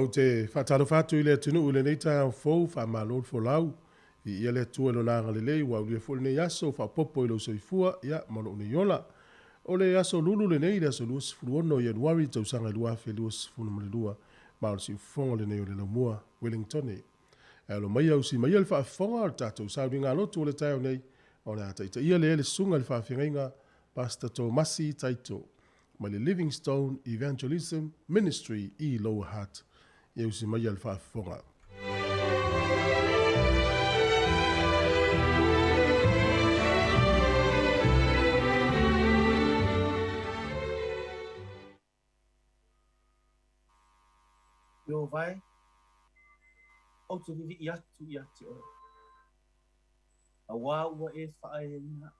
Ou te faatalofa atu i le atunuu i lenei taeao fou, faamalo le folau. Viia le Atua i Lona agalelei ua aulia foi lenei aso faaopoopo i lou soifua ia, ma lou nei ola. O le aso Lulu lenei, le aso 26 o Ianuari tausaga 2022, ma o le siufofoga lenei o le Laumua, Wellingtone. E alo maia usi maia le faafofoga o le tatou sauniga lotu o le taeao nei, o le a taitaia lea le susuga i le faafeagaiga Pastor Tomasi Taito mai le Livingstone Evangelism Ministry i Lower Hutt. Ia usi maia le faafofoga. Ieova e, ou te vivii atu ia te oe, auā ua e faaeaina aʻu.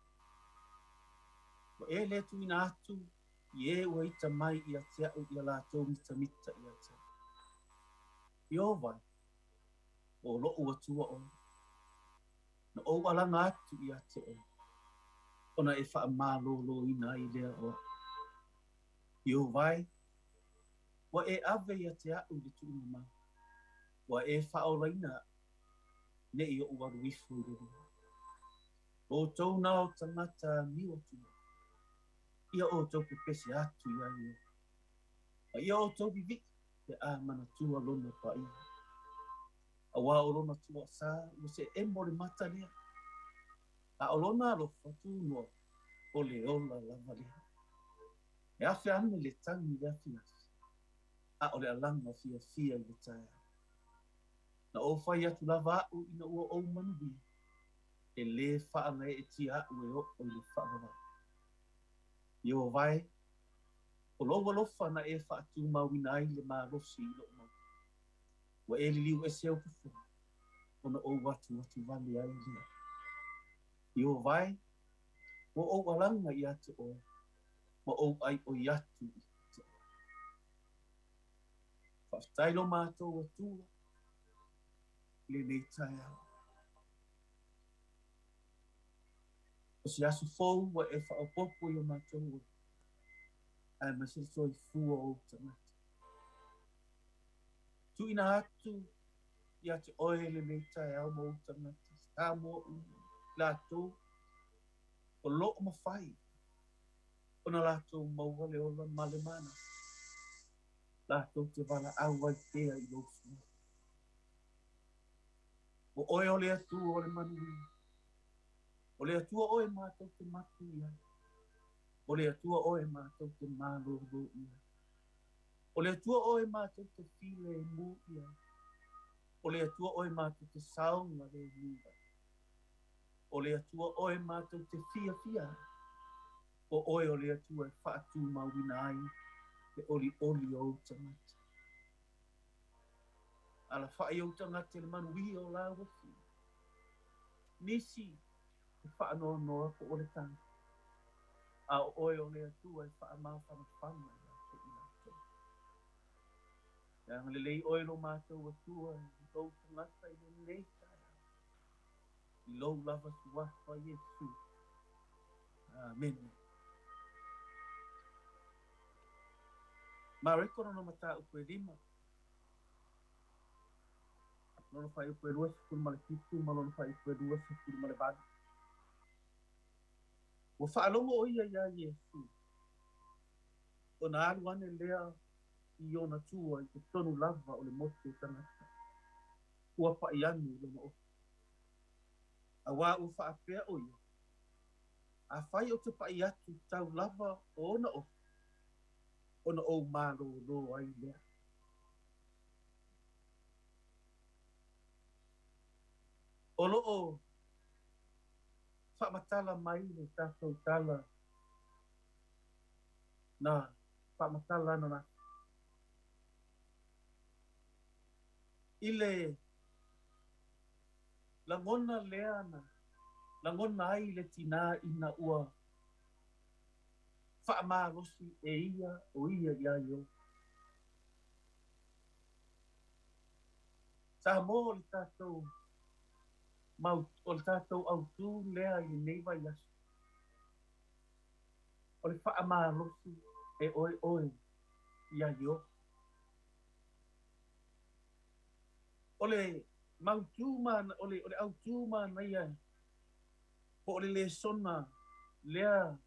Ua e le tuuina atu i e ua ita mai ia te aʻu ia latou mitamita ia te aʻu. Ieova e, o loʻu Atua oe, na ou alaga atu ia te oe, ona e faamalōlōina ai lea o aʻu. Ieova e, ua e ave ia te aʻu i le tuuina mau, ua e faaolaina aʻu, neʻi oʻu alu ifo i le lua. O outou nā o tagata aniu atu ai, ia outou pepese atu iā Ieova, a ia outou vivii pe a manatua lona paia. Auā o lona tuaʻasā ua seʻemo le mata lea, a o lona alofa tunoa o le ola lava lea. E afe ane le tagi i le afiafi, a o le alaga fiafia i le taeao. Na ou fai atu lava aʻu ina ua ou manuia, e lē faagaeetia aʻu e oo i le faavavau. Ieova e, o lou alofa na e faatumauina ai le malosi i loʻu mau. Ua e liliu ese ou fofoga, ona ou atuatu wale ai lea. Ieova e, ua ou alaga ia te oe, ma ou ʻaiʻoi atu i te oe. Faafetai lo matou Atua i lenei taeao. O se aso fou ua e faaopoopo i o matou ola, aemaise le soifua o ou tagata. Tuuina atu ia te oe lenei taeao ma ou tagata, Samoa uma, latou o loo mafai ona latou maua le ola ma le mana, latou te valaau ai pea i lou suafa. O oe o le Atua o le manuia, o le Atua oe matou te mapu i ai, o le Atua oe matou te malōlō i ai. O le Atua oe matou te filemu i ai, o le Atua oe matou te saogalemu ai. O le Atua oe matou te fiafia ai, o oe o le Atua e faatumauina ai le olioli o ou tagata. Alafaʻi ou tagata i le manuia o lāua fia. Nisi e faanoanoa po o le tala, a o oe o le Atua e faamafanafana ia te i latou. E agalelei oe lo matou Atua i lou tagata i lenei taeao, i lou lava suafa Iesu. Amene. Mareko lona mataupu e lima, lona fuaiupu e 27 ma lona fuaiupu e 28. Ua faalogo ʻo ia iā Iesū, ona alu ane lea i ona tua i totonu lava o le motu o tagata, ua paʻi ane i lona ofi. Auā ua faapea ʻo ia, Afai ou te paʻi atu tau lava o ona ofi, ona ou malōlō ai lea. O loo faamatala mai le tatou tala na faamatala ananafi i le lagona lea na lagona ai le tinā ina ua faamalosi e ia o ia iā Ieova. Samoa o le tatou mau, o le tatou autū lea i lenei vaiaso, o le faamalosi e oe oe iā Ieova. O le mautū ma o le autū manaia po o le lesona lea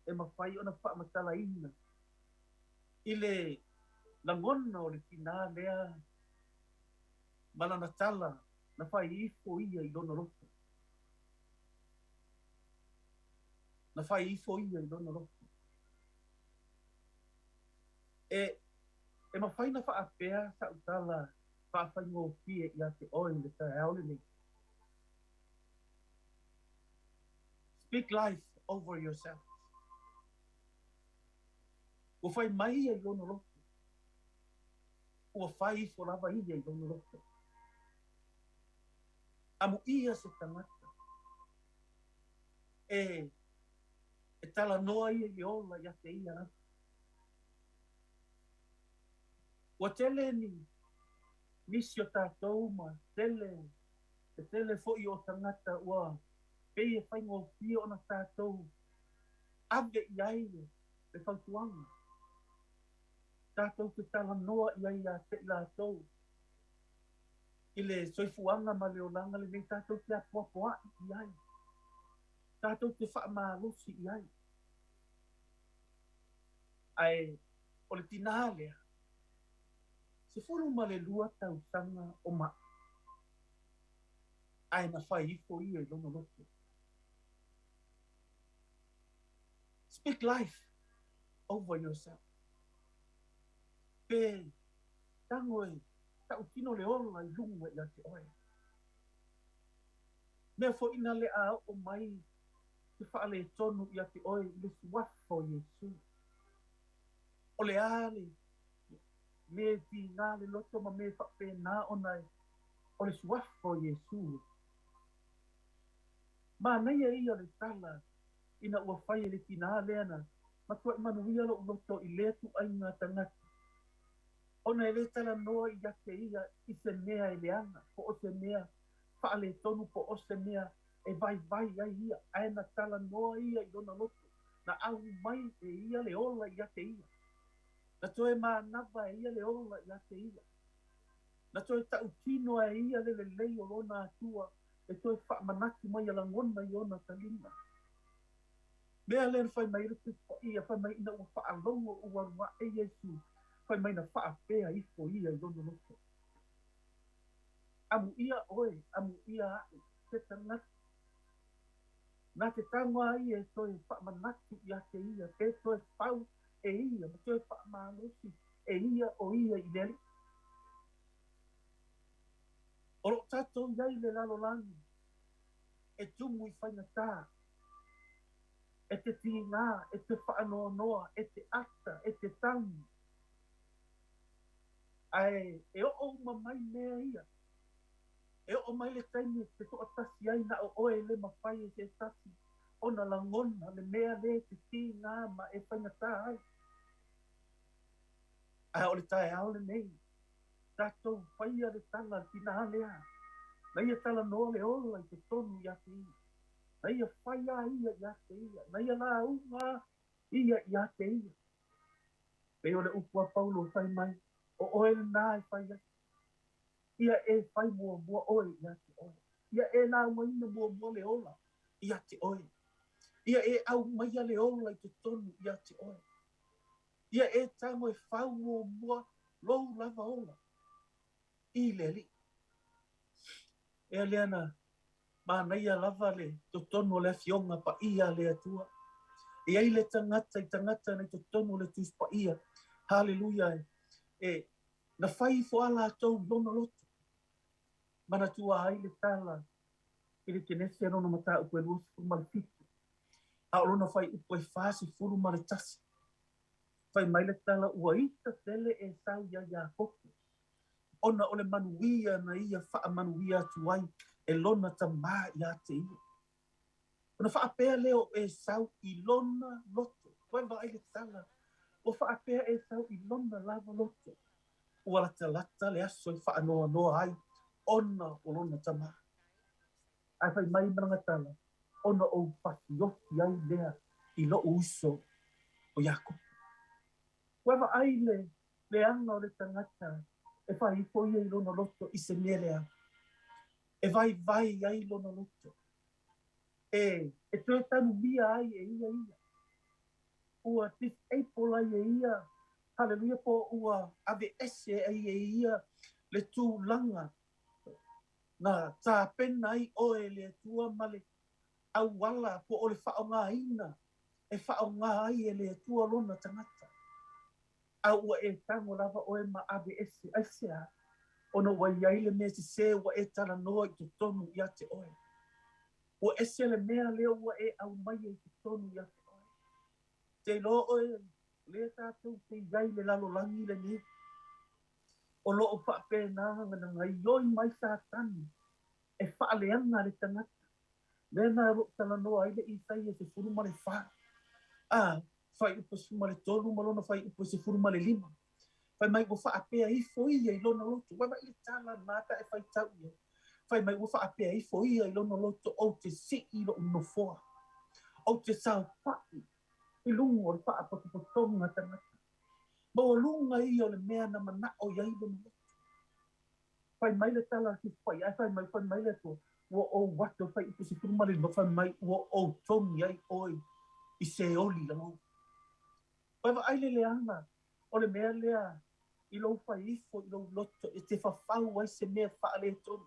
e mafai ona faamatalaina i le lagona o le tinā lea ma lana tala na fai ifo ia i lona loto. Na fai ifo ia i lona loto. E mafai na faapea sa'u tala faafaigofie ia te oe i le taeao lenei. Speak life over yourself. Ua fai mai ia i lona loto. Ua fai ifo lava ia i lona loto. Amuia se tagata e talanoa ia i le ola ia te ia lava. Ua tele ni nisi o tatou ma tele e tele fo'i o tagata ua pei e faigofie ona tatou ave i ai le fautuaga. Tatou te talanoa i ai ia te i latou i le soifuaga ma le olaga lenei tatou te apoapoa'i i ai. Tatou te faamalosi i ai. Ae o le tinā lea, 12 tausaga o ma'i. Ae na fai ifo ia i lona loto. Speak life over yourself. Pe tago e tautino le ola i luga ia te oe. Mea fo'i na le a oo mai se faaletonu ia te oe i le suafa o Iesu. O le a le me tigā le loto ma me faapena ona o le suafa o Iesu. Manaia ia o le tala ina ua fai e le tinā lea na matuai manuia lo'u loto i lea tu'aiga tagata. Ona e lē talanoa ia te ia i se mea e leaga po o se mea faaletonu po o se mea e vaivai ai ia, ae na talanoa ia i lona loto, na au mai e ia le ola ia te ia. Na toe manava e ia le ola ia te ia. Na toe tautino e ia le lelei o lona Atua e toe faamanatu mai ia lagona i ona taliga. Mea lea na fai mai le Tusi Paia, fai mai ina ua faalogo ua alu ae Iesu, fai mai na faapea ifo ia i lona loto. Amuia oe, amuia a'u, se tagata. Na te tago a ia e toe faamanatu ia te ia, pe toe fau e ia, ma toe faamalosi e ia o ia i le Alii. O loo tatou i ai le lalolagi e tumu i faigatā, e te tigā, e te faanoanoa, e te ata, e te tagi. Ae e oo uma mai mea ia. E oo mai le taimi e te to'atasi ai na o oe e le mafai e se tasi ona lagona le mea lē te tigā ma e faigatā ai. Ae o le taeao lenei, tatou faia le tala le tinā lea. Na ia talanoa le ola i totonu ia te ia. Na ia fai a ia ia te ia. Na ia lauga ia ia te ia. Pei o le upu a Paulo fai mai, o oe lenā e fai ai. Ia e fai muamua oe ia te oe. Ia e laugaina muamua le ola ia te oe. Ia e aumaia le ola i totonu ia te oe. Ia e tago e fau muamua lou lava ola i le Alii. Ea lea na manaia lava le totonu o le afioga paia a le Atua. E ai le tagata i tagata na i totonu o le Tusi Paia. Haleluia. E na fai ifo a latou i lona loto. Manatua ai le tala i le Kenese lona mataupu e 27. A o lona fuaiupu e 41. Fai mai le tala ua ita tele Esau ia Iakopo. Ona o le manuia na ia faamanuia atu ai e lona tamā ia te ia. Ona faapea lea o Esau i lona loto. Koe vaai le tala. Ua faapea Esau i lona lava loto. Ua latalata le aso e faanoanoa ai ona o lona tamā. Ae fai mai ma lana tala, ona ou pasiosi ai lea i lo'u uso o Iakopo. Ua vaai le leaga o le tagata E fai ifo ia i lona loto i se mea leaga. E vaivai ai lona loto. E toe tanumia ai e ia ia. Ua disable ai e ia, haleluia, po ua aveese ai e ia le tulaga na tapena ai oe e le Atua ma le auala po o le faaaogaina e faaaoga ai e le Atua lona tagata. A ua e tago lava oe ma aveese, aisea? Ona ua i ai le mea sesē ua e talanoa i totonu ia te oe. Ua ese le mea lea ua e aumaia i totonu ia te oe. Te iloa oe, lea tatou te i ai le lalolagi lenei. O loo faapena na gaioi mai Satani e faaleaga le tagata. Lea na o loo talanoa ai le Isaia 14. A, fuaiupu 13 ma lona fuaiupu 15. Fai mai ua faapea ifo ia i lona loto. Vaai le tala na pe e faitau ia. Fai mai ua faapea ifo ia i lona loto, ou te sii lou nofoa. Ou te saofai i luga o le faapotopotoga tagata. Maualuga ia o le mea na manao i ai lona loto. Fai mai le tala a le Tusi ai fai mai le Atua, ua ou ato fuaiupu 15, fai mai ua ou togi ai oe i Seoli lalou. Pai vaai le leaga o le mea lea i lou fai ifo i lou loto e te fafau ai se mea faaletonu.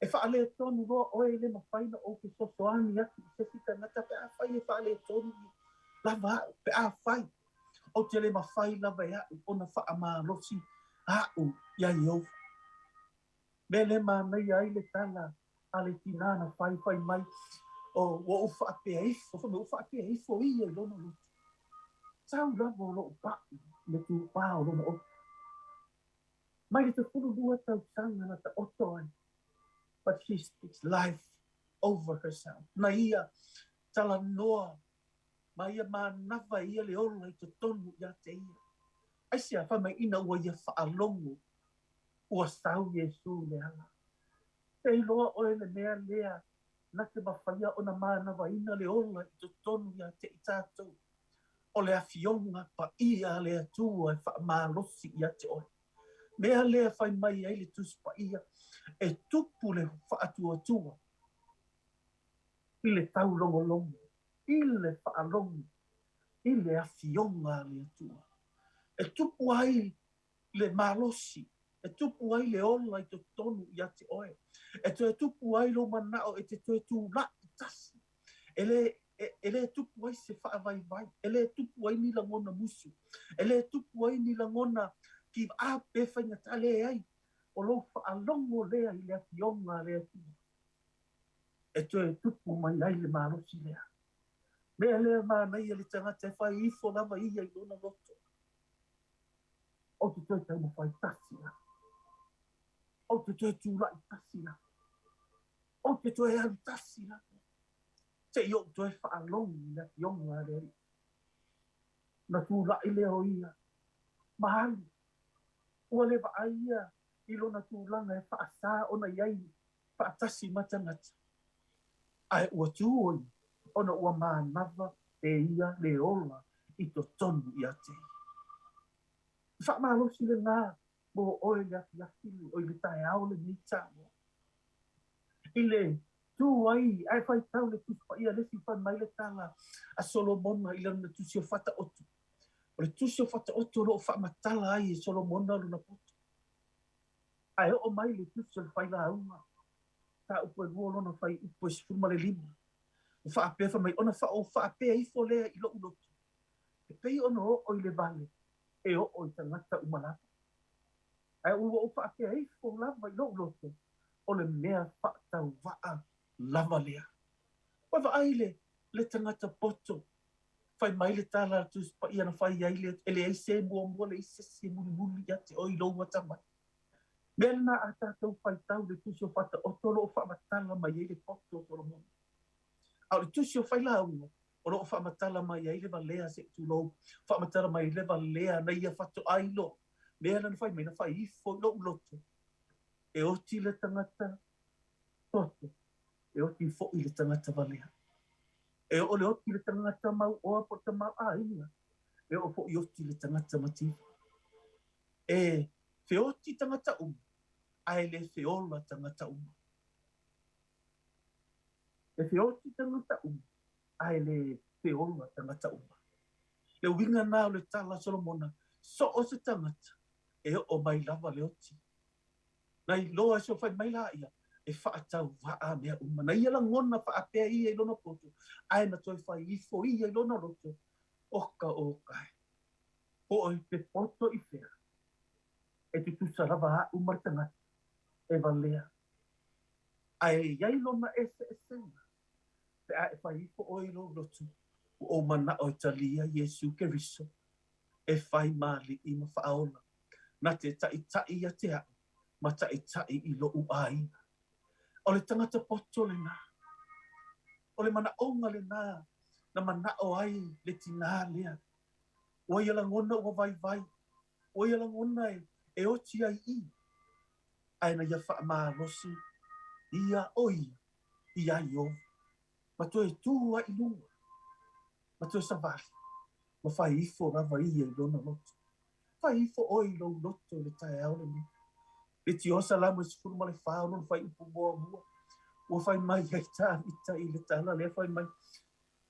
E faaletonu loa oe, le mafai na ou fesoasoani atu i se isi tagata pe afai e faaletonu lava au, pe afai ou te le mafai lava e au ona faamalosi a'u ia Ieova. Mea le manaia ai le tala a le tinā na fai, fai mai o ua ou faapea ifo, fai mai ua faapea ifo ia i lona loto. Sau lava o lou pa'i le tupā o lona oto. Mai le 12 tausaga na taoto ai. But she speaks life over herself. Na ia talanoa ma ia manava ia le ola i totonu ia te ia. Aisea? Fai mai ina ua ia faalogo ua sau Iesu le ala. Te iloa oe le mea lea na te mafaia ona manavaina le ola i totonu ia te i tatou. O le afioga paia a le Atua e faamalosi ia te oe. Mea lea fai mai ai le Tusi Paia e tupu le faatuatua i le taulogologo, i le faalogo, i le afioga a le Atua. E tupu ai le malosi, e tupu ai le ola i totonu ia te oe. E toe tupu ai lou manao e te toe tula'i tasi. E le tupu ai se faavaivai, e le tupu ai ni lagona musu, e le tupu ai ni lagona ki a pe faigata leai. O lou faalogo lea i le afioga a le Atua. E toe tupu mai ai le malosi lea. Mea lea manaia le tagata e fai ifo lava ia i lona loto. Ou te toe taumafai tasi lava. Ou te toe tula'i tasi lava. Ou te toe alu tasi lava. Se i ou toe faalogo i le afioga a le Alii. Na tula'i lea o ia. Ma alu. Ua le vaai ia i lona tulaga e faasā ona i ai faatasi ma tagata. Ae ua tu o ia, ona ua manava e ia le ola i totonu ia te ia. Faamalosi lenā mo oe le afiafi o i le taeao lenei Samoa. I le tu ai, ae faitau le Tusi Paia le isi, fai mai le tala a Solomona i lana tusi o Faataoto. O le tusi o Faataoto o loo faamatala ai e Solomona lona poto. Ae oo mai le tusi o le Failauga, mataupu e 2 lona fuaiupu e 15. Ua faapea, fai mai ona ou faapea ifo lea i lou loto. E pei ona oo i le vale, e oo i tagata uma lava. Ae ua ou faapea ifo lava i lou loto, o le mea faatauvaa lava lea. Ua vaai le tagata poto. Fai mai le tala a le Tusi Paia na fai ai le e leai se muamua leai se isi e mulimuli ia te oe i lou atamai. Mea lena a tatou faitau le tusi o Faataoto o loo faamatala mai ai le poto o Solomona. A o le tusi o Failauga o loo faamatala mai ai le valea, se i tulou, faamatala mai le valea na ia faatoai loa. Mea lana fai mai na fai ifo i lou loto. E oti le tagata poto, e oti foi le tagata valea. E oo le oti le tagata mau oa po le tamaoaiga, e oo foi oti le tagata mativa. E Feoti tagata uma, ae le feola tagata uma. E feoti tagata uma, ae le feola tagata uma. Le uiga na o le tala a Solomona, so o se tagata, e oo mai lava le oti. Na iloa e so fai mai la ia, e whaatau waa mea uma. Na ia lagona whaapea ia i lona poto, ae na toe fai ifo ia i lona loto, oka o kai. Po o te poto i whea. E te tusa lava a umar tangata, e valea. Ae iai lona ese esenga, pe a e fai ifo o i lou loto, o mana o talia Iesu Keriso, e fai mali i ma whaola. Na te taʻitaʻi ia te au, ma taʻitaʻi i lou aiga. O le tagata poto lenā. O le manaʻoga lenā na manaʻo ai le tinā lea. Ua ia lagona ua vaivai. Ua ia lagona e oti ai i. Ae na ia faamalosi ia o ia iā Ieova. Ma toe tū ai i luga. Ma toe savali. Ma fai ifo lava ia i lona loto. Fai ifo oe i lou loto i le taeao lenei. Le tio Salamo e 14 lona fuaiupu muamua. Ua fai mai ai Tavita i le tala lea fai mai.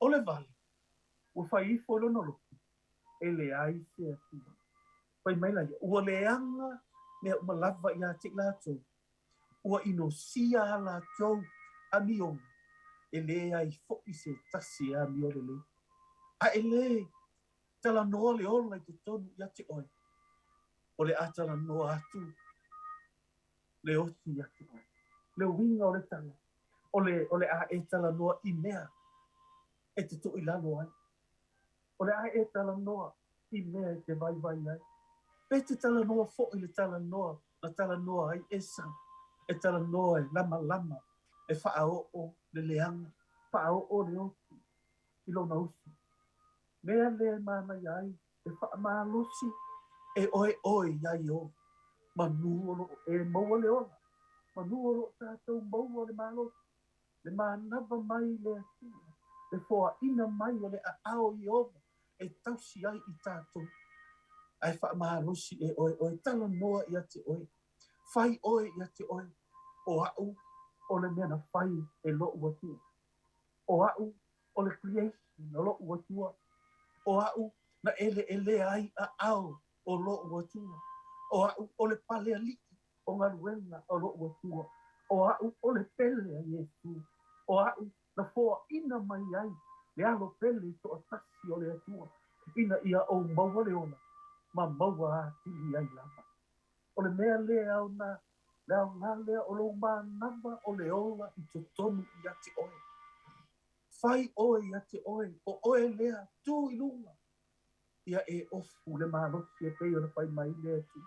O le vale, ua fai ifo i lona loto, e leai se Atua. Fai mai laia, ua leaga mea uma lava ia te i latou. Ua inosia a latou amioga, e leai foʻi se tasi e amio lelei. Ae le talanoa le ola i totonu ia te oe. O le a talanoa atu le oti ia te oe. Le uiga o le tala, o le a e talanoa i mea e te toʻilalo ai. O le a e talanoa i mea e te vaivai ai. Pe te talanoa foʻi le talanoa na talanoa ai Esau. E talanoa e lamalama, e faaoo le leaga, faaoo le oti i lona uso. Mea lea e manaia ai, e faamalosi e oe oe iā Ieova. Manu o loo e maua le ola. Manu o loo tatou maua le malosi. Le manava mai le Atua. Le foaʻina mai o le aao o Ieova e tausi ai i tatou. Ae faamalosi e oe oe, talanoa ia te oe. Fai oe ia te oe. O au o le mea na fai e loʻu Atua. O au o le creation o loʻu Atua. O au na eleelea ai aao o loʻu Atua. O au o le palealiʻi o galuega o loʻu Atua. O au o le pele a Iesu. O au na foaʻina mai ai le alo pele i toʻatasi o le Atua. Ina ia ou maua le ola, ma maua atili ai lava. O le mea lea o na, le aoga lea o lou manava o le ola i totonu ia te oe. Fai oe ia te oe, o oe lea, tū i luga. Ia e ofu le malosi e pei ona fai mai le Atua.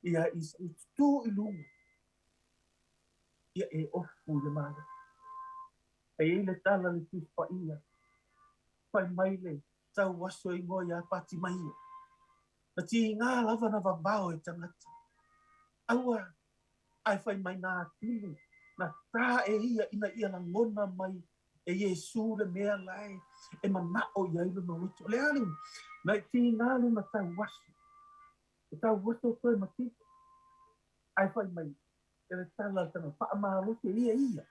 Ia i tū i luga. Ia e ofu le malosi. E iai le tala le Tusi Paia. Fai mai le tau aso igoa iā Patimaia. Na tigā lava na vavao e tagata. Aua, ae fai mai nā atili, na tā e ia ina ia lagona mai e Iesu le mea lae e manaʻo i ai lona loto. O le a le na i tigā lona tau aso. E tau aso toe ma tino. Ae fai mai e le tala le tanga faamalosi e ia ia.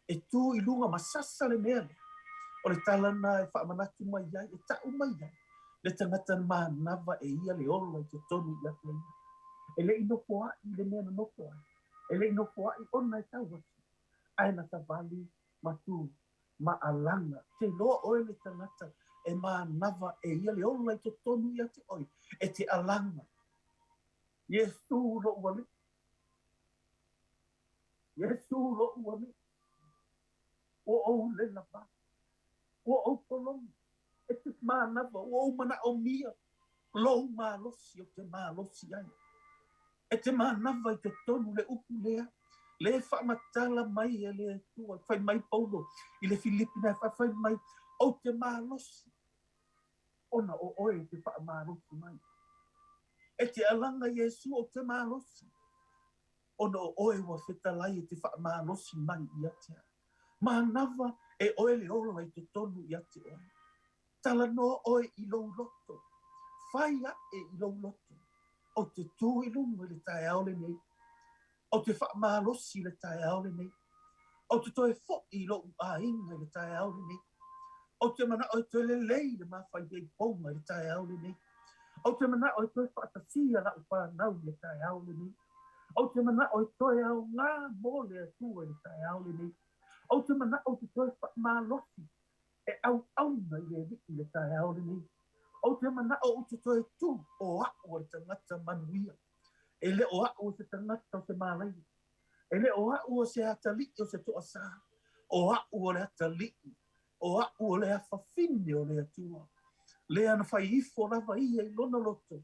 E tū i luga ma sasa le mea lea. O le tala na e faamanatu mai ai, e taʻu mai ai. Le tagata manava e ia le ola i totonu ia te ia. E leʻi nofoaʻi le mea na nofo ai. E leʻi nofoaʻi ona e tau atu. Ae na savali ma tū ma alaga. Te iloa oe le tagata e manava e ia le ola i totonu ia te oe. E te alaga. Iesu loʻu Alii. Iesu loʻu Alii. Ua ou lela vale. Ua ou pologa. E te manava, ua ou manaʻomia lou malosi o te malosi ai. E te manava i totonu le upu lea, le faamatala mai e le Atua. Fai mai Paulo i le Filipi na fai mai, ou te malosi, ona o oe te faamalosi mai. E te alaga Iesu ou te malosi, ona o oe ua fetalai e te faamalosi mai ia te au. Manava e oe le ola i totonu ia te oe. Talanoa oe i lou loto. Fai aʻe i lou loto. Ou te tu i luga i le taeao lenei. Ou te faamalosi i le taeao lenei. Ou te toe foi i lou aiga i le taeao lenei. Ou te manao e toe lelei le mafailei pouga i le taeao lenei. Ou te manao e toe faatasia lau fanau i le taeao lenei. Ou te manao e toe aoga mo le Atua i le taeao lenei. Ou te manao ou te toe faamalosi e auauna i le Alii i le taeao lenei. Ou te manao ou te toe tu o au o le tagata manuia. E le o au o se tagata o se malaia. E le o au o se atalii o se toasā. O au o le atalii. O au o le afafine o le Atua. Lea na fai ifo lava ia i lona loto.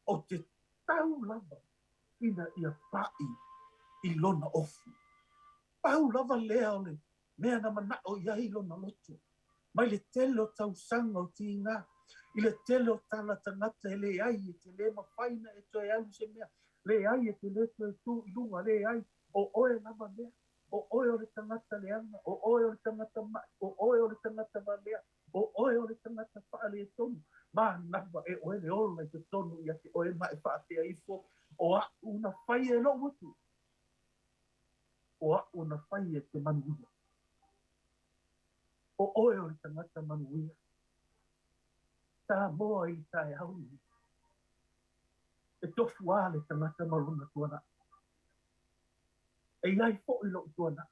O te tau lava ina ia pai i lona ofu. Pau lava lea o le mea na manao i ai lona loto. Mai le tele o tausaga o tiga, i le tele o tala tagata e leai e te lē mafai na e toe alu se mea, leai e te lē toe tu i luga, leai, o oe lava lea, o oe o le tagata leaga, o oe o le tagata ma'i, o oe o le tagata valea, o oe o le tagata faaletonu, manava e oe le ola i totonu ia te oe ma e faapea ifo, o a'u na faia e lo'u atu, o a'u na faia e te manuia. O oe o le tagata manuia. Samoa i le taeao lenei. E tofu a le tagata ma lona tuanai. E iai fo'i lo'u tuanai.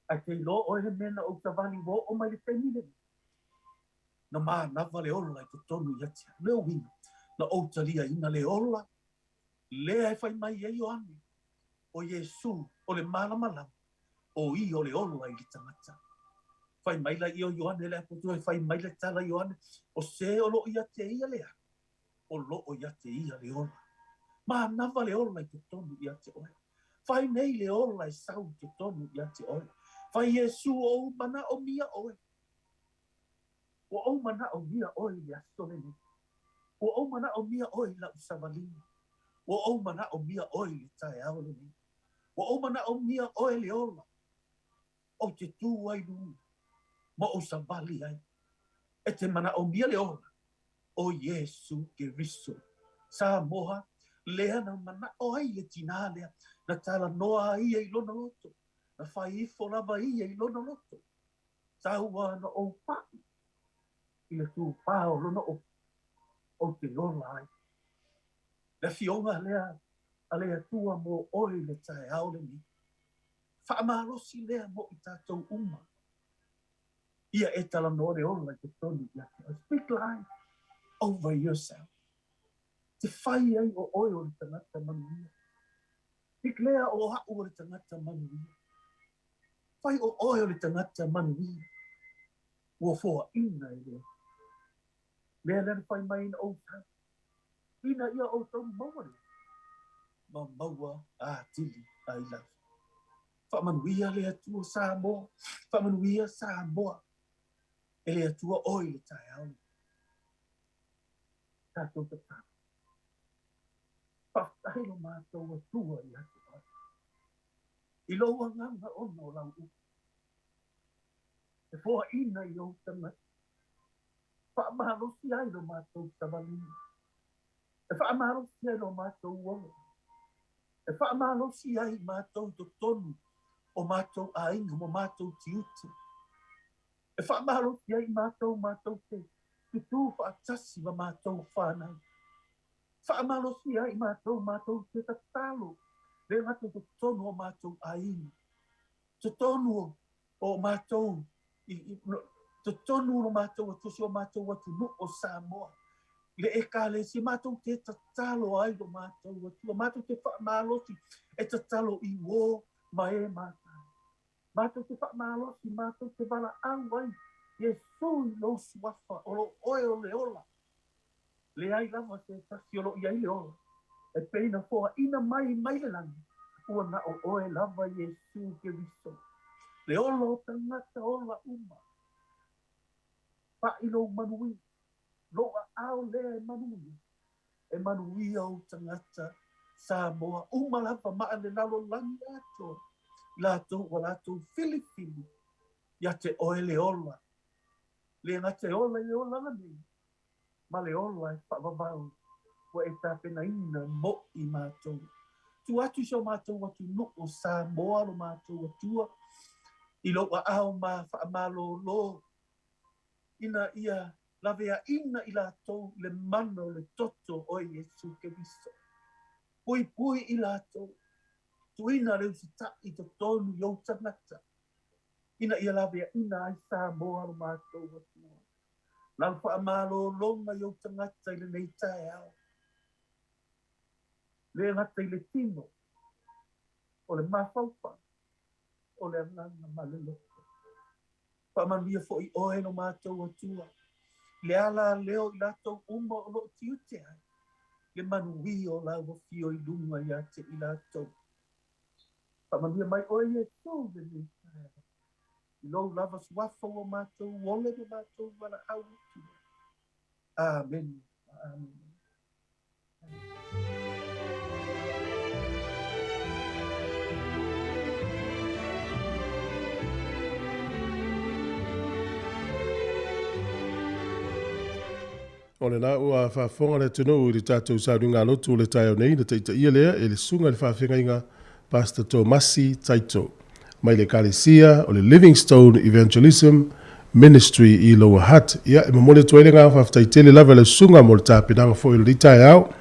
Ae te iloa oe le mea na ou savali ua oo mai le taimi lenei. Na manava le ola i totonu ia te au. Le uiga, na ou taliaina le ola, lea e fai mai ai Ioane, o Iesu, o le malamalama, o ia o le ola i le tagata. Fai mai la ia o Ioane le apotola, e fai mai le tala Ioane, o se o loo ia te ia lea, o loo ia te ia le ola. Manava le ola i totonu ia te oe. Fai nei le ola e sau i totonu ia te oe. Fai Iesu o ou manaomia oe. Ua ou manaomia oe i le aso lenei. Ua ou manaomia oe i lau savaliga. Ua ou manaomia oe i le taeao lenei. Ua ou manaomia oe le ola. Ou te tu ai luga ma ou savali ai. E te manaomia le ola o Iesu Keriso. Samoa, lea na manao ai le tinā lea, na talanoa ai ia i lona loto, na fai ifo lava ia i lona loto. Tau na ou pai i le tupā o lona ofu, ou te ola ai. Le afioga lea a le Atua mo oe i le taeao lenei. Faamalosi lea mo i tatou uma. Ia e talanoa le ola i totonu ia te oe. Speak life over yourself. Te fai ai o oe o le tagata manuia. Declare o a'u o le tagata manuia. Fai o oe o le tagata manuia. Ua foaina e le. Lea lea na fai mai na ou tau. Ina ia outou maua le. Ma maua atili ai lava. Faamanuia le Atua Samoa. Faamanuia Samoa. E le Atua oe i le taeao. Tatou tatalo. Faafetai lo matou Atua ia te oe. I lou agaga ona o lau upu. E foaina i ou tagata. Faamalosi ai lo matou savaliga. E faamalosi ai lo matou ola. E faamalosi ai matou i totonu o matou aiga ma matou tiute. E faamalosi ai matou matou te tutū faatasi ma matou fanau. Faamalosi ai matou matou te tatalo le gata i totonu o matou aiga. Totonu o matou totonu o matou atu si o matou atunuu o Samoa. Le ekalesia matou te tatalo ai lo matou Atua, matou te faamalosi e tatalo i uō ma e matai. Matou te faamalosi, matou te valaau ai Iesu i lou suafa o lo oe o le ola. Leai lava se tasi o loo i ai le ola. E pei na foaina mai mai le lagi, ua na o oe lava Iesu Keriso. Le ola o tagata ola uma. Pa'i lou manuia. Lou aao lea e manuia. E manuia ou tagata Samoa uma lava ma le lalolagi atoa. I latou ua latou filifili ia te oe le ola. Le gata e ola i le olaga nei, ma le ola e faavavau. Ua e tapenaina mo'i matou. Tuu atu i si o matou atunuu o Samoa lo matou Atua i lou aao ma faamalōlō ina ia laveaina i latou i le mana o le toto o Iesu Keriso. Puipui i latou, tuuina le usita'i i totonu i ou tagata ina ia laveaina ai Samoa lo matou Atua. Lau faamalōlōga i ou tagata i lenei taeao. Le gata i le tino, o le mafaufau, o le agaga ma le loto. Faamanuia foi oe lo matou Atua, i le ala lea o i latou uma o loo tiute ai, le manuia o lau afio i luga ia te i latou. Faamanuia mai oe Iesu lenei taeao. I lou lava suafa ua matou ole ma matou valaau Atua. Amene. Amene. O lena ua faafofoga le atunuu i le tatou sauniga lotu o le taeao nei na taitaia lea e le susuga i le faafeagaiga Pastor Tomasi Taito mai le Ekalesia o le Livingstone Evangelism Ministry i Lower Hutt. Ia, e momoli atu ai le agaga faafetai tele lava i lau susuga mo le tapenaga foi o lenei taeao.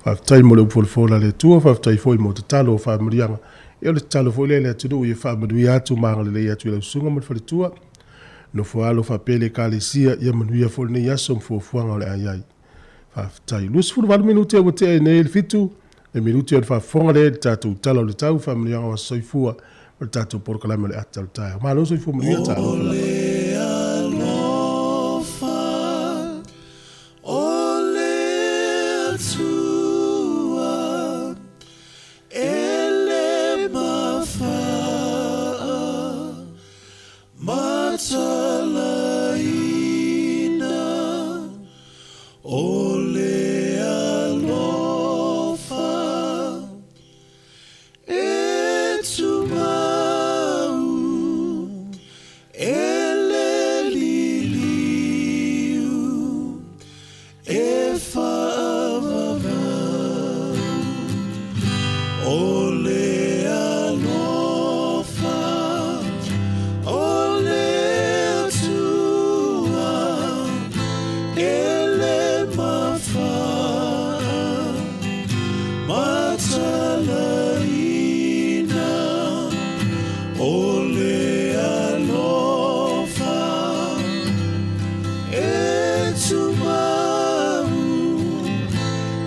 Faafetai mo le upu folafola a le Atua, faafetai foi mo tatalo o faamanuiaga. Ia, o le tatalo foi lea i le atunuu ia faamanuia atu ma agalelei atu i lau susuga ma le faletua. Nofo alo faapea le Ekalesia, ia manuia foi lenei aso ma fuafuaga o le a i ai. Faafetai. 28 minute ua tea ai nei le 7 le minute ona faafofoga lea i le tatou Tala o le Tau, faamanuiaga o aso soifua ma le tatou polokalame o le Ata o le Taeao. Malo soifua manuia, talofa lava. O le alofa e tumau e le liliu e faavavau. O le alofa o le Atua e le mafaa matalaina. O le alofa e tumau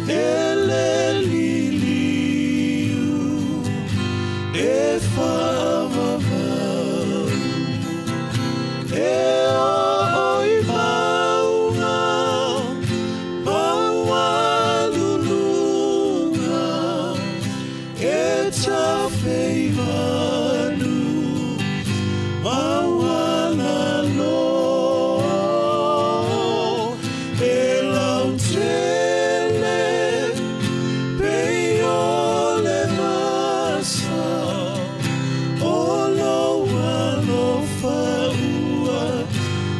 e le liliu e faavavau. E oo i mauga maualuluga e tafe i manu maualalo. E lautele pei o le masa o lou alofa ua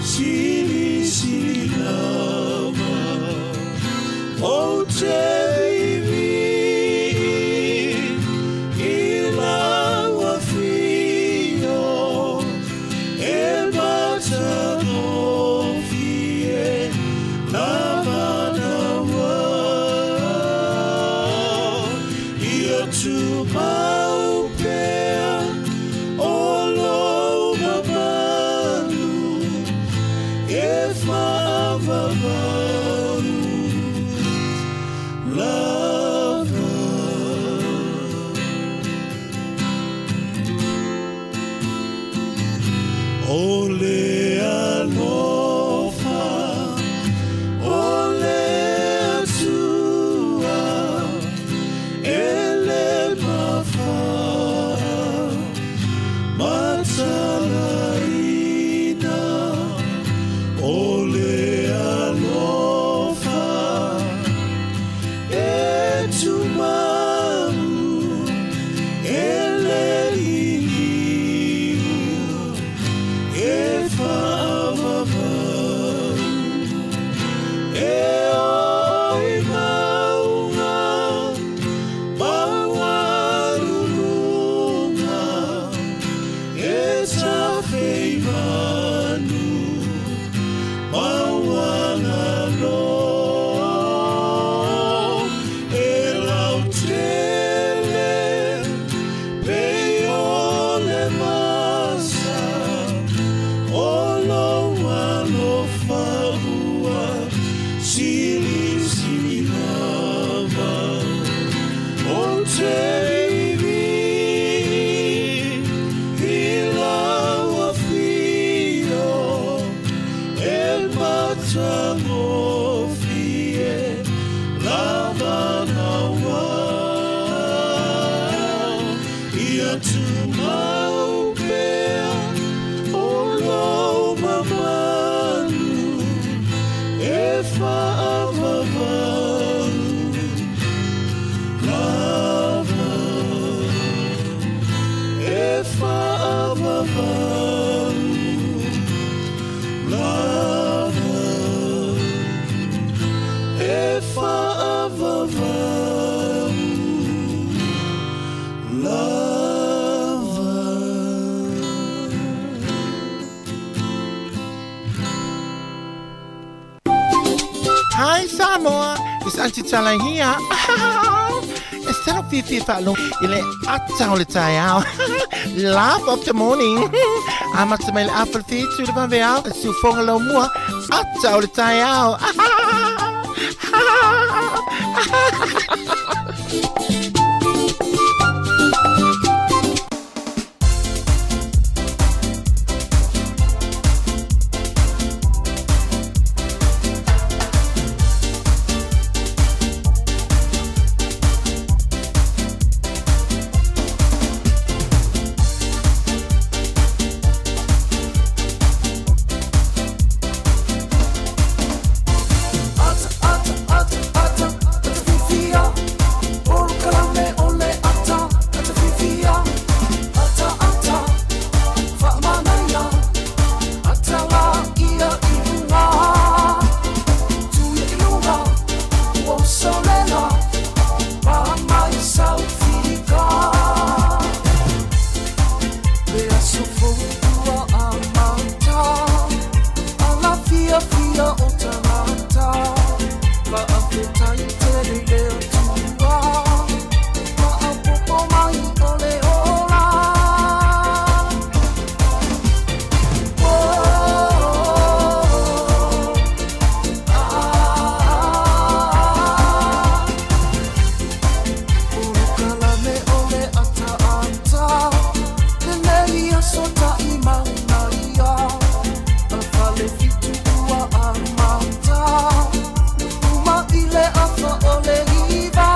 silisili lava. Ou te viivii i lau afio e matagofie lava naua. Ia tumau pea o lou mamalu e faavavau lava. O le alofa o le Atua e le mafaa matalaina. O le alofa e tumau e le liliu e faavavau. tafeivanu maualalo e lautele pei o le vasa o lou alofa ua silisili lava. Ou te vivi i lau afio e matagofie lava naua. Ia tumau pea o lou mamalu e faavavau lava, e faavavau lava, e faavavau lava. Hi Samoa, it's Auntie Tala here. E selo fifi whaalogo i le ata o le taeao. Laugh of the morning. Amata mai le afa le fitu le vaveao. Siufoga lau mua. Ata o le taeao. Ata, ata, ata, ata, ata fifia. Polokalame o le ata, ata fifia. Ata, ata, faamanaia. Ata la ia i luga. Tuia i luga, ua usolela. Pa mai saufika. Le aso fou ua amata. Ala fiafia o tagata. Faafetai tele i le Atua. Faaopoopo mai o le ola. Oh, ah, Polokalame o le ata ata. Lenei aso taʻi ia. A fale fitu ua amata. Uma i le afa o le 9.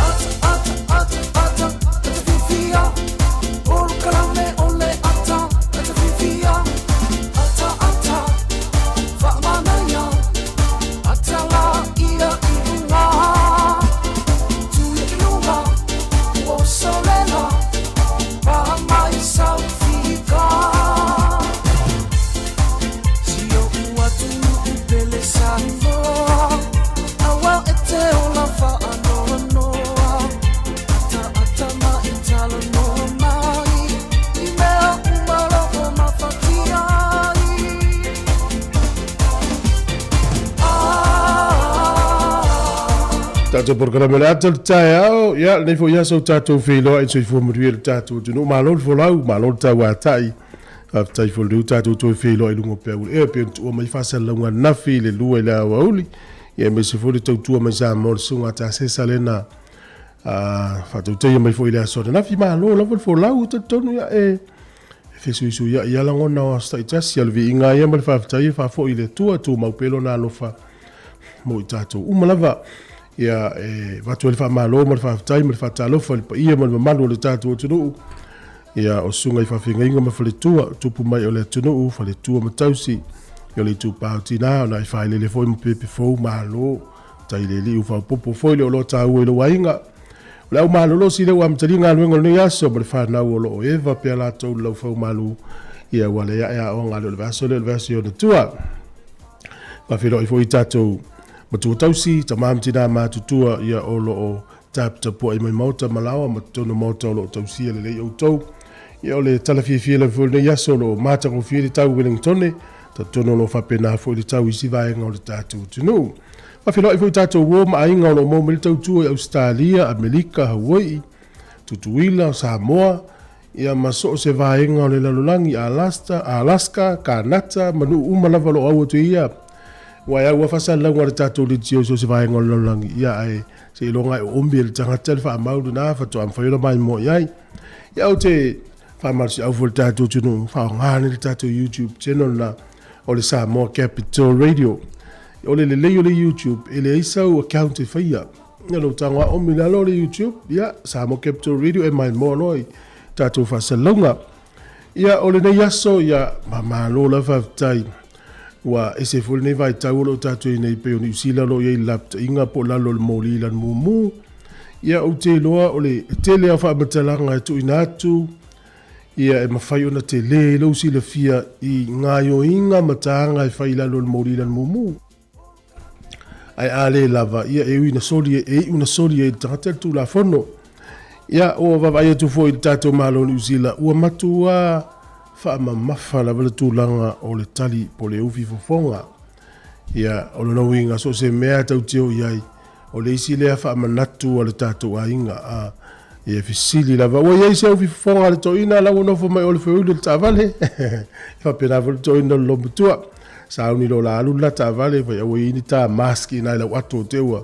Ata, ata, ata, ata, ata fifia. Polokalame o le ata, ata fifia. Ata, ata, faamanaia. Ata la ia i luga. Tuia i luga, ua usolela. Pa mai saufika. Si ouʻu atunuu pele Samoa. Aua e te ola faanoanoa. Ata ata mai talanoa mai. I mea uma o loo mafatia ai. Ah. Tatou polokalame o le ata o le taeao, ia, lenei foi aso ua tatou feiloai i le soifua manuia i le tatou atunuu. Malo le folau, malo le tauatai. Faafetai foi o lea ua tatou toe feiloai i luga o peau ea pei ona tuua mai faasalalauga ananafi i le 2 i le aoauli. Ia aemaise foi le tautua mai Samoa le susuga a Tasesa lena faatautaia mai foi i le aso ananafi. Malo lava le folau, e talitonu ia e fesuisuiai lava lagona o aso taitasi. A o le viiga lava ia ma le faafetai e faafoi i le Atua, tumau pea Lona alofa mo i tatou uma lava. Ia, e avatu ai le faamalo ma le faafetai ma le faatalofa i le paia ma le mamalu o le tatou atunuu. Ia, o susuga i faafeagaiga ma faletua, tupu mai o le atunuu, faletua ma tausi, ia o le itupa o tina, ona e faelele foi ma pepe fou, malo, tai le alii ua faaopoopo foi le oloa taua i lou aiga. O le au malolosi lea ua amatalia galuega o lenei aso ma le fanau o loo eva pea latou le laufau malu, ia ua le ae aoga le o le vaiaso lea o le vaiaso i ona tua. Faafeiloai foi i tatou matua tausi, tama ma tina matutua, ia o loo Taputapuai mai maota ma laoa ma totonu o maota o lo o tausia lelei outou. Ia o le tala fiafia lava foi o lenei aso o lo o matagofie le tau i Wellingtone, talitonu o lo o faapena foi le tau i isi vaega o le tatou atunuu. Faafeiloai foi i tatou uo ma aiga o lo o maua mai le tautua i Ausetalia, Amerika, Hawai'i, Tutuila, Samoa, ia ma so o se vaega o le lalolagi, Alasta, Alaska, Kanata ma nuu uma lava o lo o au atu ai ia. Ua e au lava faasalalauga a le tatou leitio i so o se vaega o le lalolagi, ia ae seiloga e oomi e le tagata le faamau lena faatoa mafai ona maimoa i ai. Ia ou te faamalosiau foi i le tatou atunuu, faaaoga ane le tatou YouTube channel lena o le Samoa Capital Radio. O le lelei o le YouTube, e leai sau account e faia. Ia lou tago lava oomi i lalo o le YouTube, ia Samoa Capital Radio e maimoa loa i tatou faasalalauga. Ia o lenei aso, ia malo lava faafetai. Ua ese foi lenei vaitau o lo o tatou i ai nei pei o Niu Sila o lo o i ai i le lapataiga po o lalo o le moli lanu mumu. Ia ou te iloa o le tele lava o faamatalaga e tuuina atu, ia e mafai ona tele lou silafia i gaoioiga ma taga e fai i lalo o le moli lanu mumu. Ae a le lava, ia e ui ina soli, e iu ina soli ai le tagata le Tulafono. Ia, ua vaavaai atu foi i le tatou Malo o Niu Sila, ua matua faamamafa lava le tulaga o le tali po o le ufi fofoga. Ia, o lona uiga, so o se mea e tautio i ai, o le isi lea faamanatu a le tatou aiga, a, ia fesili lava, ua i ai se ufi fofoga a le toeaina la ua nofo mai o le foeuli o le taavale? E faapena foi le toeaina o le loomatua. Sauni loa o le a alu le la taavale, fai ua i ai ni ta mask i ina i lau ato te ua.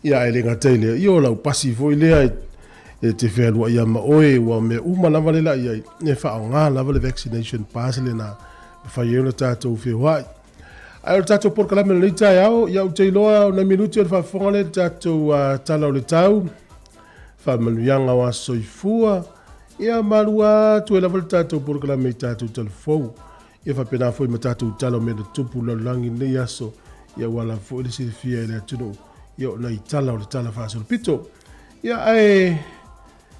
Ia ae le gata i lea, ia o lau pasi foi lea e te fealuai ai ma oe, ua mea uma lava le la i ai, e faaaoga lava le vaccination pass lena e mafai ai ona tatou feoai. Ae o le tatou polokalame o lenei taeao, ia ou te iloa o nai minuti o le faafofoga lea i le tatou tala o le tau, faamanuiaga o aso soifua, ia malu atu ai lava le tatou polokalame i tatou talafou. Ia faapena foi ma tatou tala o mea na tutupu i le lalolagi i lenei aso, ia ua lava foi le silafia e le atunuu, ia o nai tala o le tala faasolopito. Ia ae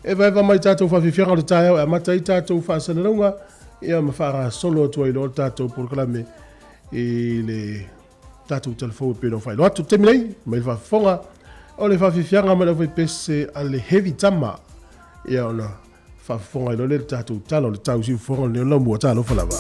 evaeva mai tatou faafiafiaga o le taeao e amata ai tatou faasalalauga, ia ma faagasolo atu ai loa le tatou polokalame i le tatou talafou e pei ona faailoa atu. I le taimi nei, mai le faafofoga o le faafiafiaga mai le aufaipese a le Heavy Tama, ia ona Faafofoga ai loa lea i le tatou tala o le tau siufofoga lenei o le laumua. Talofa lava.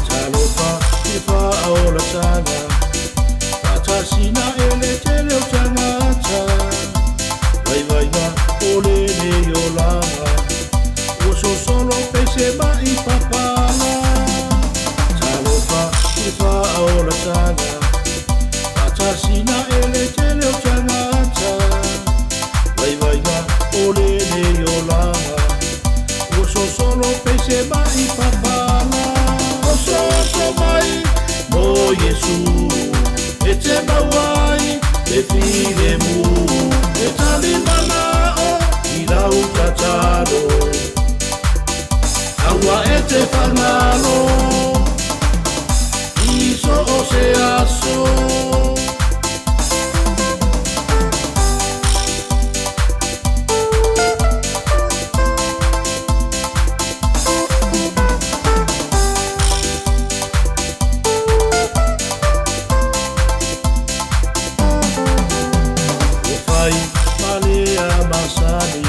Talofa i le faaolataga, faatasina e le tele o tagata. Vaivaiga o lenei olaga, ua sosolo pei se ma'i papala. Talofa i le faaolataga, faatasina e le tele o tagata. Vaivaiga o lenei olaga, ua sosolo pei se ma'i papala. Ososo mai mo Iesu e te maua ai le filemu. E tali mana'o i lau tatalo, aua e te whangalo i so o se aso. Ua whai male a masani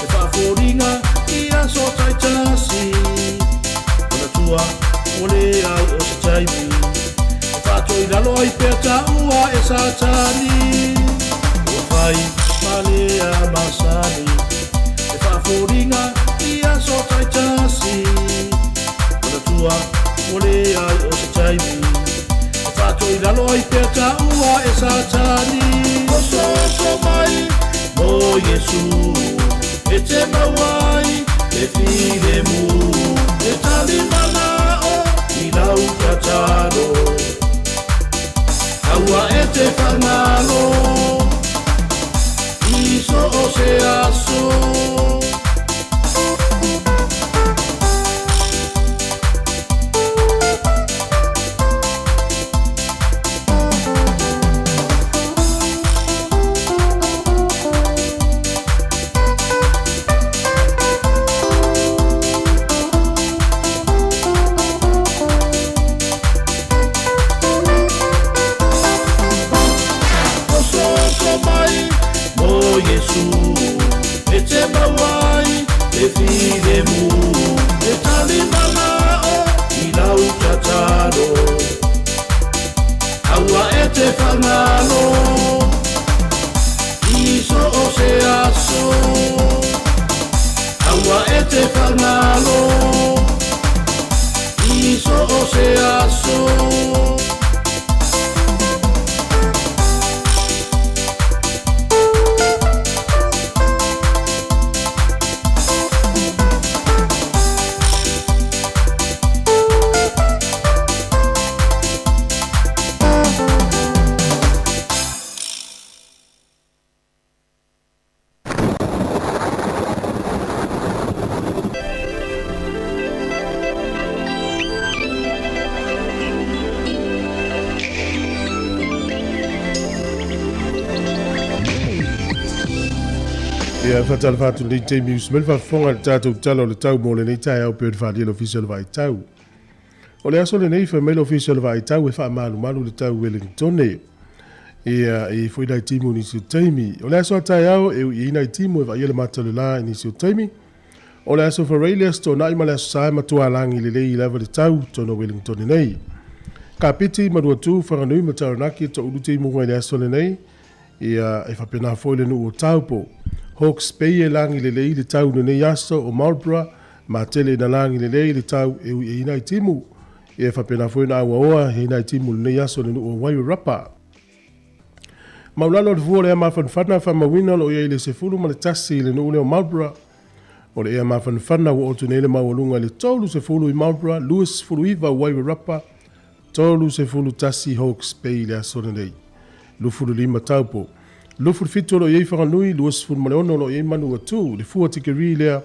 e whaaforinga i aso taitasi. Manatua ua le au o se taimi e whaatoi lalo ai pea taua e Satani. Ua whai male a masani e whaaforinga i aso taitasi. Manatua ua le ai o se taimi e whaatoi lalo ai pea taua e Satani. Ososo mai mo Iesu e te maua ai le filemu. E tali mana'o i lau tatalo, aua e te whangalo i so o se aso. E filemu e tali mana'o i lau tatalo. Aua e te whangalo i so o se aso. Aua e te whangalo i so o se aso. Ia, faatalofa atu lenei taimi usu mai le faafofoga i le tatou tala o le tau mo lenei taeao pei ona faaalia e le Ofisa o le Vaai Tau. O le aso lenei, fai mai le Ofisa o le Vaai Tau e faamalumalu le tau Wellingtone. Ia, e i ai foi nai timu i nisi o taimi. O le aso a taeao, e ui i ai nai timu e vaaia le mata o le la i nisi o taimi. O le aso Farei, le Aso Toonai ma le Aso Sa e matua lagi lelei lava le tau tonu o Wellingtone nei. Kapiti, Manuatū, Whanganui ma Taranaki e toulu timuga i le aso lenei. Ia, e faapena foi le nuu o Taupo. Hawke's Bay e lagi lelei le tau i lenei aso o Marlborough, Matele ina lagi lelei le tau e ui ai nai timu. Ia, e faapena foi ona auaoa i nai timu i lenei aso i le nuu o Wairarapa. Maulalo o le fua o le ea mafanafana faamauina o lo o i ai i le 11 i le nuu lea o Marlborough. O le ea mafanafana ua otu nei le maualuga i le 30 i Marlborough, 29 Wairarapa, 31 Hawke's Bay i le aso lenei. 25 Taupo. 27 o lo o i ai Whanganui, 26 o lo o i ai Manuatu, le fua tikeri lea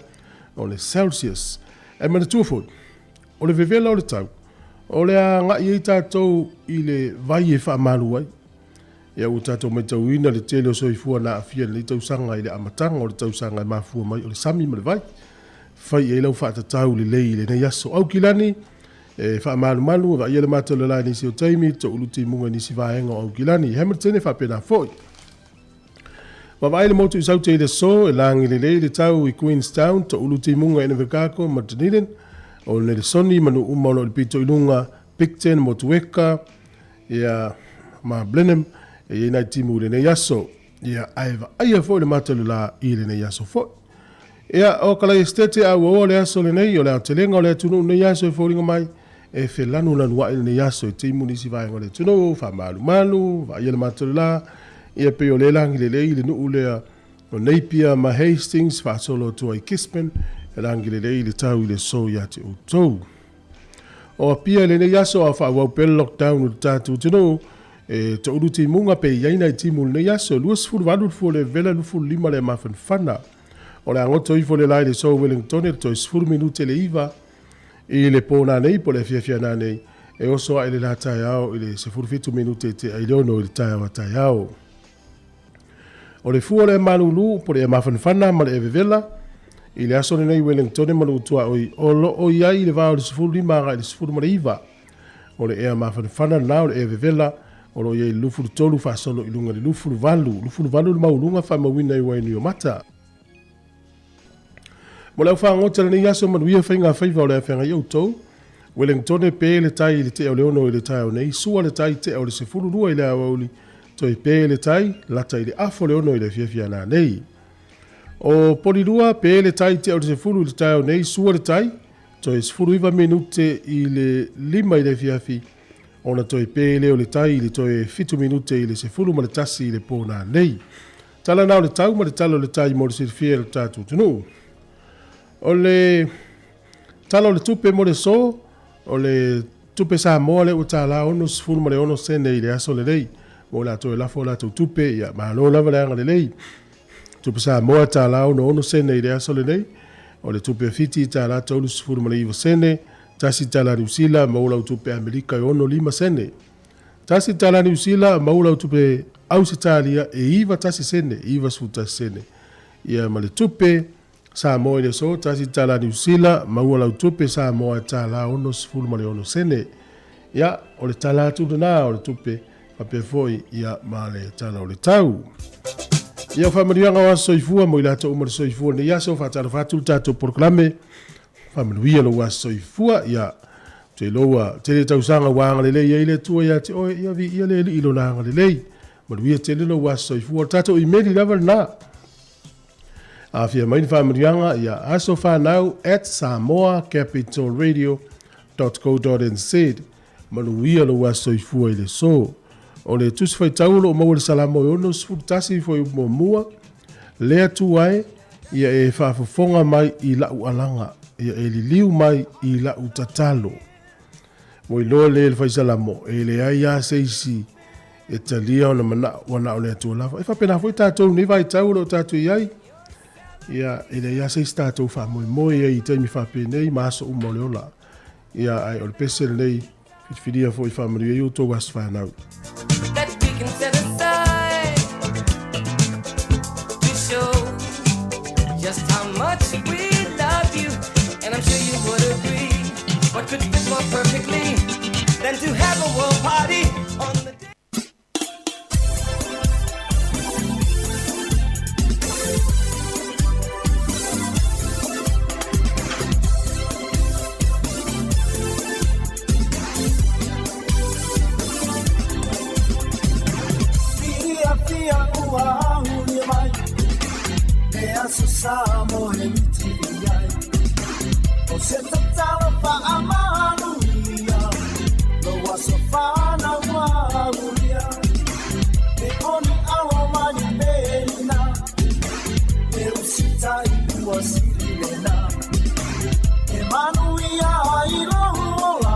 o le Celsius. Ae manatua foi, o le vevela o le tau, o le a agai ai tatou i le vai e faamalu ai. Ia ua tatou matauina le tele o soifua na aafia i lenei tausaga i le amataga o le tausaga e mafua mai o le sami ma le vai. Fai i ai lau faatatau lelei i lenei aso. Aukilani, e faamalumalu, e vaaia le mata o le la i nisi o taimi, toulu timuga i nisi vaega o Aukilani. Hamilton e faapena foi. Vaavaai le motu i Saute i le aso, e lagi lelei le tau i Queenstown, toulu timuga i Invercargill ma Dunedin, o Nelesoni ma nuu uma o lo o i le pito i luga, Picton, Motueka, ia, ma Blenheim, e i ai nai timu i lenei aso. Ia, ae vaaia foi le mata o le la i lenei aso foi. Ia, o Kalaiestete a ua oa le aso lenei, o le aotelega o le atunuu lenei aso e foliga mai, e felanulanuai lenei aso e timu nisi vaega o le atunuu, faamalumalu, vaaia le mata o le la, ia pei o lea lagi lelei le nuu lea o Napier ma Hastings faasolo atu ai Gisborne, e lagi lelei le tau i le aso ia te outou. O Apia i lenei aso a o faaauau pea le lockdown o le tatou atunuu, e toulu timuga pe i ai nai timu i lenei aso, 28 le fua o le vela, 25 le mafanafana. O le a goto ifo le la i le aso Wellingtone le toe 10 minute le iva i le po nanei po o le afiafi a nanei, e oso ae le la taeao i le 17 minute i tea i le ono i le taeao a taeao. O le fua o le ea malulu po o le ea mafanafana ma le ea vevela i le aso lenei Wellingtone ma lou tuaoi o lo o i ai i le va o le 15 agai i le 19. O le ea mafanafana lena o le ea vevela o lo o i ai i le 23 faasolo i luga i le 28, 28 le maualuga faamauina i Wainuiomata. Mo le aufagota i lenei aso manuia faiga faiva o le a feagai outou. Wellingtone pe le tai i le tea o le ono i le taeao nei, sua le tai tea o le 12 i le aoauli, toe pe le tai, lata i le afo le ono i le afiafi a nanei. O Polilua pe le tai tea o le 10 i le taeao nei, sua le tai, toe 19 minute i le 5 i le afiafi, ona toe pe lea o le tai i le toe 7 minute i le 11 i le po nanei. Tala na o le tau ma le tala o le tai mo le silafia e lo tatou atunuu. O le Tala o le Tupe mo le aso, o le tupe Samoa lea ua tala 66 sene i le aso lenei. Mo i latou e lafo a latou tupe, ia malo lava le agalelei. Tupe Samoa tala 66 sene i le aso lenei. O le tupe a Fiti tala 39 sene, tasi tala Niu Sila maua lau tupe Amerika e 65 sene. Tasi tala Niu Sila maua lau tupe Ausetalia e 91 sene, 91 sene. Ia ma le tupe Samoa i le aso, tasi tala Niu Sila, maua lau tupe Samoa e tala 66 sene. Ia, o le tala atu lena o le tupe, faapea foi ia ma le tala o le tau. Ia, o faamanuiaga o aso soifua mo i latou uma le soifua i lenei aso, faatalofa atu le tatou polokalame, faamanuia lou aso soifua. Ia, ou te iloa ua tele tausaga ua agalelei ai le Atua ia te oe, ia viia le Alii i Lona agalelei. Manuia tele lou aso soifua. O le tatou imeli lava lena. A fia mai ni faamanuiaga, ia asofanau@samoacapitalradio.co.nz. Manuia lou aso soifua i le aso. O le Tusi Faitau o lo o maua i le Salamo e 61 fuaiupu muamua, Le Atua e, ia e faafofoga mai i la'u alaga, ia e liliu mai i la'u tatalo. Ua iloa lea e le Fai Salamo, e leai lava se isi e talia ona mana'o ua na o le Atua lava. E faapena foi tatou i lenei vaitau o lo o tatou i ai. Ia, e leai lava se isi tatou faamoemoe ai i taimi faapenei ma aso uma o le ola. Ia, ae o le pese lenei, filifilia foi faamanuia ai outou aso fanau. That we can set aside to show just how much we love you. And I'm sure you would agree. What could fit more perfectly than to have a world party on the day? Fia ua ahulia mai Le aso sa mo he miti i ai O se tatalo faamanuia Lou aso fanau aulia E oni alo mai ni pelina E usitai ua sili lena E manuia ai lou ola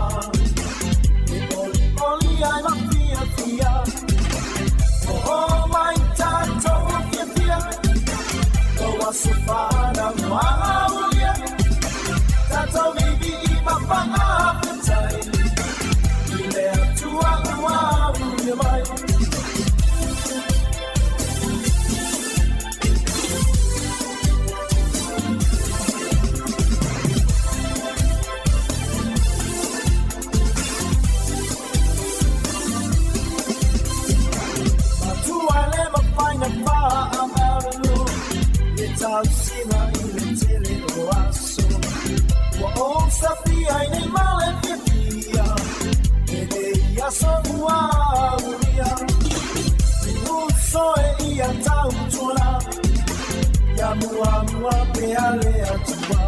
E olioli ai ma fiafia Oho mai tatou fiafia Lou aso fanau aulia Tatou viivii ma faafetai I le Atua ua aulia mai. Matua e le mafai na faamalo Le tausiga i le tele o aso Ua ou safia i nei male fiafia E lenei aso ua aulia Uso e ia tautuana Ia muamua pea le Atua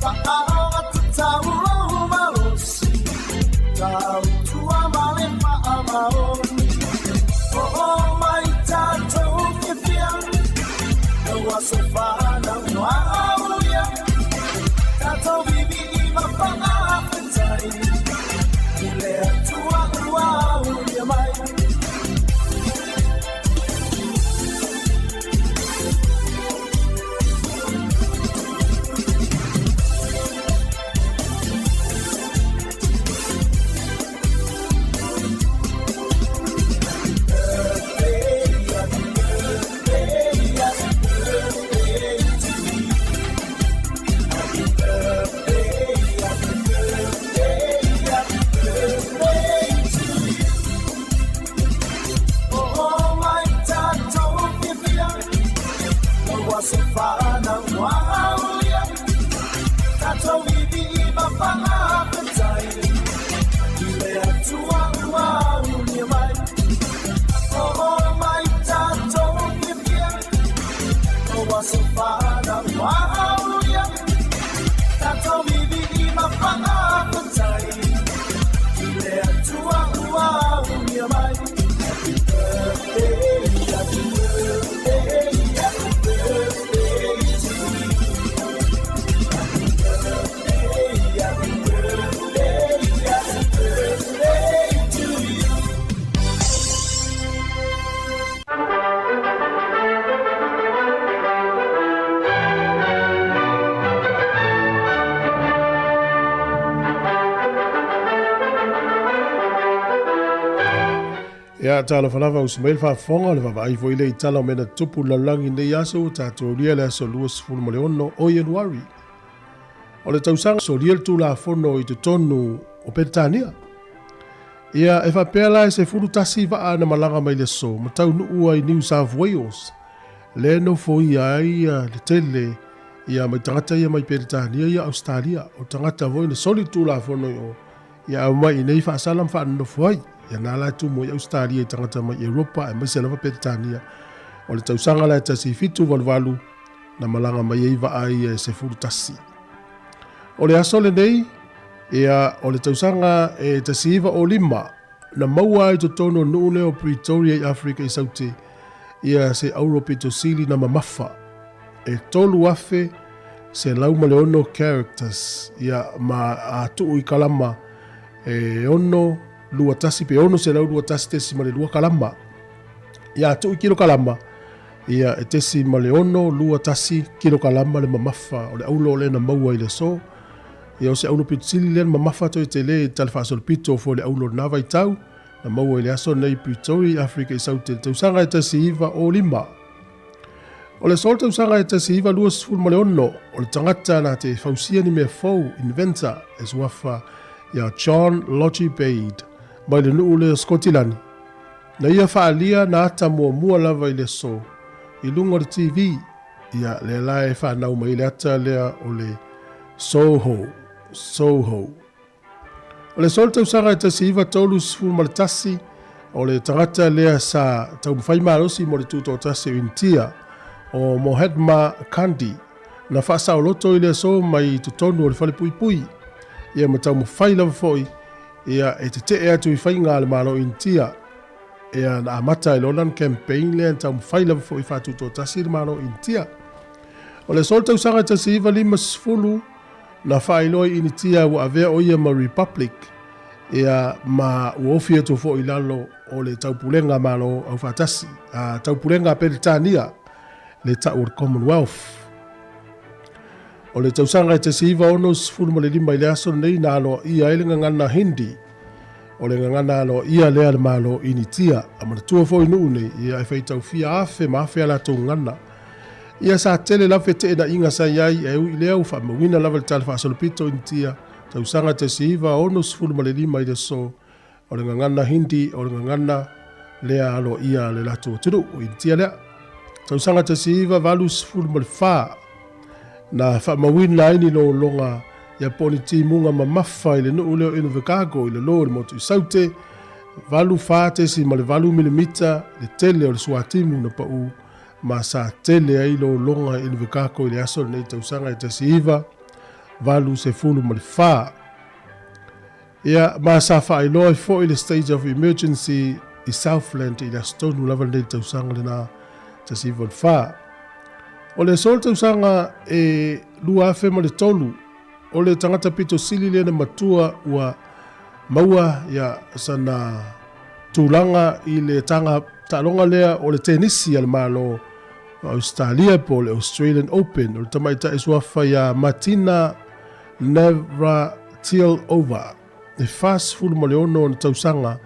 Faaogatatau lou malosi Tautua ma le faamaoni Oo mai tatou fiafia Lou aso fanau ua aulia Tatou viivii ma faafetai I le Atua ua aulia mai. Oo mai tatou fiafia Lou aso fanau ua aulia Tatou viivii ma faafetai I le Atua ua aulia mai Oo mai tatou fiafia Lou aso fanau ua aulia Tatou viivii ma faafetai I le Atua ua aulia mai. Happy birthday, happy birthday, happy birthday to you. Happy birthday, happy birthday, happy birthday to you. Ia, talofa lava, usu mai le faafofoga, o le vaavaai foi lea i tala o mea na tutupu i le lalolagi i lenei aso ua tatou aulia le aso 26 o Ianuari o le tausaga. Solia le Tulafono i totonu o Peretania. Ia, e faapea la e 11 vaa na malaga mai le aso ma taunuu ai New South Wales. lea e nofoia ai le tele ia mai tagata ia mai Peretania ia Ausetalia. O tagata foi na soli le Tulafono i o, ia aumai i inei faasala ma faanonofo ai. Ia na la e tumu ai Ausetalia i tagata mai Europa aemaise lava Peretania. O le tausaga la e 1788 na malaga mai ai vaa ia e 11. O le aso lenei, ia o le tausaga e 1905, na maua ai i totonu o le nuu lea o Pretoria i Afrika i Saute ia se auro pito sili na mamafa e 3,106 characters ia ma a tuu i kalama e 621 pe 621.2 kalama. Ia a tuu i kilokalama ia e 0.621 kilokalama le mamafa o le aulo lea na maua i le aso. Ia o se aulo pito sili lea na mamafa toe tele i le tala faasolopito foi o le aulo i lena vaitau, na maua i le aso lenei i Pretoria i Afrika i Saute i le tausaga e 1905. O le aso o le tausaga e 1926, o le tagata na te fausia ni mea fou, inventor, e suafa ia John Logie Baird mai le nuu lea o Skotilani. Na ia faaalia na ata muamua lava i le aso i luga o le TV. Ia, lea la e fanau mai le ata lea o le Soho, Soho. O le aso o le tausaga e 1931, o le tagata lea sa taumafai malosi mo le tutoatasi o Initia, o Mahatma Gandhi, na faasaoloto i le aso mai totonu o le falepuipui, ia ma taumafai lava foi ia e tetee atu i faiga a le Malo o Initia. Ia na amata ai loa lana campaign lea na taumafai lava foi e faatutoatasi le Malo o Initia. O le aso o le tausaga e 1950, na faailoa i Initia ua avea o ia ma Republic, ia ma ua ofi atu foi i lalo o le Taupulega Malo Aufaatasi, a Taupulega a Peretania, le tau o le Commonwealth. O le tausaga e 1965 i le aso lenei na aloaia ai le gagana Hindi. O le gagana aloaia lea a le Malo o Initia. A manatua foi nuu nei, ia e faitau fia afe ma afe a latou gagana. Ia sa tele lava feteenaiga sa i ai, ae ui i lea ua faamauina lava le tala faasolopito o Initia, tausaga 1965 i le aso. O le gagana Hindi, o le gagana lea aloaia a le latou atunuu, o Initia lea. Tausaga 1984, na faamauina ai ni lologa ia po o ni timuga mamafa i le nuu lea o Invercargill i lalo i le motu i Saute, 84.8 milimita le tele o le suatimu na pau ma sa tele ai lologa i Invercargill i le aso lenei tausaga e 1984. Ia, ma sa faailoa ai foi le State of Emergency i Southland i le aso tonu lava lenei tausaga lena 1984. O le aso o le tausaga e 2003, o le tagata pito sili lea na matua ua maua ia sana tulaga i le taga taaloga lea o le tenisi a le Malo o Ausetalia po o le Australian Open, o le tamaitai suafa ia Martina Navratilova, e 46 ona tausaga,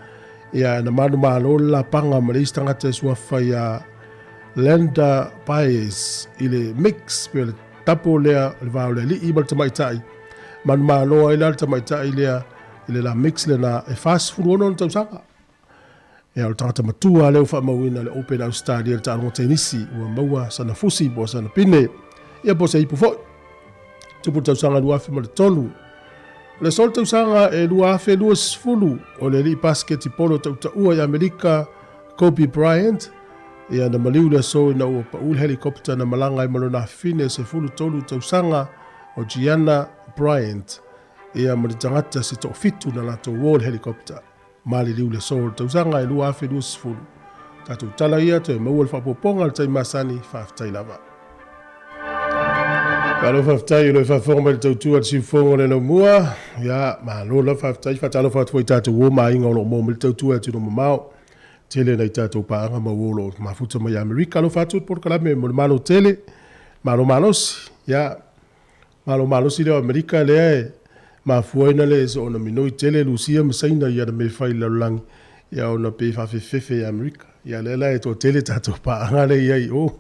ia na manumalo le lapaga ma le isi tagata e suafa ia Leander Paes i le mix pe o le tapo lea o le va o le alii ma le tamaitai. Manumalo ai la le tamaitai lea i le la mix lena e 46 ona tausaga. Ia o le tagata matua lea ua faamauina le Open Australia le taaloga tenisi ua maua sana fusi po o sana pine ia po o se ipu foi. Tupu le tausaga 2003. O le aso tausaga e 2020 o le alii basketipolo tautaua i Amerika Kobe Bryant ia na maliu le aso ina ua pau le helicopter na malaga ai ma lona afafine 13 tausaga o Gianna Bryant ia ma le tagata se toafitu na latou o le helicopter. Maliliu le aso o le tausaga e 2020. Tatou tala ia toe maua le faaopoopoga i le taimi masani, faafetai lava. Malo faafetai i le faafofoga mai le tautua a le siufofoga o le laumua. Ia, malo lava faafetai. Faatalofa atu foi i tatou uo ma aiga o lo o maua mai le tautua i atunuu mamao. Tele nai tatou paaga ma uo o lo o mafuta mai Amerika. Alofa atu le polokalame mo le Malo tele, Malo malosi. Ia, Malo malosi lea o Amerika lea e mafua ai na le soona minoi tele Lusia ma Saina i ana mea e fai i le lalolagi, ia ona pei e faafefefefe ia Amerika. Ia lea la e toatele tatou paaga lea i ai i o.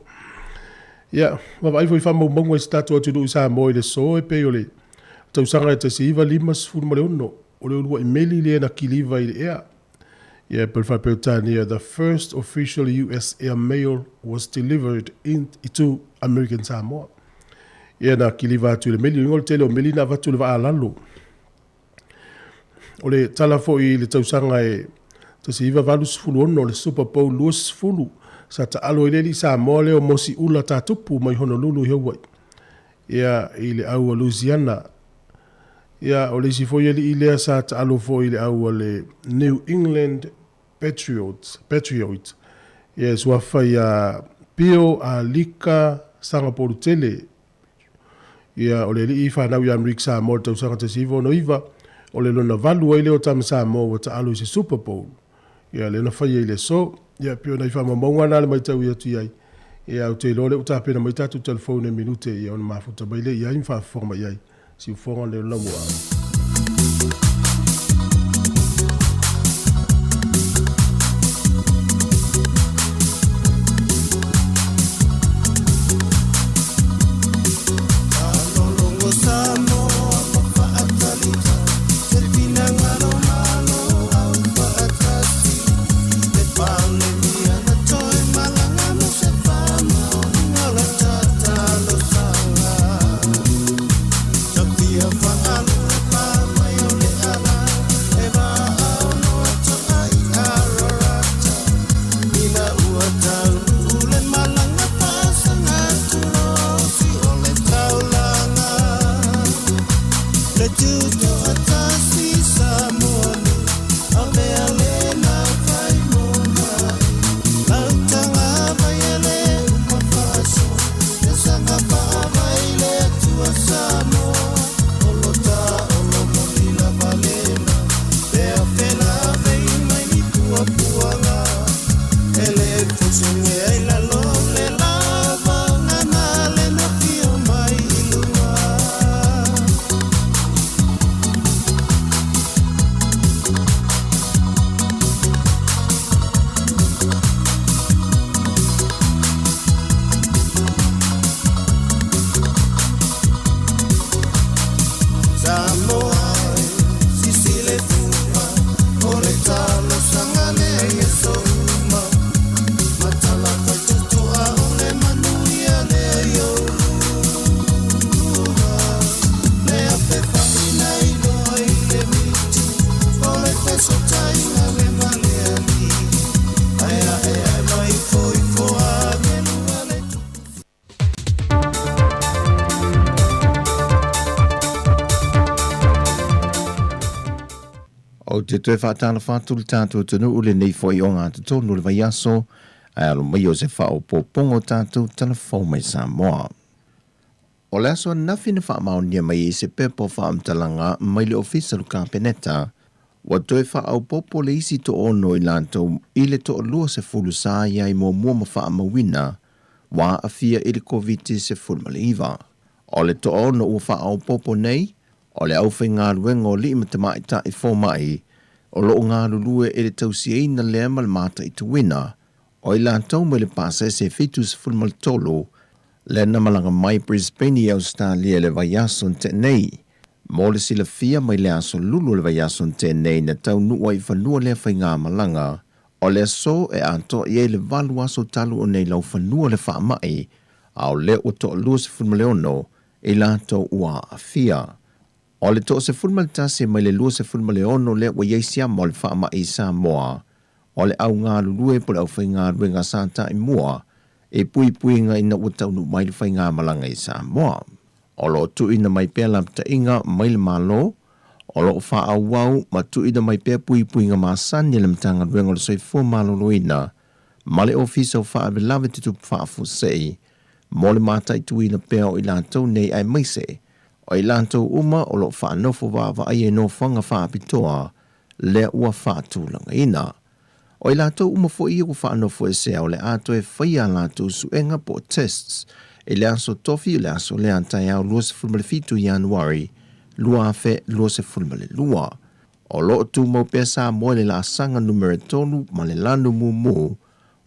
Ia, vaavaai foi i faamaumauga i si tatou atunuu i Samoa i le aso e pei o le tausaga e 1956, o le uluai meli lea na kiliva i le ea. Ia, pei o le faa-Peretania, The first official US air mail was delivered in to American Samoa. Ia, na kiliva atu i le meli, o le tele o meli na avatu i le vaa lalo. O le tala foi i le tausaga e 1986 o le Super Bowl 20, sa taalo ai le alii Samoa lea o Mosi Ula Tatupu mai Honolulu i Hawaii. Ia, i le au a Louisiana. Ia, o le isi foi alii lea sa taalo foi i le au a le New England Patriots, Patriots. Ia, e suafa ia Pio Alika Sagapolutele. Ia, o le alii fanau ia Amerika Samoa i le tausaga 1969, o le lona valu ai lea o tama Samoa ua taalo i se Super Bowl. Ia, lea na faia i le aso. Ia, pei o nai faamaumauga na le matau atu i ai. Ia, ou te iloa o lea ua tapena mai tatou telefone e minute, ia, ona mafuta mai lea i ai ma faafofoga mai ai. Siufofoga leo laua. Ou te toe faatalofa atu i le tatou atunuu i lenei foi ogatotonu o le vaiaso, ae alo mai o se faaopoopoga o tatou talafou mai Samoa. O le aso ananafi na faamaonia mai ai se pepa o faamatalaga mai le Ofisa o le Kapeneta, ua toe faaopoopo le isi toaono i latou i le toalua sefulu sa i ai muamua ma faamauina ua aafia i le Koviti-19. O le toaono ua faaopoopo nei, o le aufaigaluega o alii ma tamaitai fomai o lo o galulue i le tausiaina lea ma le mataituina o i latou mai le pasese 73 lea na malaga mai Brisbane i Ausetalia i le vaiaso na tea nei. Mo le silafia mai le aso Lulu o le vaiaso na tea nei na taunuu ai i fanua lea faigamalaga, o le aso e atoa i ai le valu aso talu o nei laufanua le faamai, a o lea ua toalua 16 i latou ua aafia. O le toa 11 mai le 26 lea ua i ai siama o le faamai i Samoa, o le au galulue po o le aufaigaluega sa ta'i mua i puipuiga ina ua taunuu mai le faigamalaga i Samoa. O lo o tuuina mai pea lapataiga mai le Malo, o lo o faaauau ma tuuina mai pea puipuiga masani a le Matagaluega o le Soifua Maloloina ma le Ofisa o Faalavelave Tutupu Faafuasei mo le mataituina pea o i latou nei aemaise o i latou uma o lo o faanofo vaavaaia i nofoaga faapitoa lea ua faatulagaina. O i latou uma foi ia ua faanofoesea o le a toe faia a latou suega po o tests i le aso Tofi o le aso lea taeao 27 Ianuari 2022. O lo o tumau pea Samoa i le laasaga numera tolu ma le lanu mumu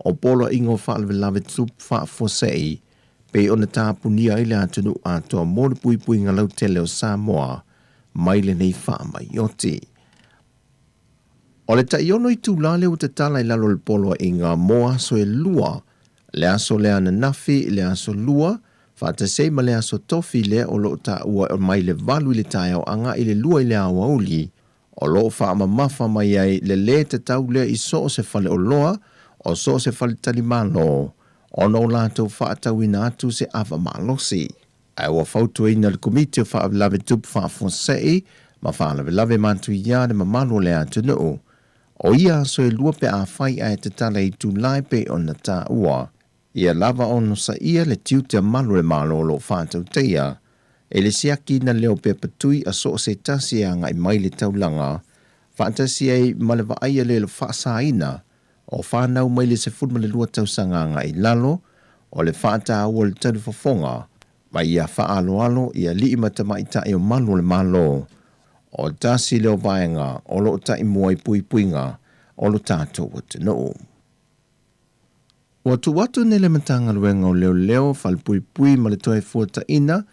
o Poloaiga o Faalavelave Tutupu Faafuasei pei ona tapunia ai le atunuu atoa mo le puipuiga lautele o Samoa mai lenei faamaioti. O le tai-ono itulā lea ua tatala i lalo o le poloaiga mo aso e lua, le aso lea ananafi, le aso lua, faatasi ai ma le aso tofi lea o lo o taua mai le 8 i le taeao agai i le 2 i le aoauli, o lo o faamamafa mai ai le lē tatau lea i so o se faleoloa, o so o se faletalimalo, ona o latou faatauina atu se ava malosi. Ae ua fautuaina le Komiti o Faalavelave Tupu Faafuasei ma Faalavelave Matuia le mamalu o le atunuu, o ia aso e lua pe afai ae tatala i itula e pei ona taua, ia lava onosaia le tiute a malu o le Malo o lo o faatautaia e le siakiina lea o pepa tui a so o se tasi e agai mai i le taulaga, faatasi ai ma le vaaia lea i le faasaina o fanau mai le 12 tausaga agai i lalo, o le faataua o le talifofoga ma ia faaaloalo i alii ma tamaitai o malu o le Malo, o tasi lea o vaega o lo o taimua i puipuiga o lo tatou atunuu. Ua tuu atu nei le Matagaluega o Leoleo, Falepuipui ma le Toefuataiga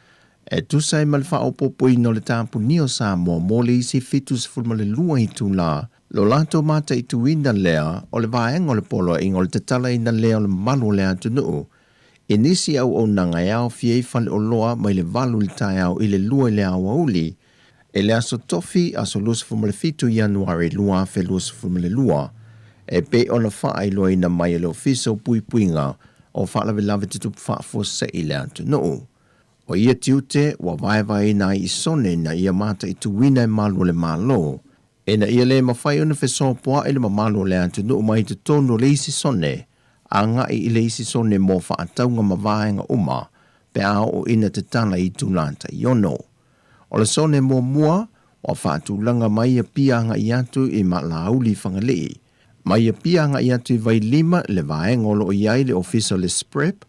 e tusa ai ma le faaopoopoina o le tapunia o Samoa mo le isi 72 itula, lo latou mataituina lea o le vaega o le poloaiga o le tatalaina lea o le mamalu o le atunuu i nisi auaunaga e aofia ai faleoloa mai le 8 i le taeao i le 2 i le aoauli i le aso Tofi, aso 27 Ianuari 2022, e pei ona faailoaina mai e le Ofisa o Puipuiga o Faalavelave Tutupu Faafuasei i le atunuu. O ia tiute ua vaevaeina ai i sone ina ia mataituina e malu o le Malo, ina ia le mafai ona fesoapoa'i le mamalu o le atunuu mai totonu o le isi sone agai i le isi sone mo faatauga ma vaega uma pe a oo ina tatala i itulā tai-ono. O le sone muamua, ua faatulaga mai Apia agai atu i Maalauli i Fagalii, mai Apia agai atu i Vailima i le vaega o lo o i ai le ofisa o le SPREP,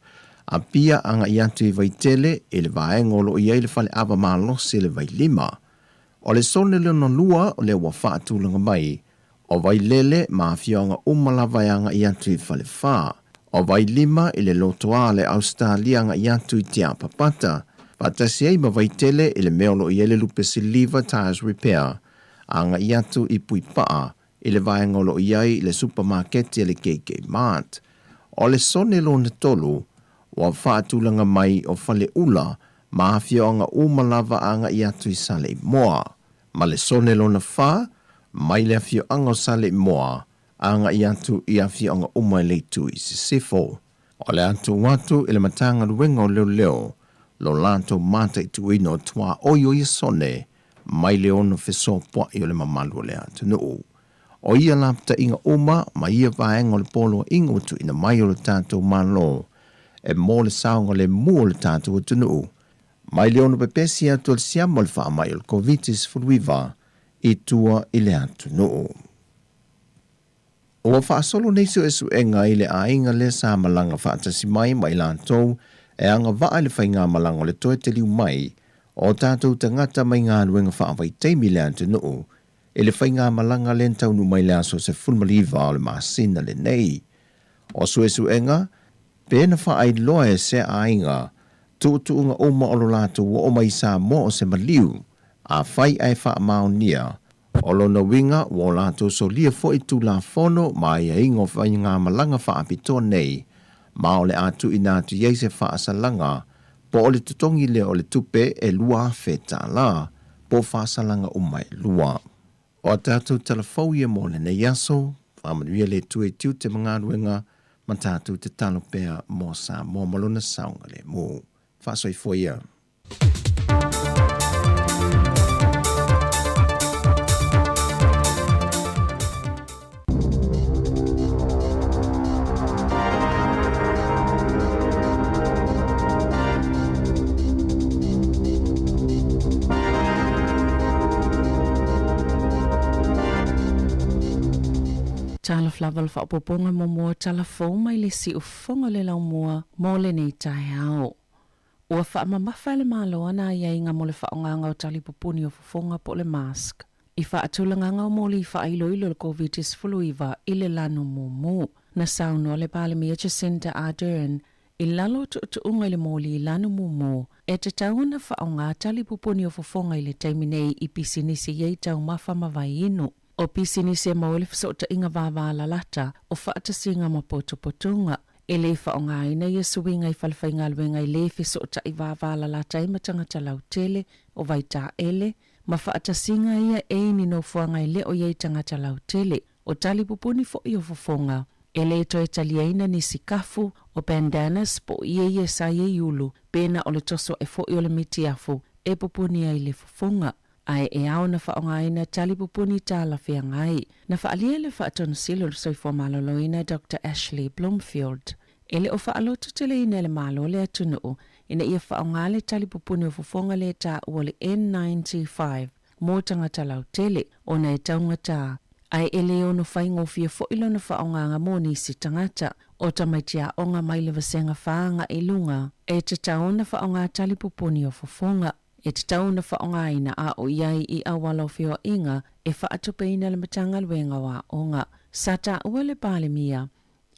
Apia agai atu i Vaitele i le vaega o lo o i ai le fale ava malosi i le Vailima. O le sone lona lua o lea ua faatulaga mai, o Vailele ma afioaga uma lava e agai atu i Falefa, o Vailima i le lotoa le Ausetalia agai atu i Tiapapata, faatasi ai ma Vaitele i le mea o lo o i ai le lupe siliva Tyres Repair, agai atu i Puipaa i le vaega o lo o i ai le supamaketi a le KK Mart. O le sone lona tolu, ua faatulaga mai o Faleula ma afioaga uma lava agai atu i Saleimoa. Ma le sone lona fa, mai le afioaga o Saleimoa agai atu i afioaga uma i le itu i sisifo. O le a tuu atu i le Matagaluega o Leoleo lo latou mataituina o tuaoi o ia sone mai le ono fesopoai o le mamalu o le atunuu. O ia lapataiga uma ma ia vaega o le poloaiga ua tuuina mai o lo tatou Malo e mo le saogalemu o le tatou atunuu mai le ono pepesi atu o le siama o le faamai o le Koviti-19 i tua i le atunuu. Ua faasolo nei suesuega i le aiga lea sa malaga faatasi mai ma i latou e agavaa i le faigamalaga o le toe taliu mai o tatou tagata mai galuega faavaitaimi i le atunuu i le faigamalaga lea na taunuu mai i le aso 19 o le masina lenei. O suesuega, pe na faailoa e se aiga tuutuuga uma o lo latou oo mai i Samoa o se maliu, afai ae faamaonia, o lona uiga ua o latou solia foi Tulafono ma aiaiga o faigamalaga faapitoa nei, ma o le a tuuina atu i ai se faasalaga po o le totogi lea o le tupe e $2,000 po o faasalaga uma e lua. O a tatou tala fou ia mo lenei aso, faamanuia le Atua i tiute ma galuega, ma tatou tatalo pea mo Samoa ma lona saogalemu. Faasoifua ia. Talofa lava le faaopoopoga muamua tala fou mai le siufofoga o le laumua mo lenei taeao. Ua faamamafa e le Malo ana aiaiga mo le faaaogaga o talipupuni o fofoga po o le mask i faatulagaga o moli faailoilo o le Koviti-19 i le lanu mumu. Na saunoa le Palemia Jacinda Ardern i lalo o tuutuuga i le moli i lanu mumu e tatau ona faaaoga talipupuni o fofoga i le taimi nei i pisinisi i ai taumafa ma vaiinu. O pisinisi e maua ai le fesootaiga vavalalata o faatasiga ma potopotoga. E le faaaogaina ia suiga i falefaigaluega e le fesootai vavalalata ai ma tagata lautele, o vaitaele, ma faatasiga ia e i ni nofoaga e le o i ai tagata lautele. O tali pupuni foi o fofoga. E le toe taliaina nisi kafu, o bandanas po o ie ia sa i ai ulu, pe na o le toso ae foi o le mitiafu e pupuni ai le fofoga. Ae e ao ona faaaogaina tali pupuni talafeagai. Na faaalia e le Faatonosili o le Soifua Maloloina Doctor Ashley Bloomfield, e le o faalototeleina e le Malo le atunuu ina ia faaaoga le tali pupuni o fofoga lea e taua o le N95 mo tagata lautele, ona e taugata, ae e le ono faigofie foi lona faaaogaga mo nisi tagata. O tamaiti aoga mai le vasega fa agai i luga, e tatau ona faaaoga tali pupuni o fofoga. E tatau ona faaaogaina a o i ai i auala o feoaiga e faatupeina le Matagaluega o Aoga. Sa taua le Palemia,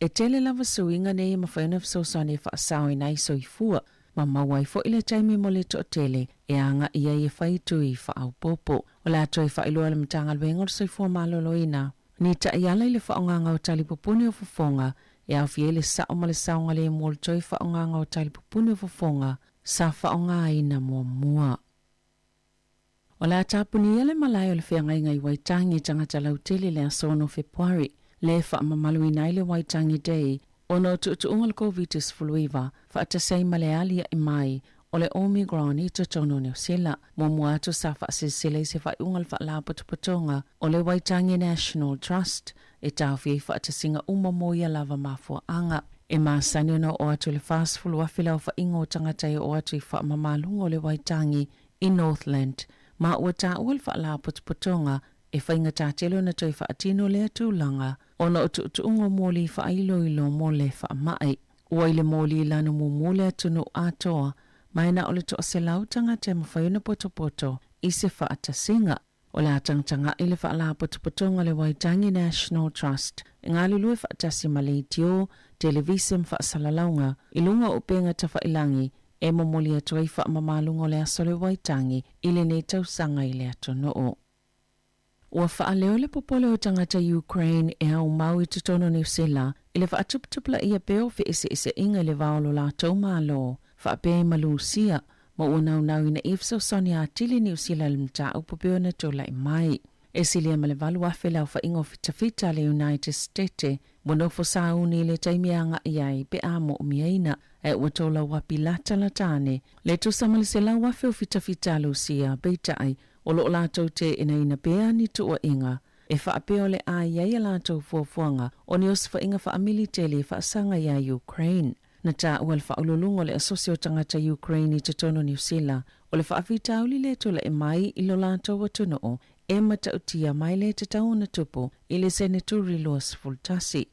e tele lava suiga nei e mafai ona fesoasoani e faasaoina ai soifua ma maua ai foi le taimi mo le toatele e agai ai e fai tui faaopoopo. O le a toe faailoa le Matagaluega o le Soifua Maloloina ni taiala i le faaaogaga o tali pupuni o fofoga e aofia ai le sao ma le saogalemu o le toe faaaogaga o tali pupuni o fofoga sa faaaogaina muamua. O le a tapunia le malae o le feagaiga i Waitangi i tagata lautele i le aso 6 Fepuari, le faamamaluina ai le Waitangi Day ona o tuutuuga o le Koviti-19 faatasi ai ma le aliae mai o le Omicron i totonu o Niu Sila. Muamua atu sa faasilsila i se faaiuga o le Faalapotopotoga o le Waitangi National Trust e taofi ai faatasiga uma mo ia lava mafuaaga. E masani ona oo atu i le 40,000 le aofaiga o tagata e oo atu i faamamaluga o le Waitangi i Northland, ma ua taua le Faalapotopotoga e faigata tele ona toe faatino lea tulaga ona o tuutuuga o moli faailoilo mo le faamai. Ua i le moli lanu mumu le atunuu atoa, ma e na o le toaselau tagata e mafai ona potopoto i se faatasiga. O le a tagatagai le Faalapotopotoga o le Waitangi National Trust e galulue faatasi ma leitio, televise ma faasalalauga i luga o upega tafailangi e momoli atu ai faamamaluga o le aso o le Waitangi i lenei tausaga i le atunuu. Ua faaleo le popole o tagata Ukraine e aumau i totonu o Niu Sila i le faatuputupulaia pea o feeseeseaiga i le va o lo latou Malo faapea i ma Lusia ma ua naunauina i fesoasoani atili Niu Sila i le mataupu pei ona tulai mai. E silia ma le 8,000 le aofaiga o fitafita a le United Stete ua nofo sauni i le taimi e agai ai pe a moomiaina, ae ua tolauapi latalata ane le tusa ma le 100,000 o fitafita a Lusia, peitai, o lo o latou teenaina pea ni tuuaiga e faapea o le a i ai a latou fuafuaga o ni osofaiga faamiliteli e faasaga iā Ukraine. Na taua le faauluuluga o le Asosi o Tagata Ukraine i totonu o Niu Sila, o le faafitauli lea e tulai mai i lo latou atunuu e matautia mai le tatau ona tupu i le seneturi 21.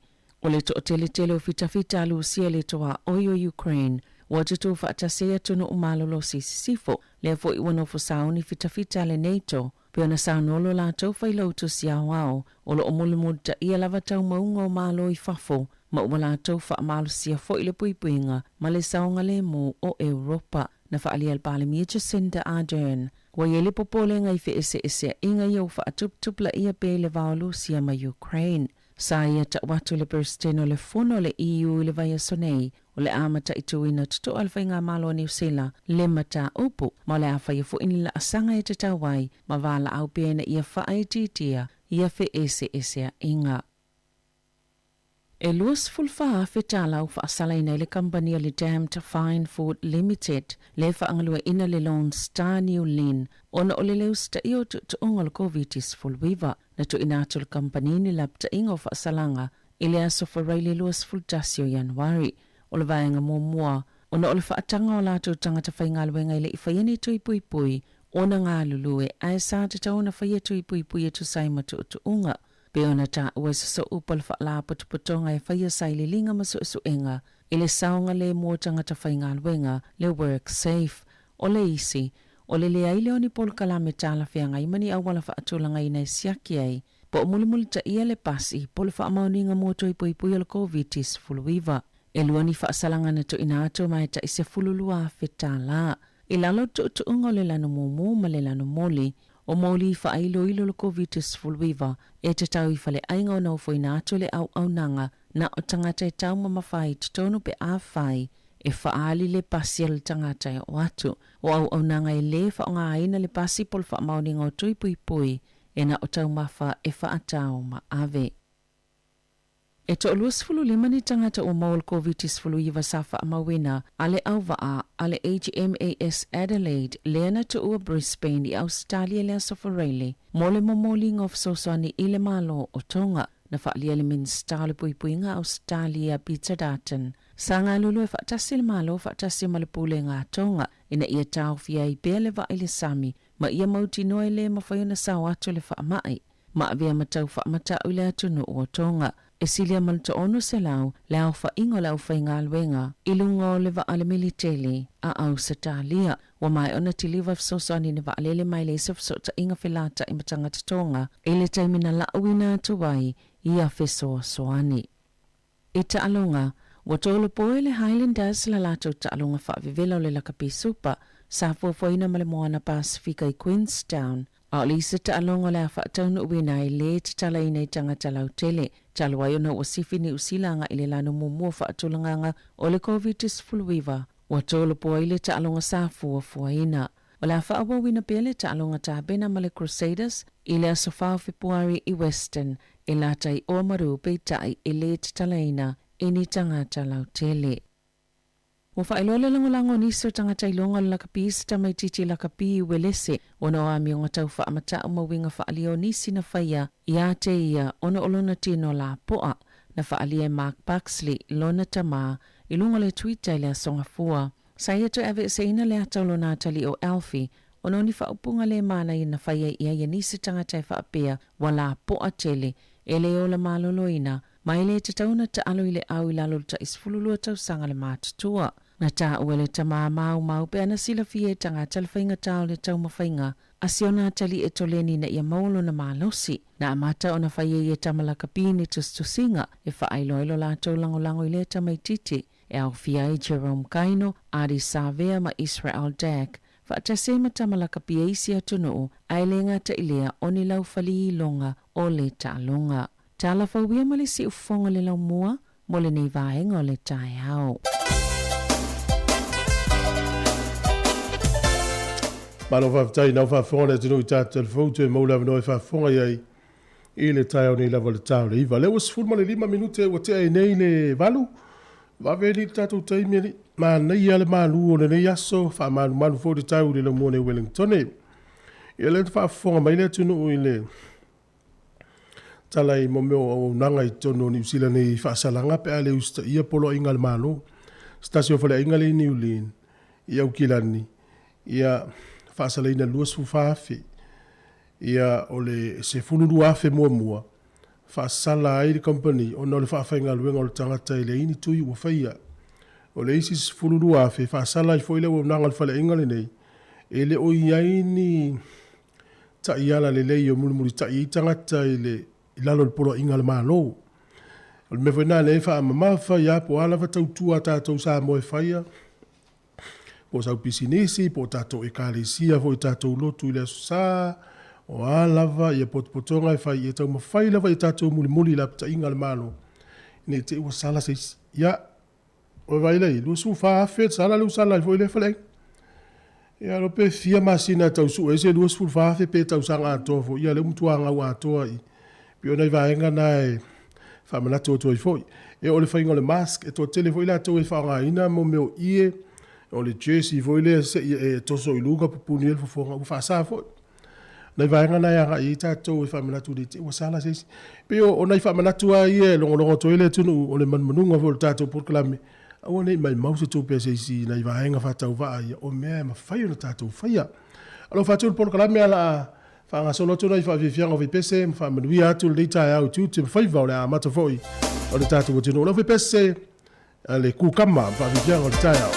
O le toateletele o fitafita a Lusia i le tuaoi o Ukraine ua tutū faatasi ai atunuu malolosi i sisifo, lea foi ua nofo sauni fitafita a le NATO pei ona saunoa lo latou failautusi aoao o lo o mulimulitaia lava taumauga o Malo i fafo ma ua latou faamalosia foi le puipuiga ma le saogalemu o Europa. Na faaalia e le Palemia Jacinda Ardern, ua i ai le popolega i feeseeseaiga ia ua faatuputupulaia pea i le va o Lusia ma Ukraine. Sa ia tau atu le Peresetene o le Fono a le EU i le vaiaso nei, o le a mataituina totoa le Faigamalo a Niu Sila le mataupu, ma o le a faia foi ni laasaga e tatau ai ma valaau pea ina ia faaitiitia ia feeseeseaiga. E 24,000 tala ua faasalaina ai le kamupani a le Damned Fine Food Limited le faagalueaiina le Lone Star New Lynn ona o le le usitaia o tuutuuga o le Koviti-19. Na tuuina atu le kamupani ni lapataiga o faasalaga i le aso Faraile 21 o Ianuari. O le vaega muamua, ona o le faataga o latou tagata faigaluega e le i faia ni tui puipui ona galulue ae sa tatau ona faia tui puipui e tusa ai ma tuutuuga. Pei ona taua i se sooupu a le Faalapotopotoga e faia sailiiliga ma suesuega i le saogalemu o tagata faigaluega, le WorkSafe. O le isi, o le leai lea o ni polokalame talafeagai ma ni auala faatulagaina e siaki ai po o mulimulitaia le pasi po o le faamaoniga mo toe puipui o le Koviti-19. E lua ni faasalaga na tuuina atu ma e tai $12,000 tala. I lalo o tuutuuga o le lanu mumu ma le lanu moli. o moli faailoilo o le Koviti-19 e tatau i faleaiga ona ofoina atu le auaunaga na o tagata e taumamafa ai i totonu pe afai e faaali le pasi a le tagata e oo atu. O auaunaga e lē faaaogaina le pasi po o le faamaoniga o tui puipui e na o taumafa e faatau ma ave. E toa-25 ni tagata ua maua le Koviti-19 sa faamauina a le auvaa a le HMAS Adelaide lea na tuua Brisbane i Ausetalia i le Aso Faraile mo le momoliga o fesoasoani i le Malo o Tonga. Na faaalia le Minisita o le Puipuiga a Ausetalia Peter Dutton sa galulue faatasi le Malo faatasi ma le Pulega a Tonga ina ia taofia ai pea le vaa i le sami ma ia mautinoa e lē mafai ona sao atu le faamai ma avea ma tau faamata'u i le atunuu o Tonga. E silia ma le 600 le aofaiga o le aufaigaluega i luga o le vaa le militeli a Ausetalia. Ua maea ona tiliva fesoasoani i ni vaalele ma e leai se fesootaiga felata'i ma tagata Tonga i le taimi na la'uina atu ai ia fesoasoani. I taaloga, ua tolopo e le Highlanders la latou taaloga faavevela o le lakapi supa sa fuafuaina ma le Moana Pasifika i Queenstown, a o le isi taaloga o le a faataunuuina ai lē tatalaina i tagata lautele, talu ai ona ua sifi Niu Sila agai le lanu muamua faatulagaga o le Koviti-19, ua tolopo ai le taaloga sa fuafuaina. O le a faaauauina pea le taaloga tapena ma le Crusaders i le aso 4 o Fepuari i Weston e lata i Oamaru peitai e lē tatalaina i ni tagata lautele. Ua faailoa le lagolago o nisi o tagata iloga o le lakapi i se tamaitiiti lakapi i Uelese ona o amioga tau faamata'u ma uiga faaalia o nisi na faia iā te ia ona o lona tino lapoa na faaalia e Mark Buxley lona tamā i luga o le Twitter i le Aso Gafua. Sa ia toe aveeseina le ata o lona atalii o Alfie ona o ni faaupuga lē manaia na faia i ai e nisi tagata e faapea ua lapoa tele e lē ola maloloina ma e lē tatau ona taalo i le au i lalo o le tai 12 tausaga le matutua. Na taua e le tamā maumau pe ana silafia e tagata le faigata o le taumafaiga a si ona atalii e toleni ina ia maua lona malosi. Na amata ona fai e ia tama lakapi ni tusitusiga e faailoa ai lo latou lagolago i lea tamaitiiti e aofia ai Jerome Kaino, Ardie Savea ma Israel Dagg, faatasi ai ma tama lakapi a isi atunuu, ae le gata i lea o ni laufali iloga o le taaloga. Tala fauia ma le siufofoga le laumua mo lenei vaega o le taeao. Malo faafetai nau faafofoga le atunuu i tatou telefou toe maua le avanoa e faafofoga i ai i le taeao nei lava o le ta o le iva. Lea ua 15 minute ua tea ai nei le valu. Vave alii le tatou taimi alii. Manaia le malu o lenei aso, faamalumalu foi le tau i le laumua nei Wellingtone. Ia lea faafofoga mai le atunuu i le tala i mo mea o auaunaga i totonu o Niu Sila nei i faasalaga pe a le usitaia poloaiga a le Malo. Se tasi o faleaiga lea i Niu i Aukilani, ia faasalaina 24,000. Ia o le 12,000 muamua, faasala ai le kamupani ona o le faafaigaluega o le tagata e leai ni tui ua faia. O le isi 12,000, faasala ai foi le auaunaga a le faleaiga lenei, e le o i ai ni taiala lelei e mulimulitai ai tagata i le i lalo o le poloaiga a le Malo. O le mea foi lena lea e faamamafa ia po o a lava tautua a tatou Samoa e faia, po o sau pisinisi, po o tatou ekalesia foi, tatou lotu i le Aso Sa, o a lava ia potopotoga e fai, ia taumafai lava ia tatou mulimuli i lapataiga a le Malo, ne i te i ua sala se isi. Ia, ua vaai la i ai, 24,000 le sala lea ua sala ai foi lea faleaiga. Ia iloa pe fia masina e tau sue ai se 24,000 pe tausaga atoa foi, ia lea ua matua gau atoa i pei o nai vaega na e faamanatu atu ai foi. E o le faiga o le mask, e toatele foi latou e faaaogaina mo mea o ie, o le jersey foi lea seia e toso i luga pupuni ai le fofoga, ua faasa foi. Nai vaega na e agai ai tatou e faamanatu ne i te i ua sala se isi. E pei o nai faamanatu lava ia e logologo atu ai le atunuu, o le manumanuga foi o le tatou polokalame, aua ne i maimau se tupe a se isi i nai vaega faatauvaa ia, o mea e mafai ona tatou faia. O lo o faatu le polokalame a la faagasolo atu nai faafiafiaga o Faipese ma faamanuia atu lenei taeao i tiute ma faiva o le a amata foi o le tatou atunuu. Lau Faipese, le kukama ma faafiafiaga o le taeao.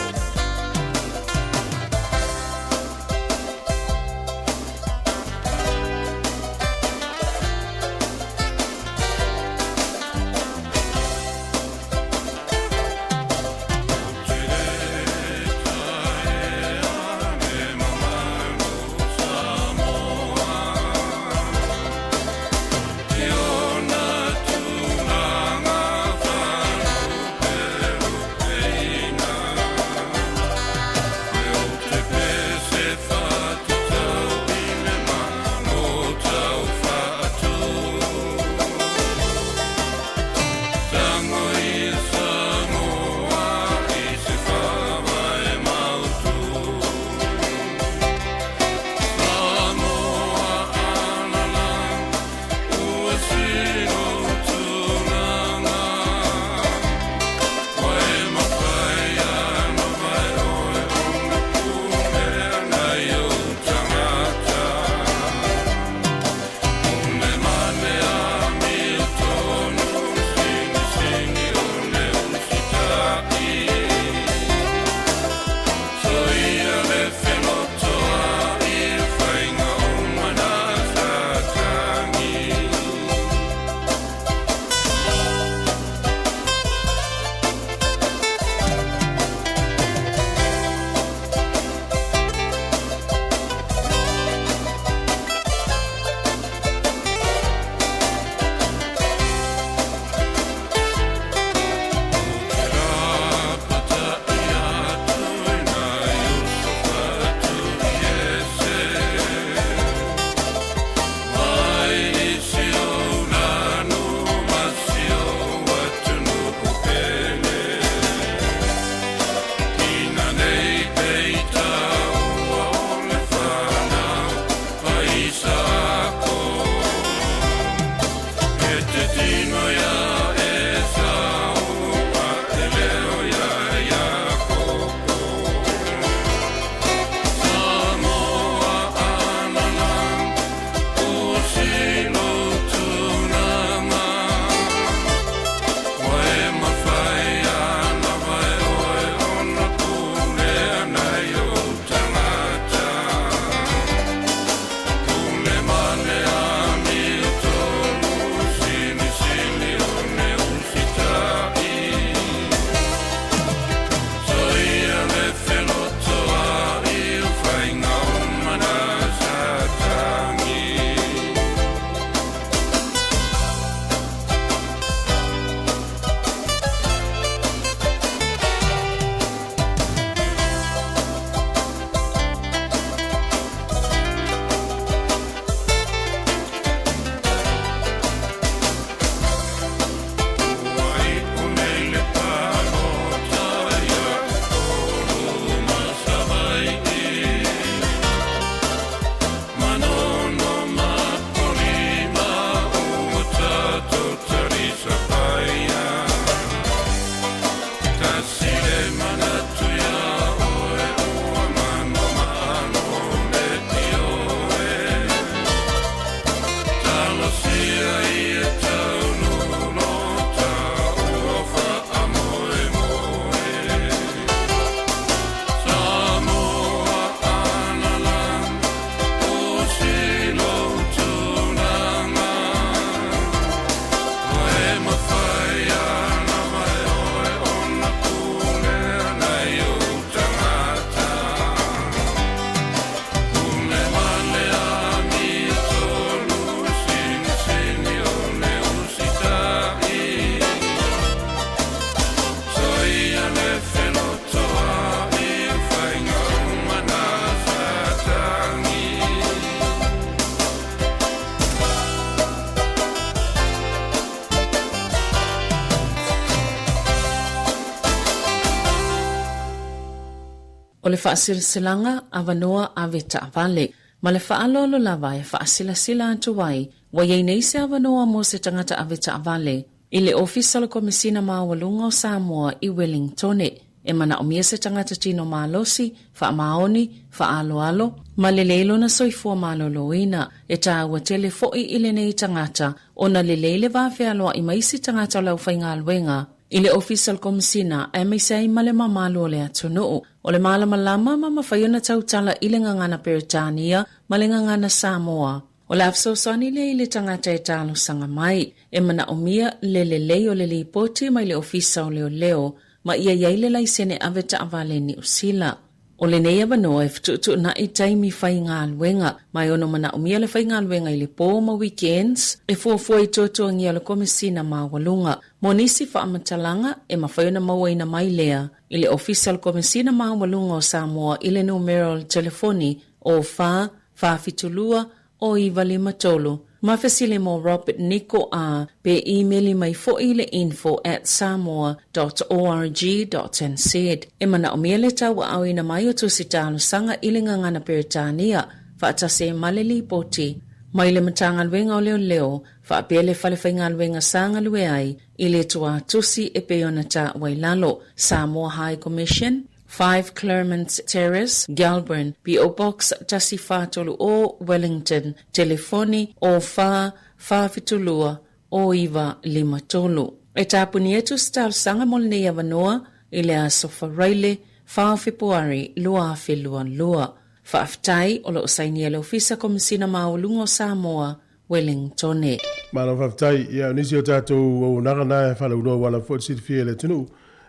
O le faaselaselaga, avanoa ave taavale. Ma le faaaloalo lava e faasilasila atu ai, ua i ai nei se avanoa mo se tagata ave taavale i le Ofisa o le Komesina Maualuga o Samoa i Wellingtone. E manaomia se tagata tino malosi, faamaoni, faaaloalo, ma lelei lona soifua maloloina. E taua tele foi i lenei tagata ona lelei le va fealoai ma isi tagata o le aufaigaluega i le Ofisa o le Komesina aemaise ai ma le mamalu o le atunuu. O le malamalama ma mafai ona tautala i le gagana Peretania ma le gagana Samoa. O le a fesoasoani lea i le tagata e talosaga mai. E manaomia le lelei o le lipoti mai le Ofisa o Leoleo ma ia i ai le laisene ave taavale Niu Sila. O lenei avanoa e fetuutuunai taimi faigaluega, ma e ono manaomia le faigaluega i le po ma weekends e fuafua i tuatuagia o le Komesina Maualuga. Mo nisi faamatalaga, e mafai ona mauaina mai lea i le Ofisa o le Komesina Maualuga o Samoa i le numera o le telefoni o 4 472 o 953 ma fesili mo Robert Niko a pe imeli mai foi i le info at samoa dot org dot nz. E manaomia le tauaaoina mai o tusi talosaga i le gagana Peretania faatasi ai ma le lipoti mai le Matagaluega o Leoleo faapea le Fale Faigaluega sa galue ai i le tuatusi e pei ona taua i lalo, Samoa High Commission, 5 Claremont Terrace, Gelburn, PO Box 1430, Wellington, telefoni 04 472 0953. E tapuni atu se talosaga mo lenei avanoa i le aso Faraile 4 o Fepuari 2022. Faafetai o lo o sainia e le Ofisa Komesina Maualuga o Samoa, Wellingtone. Malo faafetai. Ia, o nisi o tatou auaunaga na e faalauiloa ua lava foi le silafia e le atunuu,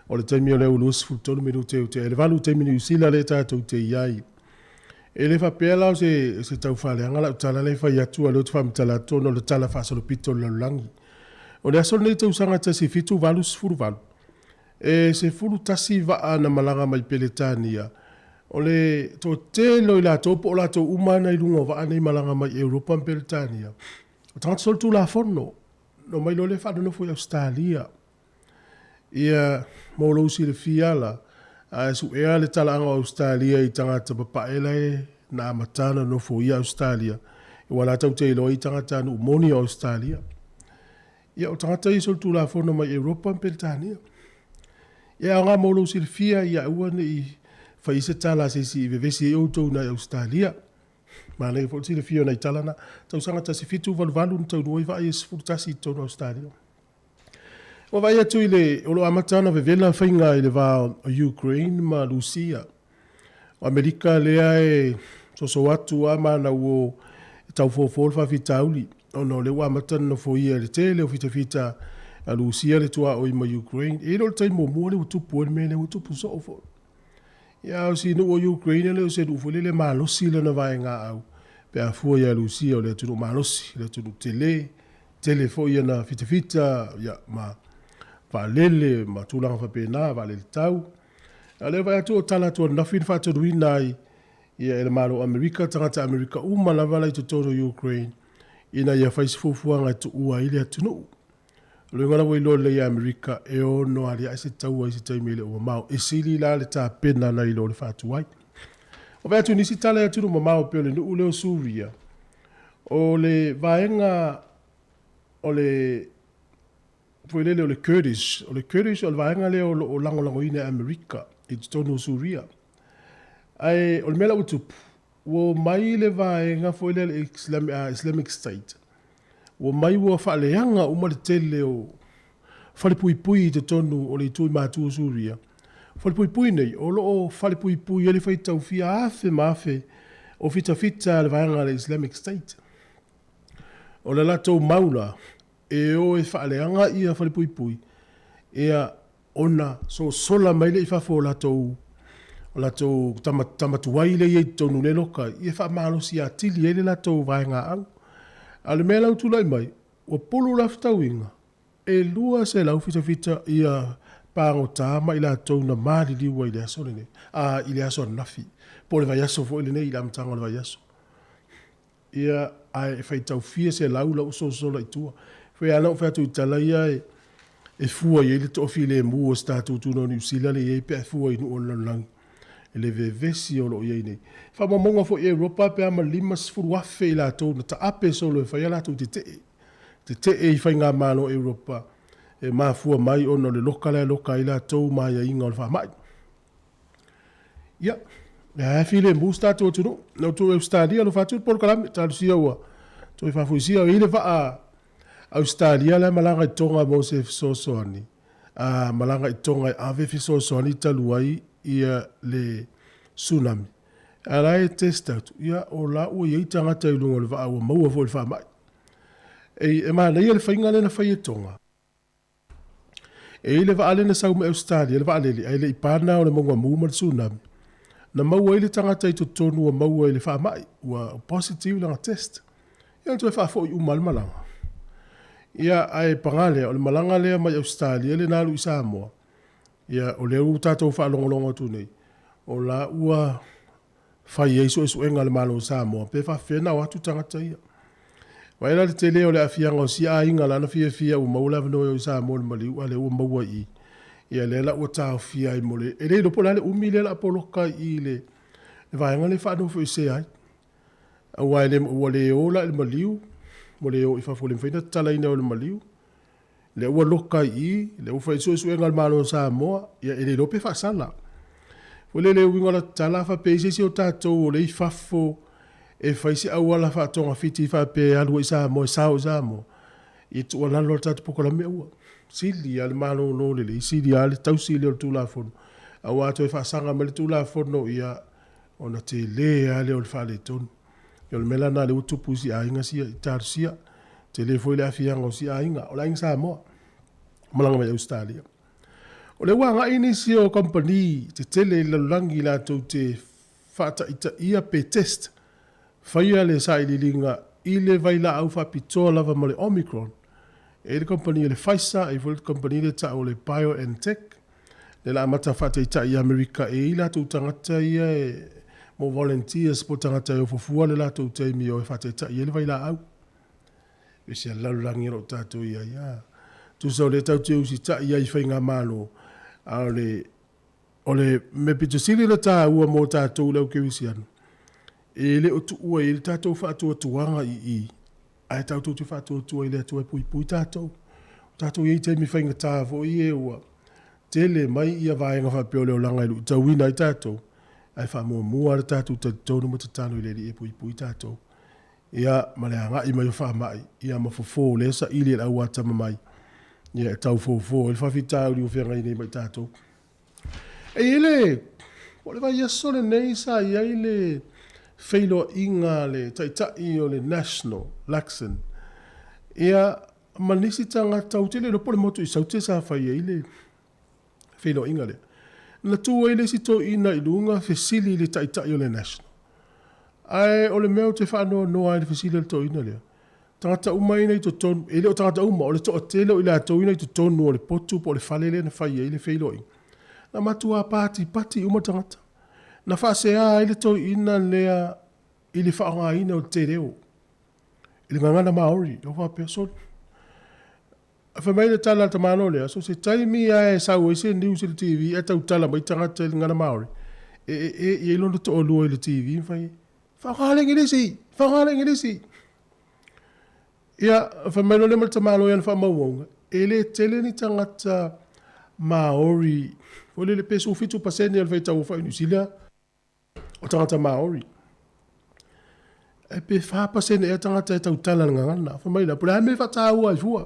o le taimi o lea ua 23 minute i tea i le valu, taimi Niu Sila lea tatou te i ai. E le faapea la o se, se taufaaleaga lau tala lea e fai atu, a o lea ou te faamatala atu ona o le tala faasolopito o le lalolagi. O le aso lenei tausaga 1788, e 11 vaa na malaga mai Peretania, o le toatele o i latou po o latou uma na i luga o vaa nei malaga mai Europa ma Peretania, o tagata solitulafono, na omai loa lea faanonofo i Ausetalia. Ia, mo lou silafia la, a e suea le talaaga o Ausetalia i tagata papae la e na amata ona nofoia Ausetalia, aua la tatou te iloa i tagatanuu moni o Ausetalia. Ia, o tagata ia solitulafono mai Europa ma Peretania. Ia, e aoga mo lou silafia, ia aua ne i fai ai se tala a se isi i vevesi ai outou i nai Ausetalia. Manaia foi le silafia o nai tala na. Tausaga 1788 na taunuu ai vaa ia 11 i totonu o Ausetalia. Ua vaai atu i le, o lo o amata ona vevela faiga i le va o Ukraine ma Lusia. O Amerika lea e soso atu a manau e tau fofo le faafitauli ona o lea ua amata ona nofoia e le tele o fitafita a Lusia le tuaoi ma Ukraine. E le o le taimi muamua lea ua tupu ai le mea lea, ua tupu soo foi. Ia, a o si nuu o Ukraine e le o se nuu foi lele malosi lona vaegaau pe a fua ia Lusia o le atunuu malosi, le atunuu tele, tele foi ana fitafita ia, ma vaalele ma tulaga faapena, vaalele tau. A o lea e vaai atu o tala atu ananafi na faatonuina ai ia e le Malo o Amerika, tagata Amerika uma lava la i totonu o Ukraine ina ia fai se fuafuaga e tuua ai le atunuu. O le uiga la ua iloa lelei e Amerika e ono aliae se taua i se taimi e le o mamao, e sili la le tapena nai lo le faatuai. Ua vaai atu i nisi tala i atunuu mamao e pei o le nuu lea o Suria, o le vaega o le foi lele o le Kurdish, o le Kurdish o le vaega lea o lo o lagolagoina e Amerika i totonu o Suria. Ae o le mea la ua tupu, ua omai le vaega foi lea le Islamic State, ua omai ua faaleaga uma le tele o falepuipui i totonu o le itu i matu o Suria. O falepuipui nei, o lo o falepuipui ai le faitau fia afe ma afe o fitafita a le vaega a le Islamic State. O le latou mau la, e o e faaleaga ia falepuipui, ia ona sosola mai lea i fafo o latou o latou tama, tama tuai lea e i ai i totonu o lea loka, ia faamalosi atili ai le latou vaegaau. A o le mea la ua tulai mai, ua pulu la fetauiga, e 200 fitafita ia pagota ma i latou na maliliu ai i le aso lenei, a, i le aso ananafi, po o le vaiaso foi lenei i le amataga o le vaiaso. Ia, ae e faitau fia selau lau ososola i tua. Fai lava na ou fai atu i tala ia e fua i ai le toafilemu o si tatou tuna o Niu Sila lea e i ai pe a fua i nuu o le lalolagi. le vevesi o lo o i ai nei. Faamaumauga foi i Europa pe a ma 50,000 i latou na taape solo e fai a latou tetee, tetee i faigamalo Europa e mafua mai ona o le loka la e loka ai latou ma aiaiga o le faamai. Ia, o lea lava e filemu si tatou atunuu. Na outou i Ausetalia, alofa atu i le polokalame, talosia ua toe faafoisia. E i ai le vaa Ausetalia la e malaga i Toga mo se fesoasoani, a malaga i Toga e ave fesoasoani talu ai ia le tsunami. A la e test atu, ia o la ua i ai tagata i luga o le vaa ua maua foi i le faamai. E manaia le faiga lea na fai e Toga. E i ai le vaa lea na sau mai Ausetalia, le vaalele, ae le i pa na o le mauga mu ma le tsunami. Na maua ai le tagata i totonu ua maua i le faamai, ua positive lana test. Ia na toe faafoi uma lava le malaga. Ia, ae paga lea, o le malaga lea mai Ausetalia lea na alu i Samoa, ia o lea ua tatou faalogologo atu nei, o la ua fai ai suesuega a le Malo o Samoa pe faapefea ona o atu tagata ia. Vaai la le tele o le aafiaga o sia aiga la na fiafia ua maua le avanoa e o i Samoa i le maliu a lea ua maua i i. Ia lea la ua taofia ai mo le, e le iloa po o le a le umi lea o le a poloka ai i i le vaega lea e faanofoesea ai. Aua e le, ua le o la i le maliu, ua le o i fafo, ua le mafai ona tatalaina e o i le maliu. Lea ua loka i i, lea ua fai le suesuega a le Malo o Samoa, ia e le iloa pe faasala. Foi lele uiga o lata tala a faapea e i ai se isi o tatou o lea e i fafo e fai se auala faatogafiti faapea e alu ai i Samoa e sao i Samoa, ia tuualalo lava le tatou polokalame aua. Sili lava le malolo lelei, sili lava le tausi lelei o le Tulafono, aua a toe faasaga mai le Tulafono, ia ona tele lava lea o le faaletonu. Ia o le mea la lena o lea ua tupu i isi aiga sia i Talosia. Tele foi le aafiaga o isi aiga, o le aiga Samoa, malaga mai Ausetalia. O lea ua agai nisi o kamupani tetele i le lalolagi latou te faataitaia pe test, faia le sailiiliga i le vailaau faapitoa lava ma le Omicron. E i ai le kamupani a le Pfizer, e i ai foi le kamupani lea e tau o le BioNTech, lea la amata faataitai i Amerika e i ai latou tagata ia e mo volunteers po o tagata e ofo fua le latou taimi e o e faataitai ai le vailaau. E ese le lalolagi o lo o tatou i ai. A tusa o lea tatou te usitai ai i faigamalo, a o le o le mea pito sili ona taua mo tatou le au kerisiano, e le o tuua i ai le tatou faatuatuaga i i, ae tatou te faatuatua i le Atua e puipui tatou. Ua tatou i ai i taimi faigata foi ia ua tele mai ia vaega faapea o le olaga e luitauina ai tatou, ae faamuamua le tatou talitonu ma tatalo i le Alii e puipui tatou. Ia, ma le agai mai o faamai, ia ma fofo o lea e saili e le auatamamai, ia e tau fofo ai le faafitauli ua feagai nei ma i tatou. E i ai le, o le vaiaso lenei sa i ai le feiloaiga a le Taitai o le National, Luxon, ia, ma nisi tagata, ou te le iloa po o le motu i Saute sa fai ai le feiloaiga lea. Na tu ai le isi toeaina i luga fesili i le Taitai o le National. Ae o le mea ou te faanoanoa ai i le fesili a le toeaina lea, tagata uma ia na i totonu, e le o tagata uma, o le toatele o i latou ia na i totonu o le potu po o le fale lea na fai ai le feiloaiga, na matua patipati uma tagata. Na faasea ai le toeaina lea i le faaaogaina o le te reo i le gagana Māori. Na ou faapea, sole, fai mai le tala a le tamaloa lea, so se taimi lava e sau ai se news i le TV ae tautala mai tagata i le gagana Māori, e ee i ai lona toalua i le TV ma fai ai, Faaaoga le Igilisi! Faaaoga le Igilisi! Ia, fai mai loa lea ma le tamaloa i ana faamaumauga, e le tele ni tagata Māori, foi lele pe 17% o le faitauaofai o Niu Sila o tagata Māori. Ae pe 4% ea tagata e tautala i le gagana. Fai mai la, po o le a le mea e faataua ai fua.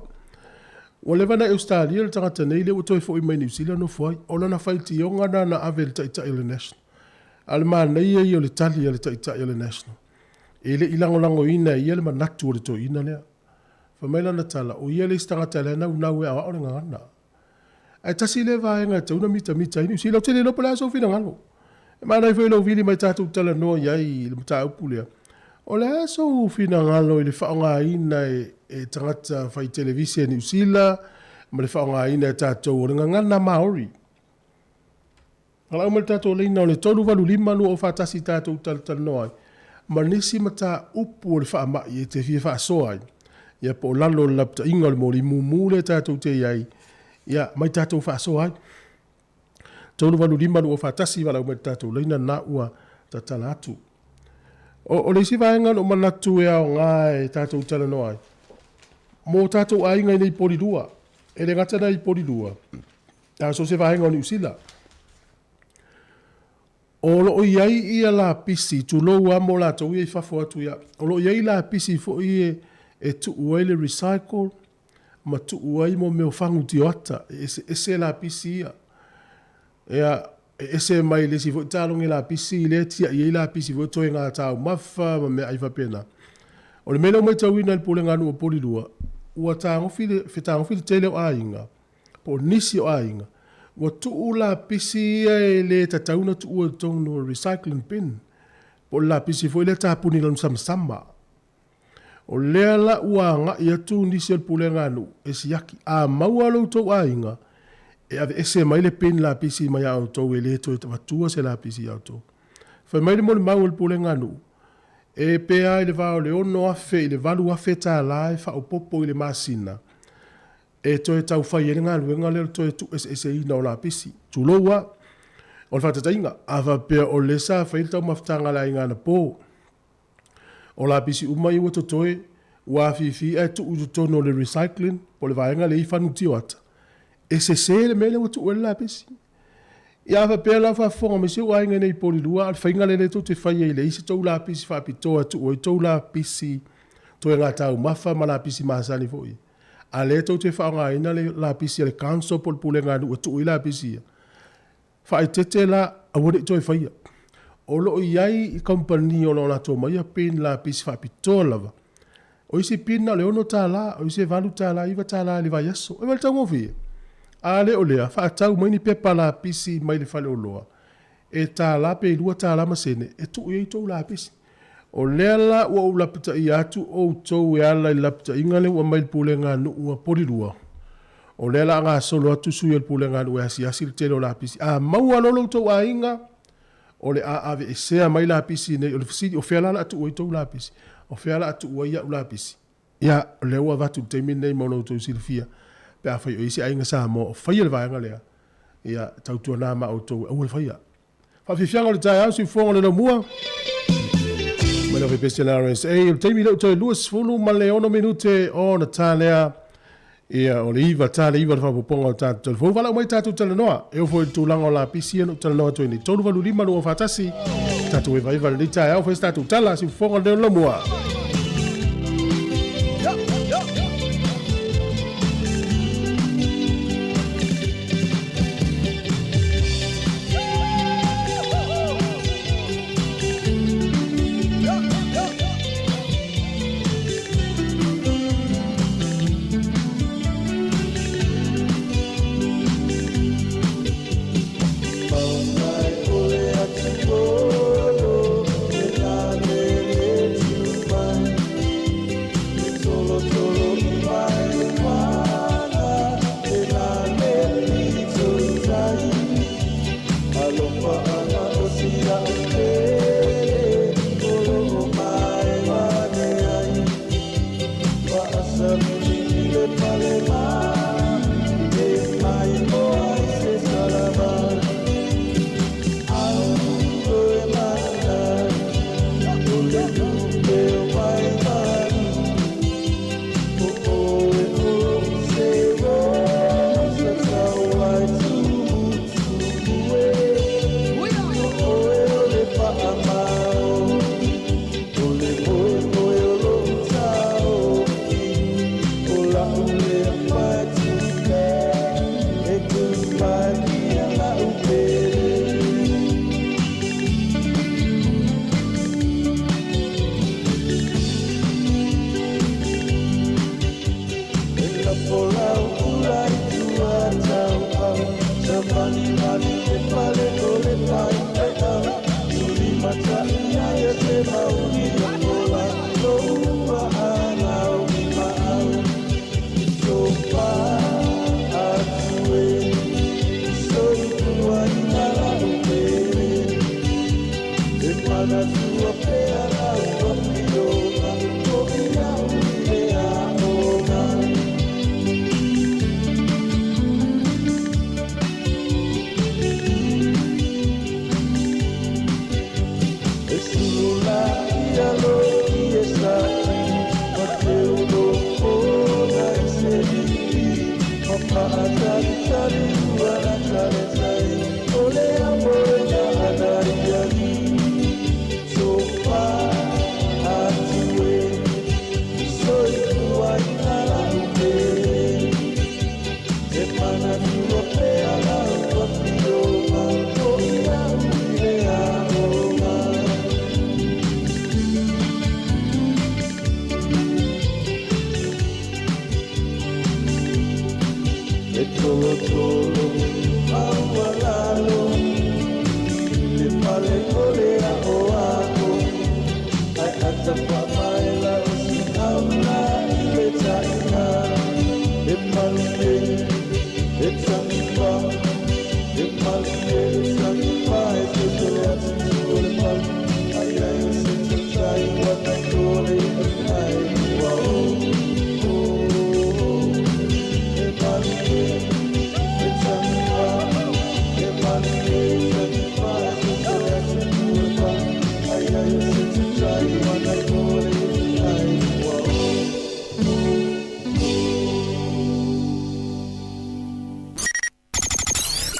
Ua leva ona i Ausetalia le tagata nei, lea ua toe foi mai Niu Sila nofo ai. O lana faitioga lena na ave i le taitai o le National. A o le manaia ia o le tali a le Taitai o le National, e le i lagolagoina e ia le manatu o le toeaina lea. Fai mai lana tala, o ia le isi tagata o la e naunau e aoao le gagana. Ae tasi lea vaega e tatau ona mitamita ai Niu Sila. Ou te le iloa po o le a sou finagalo. E manaia foi lou vili mai tatou talanoa i ai i le mataupu lea. O le a sou finagalo i le faaaogaina e tagata fai televise a Niu Sila ma le faaaogaina e tatou o le gagana Maori? Valaau mai le tatou laina o le 385 241 tatou talatalanoa ai ma nisi mataupu o le faamai e te fia faasoa ai, ia po o lalo o le lapataiga o le moli mumu lea tatou te i ai, ia mai tatou faasoa ai. 385 241 valaau mai i le tatou laina lena ua tatala atu. O, o le isi vaega na ou manatu e aoga e tatou talanoa ai, mo tatou aiga i nei Polilua, e le gata i Polilua, a o so o se vaega o Niu Sila. O lo o i ai ia lapisi, tulou lava mo latou ia i fafo atu ia, o lo o i ai lapisi foi e, e tuu ai le recycle ma tuu ai mo mea o fagu tioata, e eseese lapisi ia. Ia, e ese mai le isi foi taloge lapisi lea e tiai ai lapisi foi toega taumafa ma meaai faapena. O le mea lea ua matauina e le Pulega a Nuu o Polilua, ua tagofi le, fetagofi le tele o aiga, po o nisi o aiga, ua tuu lapisi ia e le tatau ona tuua i totonu o le recycling bin, po o le lapisi foi lea tapuni i lona samasama. O lea la ua agai atu nisi o le pulega a nuu e siaki, a maua lo outou aiga e aveese mai le bin lapisi mai a outou e le toe avatua se lapisi ia outou. Fai mai le molimau a le pulega a nuu, e pe a i le va o le $6,000 i le $8,000 tala e faaopoopo i le masina e toe tau fai ai le galuega lea o le toe tuueseeseina o lapisi. Tulou a. O le faataitaiga, a faapea o lea sa fai le taumafataga a le aiga anapo, O lapisi uma ia ua totoe, ua afifi ae tuu i totonu o le recycling po o le vaega lea e i ai fagu tioata, e sese le mea lea ua tuu ai le lapisi. Ia a faapea la o faafofoga mai si ou aiga i nei i Polilua, a o le faiga lea lea tou te faia i leai se tou lapisi faapitoa e tuu ai tou lapisi toega taumafa ma lapisi masani foi, a lea tou te faaaogaina le lapisi a le council po o le pulega a nuu e tuu ai lapisi ia, Faaeteete la, aua ne i toe faia. O lo o i ai kamupani o lo o latou aumaia pin lapisi faapitoa lava. O isi pin na o le $6, o isi e $8, $9 i le vaiaso. E vaai i le taugofie? A le o lea, faatau mai ni pepa lapisi mai le faleoloa e $1 pe $2 ma sene e tuu i ai tou lapisi. O lea la ua ou lapataia atu outou e ala i le lapataiga lea ua aumai i le pulega a nuu a Polilua, O lea o le a gasolo atu sui o le pulega a nuu e asiasi le tele o lapisi. A maua loa lo outou aiga, o le a aveesea mai lapisi nei. O le fesili, o fea la o le a tuu ai tou lapisi? O fea o le a tuu ai au lapisi? Ia, o lea ua avatu i le taimi lenei mo lo outou silafia, pe afai o i ai se aiga Samoa o faia le vaega lea, ia, tautuana ma outou e aua le faia. Faafiafiaga o le taeao, siufofoga o le laumua. Mai le Fepesi le RSA, o le taimi lea ua toe 26 minute ona ta lea ia o le 9, ta le 9 le faaopoopoga o tatou telefoni. Valaau mai tatou talanoa. E oo foi i le tulaga o lapisi ia na ou talanoa atu ai nei. 385 241, tatou evaeva i lenei taeao, fai se tatou tala, siufofoga o le laumua.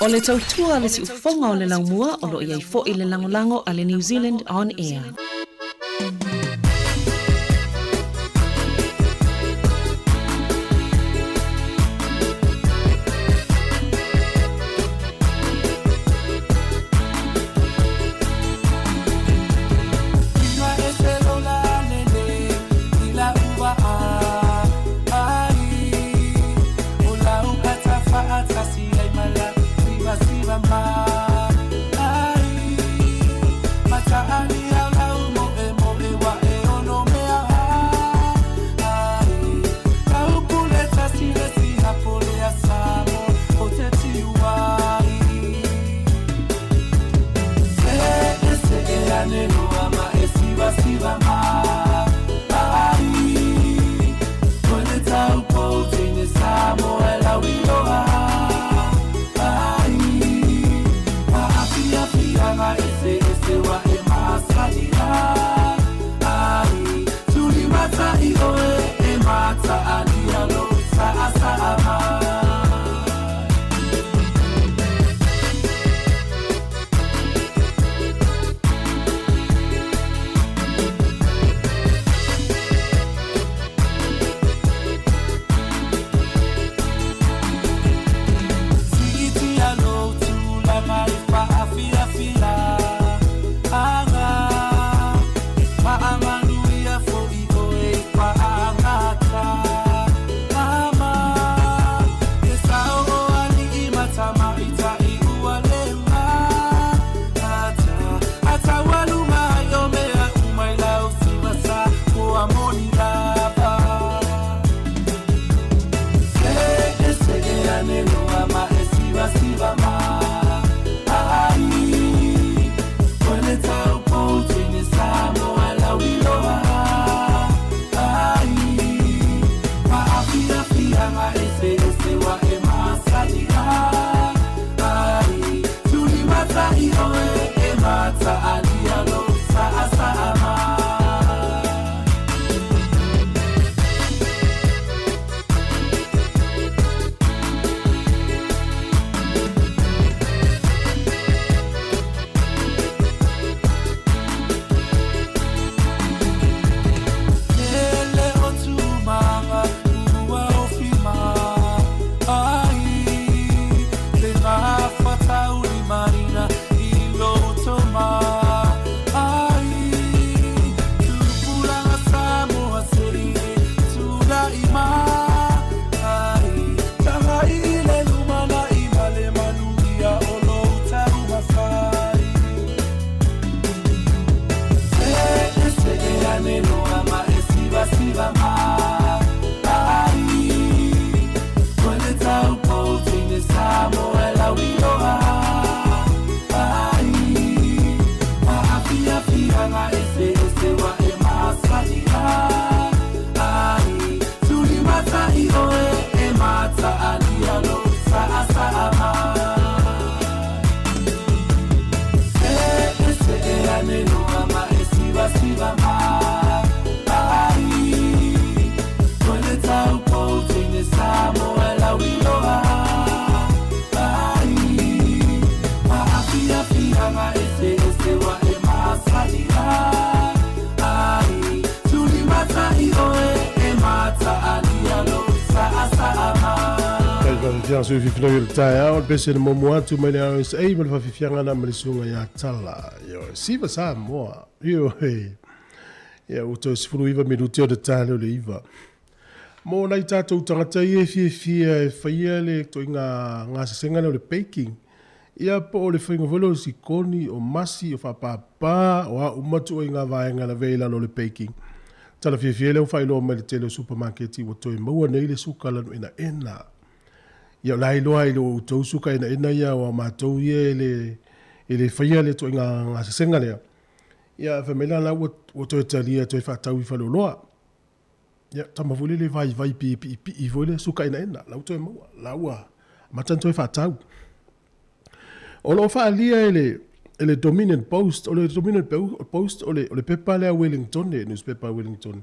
O le tautua a le siufofoga o le laumua o lo o i ai foi le lagolago a le New Zealand On Air. Faafifiaga sui fifinau i le taeao, le pese na momo atu mai le RSA ma le faafifiaga na ma le susuga ia Tala. Ioe, siva Samoa. Ioe. Ia, ua toe 19 minute o le ta lea o le iva. Mo nai tatou tagata ia e fiafia e faia le ituaiga gasesega lea o le baking, ia po o le faiga foi lea o sikoni, o masi, o faapapa, o a uma ituaiga vaega lavea i lalo o le baking. Tala fiafia lea ua faailoa mai le tele o supamaketi ua toe maua nei le suka lanuenaena. Ia o la e iloa i lo outou suka enaena ia aua o matou ia e le e le faia le ituaiga gasesega lea. Ia fai mai la la ua ua toe talia e toe faatau i faleoloa. Ia tama foi lele vaivai pe piipii foi le suka enaena la ua toe maua. La ua amata ona toe faatau. O lo o faaalia e le e le Dominion Post, o le Dominion Post o le o le pepa lea a Wellingtone, nusipepa a Wellingtone.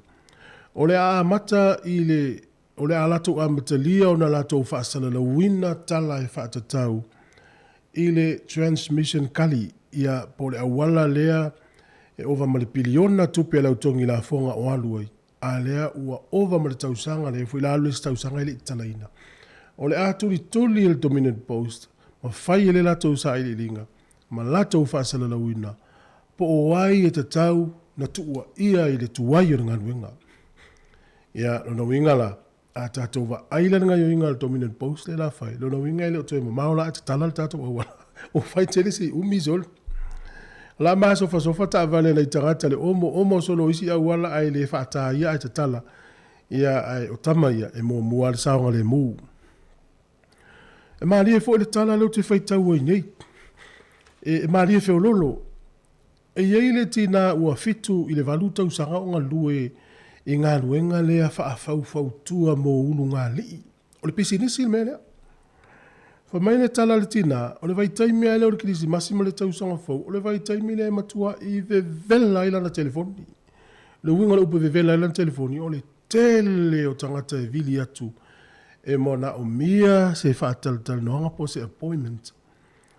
O le a amata i le O le a latou amatalia ona latou faasalalauina tala e faatatau i le Transmission Gully, ia, po o le auala lea e ova ma le piliona tupe a le au togi lafoga o alu ai, a lea ua ova ma le tausaga, lea foi la alu le isi tausaga e le i tatalaina. O le a tulituli e le Dominion Post ma fai e le latou sailiiliga ma latou faasalalauina po o ai e tatau na tuuaia i le tuai o le galuega. Ia, lona uiga la, a tatou vaai la i le gaoioiga a le Dominion Post lea la fai, lona uiga e le o toe mamao la ae tatala le tatou auala. Ua fai tele se i umi solo. O la masofasofa taavale a nai tagata i le omoomo solo o isi auala ae le faataia ae tatala. Ia, ae o tama ia, e muamua lava le saogalemu. E malie foi le tala lea ou te faitau ai nei. E, e malie feololo. E i ai le tinā ua 7 i le 8 tausaga o galue i galuega lea faafaufautua mo ulugalii. O le pisinisi le mea lea. Fai mai le tala a le tinā, o le vaitaimi lava lea o le Kerisimasi ma le Tausaga Fou, o le vaitaimi lea e matuai vevela ai lana telefoni. O le uiga o le upu e vevela ai lana telefoni, o le tele o tagata e vili atu e manaomia se faatalatalanoaga po o se appointment.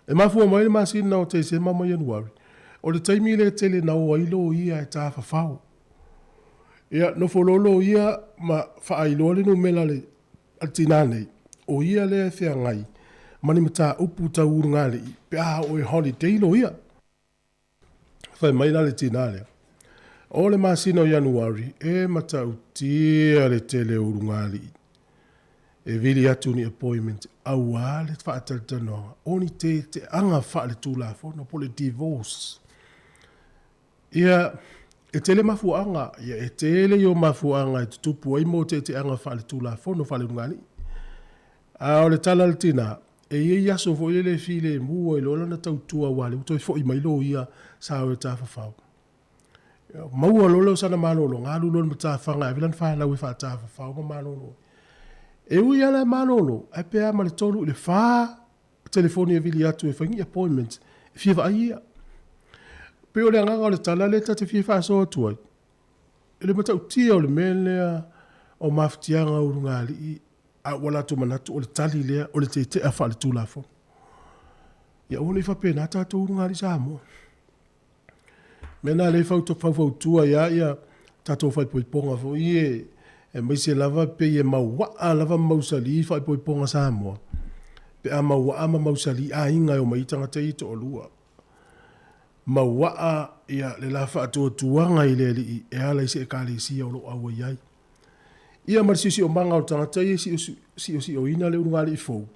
E mafua mai le masina o Tesema ma Ianuari, o le taimi lea e tele na o ai loia e tafafao. Ia, nofo loa loia ma faailoa le numera a le tinā nei, o ia lea e feagai ma ni mataupu tau ulugalii pe a oo e holiday loia. Fai mai la le tinā lea, O le masina o Ianuari, e matautia le tele o ulugalii e vili atu ni appointment auā le faatalatalanoaga o ni teeteaga faaletulafono po o le divorce. Ia, e tele mafuaaga, ia e tele ia o mafuaaga e tutupu ai mo teeteaga faaletulafono faaleulugalii. A o le tala a le tinā, e i ai aso foi lele e filemu ai loa lana tautua aua o lea ua toe foi mai loia sa o e tafafao. Maua loa lea o sana malologa, alu loa i le matafaga e ave lana fanau e faatafafao ma malolo ai. E ui lava la e malolo, ae pe a ma le 3 i le 4 telefoni e vili atu e fai ni appointment e fia vaai ia. Pei o le agaga o le tala lea ta te fia faasoa atu ai, i le matautia o le mea lea o mafatiaga ulugalii A ua latou manatu o le tali lea o le tetea faaletulafono. Ia aua ne i faapena tatou ulugalii Samoa. Mea na lea e faufautua ai lava ia tatou faaipoipoga foi ia aemaise lava pei e mauaa lava ma mausali faaipoipoga Samoa pe a mauaa ma mausali aiga e omai ai tagata ia e toalua. Mauaa ia le la faatuatuaga i le Alii e ala i se Ekalesia o lo o auai ai. Ia ma le siosiomaga o le tagata ia e siosioina le ulugalii fou,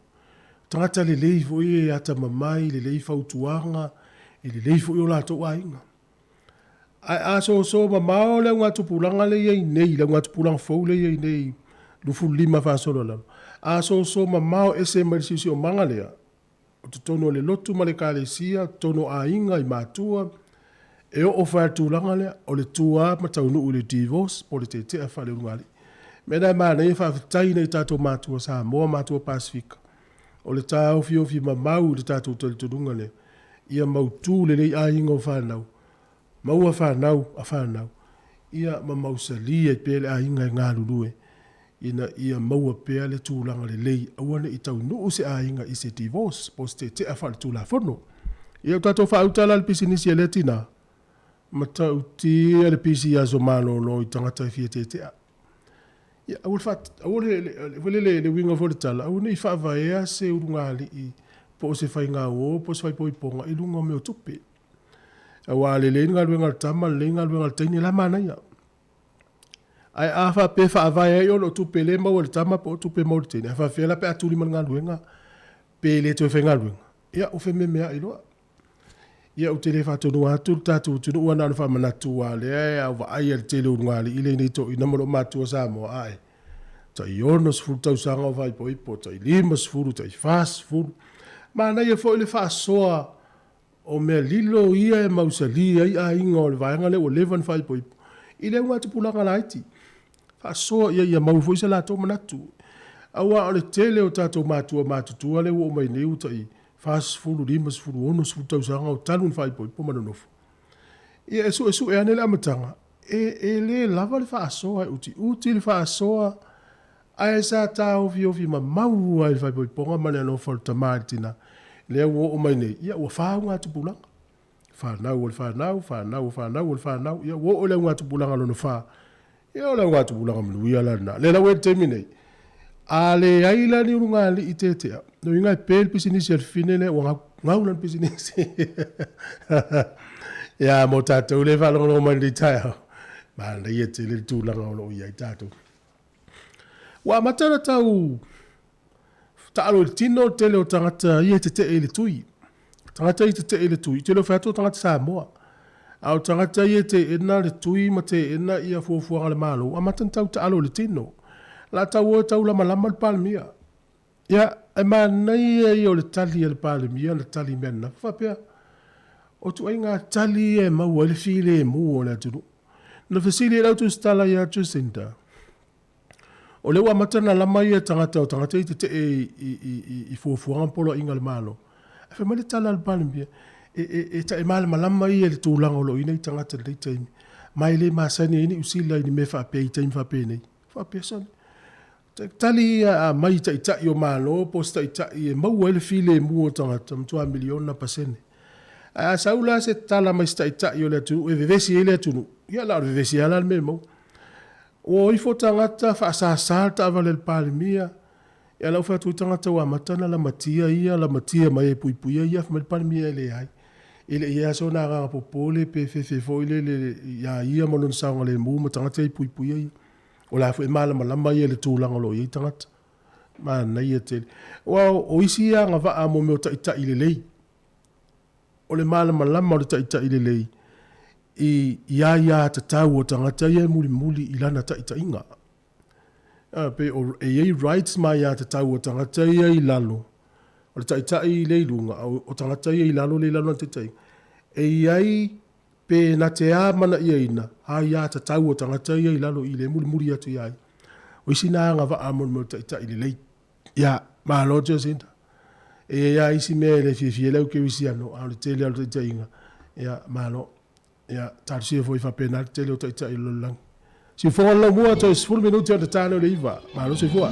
tagata lelei foi e atamamai, lelei fautuaga, e lelei foi o latou aiga. Ae a soso mamao le augatupulaga lea e i ai nei, le augatupulaga fou lea e i ai nei, 25 faasolo i lalo, a soso mamao ese mai le siosiomaga lea, o totonu o le lotu ma le ekalesia, o totonu o aiga i matua, e oo fai le tulaga lea, o le tua ma taunuu i le divorce po o le tetea faaleulugalii. O le mea lena e manaia, faafetai i nai o tatou matua Samoa, matua Pasefika, o le taofiofi mamau i le tatou talitonuga lea, ia mautu lelei aiga o fanau, maua fanau a fanau, ia ma mausali ai pea le aiga e galulue ina ia maua pea le tulaga lelei, aua ne i taunuu se aiga i se divorce po o se tetea faaletulafono. Ia ua tatou faauta la le pisinisi a lea tinā, matautia le pisi i aso malolo i tagata e fia tetea. Ia aua le faa, aua le, le, foi lele, le uiga foi o le tala, aua ne i faavaea se ulugalii po o se faigauo po o se faaipoipoga i luga o mea o tupe. Aua a lelei le galuega a le tama, lelei le galuega a le teine, la e manaia. Ae a faapea e faavae ai ona o tupe lea e maua e le tama po o tupe e maua e le teine, a faapefea la pe a tuli ma le galuega pe le toe faigaluega? Ia ua fememeai loa. Ia, ou te le faatonuina atu le tatou atunuu ae na ona faamanatu aua o lea e vaai le tele o ulugalii lenei toeaina ma loo matua Samoa ae tai 60 tausaga o faaipoipo, tai 50, tai 40. Manaia foi le faasoa o mea lilo ia e mausali ai aiga o le vaega lea ua leva ona faaipoipo i le augatupulaga laiti. Faasoa i ai ia maua foi so latou manatu. Aua o le tele o tatou matua matutua lea ua oo mai nei ua tai 40, 50, 60 tausaga o talu ona faaipoipo ma nonofo. Ia e suesue ane le amataga, e le lava le faasoa, e utiuti le faasoa, ae sa taofiofi mamau lava i le faaipoipoga ma le alofa o le tama i le tina. Lea ua oo mai nei, ia ua fa augatupulaga. Fanau a le fanau, fanau a fanau a le fanau, ia ua oo i le augatupulaga lona fa. Ia o le augatupulaga manuia la lena. Lea la ua i ai le taimi nei, a leai la ni ulugalii tetea, lona uiga e pe le pisinisi a le fafine lea ua gau, gau lana pisinisi. Ia mo tatou lea e faalogologo mai i lenei taeao, manaia tele le tulaga o lo o i ai tatou. Ua amata ona tau taalo i le tino le tele o tagata ia e tetee i le tui. Tagata ia e tetee i le tui, ou te le o fai atu o tagata Samoa, a o tagata ia e teena le tui ma teena ia fuafuaga a le Malo, ua amata ona tau taalo i le tino. O le a tau o e taulamalama le Palemia. Ia, e manaia ia o le tali a le Palemia na tali mai ananafi, faapea, o ituaiga tali ia e maua ai le filemu o le atunuu. Na fesili ai lau tusitala ia Jacinda, O lea ua amata ona lama ia tagata o tagata ia tetee i fuafuaga ma poloaiga a le Malo. Ae fai mai le tala a le Palemia, e e malamalama ia i le tulaga o lo o i ai nei tagata i lenei taimi, ma e le masani ai Niu Sila i ni mea faapea i taimi faapenei. Faapea, sole, tali ia a aumai i taitai o Malo po o se taitai e maua ai le filemu o tagata, matua miliona pasene. Ae a sau la se tala mai se taitai o le atunuu e vevesi ai le atunuu, ia na o le vevesi lava la le mea e maua. Ua o ifo tagata faasasa le taavale a le Palemia, ia la ua fai atu ai tagata ua amata ona lamatia ia, lamatia mai e puipuia ia, fai mai le Palemia e leai. E le i i ai lava sona agaga popole pe fefe foi lele ia ia ma lona saogalemu ma tagata ia e puipuia ia. O la foi e malamalama ia i le tulaga o lo o i ai tagata. Manaia tele. Aua o isi ia agavaa mo mea o taitai lelei. O le malamalama o le taitai lelei i aiatatau o tagata ia e mulimuli i lana taitaiga. E pei o, e i ai rights ma aiatatau o tagata ia i lalo, o le taitai lea i luga, a o tagata ia i lalo lea i lalo o lana taitaiga, e i ai pe na te amanaiaina aiatatau o tagata ia i lalo i i lea e mulimuli atu ia ia. O isi na agavaa mo le mea o le taitai lelei. Ia, malo Jacinta. E i ai lava isi mea e le fiafia ai le au kerisiano, a o le tele lava o le taitaiga, ia, malo. Ia, talosia foi faapena le tele o taitai o le lalolagi. Siufofoga le laumua, toe 10 minute ona ta lea o le 9. Malo soifua.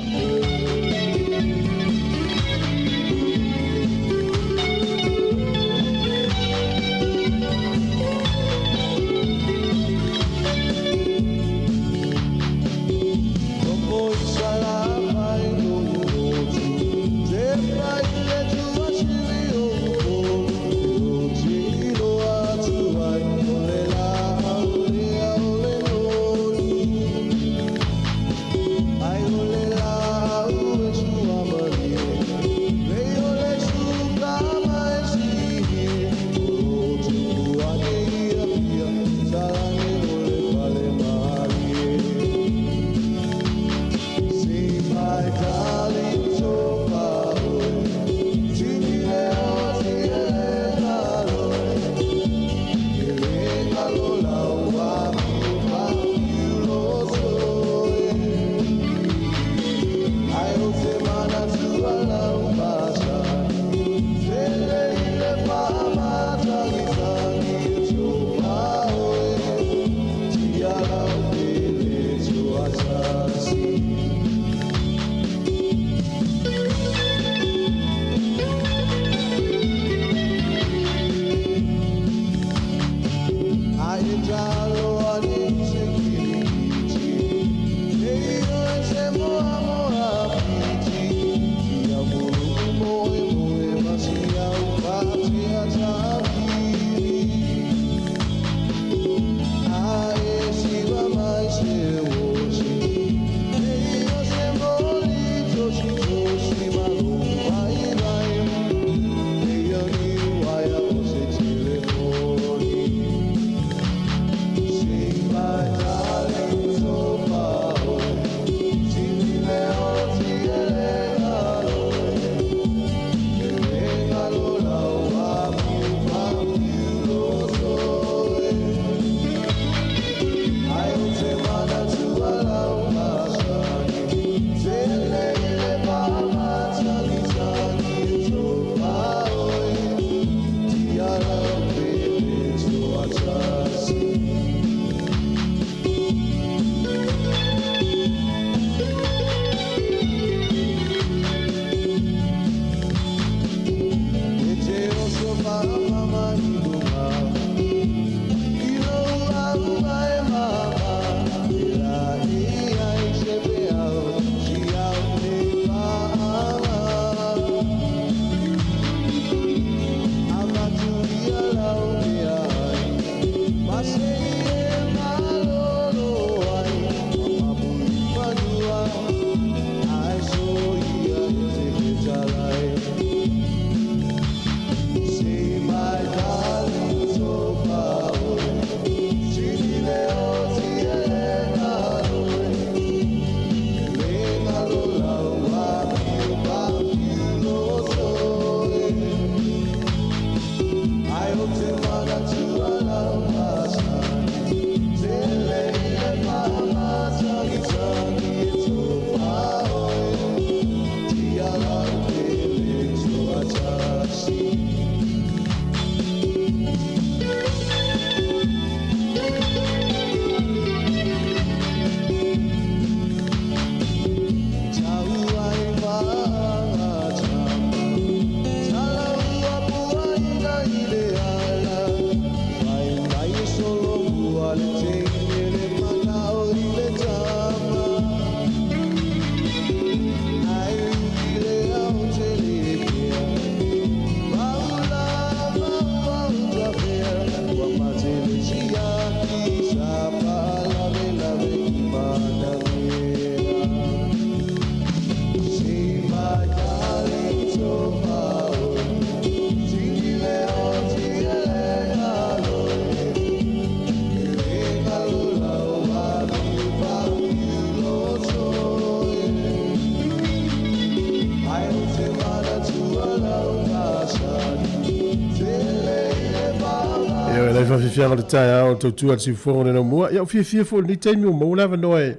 faafiafiaga o le taeao o le tautua a le siufofoga o le Laumua. Ia, ua fiafia foi i lenei taimi ua maua le avanoa e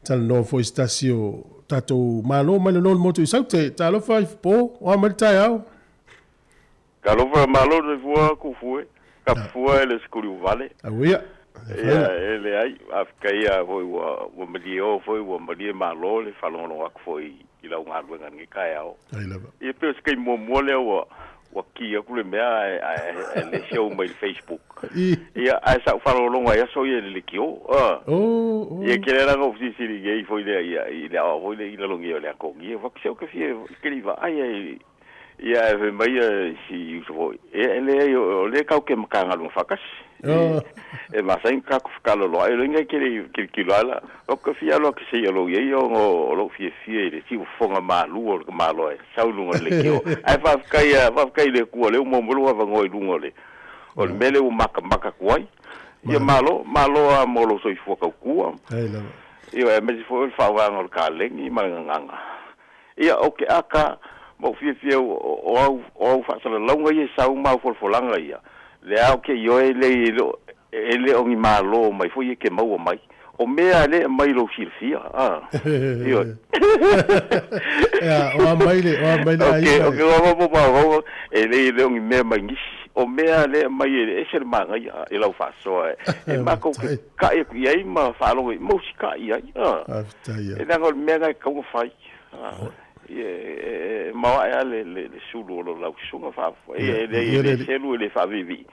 talanoa foi i se tasi o tatou Malo mai lalo o le motu i Saute. Talofa i Fofo, o a mai le taeao? Talofa malo le soifua Kufue, Kapufua e le sikuli ua vale. Auia. Ia e leai, faafetai lava foi ua ua malie o foi ua malie malo le faalogologo atu foi i lau galuega i lenei taeao. Ai lava. Ia pei o se taimi muamua lea ua ua ki atu le mea ae ae ae le show mai i le Facebook. Ia ae sa ou faalogologo lava i aso ia i le leitio. Oh, oh. Ia tele la na ou fesilisili i ai foi lea ia i le aoao foi lea i lalogia o le Atogia. Ou fai atu, se ou te fia te le i vaai lava i Ia ae fai mai si uso foi, ia e leai o lea tatou te Matagaluega faatasi. E masani ona tatou fetalaloai, o lea e te le i tilotilo lava la, ou te fia alu atu se i lou i ai ona o lou fiafia i le siufofoga malu o le tamaloa e sau i luga o le leitio. Ae faafetai faafetai i le Atua o lea ua maua mai lou avanoa i luga o le o le mea lea ua matamata atu ai. Ia malo, malo lava mo lou soifua tautua. Ioe, aemaise foi o le faaaogaina o le kaleni ma le gagana. Ia, o ke aka ma ou fiafia o au, o au faasalalauga ia e sau ma au folafolaga ia, lea ou te ioe lei e le o, e le o ni malo mai foi ia ke maua mai. O mea lea e aumai i lou silafia, a. Ioe. Ia, o a mai le, o a mai le aiga. O ke mafaufau, e lei e le o ni mea mai nisi. O mea lea e aumai e ese le manaia i lau faasoa e matou te kai atu i ai ma faalogo ma usitai i ai. Faafetai. E leaga o le mea lena e tatau ona fai. E maoae lava le sulu o lo lau susuga faafofoga. E le selu e le faaviivii,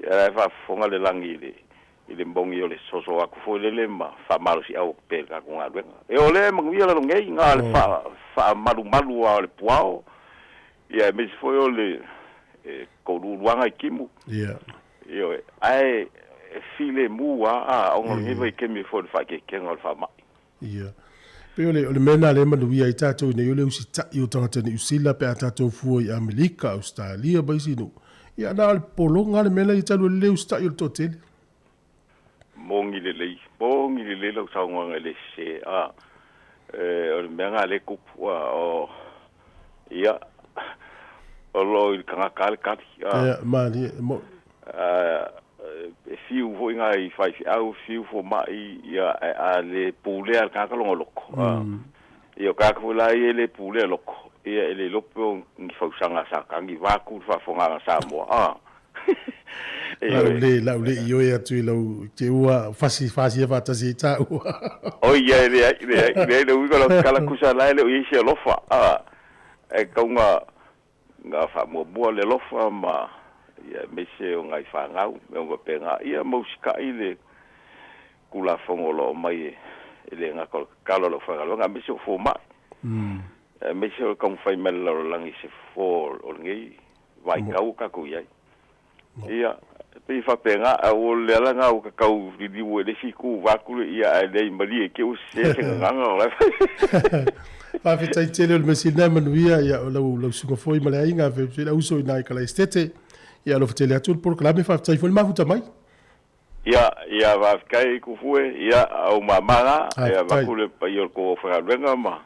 ia la e faafofoga le lagi i le mogi o le soso atu foi lele ma faamalosiau atu pea i le tatou galuega. E o lea e manuia lalo nei, na o le faamalumalu lava o le puao, ia aemaise foi o le touluuluaga i timu. Ioe, ae e filemu lava ona o lenei vaitaimi foi o le faaeteetega o le faamai. Ia. Pei o le, o le mea lena lea e manuia ai tatou i nei o le usitai o tagata Niu Sila pe a tatou fua i Amerika, Ausetalia ma isi nuu. Ia na o le pologa le mea la ia talu ai le le usitai o le toatele. Moni lelei, moni lelei lau saunoaga e le sese. A, e, o le mea lena lea e tupu, a, o, ia, o lo o i le tagata lava le tali. A, Ia, malie, e moni. A, e fiu foi nai faifeau, fiu fomai, ia, ae a le pulea e le tagata lona loto, a, ia, o tagata foi la ia e le pulea loto, ia, e le iloa pe o ni fausaga a Satani, vaeatu le faafofogaaga a Samoa, a. Lau le, lau le ioe atu i lau te ua fasi fasia faatasi ai taua. Oi, ia, e leai, leai, leai le uiga o lau tala tusa la e le o i ai se alofa, a, e tatau ona Na faamuamua le alofa ma ia aemaise o nai fanau, mea uma faapena. Ia ma usitai le Tulafono o lo o aumai e le gata o le tatalo a le aufaigaluega aemaise o fomai, aemaise o le taumafai mai a le lalolagi i se fofo o lenei vaitau ua tatou i ai. Ia, e pei e faapena, a o le ala lena ua ta tau liliu ai i le isi itu vaeatu le ia ae leai malie te i ua sese se gagana o la e fai. Faafetai tele o le measili lena e manuia ia o lau lau susuga foi ma le aiga fe fe le uso i na i Kalaesetete. Ia alofa tele atu le polokalame faafetai foi le mafuta mai. Ia, ia faafetai Kufue, ia au mama na, ia avatu le paia o le tou aufaigaluega ma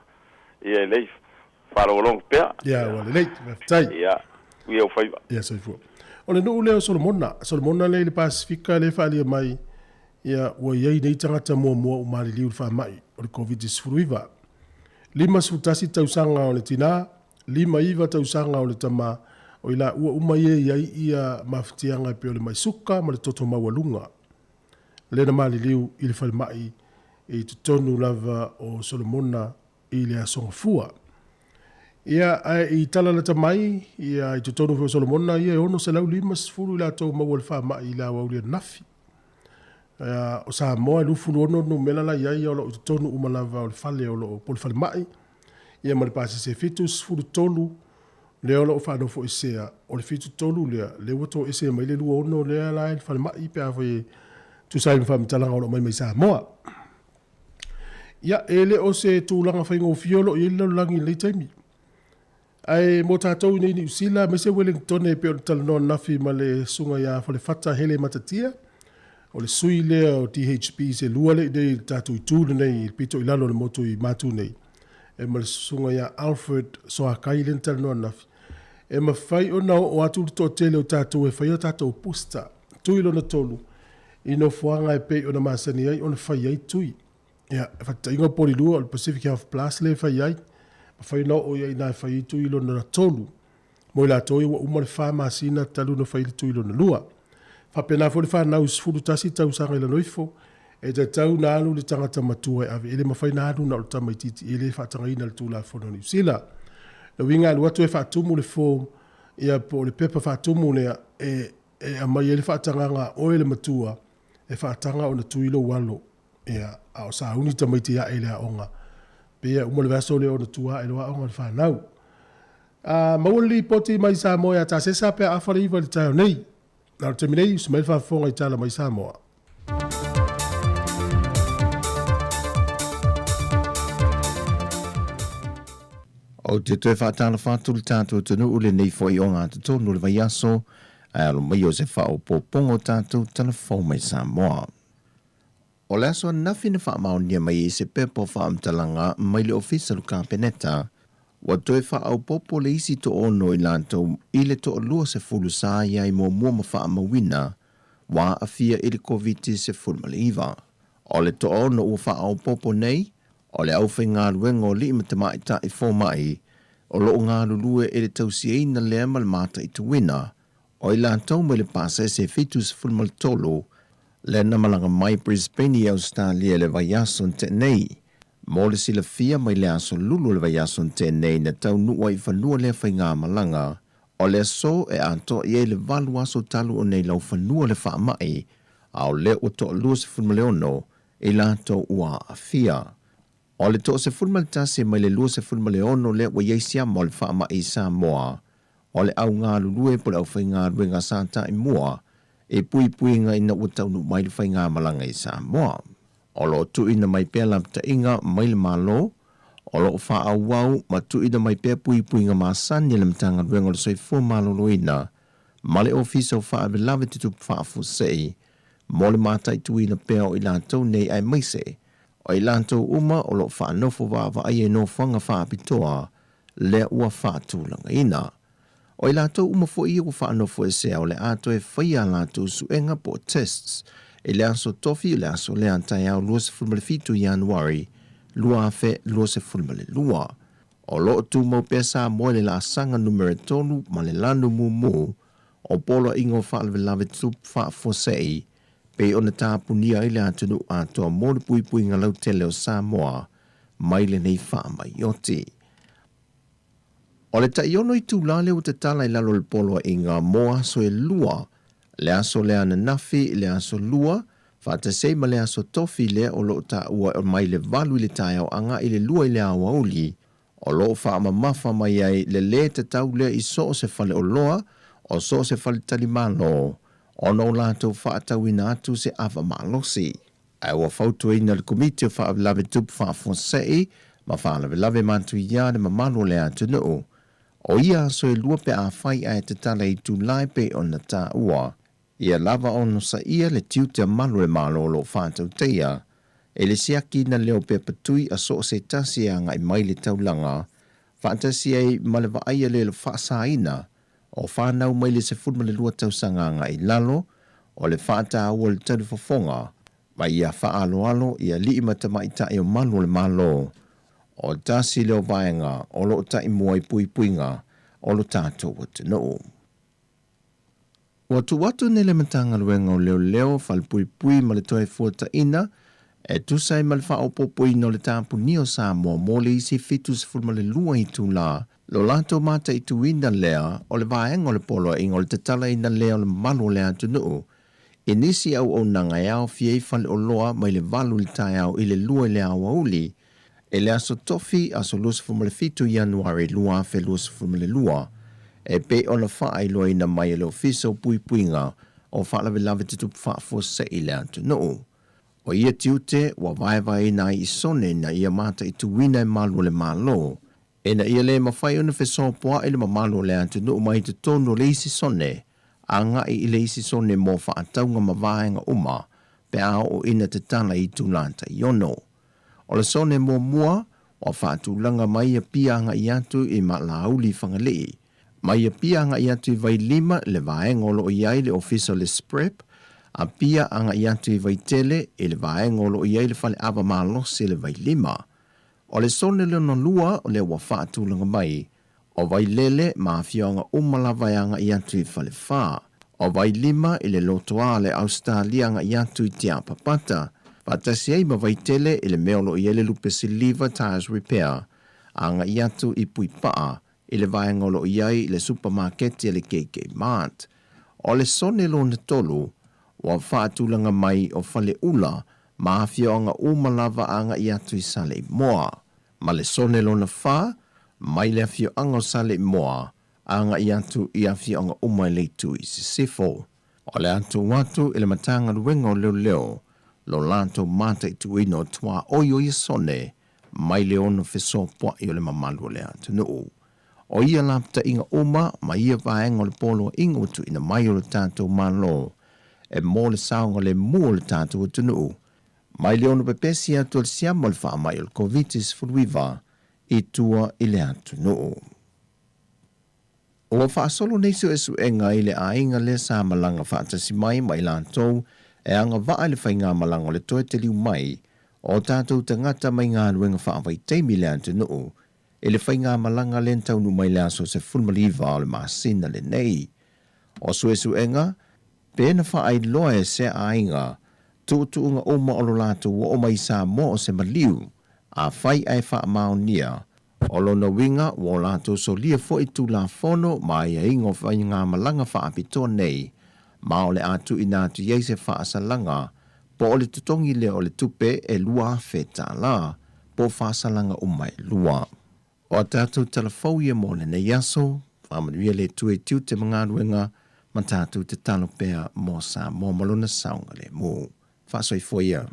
ia e lei faalogologo pea. Ia, ua lelei, faafetai. Ia, uia ou faiva. Ia, soifua. O le nuu lea o Solomona, Solomona lea i le Pasefika lea e faaalia mai, ia, ua i ai nei tagata muamua ua maliliu i le faamai o le Koviti-19. 51 tausaga o le tinā, 59 tausaga o le tama, o i laua uma ia e i ai ia mafatiaga e pei o le mai suka ma le toto maualuga. Lea na maliliu i le falemai i totonu lava o Solomona i le Aso Gafua. Ia, ae i tala lata mai, ia, i totonu foi o Solomona, ia e 650 i latou maua le faamai i le aoauli ananafi. Ia, o Samoa e 26 numera la i ai, o lo o i totonu uma lava o le fale o lo o, po o le falemai, ia ma le pasese 73 lea o lo o faanofoesea, o le 73 lea, lea ua toese mai le 26 lea la i le falemai pe afai e tusa ai ma faamatalaga o lo o aumai mai Samoa. Ia, e le o se tulaga faigofie o lo o i ai le lalolagi i lenei taimi. Ae mo tatou i nei Niu Sila, aemaise Wellingtone e pei ona talanoa ananafi ma le Susuga ia Falefata Hele Matatia, o le sui lea o DHB se lua lea i nei i le tatou itu lenei i le pito i lalo o le motu i Matu nei, e ma le Susuga ia Alfred Soakai lea na talanoa ananafi, e mafai ona oo atu le toatele o tatou e fai a tatou booster. tui lona tolu i nofoaga e pei ona masani ai ona fai ai tui. Ia, faataitaiga o Polilua o le Pacific Health Plus lea e fai ai, mafai ona oo i ai i ina e fai ai tui lona tolu mo i latou ia ua uma le fa masina talu ona fai le tui lona lua. Faapena foi le fanau i 11 tausaga i lalo ifo, e tatau ona alu le tagata matua e ave, e le mafai ona alu na o le tamaitiiti e le faatagaina e le Tulafono a Niu Sila. O le uiga e alu atu e faatumu le form ia po o le pepa faatumu lea e e aumai ai le faatagaga a oe le matua e faataga ona tui lou alo ia a o sauni tamaiti ae i le aoga pei e uma le vaiaso lea ona tua ae loa aoga le fanau. A maua le lipoti mai Samoa ia Tasesa pe a afa le iva i le taeao nei. A o le taimi nei, usu mai le faafofoga i Tala mai Samoa. Ou te toe faatalofa atu i le tatou atunuu i lenei foi ogatotonu o le vaiaso, ae alo mai o se faaopoopoga o tatou talafou mai Samoa. O le aso ananafi na faamaonia mai ai se pepa o faamatalaga mai le Ofisa o le Kapeneta, ua toe faaopoopo le isi toaono i latou i le toalua sefulu sa i ai muamua ma faamauina ua aafia i le Koviti-19. O le toaono ua faaopoopo nei, o le aufaigaluega o alii ma tamaitai fomai o lo o galulue i le tausiaina lea ma le mataituina o i latou mai le pasese 73 lea na malaga mai Brisbane i Ausetalia i le vaiaso na tea nei. Mo le silafia mai le aso Lulu o le vaiaso na tea nei na taunuu ai i fanua lea faigamalaga, o le aso e atoa i ai le valu aso talu o nei laufanua le faamai, a o lea ua toalua 16 i latou ua aafia. O le toa 11 mai le 26 lea ua i ai siama o le faamai i Samoa, o le au galulue po o le aufaigaluega sa ta'i mua i puipuiga ina ua taunuu mai le faigamalaga i Samoa. O lo o tuuina mai pea lapataiga mai le Malo, o lo o faaauau ma tuuina mai pea puipuiga masani a le Matagaluega o le Soifua Maloloina ma le Ofisa o Faalavelave Tutupu Faafuasei mo le mataituina pea o i latou nei aemaise o i latou uma o lo o faanofo vaavaaia i nofoaga faapitoa lea ua faatulagaina. O i latou uma foi ia ua faanofoesea o le a toe faia a latou suega po o tests i le aso Tofi o le aso lea taeao 27 Ianuari 2022. O lo o tumau pea Samoa i le laasaga numera tolu ma le lanu mumu o Poloaiga o Faalavelave Tutupu Faafuasei pei ona tapunia ai le atunuu atoa mo le puipuiga lautele o Samoa mai lenei faamaioti. O le taiono itulā lea ua tatala i lalo o le poloaiga mo aso e lua, le aso lea ananafi, le aso lua, faatasi ai ma le aso tofi lea o lo o taua mai le valu i le taeao agai i le lua i le aoauli, o lo o faamamafa mai ai le lē tatau lea i so o se faleoloa, o so o se faletalimalo, ona o latou faatauina atu se ava malosi. Ae ua fautuaina le Komiti o Faalavelave Tupu Faafuasei ma Faalavelave Matuia le mamalu o le atunuu, o ia aso e lua pe afai ae tatala i itula e pei ona taua, ia lava onosaia le tiute a malu o le Malo o lo o faatautaia e le siakiina leo pepa tui a so o se tasi e agai mai le taulaga faatasi ai ma le vaaia le faasaina o fanau mai le 12 tausaga agai i lalo, o le faataua o le talifofoga ma ia faaaloalo i alii ma tamaitai o malu o le Malo, o tasi lea o vaega o lo o taimua i puipuiga o lo tatou atunuu. Ua tuu atu nei le Matagaluega o Leoleo, Falepuipui ma le Toefuataiga e tusa ai ma le faaopoopoina o le tapunia o Samoa mo le isi 72 itula, lo latou mataituina lea o le vaega o le poloaiga o le tatalaina lea o le mamalu o le atunuu i nisi auaunaga e aofia ai faleoloa mai le 8 i le taeao i le 2 i le aoauli i le aso Tofi, aso 27 Ianuari 2022, e pei ona faailoaina mai e le Ofisa o Puipuiga o Faalavelave Tutupu Faafuasei i le atunuu. O ia tiute ua vaevaeina ai i sone ina ia mataituina e malu o le Malo, ina ia le mafai ona fesoapoa'i le mamalu o le atunuu mai totonu o le isi sone agai i le isi sone mo faatauga ma vaega uma pe a oo ina tatala i itula taiono. O le sone muamua, ua faatulaga mai Apia agai atu i Maalauli i Fagalii, mai Apia agai atu i Vailima le vaega o lo o i ai le ofisa o le SPREP Apia agaʻi atu i Vaitele i le vaega o lo o i ai le fale ava malosi le Vailima. O le sone lona lua o lea ua faatulaga mai, o Vailele ma afioaga uma lava e agaʻi atu i Falefa. O Vailima i le lotoa o le Ausetalia agaʻi atu i Tiapapata, faatasi ai ma Vaitele i le mea o lo o i ai le lupe siliva Tyres Repair, agaʻi atu i Puipaa i le vaega o lo o i ai le supamaketi a le KK Mart. O le sone lona tolu, ua faatulaga mai o Faleula ma afioaga uma lava agaʻi atu i Saleimoa. Ma le sone lona fa, mai le afioaga o Saleimoa agaʻi atu i afioaga uma i le itu i sisifo. O le a tuu atu i le Matagaluega o Leoleo lo latou mataituina o tuaoi o ia sone mai le ono fesopoaʻi o le mamalu o le atunuu. O ia lapataiga uma ma ia vaega o le poloaiga ua tuuina mai o le tatou Malo e mo le saogalemu o le tatou atunuu mai le ono pepesi atu o le siama o le faamai o le Koviti-19 i tua i le atunuu. Ua faasolo nei suesuega i le aiga lea sa malaga faatasi mai ma i latou e agavaa i le faigamalaga o le toe taliu mai o tatou tagata mai galuega faavaitaimi i le atunuu i le faigamalaga lea na taunuu mai le aso 19 o le masina lenei. O suesuega, pe na faailoa e se aiga tuutuuga uma o lo latou oo mai i Samoa o se maliu, afai ae faamaonia, O lona uiga ua o latou solia foi Tulafono ma aiaiga o faigamalaga faapitoa nei, ma o le a tuuina atu i ai se faasalaga po o le totogi lea o le tupe e $2,000 po o faasalaga uma e lua. O a tatou tala fou ia mo lenei aso, faamanuia le Atua i tiute ma galuega ma tatou tatalo pea mo Samoa ma lona saogalemu. Faasoifua ia.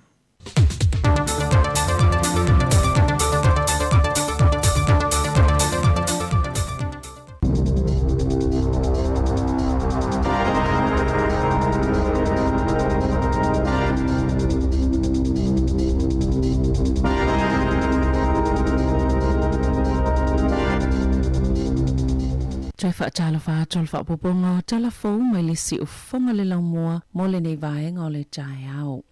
Toe faatalofa atu o le faaopoopoga o tala fou mai le siufofoga le laumua mo lenei vaega o le taeao.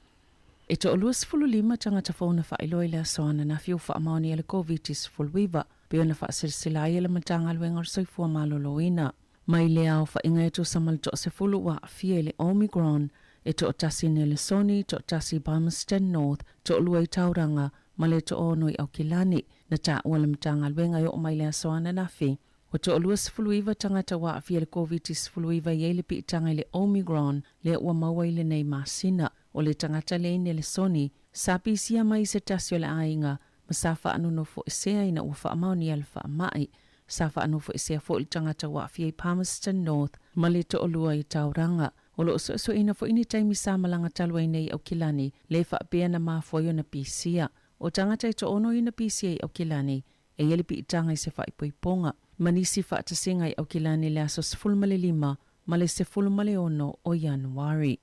E toa-25 tagata fou na faailoa i le aso ananafi ua faamaonia le Koviti-19, pei ona faasilsila ai e le Matagaluega o le Soifua Maloloina. Mai le aofaiga e tusa ma le toasefulu ua aafia i le Omicron, e toatasi i Nelesoni, toatasi i Palmerston North, toalua i Tauranga, ma le toaono i Aukilani. Na taua le Matagaluega e oo mai le aso ananafi, Ua toa-29 tagata ua aafia i le Koviti-19 i ai le piitaga i le Omicron lea ua maua i lenei masina. O le tagata lea i Nelesoni, sa pisia mai i se tasi o le aiga ma sa faanonofoesea ina ua faamaonia le faamai. Sa faanofoesea foi le tagata ua aafia i Palmerston North ma le toalua i Tauranga. O lo o suesueina foi ni taimi sa malaga talu ai nei i Aukilani le faapea na mafua ai ona pisia. O tagata e toaono ina pisia i Aukilani, E i ai le piitaga i se faaipoipoga ma nisi faatasiga i Aukilani i le aso 15 ma le 16 o Ianuari.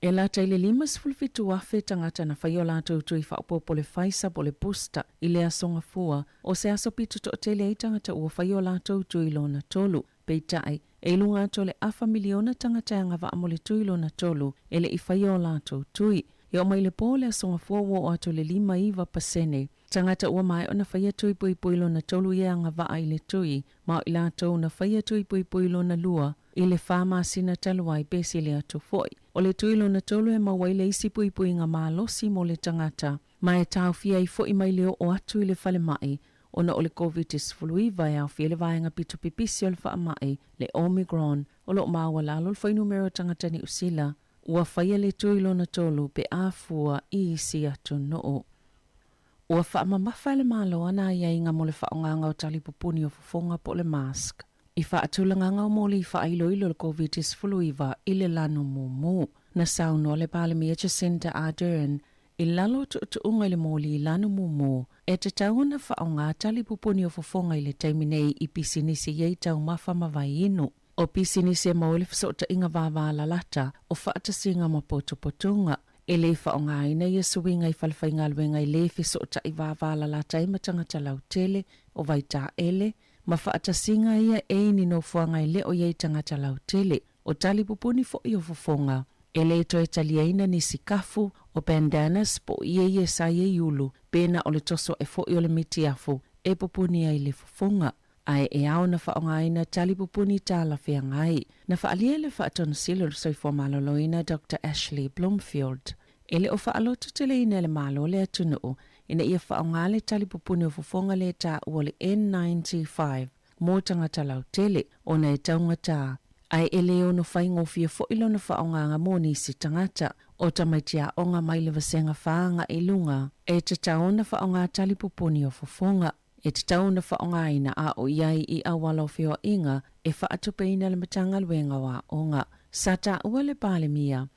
E lata i le 57,000 tagata na fai o latou tui faaopoopo le Pfizer po o le booster i le aso Gafua, o se aso pito toatele ai tagata ua fai o latou tui lona tolu. Peitai, e i luga atu o le afa miliona tagata e agavaa mo le tui lona tolu e le i faia o latou tui. E oo mai le po o le aso Gafua ua oo atu i le 59 pasene tagata ua maea ona faia tui puipui lona tolu ia e agavaa i le tui, ma o i latou na faia tui puipui lona lua i le fa masina talu ai pe sili atu foi. O le tui lona tolu e maua ai le isi puipuiga malosi mo le tagata, ma e taofia ai foi mai le oo atu i le falemai ona o le Koviti-19 e aofia le vaega pito pipisi o le faamai, le Omicron, o lo o maualalo le fuainumera o tagata Niu Sila ua faia le tui lona tolu pe a fua i isi atunuu. Ua faamamafa e le Malo ana aiaiga mo le faaaogaga o talipupuni o fofoga po o le mask i faatulagaga o moli faailoilo o le Koviti-19 i le lanu mumu. Na saunoa le Palemia Jacinda Ardern i lalo o tuutuuga i le moli lanu mumu, e tatau ona faaaoga talipupuni o fofoga i le taimi nei i pisinisi i ai taumafa ma vai inu. O pisinisi e maua ai le fesootaiga vāvālalata o faatasiga ma potopotoga. E le faaaogaina ia suiga i falefaigaluega e le fesootai vāvālalata ai ma tagata lautele, o vaitaele, ma faatasiga ia e i ni nofoaga e le o i ai tagata lautele. O talipupuni foi o fofoga. E le toe taliaina nisi kafu, o bandanas po o ie ie sa i ai ulu, pe na o le toso ae foi o le mitiafu e pupuni ai le fofoga. Ae e ao ona faaaogaina tali pupuni talafeagai. Na faaalia e le Faatonusili o le Soifua Maloloina Doctor Ashley Bloomfield, e le o faalototeleina e le Malo le atunuu ina ia faaaoga le tali pupuni o fofoga lea e taua o le N95 mo tagata lautele, ona e taugata, ae e le ono faigofie foi lona faaaogaga mo nisi tagata. O tamaiti aoga mai le vasega fa agai i luga, e tatau ona faaaoga tali pupuni o fofoga. E tatau ona faaaogaina a o i ai i auala o feoaiga e faatupeina le Matagaluega o Aoga. Sa taua le Palemia,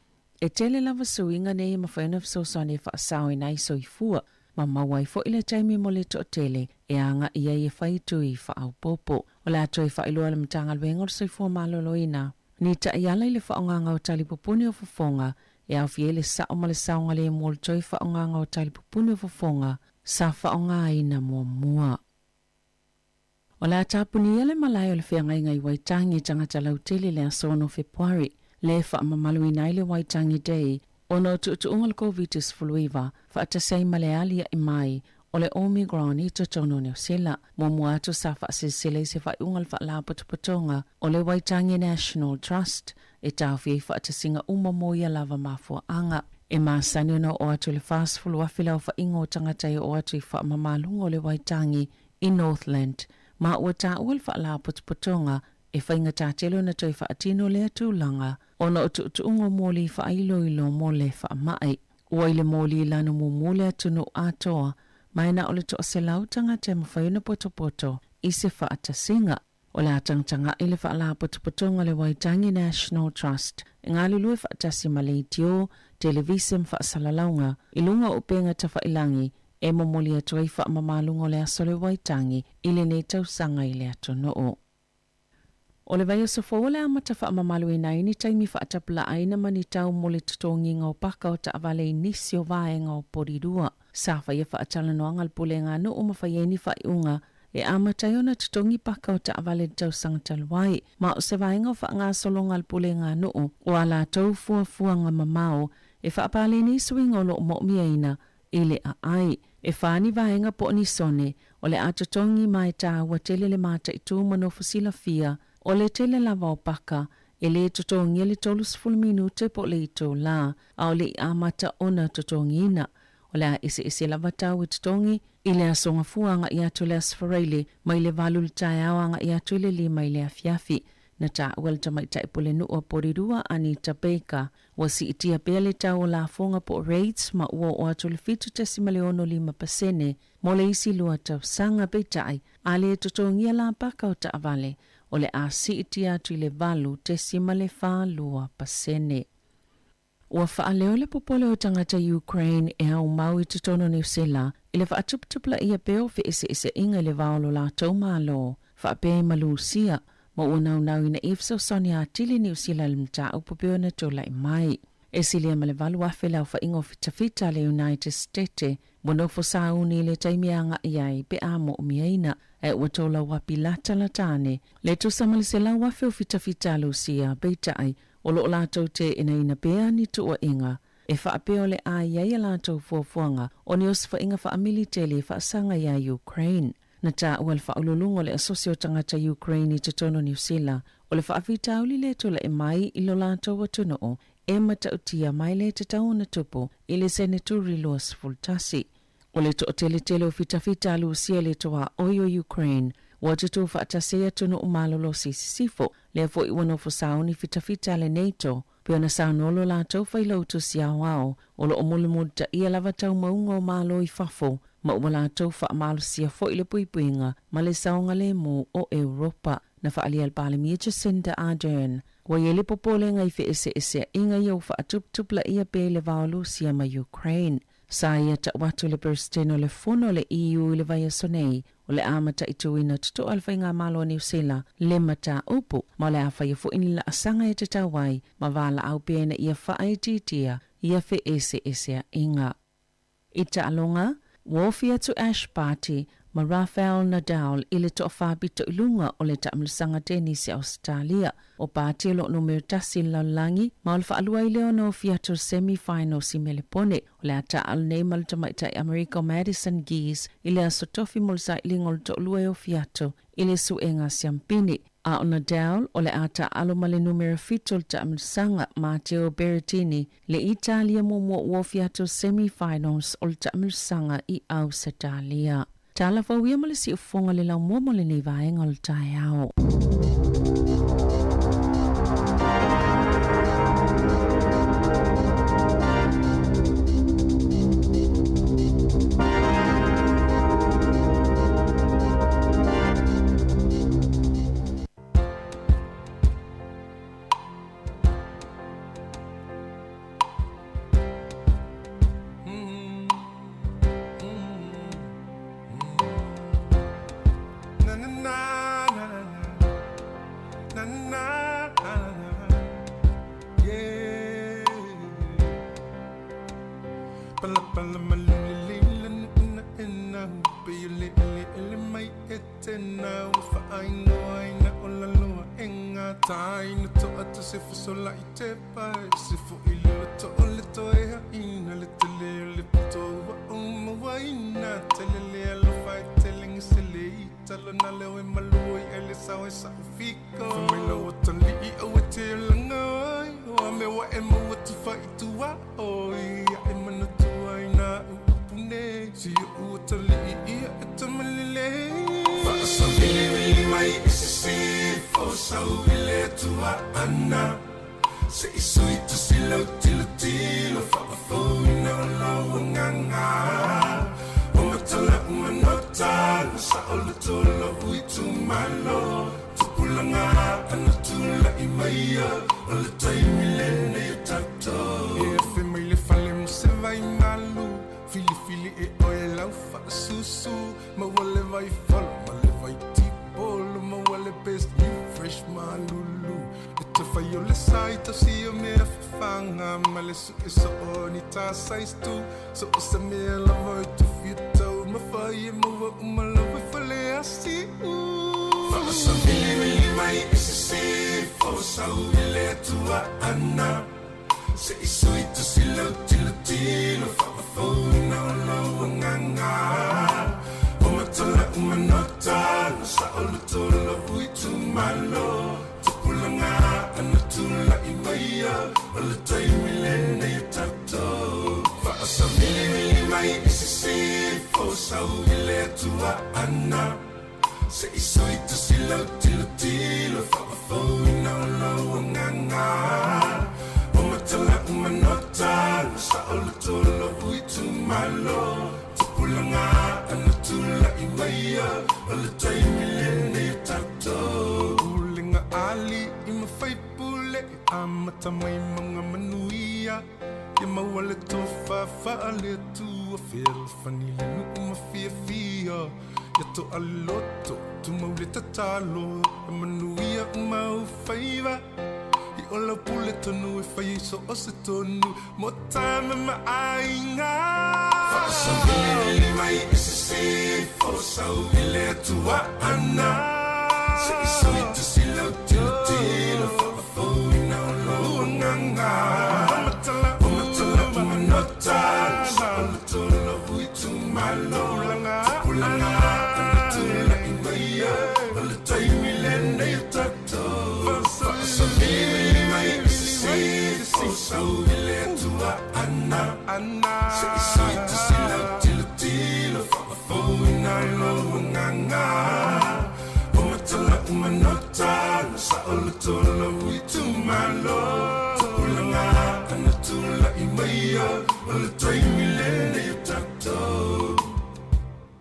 e tele lava suiga nei e mafai ona fesoasoani e faasaoina ai soifua ma maua ai foi le taimi mo le toatele e agai ai e fai tui faaopoopo. O le a toe faailoa le Matagaluega o le Soifua Maloloina ni taiala i le faaaogaga o tali pupuni o fofoga e aofia ai le sao ma le saogalemu o le toe faaaogaga o tali pupuni o fofoga sa faaaogaina muamua. O le a tapunia le malae o le feagaiga i Waitangi i tagata lautele i le aso 6 Fepuari, le faamamaluina ai le Waitangi Day ona o tuutuuga o le Koviti-19 faatasi ai ma le aliae mai o le Omicron i totonu o Niu Sila. Muamua atu sa faaselesele i se faaiuga a le Faalapotopotoga o le Waitangi National Trust e taofi ai faatasiga uma mo ia lava mafuaaga. E masani ona oo atu i le 40,000 le aofaiga o tagata e oo atu i faamamaluga o le Waitangi i Northland, ma ua taua le Faalapotopotoga e faigata tele ona toe faatino lea tulaga ona o tuutuuga o moli faailoilo mo le faamai. Ua i le moli lanu mumu le atunuu atoa, ma e na o le 100 tagata e mafai ona potopoto i se faatasiga. O le a tagatagai le Faalapotopotoga o le Waitangi National Trust e galulue faatasi ma leitio, televise ma faasalalauga i luga o upega tafailangi e momoli atu ai faamamaluga o le aso o le Waitangi i lenei tausaga i le atunuu. O le vaiaso fou o le amata faamamaluina ai ni taimi faatapulaaina ma ni tau mo le totogiga o paka o taavale i nisi o vaega o Porirua. Sa faia faatalanoaga a le Pulega Nuu ma fai ai ni faaiuga e amata ai ona totogi paka o taavale i le tausaga talu ai, ma o se vaega o faagasologa a le Pulega Nuu o a latou fuafuaga mamao e faapaleni ai suiga o lo o moomiaina i le aai. E fa ni vaega po o ni sone o le a totogi ma e tāua tele le mataitū ma nofo silafia o le tele lava o paka e lē totogia le 30 minute po o le itulā a o le i amata ona totogiina. O le a eseese lava tau e totogi i le aso Gafua agai atu i le Aso Faraile mai le 8 i le taeao agai atu i le 5 i le afiafi. Na taua le tamaitai pulenuu a Porirua, Anita Baker, ua siitia pea le tau o lafoga po o rates ma ua oo atu i le 7.65 pasene mo le isi lua tausaga. Peitai, a le totogia la paka o taavale, o le a siitia atu i le 8.42 pasene. Ua faaleo le popole o tagata Ukraine e aumau i totonu o Niu Sila i le faatuputupulaia pea o feeseeseaiga i le va o lo latou Malo faapea i Malusia ma ua naunau ina ia fesoasoani atili Niu Sila i le mataupu pei ona tulai mai. E silia ma le 8,000 le aofaiga o fitafita a le United State ua nofo sauni i le taimi e agai ai pe a moomiaina, ae ua tolauapi latalata ane le tusa ma le 100,000 o fitafita a Lusia, peitai O lo o latou teenaina pea ni tuuaiga e faapea o le a i ai a latou fuafuaga o ni osofaiga faamiliteli e faasaga iā Ukraine. Na taua le faauluuluga o le Asosi o Tagata Ukraine i totonu o Niu Sila, o le faafitauli lea e tulai mai i lo latou atunuu e matautia mai le tatau ona tupu i le seneturi 21. O le toateletele o fitafita a Lusia i le tuaoi o Ukraine ua tutū faatasi ai atunuu malolosi i sisifo, lea foi ua nofo sauni fitafita a le NATO, pei ona saunoa lo latou failautusi aoao, o lo o mulimulitaia lava taumauga o Malo i fafo, ma ua latou faamalosia foi le puipuiga ma le saogalemu o Europa. Na faaalia e le Palemia Jacinda Ardern, ua i ai le popolega i feeseeseaiga ia ua faatuputupulaia pea i le va o Lusia ma Ukraine. Sa ia tau atu le Peresetene o le Fono a le EU i le vaiaso nei, o le a mataituina totoa le Faigamalo a Niu Sila le mataupu, ma o le a faia foi ni laasaga e tatau ai ma valaau pea ina ia faaitiitia ia feeseeseaiga. I taaloga, Ua ofi atu Ash Barty ma Rafael Nadal i le toafa pito i luga o le taamilosaga tenisi a Ausetalia. O Barty o lo o numera tasi i le lalolagi, ma o le faalua ai lea ona ofi atu i le semi-finals i Melepone. O le a taaalo nei ma le tamaitai Amerika o Madison Keys i le aso tofi mo le sailiga o le toalua e ofi atu i le suega siampini. A o Nadal, o le a taaalo ma le numera 7 o le taamilosaga, Matteo Berrettini, le Italia muamua ua ofi atu i le semi-finals o le taamilosaga i Ausetalia. Tala fou ia ma le siufofoga le laumua mo lenei vaega o le taeao.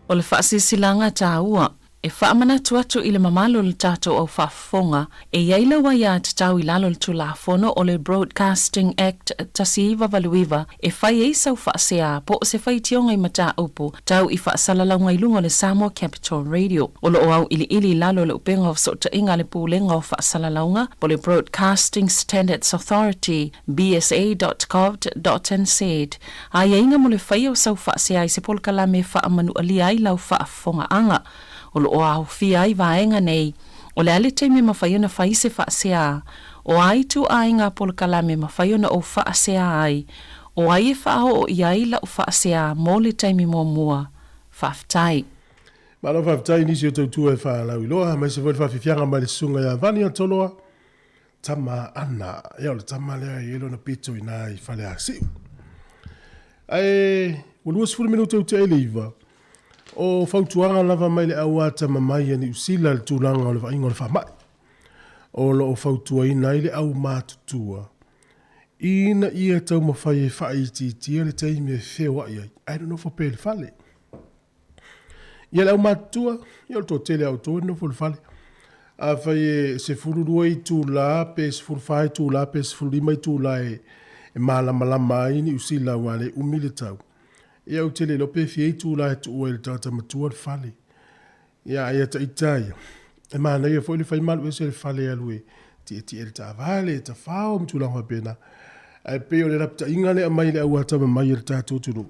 O le faasilasilaga taua. E faamanatu atu i le mamalu o le tatou au faafofoga, e i ai lau aiatatau i lalo o le Tulafono o le Broadcasting Act 1989 e fai ai sau faasea po o se faitioga i mataupu tau i faasalalauga i luga o le Samoa Capital Radio. O lo o auiliili i lalo o le upega o fesootaiga a le Pulega o Faasalalauga po o le Broadcasting Standards Authority, bsa.govt.nz, aiaiga mo le faia o sau faasea i se polokalame e faamanualia ai lau faafofogaaga. O lo o aofia ai vaega nei, o le a le taimi e mafai ona fai se faasea, o a ituaiga polokalame e mafai ona ou faasea ai, o ai e faaoo i ai lau faasea mo le taimi muamua. Faafetai. Malo faafetai i nisi o tautua e faalauiloa, aemaise foi le faafiafiaga mai le Susuga ia Vania Toloa, tama Ana. Ia o le tama lea e i ai lona pito i ina i Faleasiu. Ae ua 20 minute ua tea i le 9, o fautuaga lava mai le au atamamai a Niu Sila i le tulaga o le vaaiga o le faamai. O lo o fautuaina ai le au matutua ina ia taumafai e faaitiitia le taimi e feoai ai ae nonofo pea i le fale. Ia le aumatutua, ia o le toatele a outou e nonofo i le fale. Afai e 12 itula pe 14 itula pe 15 itula e malamalama ai Niu Sila aua e le umi le tau, ia ou te le iloa pe fia itula e tuu ai i le tagata matua le fale. Ia ae ia ita ia, e manaia foi le fai malu ese le fale e alu e tietie i le taavale, e tafao ma tulaga faapena. Ae pei o le lapataiga lea e aumai e le auatamamai a le tatou atunuu,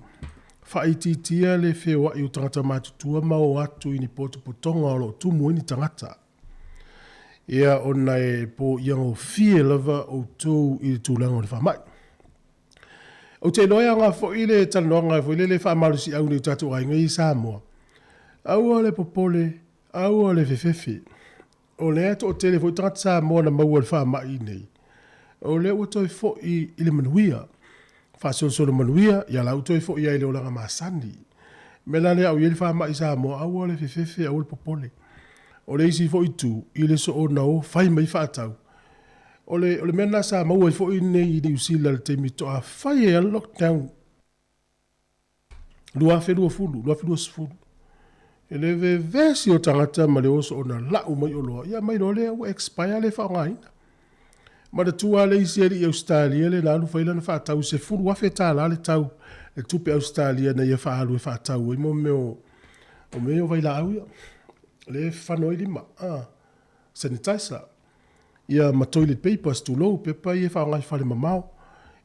faaitiitia le feoai o tagata matutua ma o atu i ni potopotoga o lo o tumu ai ni tagata. Ia ona e poia gofie lava outou i le tulaga o le faamai. Ou te iloa e aoga foi le talanoaga foi lele faamalosiau nei o tatou aiga ia i Samoa. Aua le popole, aua le fefefe. O lea e toatele foi tagata Samoa na maua i le faamai nei, o lea ua toe foi i le manuia. Faasolosolo manuia, ia la ua toe foi ai i le olaga masani. O le mea la lea a o i ai le faamai i Samoa, aua le fefefe, aua le popole. O le isi foi itu, i le soona o fai mai faatau, O le, o le mea lena sa maua ai foi nei i Niu Sila i le taimi toa fai ai le lockdown 2020, 2020. E le vevesi o tagata ma le oso ona lau mai oloa, ia mai loa lea ua expire le faaaogaina. Manatua le isi alii Ausetalia lea na alu fai lana faatau i $10,000 le tau le tupe Ausetalia na ia faaalu e faatau ai mo mea o, o mea ia o vailaau ia. Lea e fano ai lima, sanitizer. Ia ma toilet papers, tulou, pepa ia e faaaoga i fale mamao.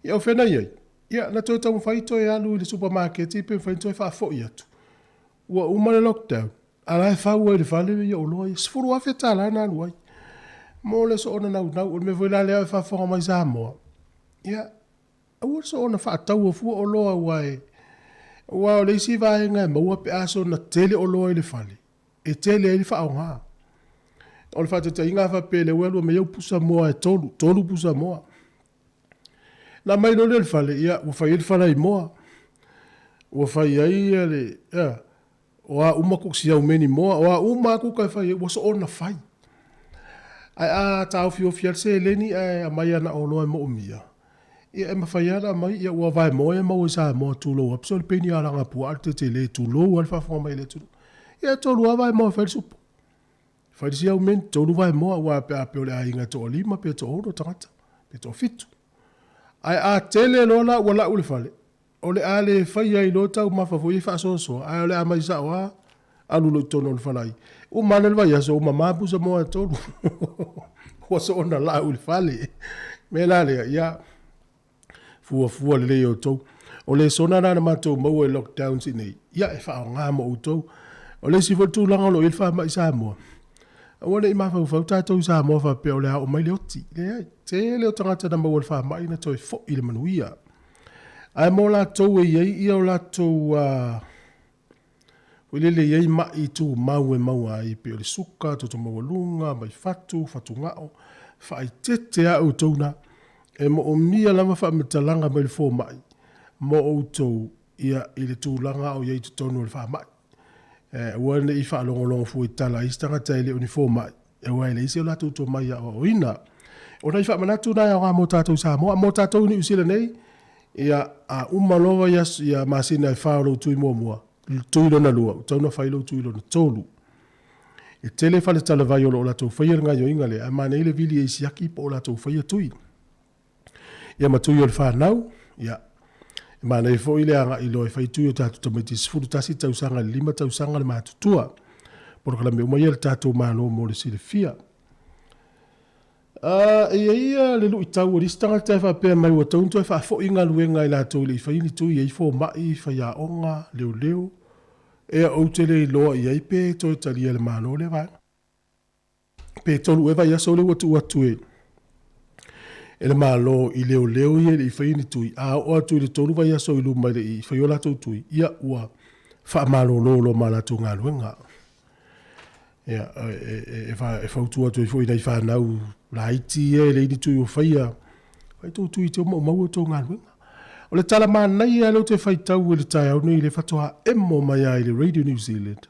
Ia o fea na i ai? Ia, na toe taumafai toe alu i le supamaketi pe mafai ona toe faafoi atu. Ua uma le lockdown, a la e fau ai i le fale ia oloa ia. $10,000 na alu ai mo le soona naunau. O le mea foi la lea e faafofoga mai Samoa, ia, aua le soona faataua fua oloa aua e, aua o le isi vaega e maua pe a soona tele oloa i le fale, e tele ai le faaaoga. O le faataitaiga a faapea lea ua alu mai au pusa moa e tolu, tolu pusa moa. Na aumai loa lea i le fale, ia, ua fai ai le falaimoa, ua fai ai ia le, ia, o a uma kuka siaumeni moa, o a uma lava kuka e fai ai, ua soona fai. Ae a taofiofi lava le seleni ae aumai ana oloa e moomia, Ia e mafai lava ona aumai, ia ua vaemoa e maua i Samoa tulou atu, se o le peni alagapuaa le tetele, tulou lava le faafofoga mai a le atunuu. Ia e tolu lava vaemoa e fai le supo. Fai le siaumeni, tolu vaemoa aua pe a pei o le aiga e toalima pe toaono tagata, pe toafitu. Ae a tele loa la ua lau i le fale, o le a le faia ai loa taumafa foi ia faasoasoa, ae o le a aumai sao lava alu loa i totonu o le falai. Uma ane le vaiaso ua mama pusa moa e tolu. Ua soona lau i le fale. Mea la lea, ia, fuafua lelei e outou. O le lesona lena na matou maua i lockdowns i nei, ia, e faaaoga mo outou. O le isi foi tulaga o lo o i ai le faamai i Samoa, aua ne i mafaufau tatou i Samoa faapea o le a oo mai le oti. Leai, tele o tagata na maua i le faamai na toe foi i le manuia. Ae mo latou e i ai ia o latou foi lele e i ai mai tumau e maua ai pei o le suka, toto maualuga, mai fatu, fatugao, faaeteete lava outou na. E moomia lava faamatalaga mai le fomai mo outou ia i le tulaga o i ai i totonu o le faamai. Aua ne i faalogologo fua i tala a isi tagata e le o ni fomai, aua e leai se latou tomai aoaoina. O nai faamanatu na e aoga mo tatou i Samoa. Mo tatou i Niu Sila nei, ia, a uma loa ia, ia masina e fa o lou tui muamua, tui lona lua, ua tatau ona fai lou tui lona tolu. E tele fale talavai o lo o latou faia le gaoioiga lea, ae manaia le vili e siaki po o latou faia tui. Ia ma tui o le fanau, ia, e manaia foi le agai loa e fai tui o tatou tamaiti 11 tausaga i le 5 tausaga le matutua. Polokalame uma ia a le tatou Malo mo le silafia. A, e i ai ia le luitau o le isi tagata e faapea mai ua tatau ona toe faafoi galuega i latou e le i faia ni tui, e i ai fomai, faiaoga, leoleo. Ea ou te le iloa i ai pe toe talia e le Malo lea vaega. Pe tolu ea vaiaso lea ua tuu atu e e le Malo i leoleo ia e le i faia ni tui, a oo atu i le tolu vaiaso i luma e le i faia o latou tui, ia ua faamalolo loa ma latou galuega. Ia, e, e, e fautua atu ai foi i nai fanau laiti ia e leai ni tui o faia, fai tou tui te maumau o tou galuega. O le tala manaia lea ou te faitau i le taeao nei le faatoa emo mai ai i le Radio New Zealand,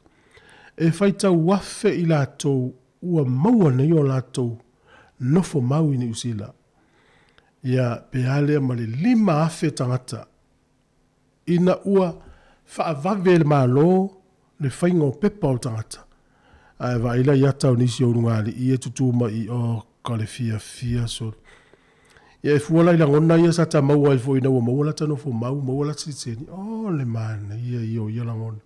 e faitau afe i latou ua maua nei o latou nofo mau i Niu Sila. Ia, pe a lea ma le 5,000 tagata ina ua faavave e le Malo le faiga o pepa o le tagata. Ae vaai la i ata o nisi o ulugalii ia e tutū mai i o ka le fiafia sole. Ia e fua la i lagona ia sa ta maua ai foi ina ua maua lata nofo mau, maua lata sitiseni, o le manaia ia o ia lagona.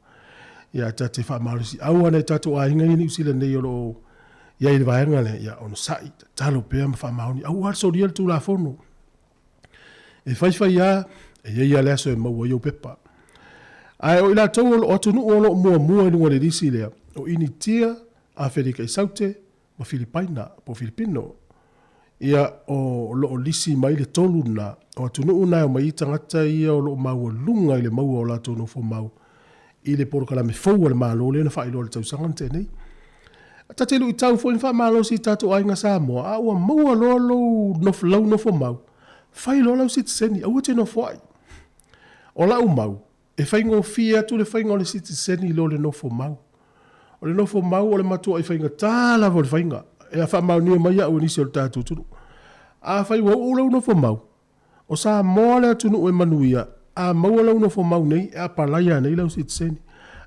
Ia ta te faamalosiau lava nai o tatou aiga ia i Niu Sila nei o lo o i ai i le vaega lea, ia onosai, tatalo pea ma faamaoni, aua le solia le Tulafono. E faifai lava, e i ai lava le aso e maua ai ou pepa. Ae o i latou o lo o atunuu o lo o muamua i luga o le lisi lea, o Initia, Afelika i Saute, ma Filipaina, po o Filipino. Ia, o lo o lisi mai le tolu lena, o atunuu na e omai ai tagata ia o lo o maualuga i le maua o latou nofomau i le polokalame fou a le Malo lea na faailoa i le tausaga na tea nei. Ta te luitau foi ma faamalosi i tatou aiga Samoa, a ua maua loa lou lau nofomau, fai loa lau sitiseni, aua e te nofoai. O lau mau, e faigofie atu le faiga o le sitiseni i lo le nofomau. O le nofomau o le matuai faigata lava o le faiga, e faamaonia mai au e nisi o le tatou atunuu. Afai ua uu lau nofomau, O Samoa le atunuu e manuia, a maua lau nofomau nei, e apalai anei lau sitiseni.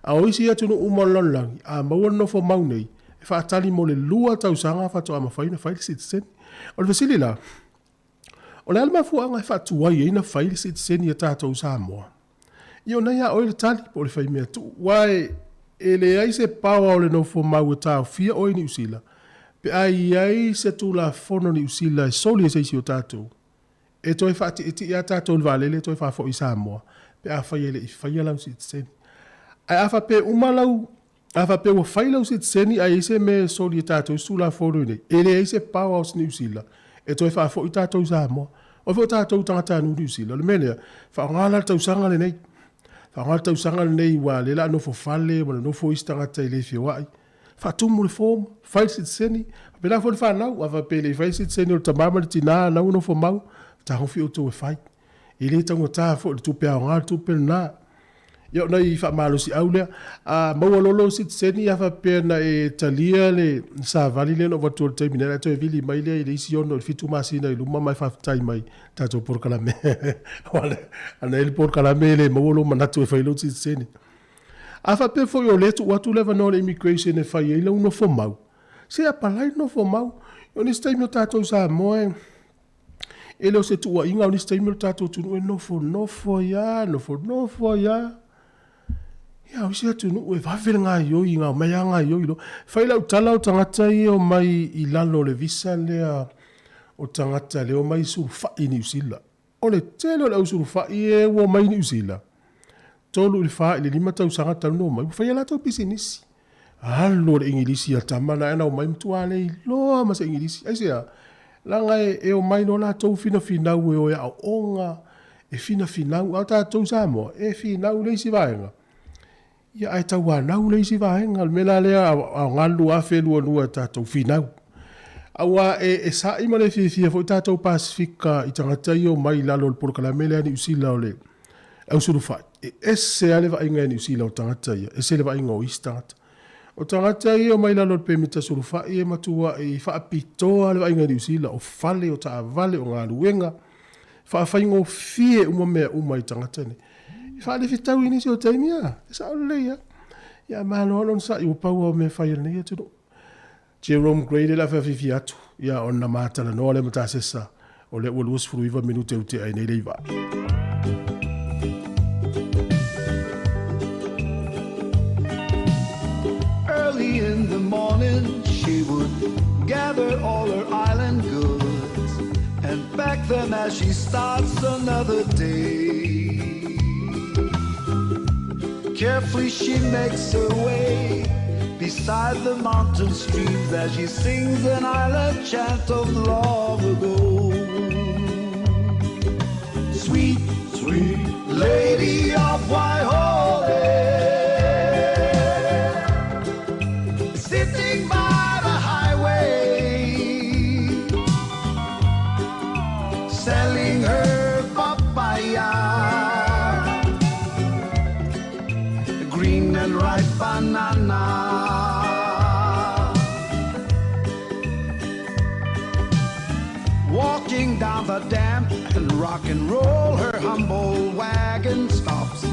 A o isi atunuu uma o le lalolagi, a maua le nofomau nei, e faatali mo le lua tausaga faatoa mafai ona fai le sitiseni. O le fesili la, o le a le mafuaaga e faatuai ai ona fai le sitiseni a tatou Samoa? Ia o na ia oe le tali po o le faimea tuu, aua e leai se paoa o le nofomau e taofia oe i Niu Sila, pe a i ai se Tulafono Niu Sila e soli e se isi o tatou. E toe faatietie lava tatou i le vaalele e toe faafoi i Samoa pe afai e le i faia lau sitiseni. Ae a faapea uma lau, a faapea ua fai lau sitiseni ae i ai se mea e soli e tatou isi Tulafono i inei, e leai se paoa o se Niu Sila e toe faafoi tatou i Samoa. O ai foi o tatou tagatanuu Niu Sila? O le mea lea, faaaoga la le tausaga lenei. Faaaoga le tausaga lenei aua o lea o le a nofo fale ma nonofo isi tagata e le feoai. Faatumu le form, fai le sitiseni, faapena foi le fanau, a faapea e le i faia le sitiseni o le tama ma le tina na ua nofo mau, tagofi outou e fai. E le taugata foi le tupe aoga le tupe lena. Ia o nai faamalosiau lea. A maua loa lou sitiseni a faapea na e talia le savali lea na ou avatua i le taimi nei, ona e toe vili mai lea i le isi 6 i le 7 masina i luma ma e faafetai mai i le tatou polokalame. Aua ana i ai le polokalame e le maua lou manatu e fai lou sitiseni. A faapea foi o lea e tuu atu le avanoa i le immigration e fai ai lau nofomau, se apalai le nofomau. O nisi taimi o tatou i Samoa e, e le o se tuuaiga, o nisi taimi o le tatou atunuu e nofonofo ai lava, nofonofo ai lava. Ia, o isi atunuu e vave le gaoioi, na omai lava gaoioi loa. Fai lau tala o tagata ia e omai i lalo o le visa lea o tagata lea e omai sulufai i Niu Sila. O le tele o le au sulufai e ua omai i Niu Sila, tolu i le fa i le lima tausaga talu ona omai, ua fai a latou pisinisi. Alu o le Igilisi a tama na ena omai matua le iloa ma se Igilisi. Aisea? Leaga e omai loa latou finafinau e o e aooga, e finafinau. A o tatou i Samoa, e finau le isi vaega, ia ae tauanau le isi vaega. O le mea la lea, aoga le 2022 e tatou finau. Aua e sa'i ma le fiafia foi tatou Pasefika i tagata ia e omai i lalo o le polokalame lea a Niu Sila o le ausulufai. E ese lava le vaaiga i Niu Sila o tagata ia, ese le vaaiga o isi tagata. O tagata ia e omai i lalo o le pemita sulufai e matuai faapitoa le vaaiga i Niu Sila, o fale, o taavale, o galuega, faafaigofie uma mea uma i tagata nei. E faalefetau i nisi o taimi a, e sao lelei lava. Ia malo lava le onosai, ua pau lava o mea e fai a lenei atunuu. Jerome Gray lea o le a feafiafi atu, ia ona ma talanoa lea ma Tasesa, o lea ua 29 minute ua tea ai nei le 9. Early in the morning she would gather all her island goods and pack them as she starts another day. Carefully she makes her way beside the mountain streams as she sings an island chant of long ago. Sweet, sweet lady of Waihole, sitting by the highway, selling her papaya, green and ripe banana. Walking down the dam and rock and roll, her humble wagon stops.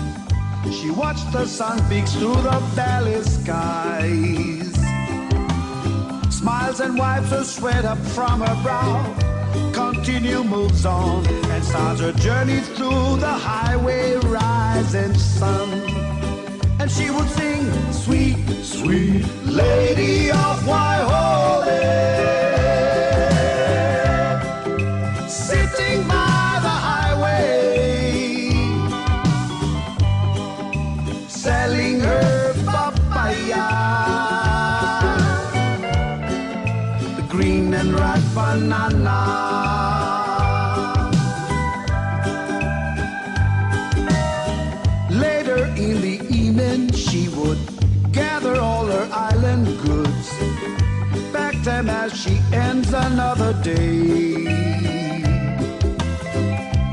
She watched the sun peeks through the valley skies, smiles and wipes the sweat up from her brow. Continue moves on and starts her journey through the highway rising sun. And she would sing, sweet, sweet lady of Waihole, sitting by the highway, selling her papaya, the green and ripe banana. Later in the evening she would gather all her island goods, pack them as she ends another day.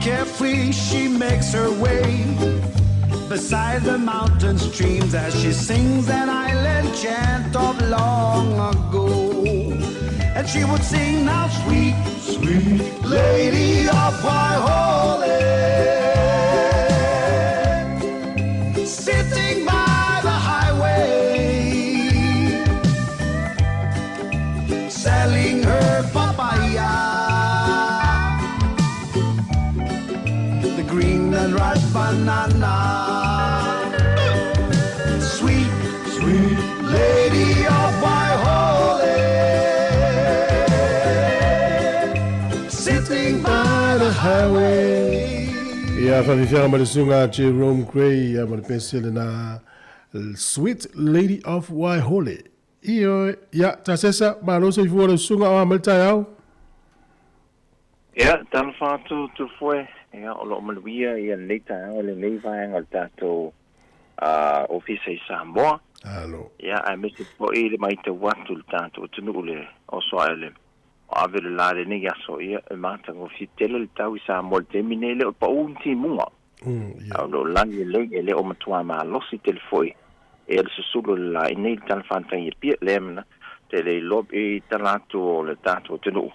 Carefully she makes her way beside the mountain streams as she sings an island chant of long ago. And she would sing now, sweet, sweet lady of Waihole, sitting by the highway, selling her papaya, the green and ripe banana. Sweet, sweet lady of Waihole, sitting by the highway. Ia faafiafiaga ma le susuga Jerome Gray ia ma le pesele na Sweet Lady of Waihole. Ioe, ia, Tasesa, malo soifua lau susuga o a mai le taeao. Ia, talofa atu Tufoe, ia, o lo o manuia ia lenei taeao i lenei vaega o le tatou Ofisa i Samoa. Alo. Ia, aemaise foi le matau atu i le tatou atunuu le oso ae le o ave le la i lenei aso, ia, e matagofie tele le tau i Samoa i le taimi nei, e le o pau ni timuga. A o lo o lagi lelei, e le o matua malosi tele foi e le susulu o le la i nei le talafatai e Apia, lea mena te le iloa pe i tala atu o le tatou atunuu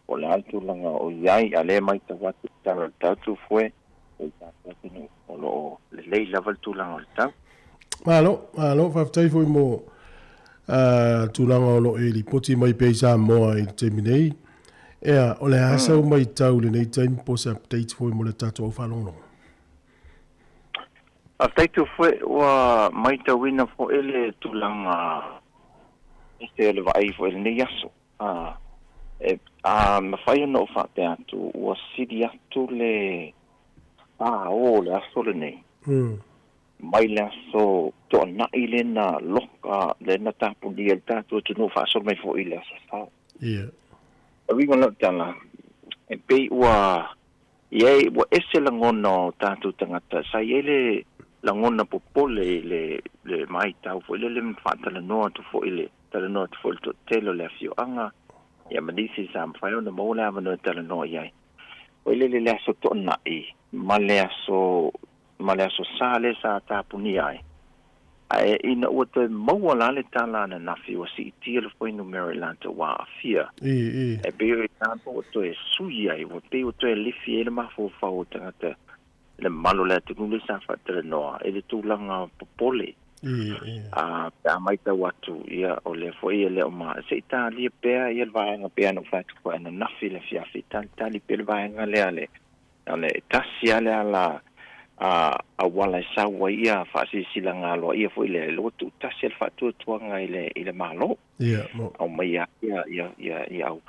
po o le a le tulaga o i ai, a o lea e matau atu i le tala o le tau Tufoe i le tatou atunuu o lo o lelei lava le tulaga o le tau. Malo, malo, faafetai foi mo tulaga o lo o e lipoti mai pea i Samoa i le taimi nei. Ea, o le a sau matau i lenei taimi po o se update foi mo le tatou au faalogologo? Faafetai Tufoe, ua matauina foi le tulaga ese o le vaai foi i lenei aso. E, a mafai ona ou faapea atu, ua sili atu le pā o le aso lenei mai le aso Toanai lea na loka, lea na tapunia e le tatou atunuu faasolo mai foi i le aso Sa. O le uiga o lau tala, e pei ua i ai, ua ese lagona o tatou tagata, sa i ai le lagona popole i le, le maitau foi lele ma faatalanoa atu foi i le talanoa atu foi i le toatele o le afioaga, ia ma nisi sa mafai ona maua le avanoa e talanoa i ai. Foi lele i le aso Toanai ma le aso, ma le aso Sa lea sa tapunia ai. Ae ina ua toe maua la le tala ananafi ua siitia le fuainumera i latou ua aafia, e pei o i latou ua toe sui ai, ua pei ua toe lifi ai le mafaufau o tagata i le mamalu o le atunuu lea sa faatalanoa i le tulaga popole. A pe a maitau atu ia o lea foʻi e le o ma se i talia pea ia le vaega pea na ou fai atu foʻi ananafi le afiafi talitali pea le vaega lea le o le tasi a le ala a auala e sau ai ia faasilasilaga aloaia foʻi lea e lua tuutasi a le faatuatuaga i le Malo. Ia mo. Aumai ia ia ia ia au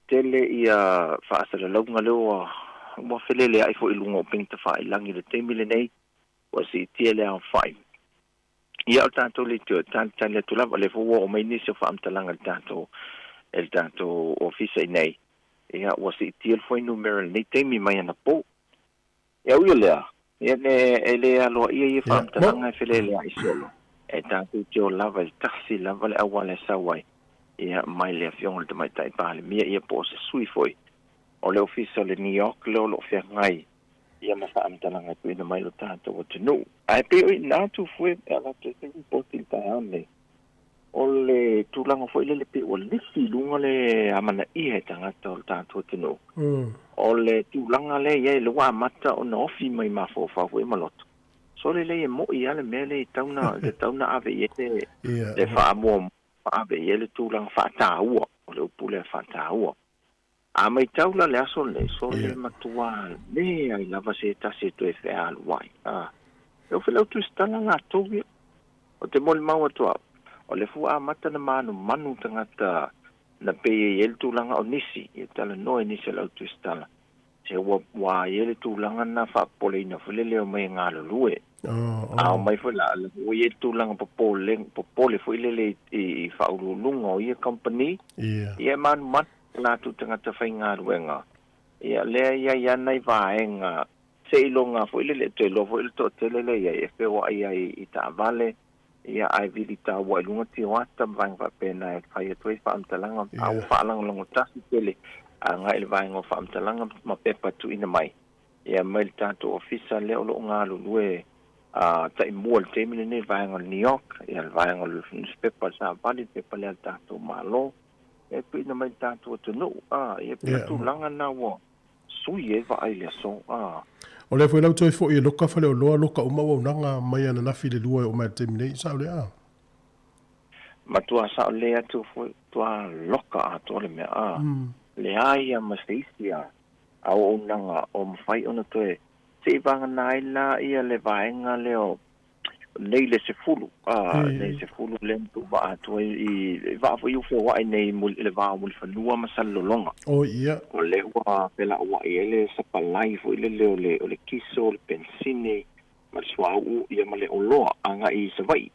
tele ia faasalalauga lea ua feleleaʻi foʻi i luga o upega tafailagi i le taimi lenei ua siitia le aofaʻi. Ia o le tatou leitio e talitali atu lava lea foi ua oo mai nisi o faamatalaga i le tatou e le tatou ofisa i nei. Ia ua siitia le fuainumera i lenei taimi mai anapō. Ia ui o lea, ia ne e lē aloaia ia faamatalaga e feleleaʻi solo. E tatou te o lava i le tasi lava le auala e sau ai ia mai le afioga i le Tamaitai Palemia ia po o se sui foi o le ofisa o le NEOC lea o lo o feagai ia ma faamatalaga e tuuina mai lo tatou atunuu. Ae pei o i ina atu fue pe avatu ai se lipoti i le taeao lenei, o le tulaga foi lele pei ua lifi i luga le amanaia e tagata o le tatou atunuu. O le tulaga lea i ai lea ua amata ona ofi mai mafaufau foi ma loto. So lelei e moʻi lava le mea lea e tatau ona e tatau ona ave i ai le faamuamua, ave i ai le tulaga faataua, o le upu lea faataua. A maitau la le aso lenei, sole matua leai lava se tasi e toe fealuai. A, e ofe lau tusitala latou ia. O te molimau atu au, o le fua amata na manumanu tagata na pei e i ai le tulaga o nisi, ia talanoa i nisi o le au tusitala, se ua ua i ai le tulaga na faapopoleina foi le leo mai e galulue. A o mai foi la, ua i ai le tulaga popole, popole foi lele i faauluuluga o ia kamupani, ia e manumanu o latou tagata faigaluega, ia lea e i ai lava nai vaega seiloga foi lele e toe iloa foi le toatele lea e i ai e feoai ai i taavale, ia ae vili taua i luga tioata ma vaega faapena e fai atu ai faamatalaga, a ua faalagolago tasi tele agai i le vaega o faamatalaga ma pepa tuuina mai ia mai le tatou ofisa lea o lo o galulue a taimua i le taimi lenei, le vaega o le New York, ia le vaega o le nusipepa a le Savali, le pepa lea a le tatou Malo e tuuina mai i le tatou atunuu. A, ia pei o tulaga na ua sui ai vaai i le aso. A. O lea foi la ua toe foi e loka faleoloa, loka uma auaunaga mai ananafi i le 2 e oo mai i le taimi nei, sao lea a? Matua sao lelei atu foi, matua loka atoa le mea. A, leai a ma se isi a auaunaga o mafai ona toe seivagana ai la ia le vaega lea o nei le 10, a, nei 10 lea na tuuvaa atu ai i vaa foi ua feoai nei i le va o Mulifanua ma Salelologa. Oh ia. O lea ua felauai ai le sapalai foi lele o le o le kiso, le penisini ma le suauu ia ma le oloa agai i Savaii.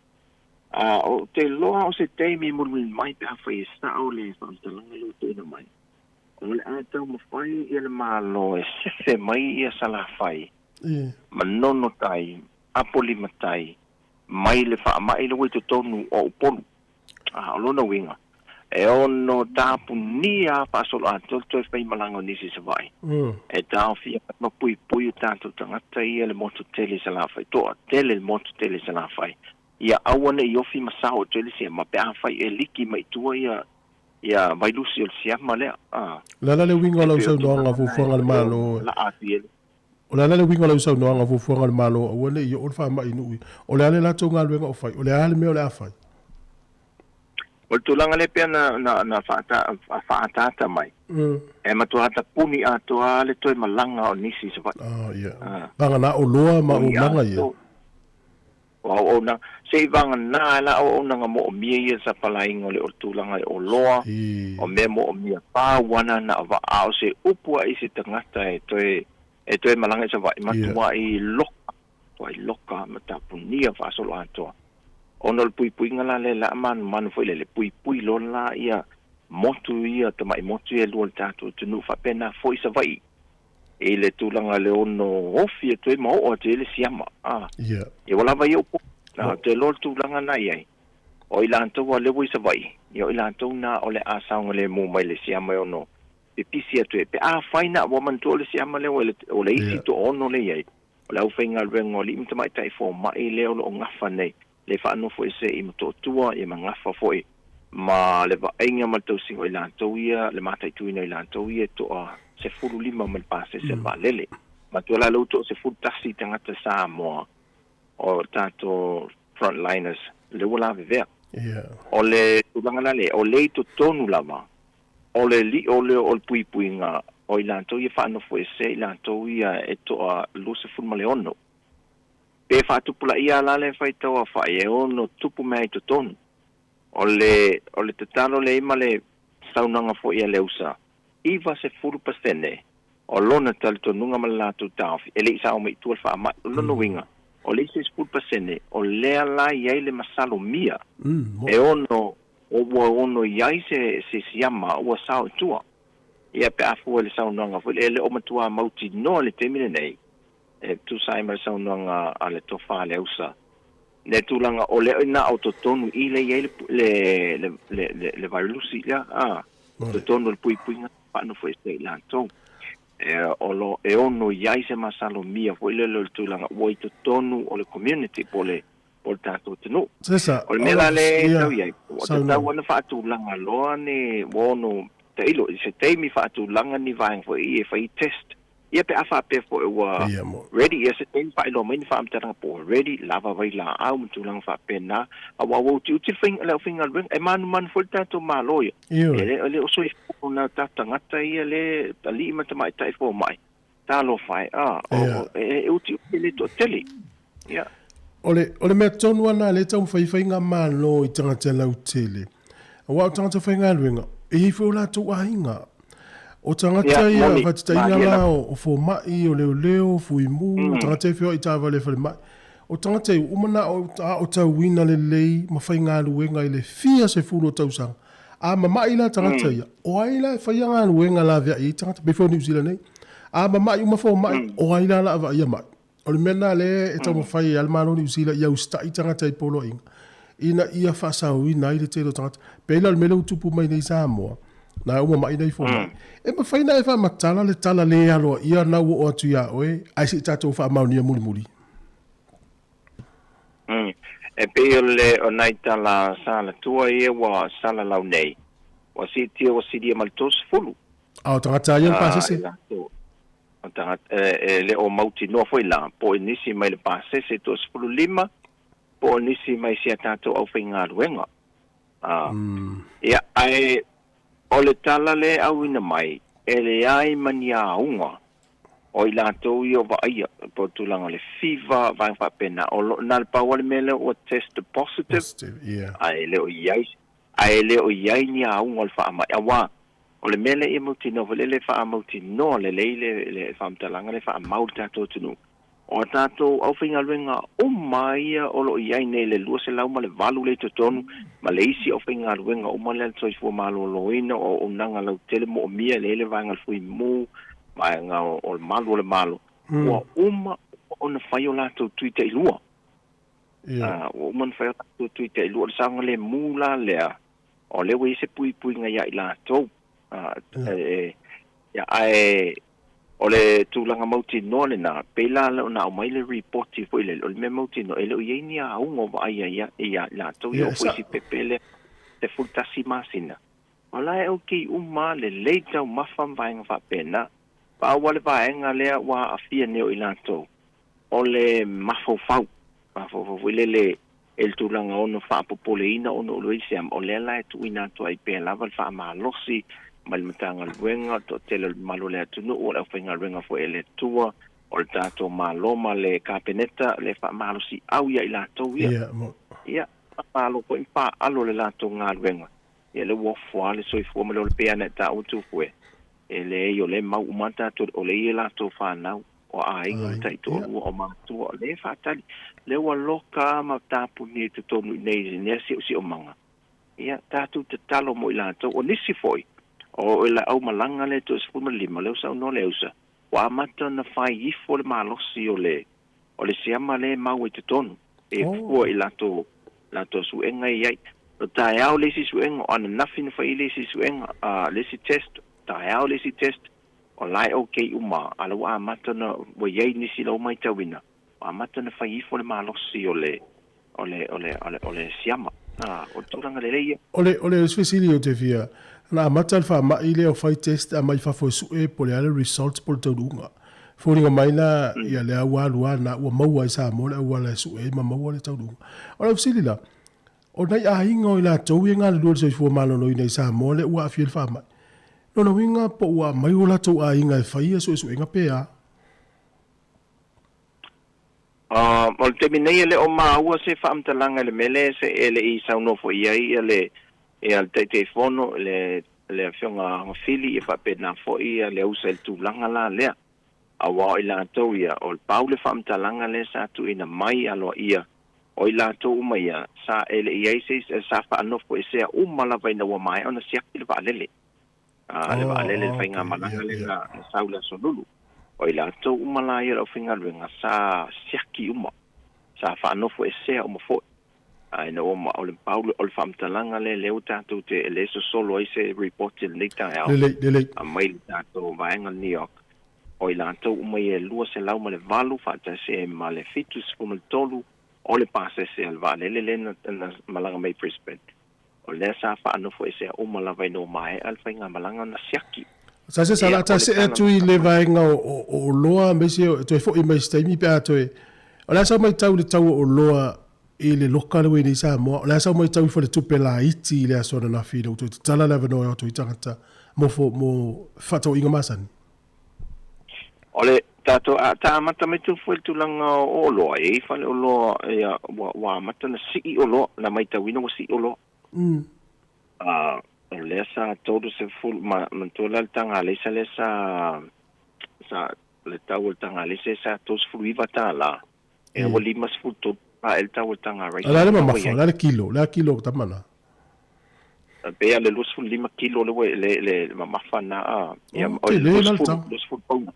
A, ou te iloa o se taimi mulimuli mai pe afai e sao le faamatalaga lea ua tuuina mai, o le a taumafai ia le Malo e sefe mai ia Salafai Manono tai, Apolima tai, mai le faamai le ua i totonu o Upolu. A o lona uiga, e ono tapunia a faasoloatoa le toe faimalaga o nisi i Savaii. E taofia ai ma puipui o tatou tagata ia le motu tele i Salafai, toatele le motu tele i Salafai, ia aua ne i ofi ma sao atu ai le siama pe afai e liki mai i tua ia ia vailusi o le siama lea. A. O le a la le uiga o E lau pei o saunoaga tulaga na fuafuaga a le e Malo e. laa atu i ai le. O le a la le uiga o lau saunoaga fuafuaga a le Malo aua ne i oo le faamai i nuu ia. O le a le latou galuega o fai? O le a le mea o le a fai? O le tulaga lea pea na na na faaataata mai, e matua tapuni atoa le toe malaga o nisi i Savaii. Ah, ia. Vagana oloa ma Tapuni auaunaga ia. atoa. O auaunaga, se i vagana ai la auaunaga moomia ia le sapalaiga o le tulaga i oloa, o mea moomia pau ana na a o se upu a i se tagata e toe e toe malaga i Savaii, matuai loka, matuai loka ma tapunia faasolo atoa. Ona o le puipuiga la lea la manumanu foi lele, puipui loa la ia motu ia, tamai motu ia e lua o le tatou atunuu faapena foi Savaii i le tulaga le ono ofi atu ai ma oo atu ai le siama. A, ia ua lava ia upu. A, te iloa le tulaga na i ai, o i latou a lea ua i Savaii, ia o i latou na o le a saogalemu mai le siama e ono pipisi atu ai. Pe afai na ua manatua o le siama lea ua o le isi toaono lea i ai, o le aufaigaluega o alii ma tamaitai fomai lea o lo o gafa nei, le faanofo ese i Motootua, ia ma gafa foi ma le vaaiga ma le tausiga o i latou ia, le mataituina o i latou ia e toa 15 ma le pasese o le vaalele. Matua la lea ua toa 11 tagata Samoa o tatou frontliners le ua lavevea. O le tulaga la lea, o lea i totonu lava o le li'o lea o le puipuiga o i latou ia faanofoesea i latou ia e to'a 26. Pe faatupulaia la le faitauaofa'i e ono tupu mai ai i totonu. O le o le tatalo lea i ma le saunoaga foi a le usa, 90% o lona talitonuga ma le latou taofi e le i sao mai i tua le faamai. O lona uiga, o le isi 10% o lea la i ai le masalomia e ono ua ono i ai se se siama ua sao i tua. Ia pe a fua i le saunoaga foi lea, e le o matuā mautinoa i le taimi lenei e tusa ai ma le saunoaga a le Tofa a le Ausa, le tulaga o lea na o totonu i le i ai le le le le le vailusi lea a totonu o le puipuiga faanofo ese i latou. E o lo e ono i ai se masalomia foi lele o le tulaga ua i totonu o le community po o le po o le tatou atunuu. Sesa, O le mea la lea e tau i ai, ua tatau ona faatulaga loa ni ua ono tailo i se taimi faatulaga ni vaega foi ia e fai test. Ia pe a faapea foi ua ready, ia se taimi faailoa mai ni faamatalaga po ua ready, lava vailaau ma tulaga faapena, aua ua utiuti le faiga, le aufaigaluega. E manumanu foi le tatou Malo ia. E le, e le o soifua na o tatou tagata ia le alii ma tamaitai fomai. Talofa e, a, o, e, e utiuti le toatele. Ia. O le, o le mea tonu lava lena lea e taumafai ai faigamalo i tagata lautele. Aua o tagata faigaluega, e i ai foi o latou aiga. O tagata ia, faataitaiga la, o fomai, o leoleo, fuimu, o tagata e feoai i taavale falemai. O tagata ia, ua uma ona aotauina lelei ma faigaluega i le fia sefulu o tausaga. A mamai la tagata ia, o ai la e faia galuega laveai ai tagata? Pei foi o Niu Sila nei. A mamai uma fomai, o ai la o le a vaaia mai? O le mea lena lea e taumafai ai lava le Malo o Niu Sila ia usitai tagata i poloaiga ina ia faasaoina ai le tele o tagata. Pei la o le mea lea ua tupu mai nei i Samoa, na ua mamai nai fomai. E mafai ona e faamatala le tala le aloaia lena ua oo atu ia oe ae se i tatou faamaonia mulimuli? E pei o le o nai tala salatua ia ua salalau nei, ua siitia ua silia ma le 30. A o tagata ia le pasese? O tagata, e le o mautinoa foi la, po o nisi mai le pasese 35, po o nisi mai si a tatou aufaigaluega. Ia, ae o le tala lea e auina mai, e leai ma ni auga o i latou ia o vaaia, po o le tulaga o le fever, vaega faapena, o lo, na o le pau lava le mea lea ua test positive, ae le o i ai, ae le o i ai ni auga o le faamai, aua O le mea lea ia mautinoa foi lele faamautinoa lelei le le faamatalaga lea faamau i le tatou atunuu, o a tatou aufaigaluega uma ia o lo o i ai nei le 208 lea i totonu ma le isi aufaigaluega uma lea a le Soifua Maloloina, o auaunaga lautele moomia lea i le vaega o le Fuimu, vaega o le Malu o le Malo, ua uma ona fai o latou tui tailua. Ua uma ona fai o latou tui tailua. O le saogalemu la lea O lea ua i ai se puipuiga ia i latou. Ia, ae o le tulaga mautinoa lena, pei la ona aumai le ripoti foi lele, o le mea mautinoa, e le o i ai ni auga o vaaia ia i latou ia, o foi si pepe lea, 11 masina. O la e okay uma lelei taumafa ma vaega faapena. Pau lava le vaega lea ua aafia nei o i latou, o le mafaufau, mafaufau foi lele e le tulaga ono faapopoleina ona o le siama, o lea la e tuuina atu ai pea lava le faamalosi mai le Matagaluega, o le toatele o le mamalu o le atunuu, o le aufaigaluega foi a le Atua, o le tatou Malo ma le Kapeneta, le faamalosiau ia i latou ia. Ia, faamalo foi ma faalo le latou galuega. Ia lea ua ofo lava le soifua ma le ola pei lava ona e taua Tufue, e leai o lea e mau uma lava tatou, o lea e i ai latou fanau. o aiga ma taitoalua, o matua, o lea e faatali, lea ua loka ma tapuni i totonu i nei i lenei siosiomaga. Ia, tatou tatalo mo i latou. O nisi foi, o le aumalaga lea 35, lea ua saunoa le ausa, ua amata ona fai ifo le malosi o le, o le siama lea e mau ai totonu, e fua i latou, latou suega e i ai. O taeao le isi suega, o ananafi na fai ai le isi suega, le isi test, taeao le isi test, O la e ok uma, a la ua amata ona, ua i ai nisi la ua maitauina, ua amata ona fai ifo le malosi o le, o le, o le, o le, o le siama. A, o le tulaga lelei ia. O le, o le fesili ou te fia, na amata le faamai lea o fai test aumai fafo e sue po o le a le results po o le taunuuga. Foliga mai la ia lea ua alu lava lena ua maua ai Samoa le auala e sue ai ma maua le taunuuga. O lau fesili la, o nai aiga o i latou ia e galulue i le soifua maloloina i Samoa lea ua aafia i le faamai, lona uiga po ua aumai o latou aiga e fai ia suesuega pe a? O le taimi nei e le o maua se faamatalaga i le mea lea se e le i saunoa foi i ai ia le ia le Taitaifono le le Afioga Agafili ia faapena foi ia le usa i le tulaga la lea. Aua o i latou ia, o le pau le faamatalaga lea sa tuuina mai aloaia, o i latou uma ia, sa e le i ai se isi, sa faanofoesea uma lava ina ua maea ona siaki le vaalele. A, le vaalele, le faigamalaga lea na sau i le Aso Lulu. O i latou uma la ia o le aufaigaluega, sa siaki uma, sa faanofoesea uma foi. A ina ua ma, o le pau, o le faamatalaga lea, lea ua tatou te, lea e sosolo ai se report i lenei taeao, Lelei, lelei. mai le tatou vaega New York, o i latou uma ia e 208 faatasi ai ma le 73 o le pasese a le vaalele lea na, na malaga mai i Brisbane. O lea sa faanofoesea uma lava ina ua maea le faigamalaga ona siaki. Sa se sa Ia, la o ta le see tala atu i le vaega o, o, o oloa aemaise o, e toe foi mai i se taimi pe a toe, o le a sau matau i le tau o oloa i le loka lea ua i nei Samoa, o le a sau matau i faletupe laiti i le aso ananafi ina ua toe tatala le avanoa e o atu ai tagata mo, mo fefaatauaiga masani? O le tatou a ta amata mai tu foi le tulaga o oloa, e i ai fale oloa ia ua, ua amata ona sii oloa, na maitauina ua sii oloa. A, o lea sa 30, ma, manatua la le taga alaisa lea sa, sa, le tau o le taga alaisa sa $39, ea ua 53 ae le tau o le taga A o le a le mamafa, o le a le kilo, o le a kilo o tama na? Pei a le 25 kilo le ua le le mamafa na a ia o le 20 20 pauna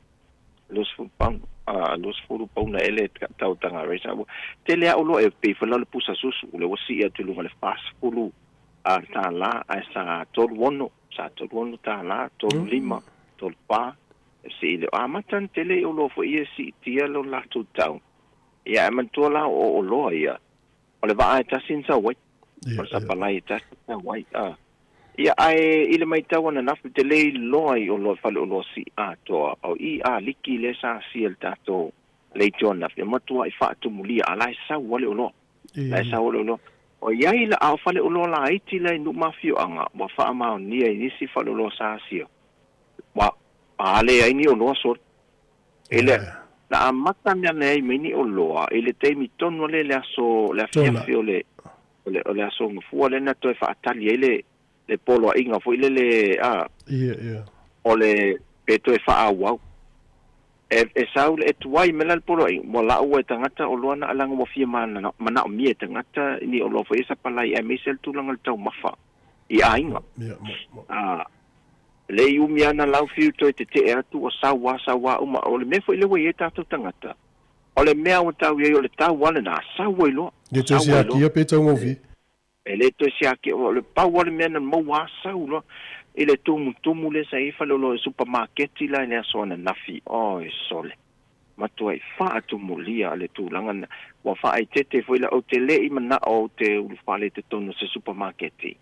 20 pauna a 20 pauna ele tau taga raisa ua tele a oloa e pei foi la o le pusa susu le ua sii atu i luga le 40 a tālā ae sa 36 sa 36 tālā 35 34 e sii le amata na tele i oloa foi ia e siitia lo latou tau ia ae manatua la o oloa ia o le vaa e tasi na sau ai o le sapalai e tasi na sau ai a ia ae i le maitau ananafi ou te le iloa i oloa fale oloa sii atoa o i a liki lea sa asia i le tatou leitio ananafi e matuai faatumulia a la e sau a le oloa la e sau a le oloa o iai la a o fale oloa laiti la i nuu ma afioaga ua faamaonia i nisi fale oloa sa asia ua a leai ni oloa sole E le, na amata mea leai mai ni oloa i le taimi tonu lea i le aso, le afiafi o le, o le, o le aso Gafua lea na toe faatali ai le, le poloaiga foi lele, a, o le, pe toe faaauau. E, e sau le, e tuai mai la le poloaiga, ua lau e tagata oloa na leaga ua fia manaomia e tagata ni oloa foi e sapalai aemaise le tulaga o le taumafa i aiga. A, Le i umi ana lau fiu toe tetee atu ua sau a sau a uma. O le mea foi lea ua i ai tatou tagata, o le mea ua tau i ai o le tau a lena, sau ai loa, Le toe sau ai loa. siakia pe taugofie. E le toe siakia, o le pau lava le mea na maua a sau loa i le tumutumu lea sa i ai faleoloa i supamaketi la i le aso ananafi, oi sole, matuai faatumulia le tulaga lena. Ua faaeteete foi la, ou te le i manao ou te ulufale i totonu o se supamaketi.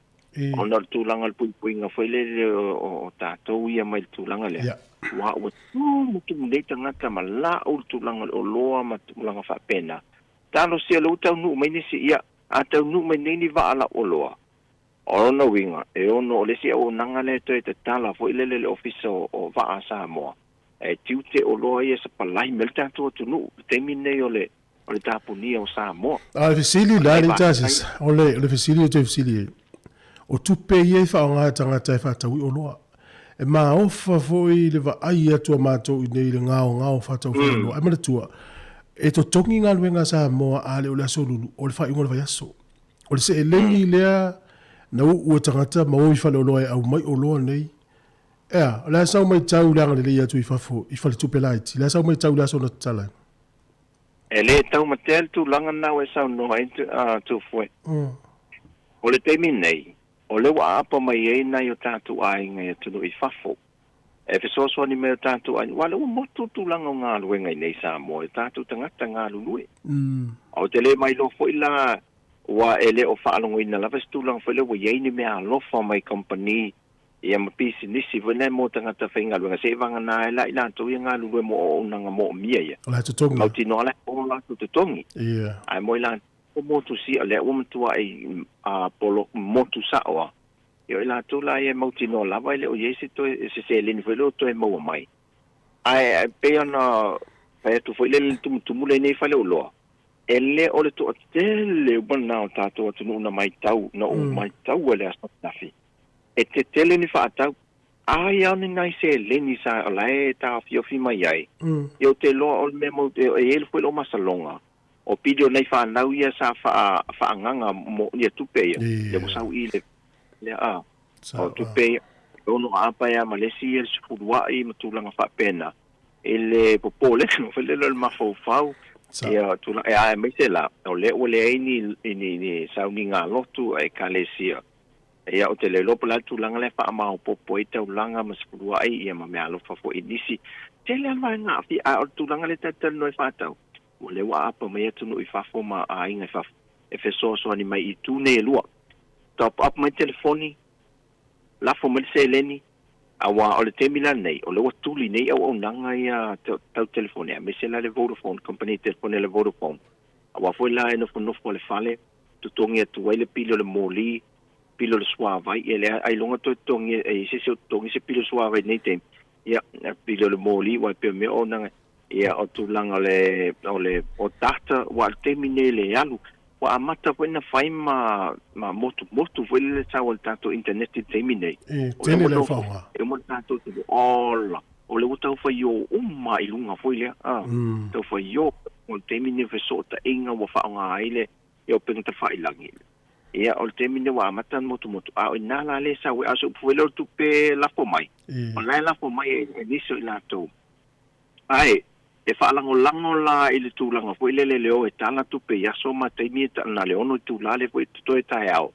Ona o le tulaga o le puipuiga foi lele o tatou ia mai le tulaga lea, aua ua tumutumu nei tagata ma lau le tulaga o le oloa ma tulaga faapena. Talosia lea ua taunuu mai nisi, ia, a taunuu mai nei ni vaa lau oloa, o lona uiga, e ono o le isi auaunaga lea e toe tatala foi lele le Ofisa o Vaa a Samoa, e tiute oloa ia e sapalai mai le tatou atunuu i le taimi lenei o le o le tapunia o Samoa. A o le fesili la alii Tasisa, o le, o le fesili ou te fesili ai, o tupe ia e faaaoga e tagata e faatau i oloa. E maofa foi le vaai atu a matou i inei i le gaogao faatau faleoloa. Ae manatua, e totogi galuega a Samoa a le o le aso lulu, o le faaiuga o le vaiaso. O le seleni lea na uu e tagata ma o i faleoloa e aumai oloa nei. Ea, o le a sau matau i le agalelei atu i fafo i faletupe laiti? O le a sau matau i le aso na tatala ai? E le taumatea le tulaga lena ua e saunoa ai Tufue. O le taimi nei, o lea ua aapa mai ai nai o tatou aiga i atunuu i fafo. E fesoasoani mai o tatou aiga, aua o lea ua motu le tulaga o galuega i nei Samoa i o tatou tagata galulue. Ou te le mailoa foi la, ua e le o faalogoina lava se tulaga foi lea ua i ai ni meaalofa mai kamupani. Ia ma pisinisi foi lea mo tagata faigaluega seʻi vagana ai la i latou ia galulue mo auaunaga moomia ia. O le totogi. Mautinoa la e po latou totogi. Ia. Ae mo i latou motu sia lea ua matuaʻi a polo motu saʻo a. Ia o i latou la ia e mautinoa lava e le o i ai se toe se seleni foi lea o toe maua mai. Ae pei ona fai atu foi le le tumutumu lenei faleoloa, e le o le toatele uma lena o tatou atunuu na matau, na ou matau i le aso ananafi, e tetele ni faatau. Ai a o ni nai seleni sa o la e taofiofi mai ai, ia ou te iloa o le mea mau, e i ai foi lou masaloga, o pili o nai fanau ia sa faaagaga mo ia tupe ia, lea ua sau i le, lea a, o tupe ia, e ono aapa ai lava ma le isi ia le sefuluaʻi ma tulaga faapena, i le popolega foi lele o le mafaufau, ia tulaga, aemaise la, o lea ua leai ni, ni, ni sauniga lotu a ekalesia. Ia, ou te le iloa po o le a le tulaga lea e faamaopoopo ai taulaga ma sefuluaʻi ia ma meaalofa foi i nisi. Tele lava le vaega aafia, a o le tulaga lea ta te talanoa ai faatau, ua lea ua aapa mai atunuu i fafo ma aiga i fafo e fesoasoani mai i itu nei e lua. Top up mai telefoni, lafo mai le seleni, aua o le taimi la lenei, o lea ua tuli nei auaunaga ia tau telefoni, aemaise la le Vodafone, kamupani telefoni a le Vodafone. Aua foi la e nofonofo i le fale, totogi atu ai le pili o le moli, pili o le suavai, ia lea ailoga toe totogi e i se isi o totogi se pili o suavai i lenei taimi, ia, pili o le moli, aua e pei o mea o na, ia, o tulaga o le, o le, o data, aua o le taimi lenei le alu, ua amata foi ona fai ma, ma motumotu foi lele sau a le tatou internet i le taimi lenei. E tele le faaaoga. E uma le tatou te ola, o lea ua tau fai o uma i luga foi lea, a, tau fai o, o le taimi lenei o fesootaiga ua faaaoga ai le, ia o upegatafailagi. Ia, o le taimi lenei ua amata ona motumotu, a o i ina la lea e sau ai, a o se upu foi lea o le tupe lafo mai, o la e lafo mai e nisi o i latou. Ae, e faalagolago la i le tulaga foi lele le o e tala tupe i aso ma taimi e na le 6 itula lea foi e totoe taeao,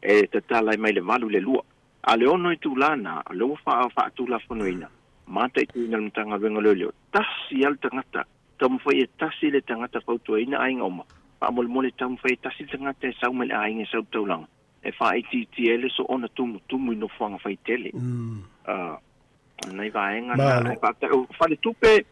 e tatala ai mai le 8 i le 2. A o le 6 itula na, o lea ua faatulafonoina, mataituina e le Matagaluega o Leoleo, tasi lava le tagata Taumafai e tasi le tagata fautuaina aiga uma. Faamolemole taumafai e tasi le tagata e sau mai le aiga e sau i le taulaga e faaitiitia ai le soona tumutumu i nofoaga faitele. O nai vaega na. Ae faafetai. O faletupe,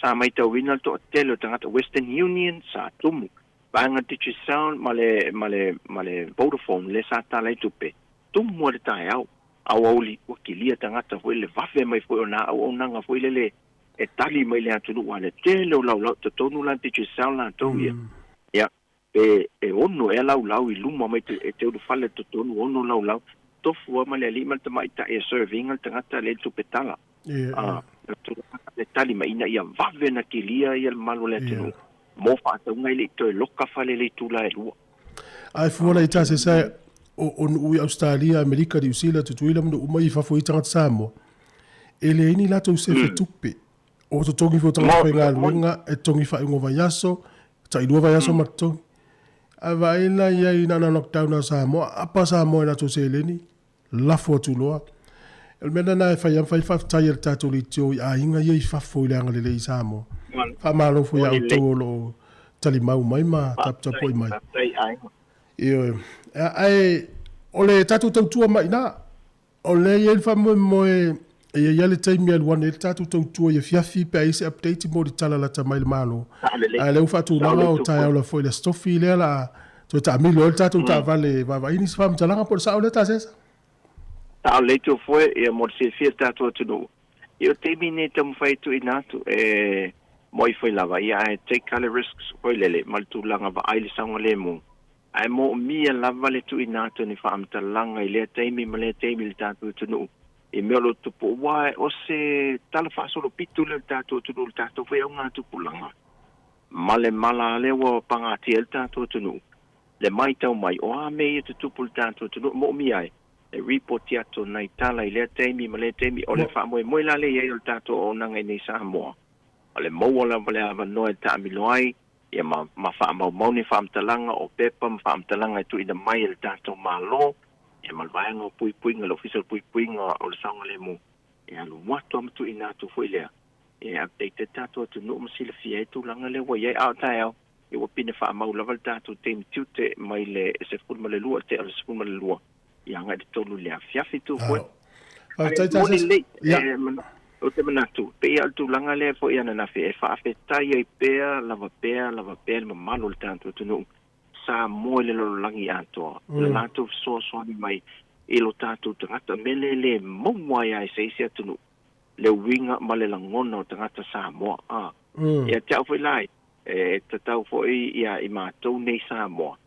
sa maitauina le toatele o tagata Western Union sa tumu. Vaega Digicel ma le, ma le, ma le Vodafone lea sa tala ai tupe, tumu ai le taeao. Aoauli ua kilia tagata foi le vave mai foi o na auaunaga foi lele e tali mai le atunuu aua le tele o laulau totonu la Digicel latou ia ia pe e ono ea laulau i luma mai e te ulufale totonu ono laulau tofu a ma le alii ma le tamaitai e serve ina le tagata le tupe tala a le tali mai ina ia vave na kilia ia le mamalu o le atunuu mo faatauga e le i toe loka fale le itula e lua. Ae fua la i tase sa o nuu i Australia, Amerika, Niu Sila, Tutuila ma nuu uma i fafo i tagata Samoa, e leai ni latou sefe tupe. O totogi foi o tagata faigaluega, e totogi faaiuga o vaiaso, tailua vaiaso ma totogi. Ae vaai la i ai na ona lockdown lava o Samoa, apa Samoa i latou seleni, lafo atu loa. O le mea lena e fai lava ma fai le faafetai a le tatou leitio i aiga ia i fafo i le agalelei i Samoa. Faamalo foi ia outou o lo o talimau mai ma taputapuai mai. Ioe. Ae o le tatou tautua mai i ina, o lea e i ai le faamoemoe e i ai lava le taimi e alu ane ai le tatou tautua i afiafi pe a i ai se update mo le tala lata mai le Malo. Ae o lea ua faatulaga o taeao la foi i le Aso Tofi lea o le a toe taamilo ai le tatou taavale e vaavaai nisi faamatalaga po o le sao lea Tasesa? Sao lelei Tofoe, ia mo le silafia e le tatou atunuu, ia o le taimi lenei e taumafai e tuuina atu e moe foi lava, ia ae take a le risks foi lele ma le tulaga vaai le saogalemu. Ae moomia lava le tuuina atu o ni faamatalaga i lea taimi ma lea taimi i le tatou atunuu i mea o lo o tupu aua o se tala faasolopito lea o le tatou atunuu i le tatou foi augatupulaga ma le mala lea ua pagatia ai le tatou atunuu le maitau mai o a mea ia tutupu i le tatou atunuu e moomia ai le ripoti atu o nai tala i lea taimi ma lea taimi. O le faamoemoe la lea i ai o le tatou auaunaga i nei Samoa o le maua lava le avanoa e taamilo ai ia ma, ma faamaumau ni faamatalaga o pepa ma faamatalaga e tuuina mai e le tatou Malo, ia ma le vaega o puipuiga, le Ofisa o le Puipuiga o le Saogalemu, e alu atu lava ma tuuina atu foi lea, e update ai le tatou atunuu ma silafia ai tulaga lea ua i ai. A o taeao, ia ua pine faamau lava le tatou taimi tiute mai le 12 i le tea o le 12 ia agai i le 3 i le afiafi. Tu foe. Faafetai Moni Tasese. lelei, Ia. e ou te manatu, pei lava o le tulaga lea foi ananafi e faafetai ai pea, lava pea, lava pea le mamalu o le tatou atunuu Samoa i le lalolagi atoa, le latou fesoasoani mai i lo tatou tagata, mea lea e le maua ai lava i se isi atunuu le uiga ma le lagona o tagata Samoa. A, ia te au foi la, e tatau foi ia i matou nei Samoa,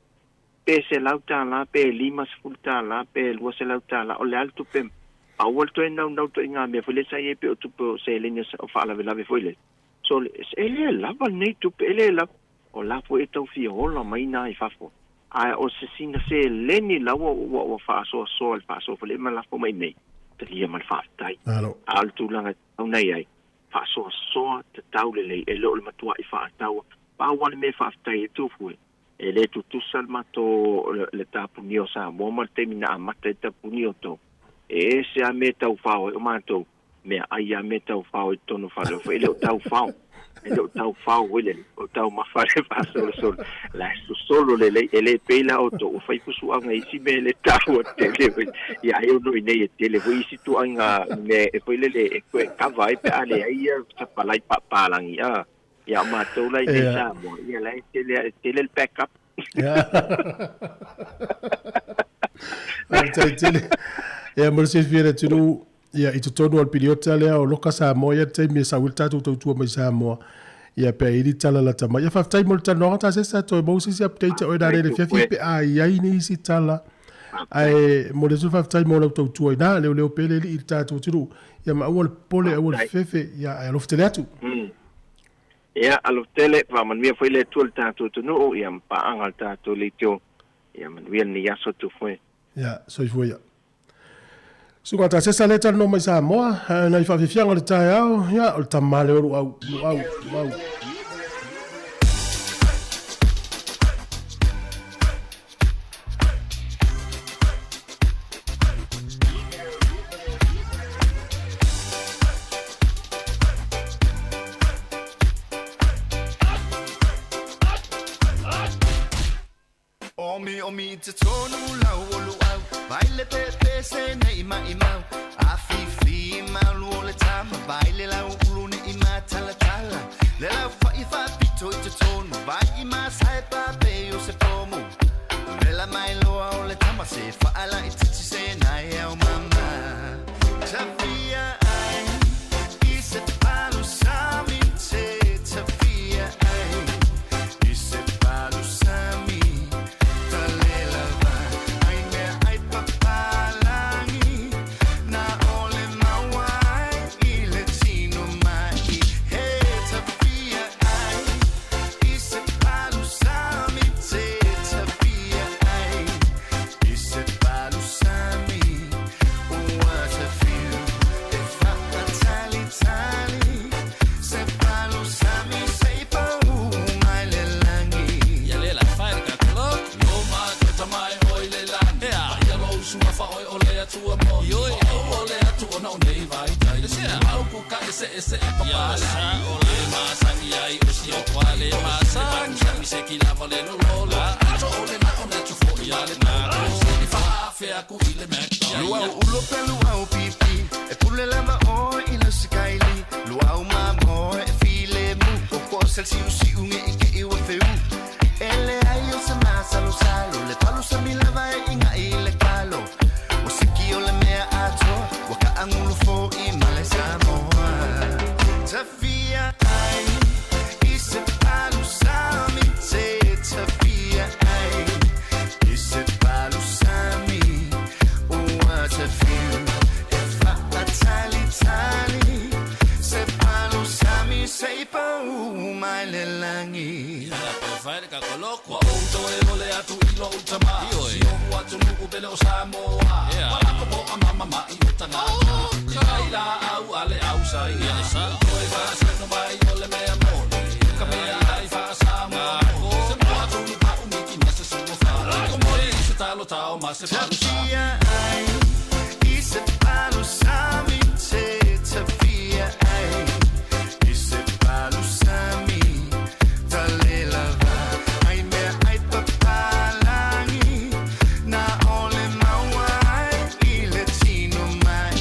pe $100 pe $50 pe $200, o le a le tupe, aua le toe naunau toaiga mea foi lea sa i ai pei o tupe o seleni o faalavelave foi lele. So, e le lava lenei tupe, e le lava. O la foi e tau fia ola mai ina i fafo. Ae o se sina seleni laua ua ua faasoasoa i le faasoa foi lea ma lafo mai nei, talia ma le faafetai. Malo. A o le tulaga e tatau ona i ai, faasoasoa tatau lelei, e le o le matuai faataua. Pau lava le mea e faafetai ai Tufue, e le tutusa le matou le tapunia o Samoa ma le taimi na amata ai le tapunia o tou. E ese lava mea e tau fao ai o matou, meaai lava mea tau fao i totonu o fale foi, e le o tau fao, e le o tau fao foi lele, o taumafa le faasolosolo, la e sosolo lelei, e le pei la outou ua fai fusuaga i isi mea e le taua tele foi. Ia ai ono i nei e tele foi isi tuaiga mea e foi lele e toe kava ai pe a leai ia sapalai paapalagi, a. Ia o matou la i nei Samoa, ia la e tele, e tele le back up. Faafetai tele. Ia mo le silafia e le atunuu, ia i totonu o le piliota lea o Loka Samoa ia le taimi e sau ai le tatou tautua mai Samoa. Ia pe a i ai ni tala lata mai. Ia faafetai mo le talanoaga Tasesa, toe maua se isi update a oe nanei i le afiafi pe a i ai nisi tala. Ae momoli atu le faafetai mo lau tautua ina, leoleo pea le alii i le tatou atunuu. Ia ma aua le popole, aua le fefefe, ia ae alofa tele atu. Ia, alofa tele, faamanuia foi le Atua i le tatou atunuu, ia ma paaga le tatou leitio. Ia manuia lenei aso Tufue. Ia, soifua ia. Susuga Tasesa lea talanoa mai Samoa, nai faafiafiaga o le taeao, ia, o le tama lea o Luau, Luau, Luau. Omi omi i te tonu lau o luau Vai le pepe se nei mai mau A fifi malu o le tama Vai le lau ulu ne i matalatala Le lau fai faapito i te tonu Vai i masae pape o se pomu Vela mai loa o le tama Se whaala i titi se nai au mama Tawhia ai I se palu sami te Tawhia ai I se palu sami Talela vai Ai mea ai papalangi Na ole maua ai I le tino mai He tawhia ai I se palu sami te Tawhia ai I se palu sami Ua tawhiu E whaatalitali Se palu sami se i pau mai le langi. Ia le la fai le kakalo. Lo ma to tamae oi le lani. Ea. Ia lo usua fa oi o le atua moni. Ioi. O o le atu ona o nei vai tai. Ea. Mau ku ka ese ese e papa. Ia sa o le ma sangi ai o si o kwa le ma sangi. Sami se ki lava le lo lo la. Ato o le na o na tu fo i ale na. I fa afea ku i le McDonald's. Luau ulo pe luau pipi E pule lava oe i le sikaili Luau mamoe e filemu O ko sel siu siu nge i ke iwa feu E leai o se masalosalo Le palu sa mi lava e inga i le kalo O siki o le mea atoa Ua kaangulu fo i male Samoa Tafia ai I se palu sami te Tafia ai I se palu sami Ua tafiu E faatalitali Se palu sami se i pau mai le langi. Ua ou toe ole atu i lou tama. Si ou atunuu pele o Samoa. Ua lako po a mama mai o tagata. E ai laau a le au saina. Toe faasino mai o le mea moni. Ka mea ai faa-Samoa moni. Se mua tunu pau miki ma se sua fale. Ko moni i se talo tao ma se palu sami. Tafia ai i se palu sami te tafia ai i se palu sami talela va ai mea ai papalangi na ole maua ai i le tino mai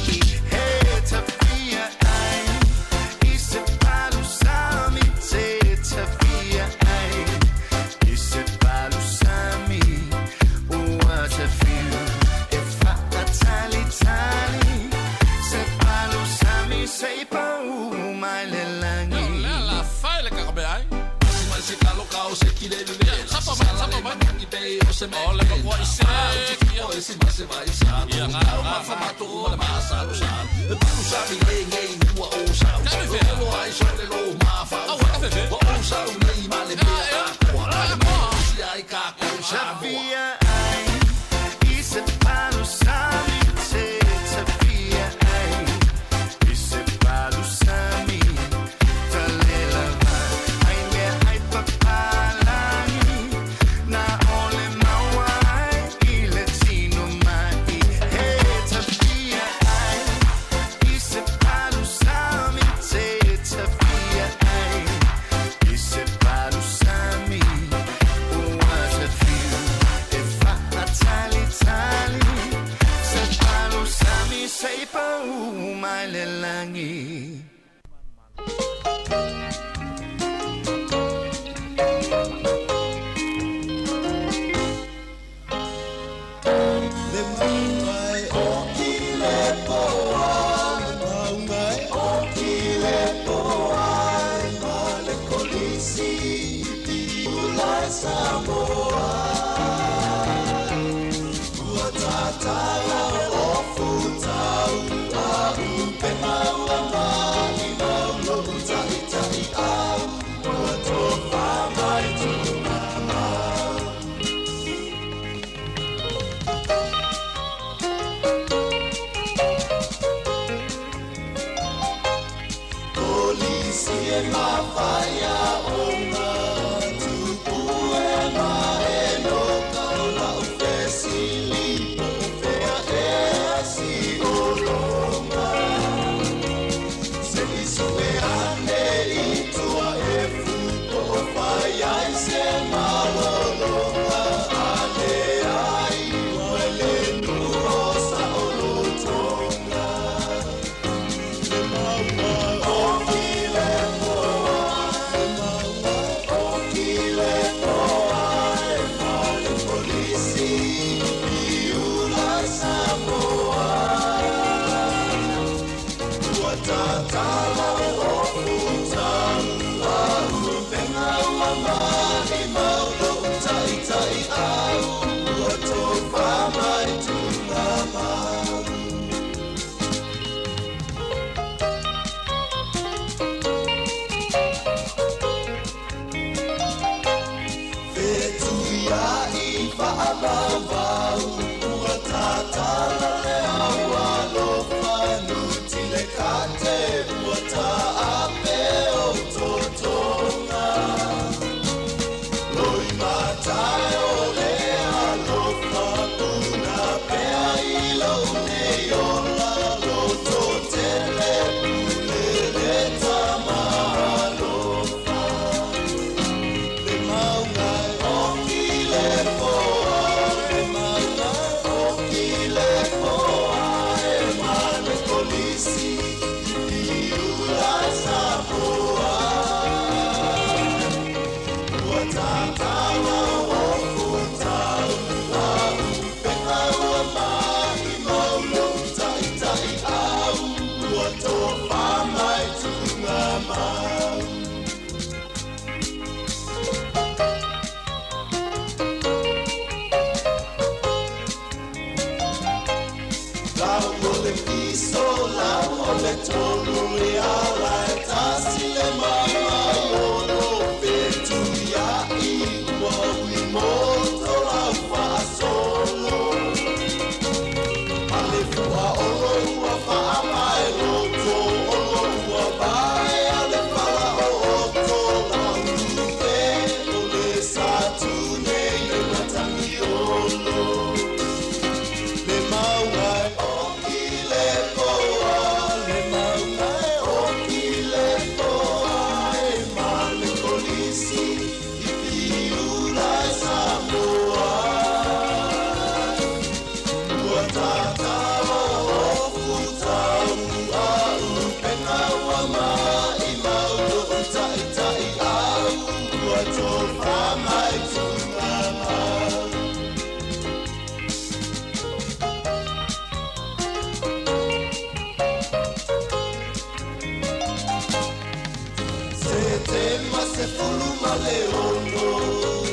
Se te ma se fulu ma le ono.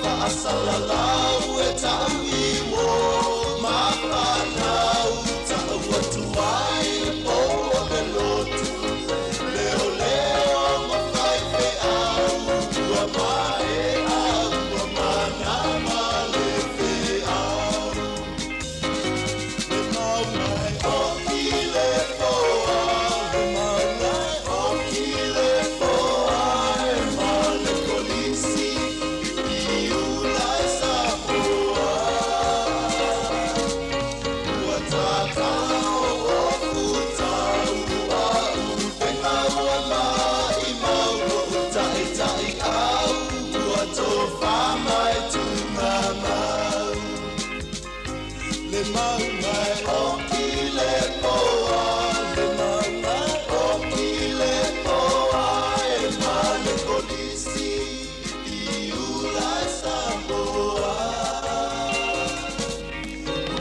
Faasalalau e ta'u i uō ma fanau ta'u atu ai le pou o le lotu leoleo ma faifeau ua mae'a ua manama le feau le mauga e oki le poa le mauga e oki le poa e ma le kolisi i ula e Samoa ua tatao o futau a upega ua maʻimau loʻu taʻitaʻi au ua tofa mai tugamau le mauga e oki le poa le mauga e oki le poa e ma le kolisi i ula e Samoa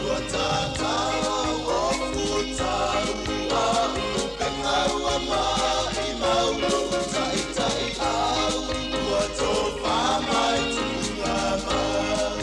ua tatao o futau a upega ua maʻimau loʻu taʻitaʻi au ua tofa mai tugamau.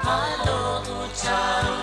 Malo u tau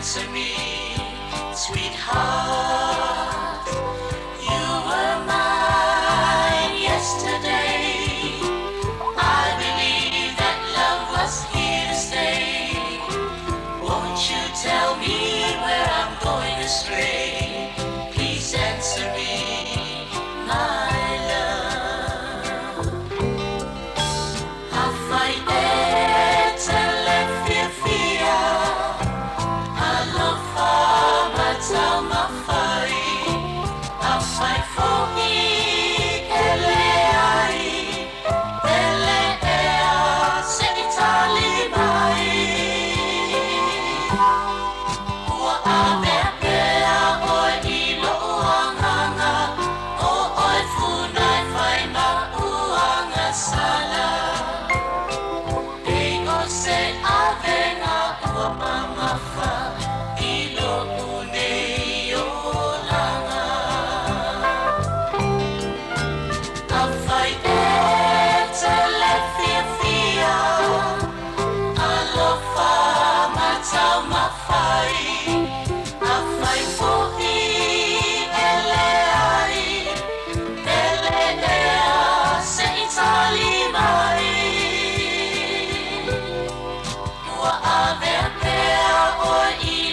answer me, sweetheart? You were mine yesterday. I believe that love was here to stay. Won't you tell me where I'm going astray? Please answer me, my love. Afai e te le fiafia, alofa ma taumafai. Afai fo'i e leai, pele ea se i tali mai. Ua avea pea oe i lo'u agaga, o oe funa e fai ma'u agasala. Pei o se avega ua mamafa i lo'u nei olaga. Afai e te le fiafia, alofa ma taumafai. Afai fo'i e leai, pele ea se i tali mai. Ua avea pea oe i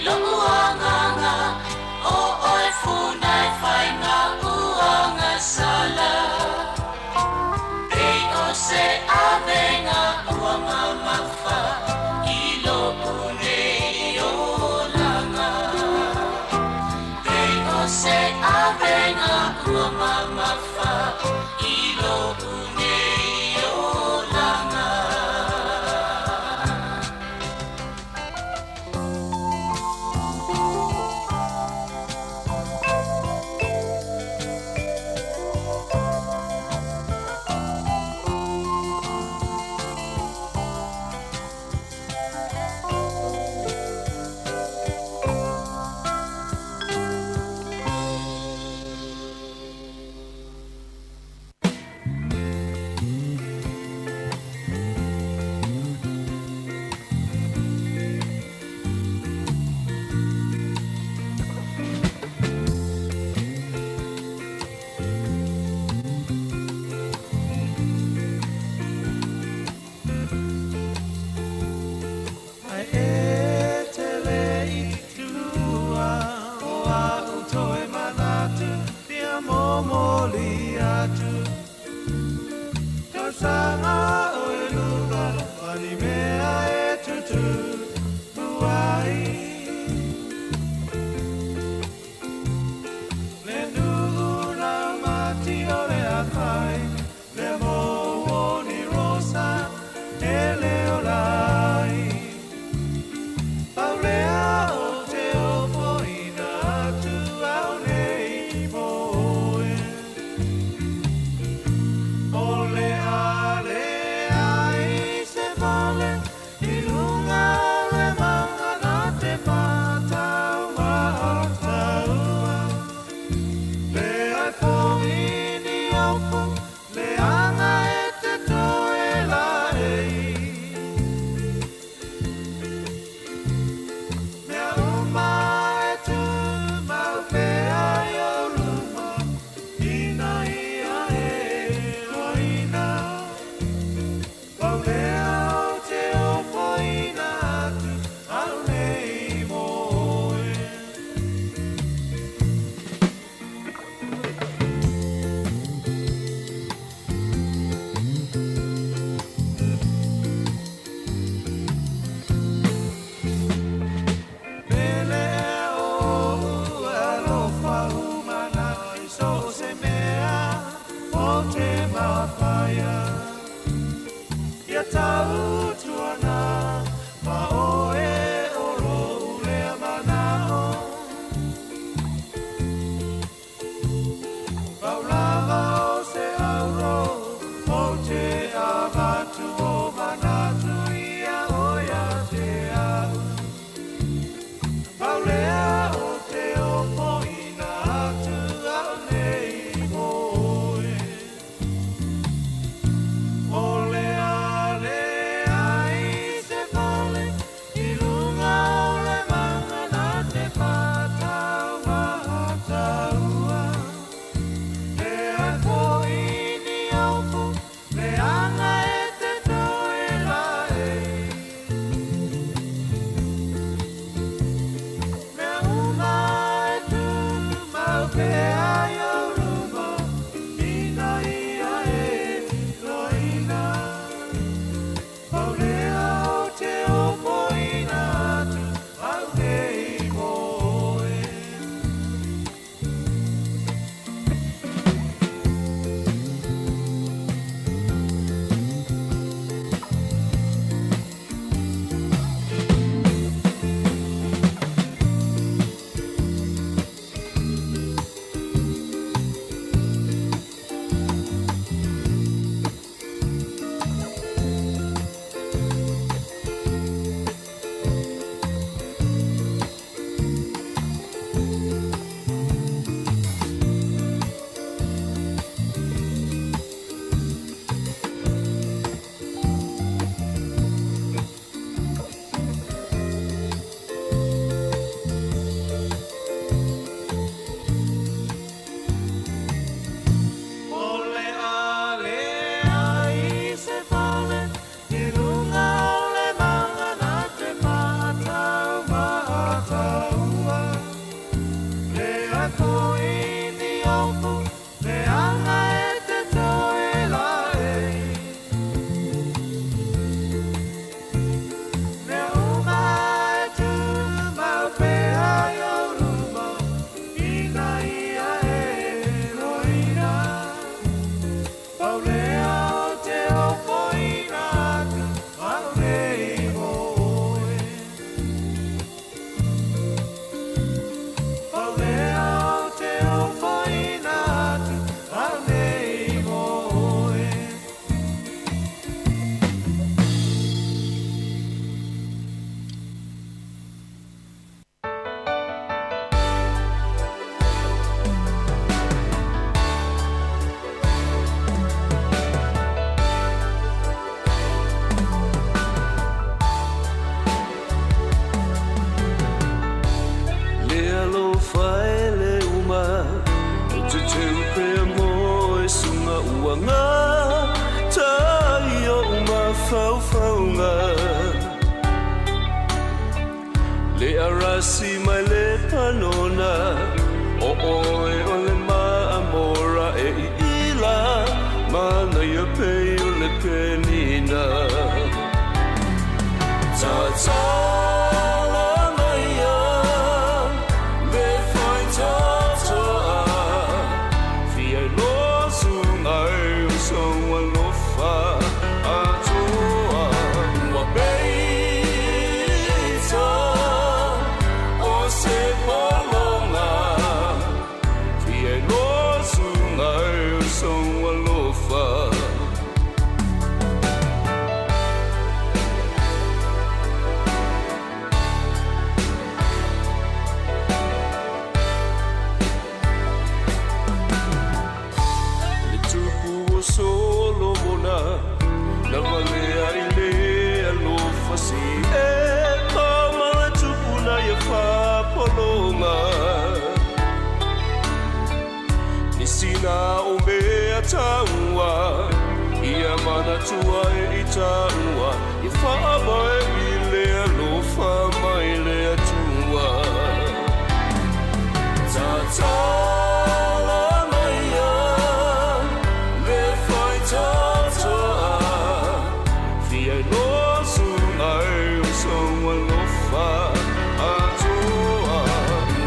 alofa e le uma O te teu pea mo e sunga uanga Tai o uma whauwhaunga Le arasi mai le panona O oe o le maamora e i ila Mana ia pei o le penina Tatala maia le whai tatoa Fia losu ngai o sou alofa atoa Ua peita o se polonga Fia losu ngai o sou alofa. Le tupu o Solomona na valea i le alofa si e ma le tupu na ia whapolonga Ni sina o mea taua ia manatua e i taua I whaamae i le alofa mai le atua Tatala maia le whai tatoa Fia losu ngai o sou alofa atoa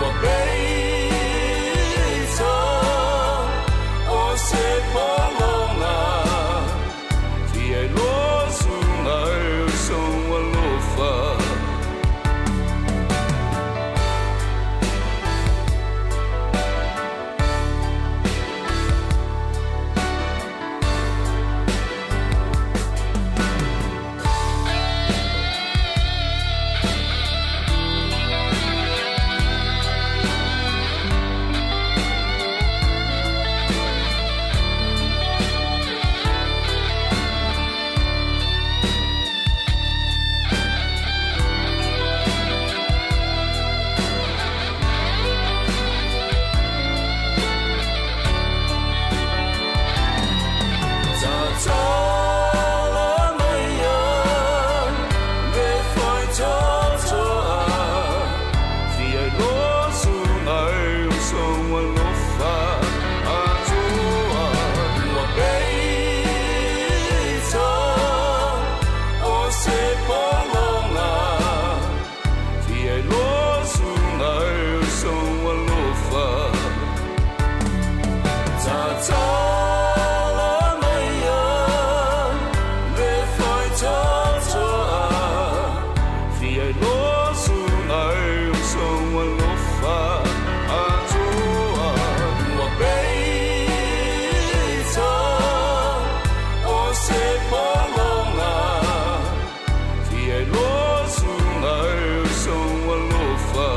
Ua peita o se polonga Fia losu ngai o sou alofa. Tatala maia le whai tatoa Fia losu ngai o sou alofa atoa Ua peita o se polonga Fia losu ngai o sou alofa. Tatala maia le whai tatoa Fia losu ngai o sou alofa atoa Ua peita o se polonga Fia losu ngai o sou alofa.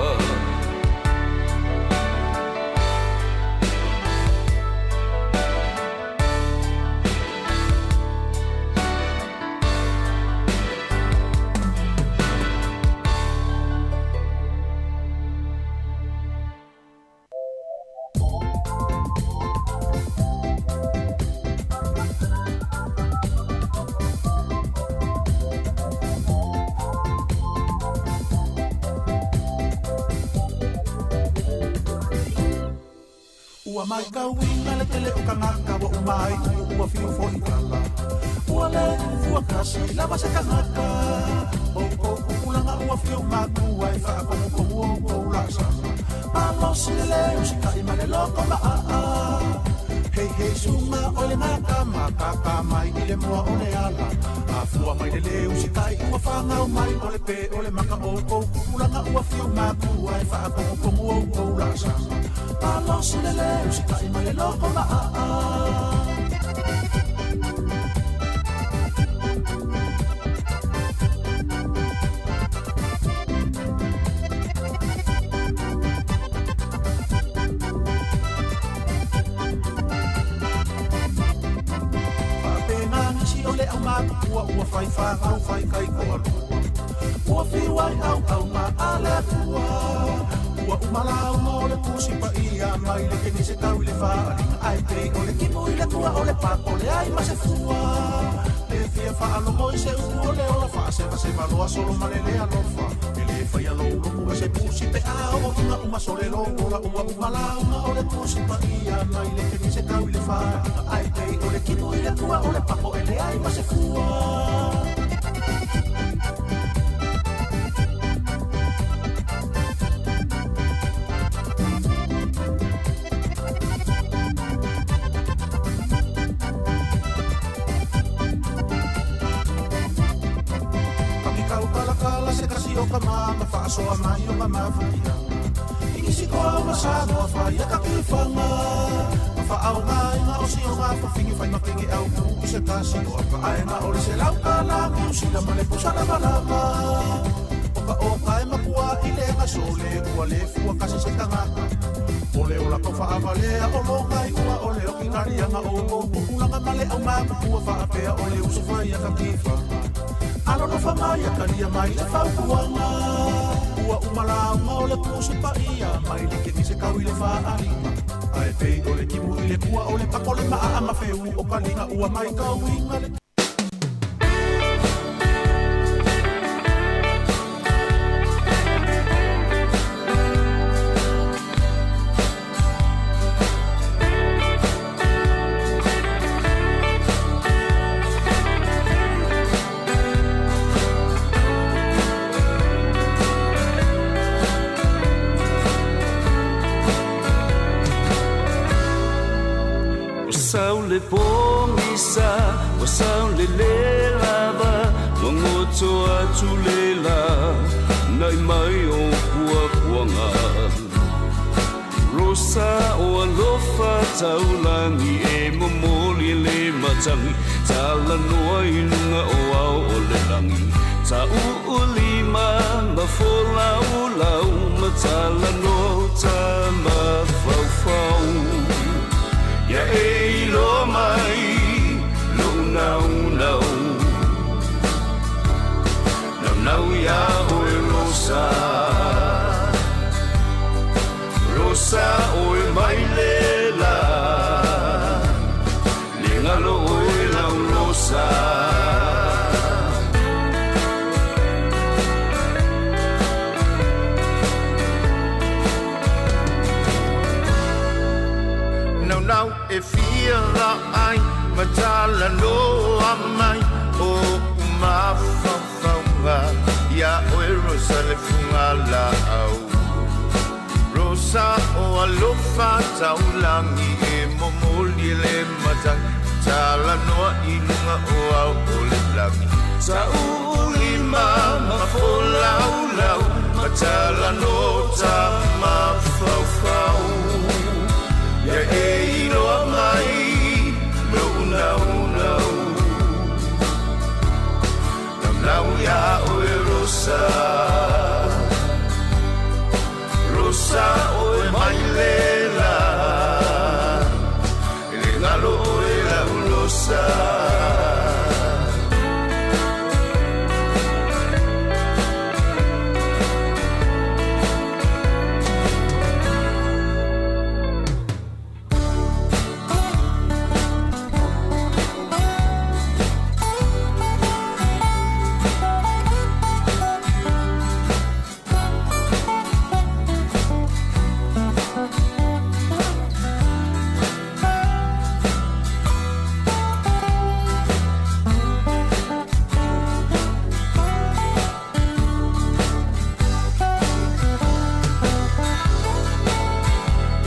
Ua mai kauina le tele o kangaka wa umai ua fiu fo i kala. Ua le fua kasi lava se kangaka. O ko kukulanga ua fiu makua e wha komu komu o kou la sama. Malosi le le usika i male loko ma a a. Hei hei sunga o le ngaka makaka mai i le mua o le ala. A fua mai le le usika i ua whangau mai o le pe o le maka o kou kukulanga ua fiu makua e wha komu komu o kou la sama. Malosi le le usika i male loko ma a a. Faapena nisi o le aumatua ua fai whangau fai kai ko alua. Ua whiwai au au ma a le atua. Ua uma lauga o le Tusi Paia mai le Kenise tau i le Faaaliga, ae pei o le timu i le tua o le pako leai ma se fua. Le fia faalogo i se upu o le ola faasevaseva loa solo ma le le alofa. E le faia lou lotu e se pusi pe a oo ina uma sole lou ola. Ua uma lauga o le Tusi Paia mai le Kenise tau i le Faaaliga, ae pei o le timu i le tua o le pako e leai ma se fua. Kau kalakala se kasi o ka mama faasoa mai o ka mafatiaga. I nisi koa ma Samoa fai a kakifaga. Ma faaogaina o si o gafafigi fai mafigi au ku i se kasi o aka aena o le selau kala kiusila ma le pusa lavalava. O ka oka e makua i le gasole ua le fua kasi se tagata. O le ola kau faavalea o loga i ua o le okinaliaga o kou pupulaga ma le aumatutua faapea o le uso fai a kakifaga. Alolofa mai a talia mai le fautuaga. Ua uma lauga o le Tusi Paia mai le Kenise tau i le Faaaliga. Ae pei o le timu i le tua o le pako le maa ma feu o kaliga ua matauina le Ua sau le pogisa, ua sau le lē lava, ua goto atu le lā, na'i mai o puapuaga. Rosa o alofa taulagi e momoli e le matagi, talanoa i luga o ao o le lagi. Tau'ulima ma folaulau ma talanoa tamafaufau. Ia e iloa mai lo'u naunau, naunau iā oe Rosa. Rosa oe mai le lā, le galo oe lau Rosa. Naunau e fia vaai ma talanoa mai o mafaufauga ia oe Rosa le fugalaau. Rosa o alofa taulagi e momoli e le matagi, talanoa i luga o ao o le lagi. Tau'ulima ma folaulau ma talanoa tamafaufau. Ia e iloa mai lo'u naunau, naunau iā oe Rosa. Rosa oe mai le lā, e le galo oe lau Rosa.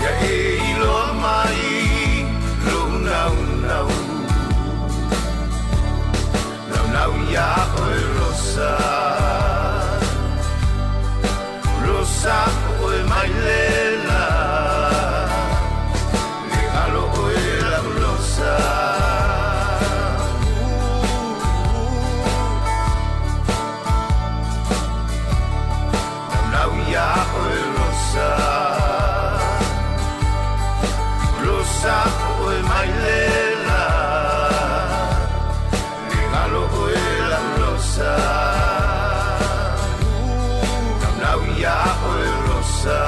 Ia e iloa mai lo'u naunau, naunau iā oe Rosa. Rosa oe mai le lā, le galo oe lau Rosa. Naunau iā oe Rosa. Rosa oe mai le lā, le galo oe lau Rosa. Naunau iā oe Rosa.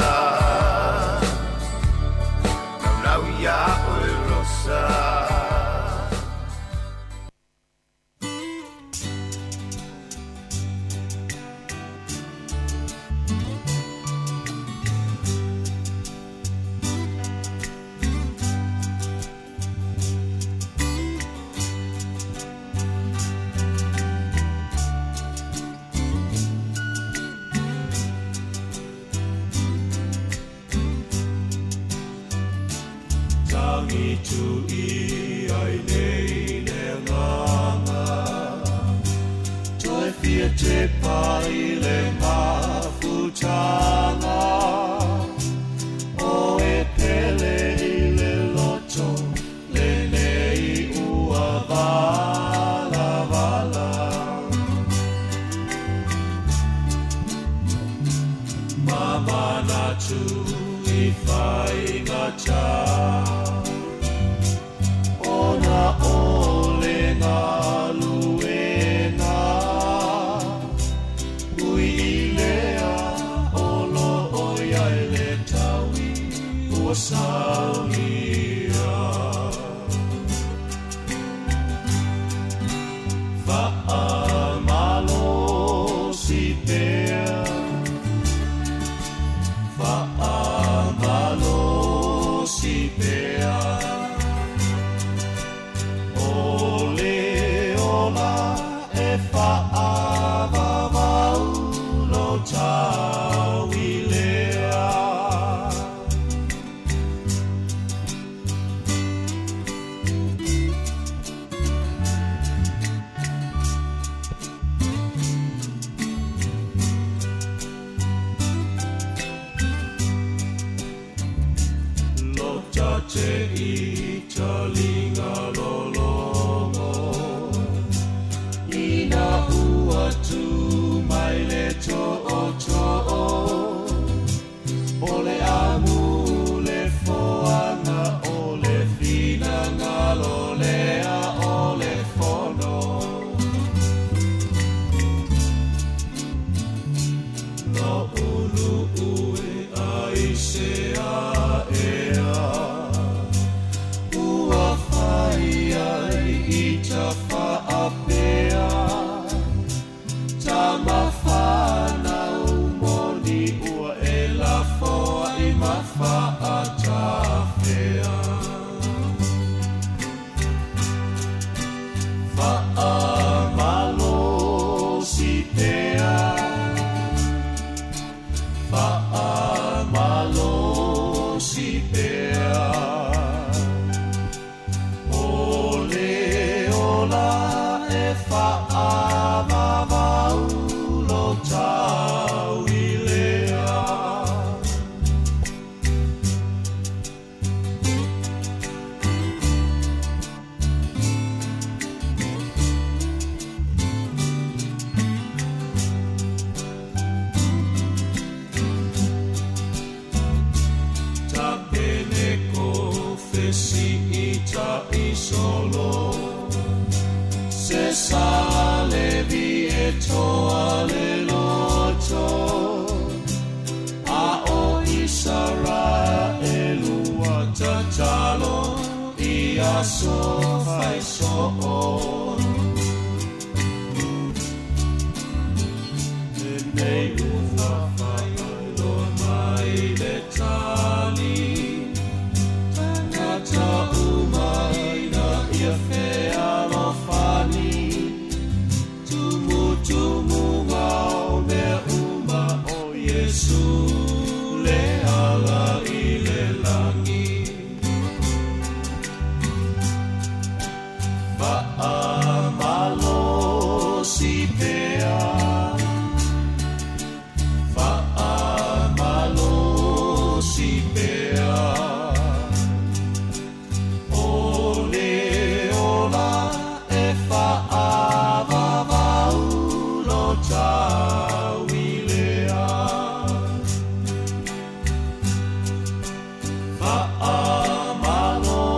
lagi tu i ai nei le agaga. Toe fia te pai le mafutaga, o e pele i le loto lenei ua valavala. Ma manatu i faigata, ona o le galuega ui i lea o loo i ai le taui ua saunia. Faamalosi pea, faamalosi pea, o le ola e faavavau lo taui lea. Lota te i talinga lologo, ina ua tu mai le to'oto'o, o le amu le foaga o le finagalo lea o le fono. No ulu ue ai se aea, ua fai ai i ta faapea, tama whanau moni ua e lafoa i mafaatafea. Faamalosi pea, faamalosi pea, o le ola e faavavau lo taui lea. Ta pene ko fesi i ta isolo, se sale vi e toa le loto, a o Israelua tatalo i aso fai so'o. Lenei ua faailoa mai le tali, tagata uma ina ia fealofani, tumutumuga o mea uma o Iesu le ala i le lagi. Faamalosi pea, faamalosi pea, o le ola e faavavau lo taui lea.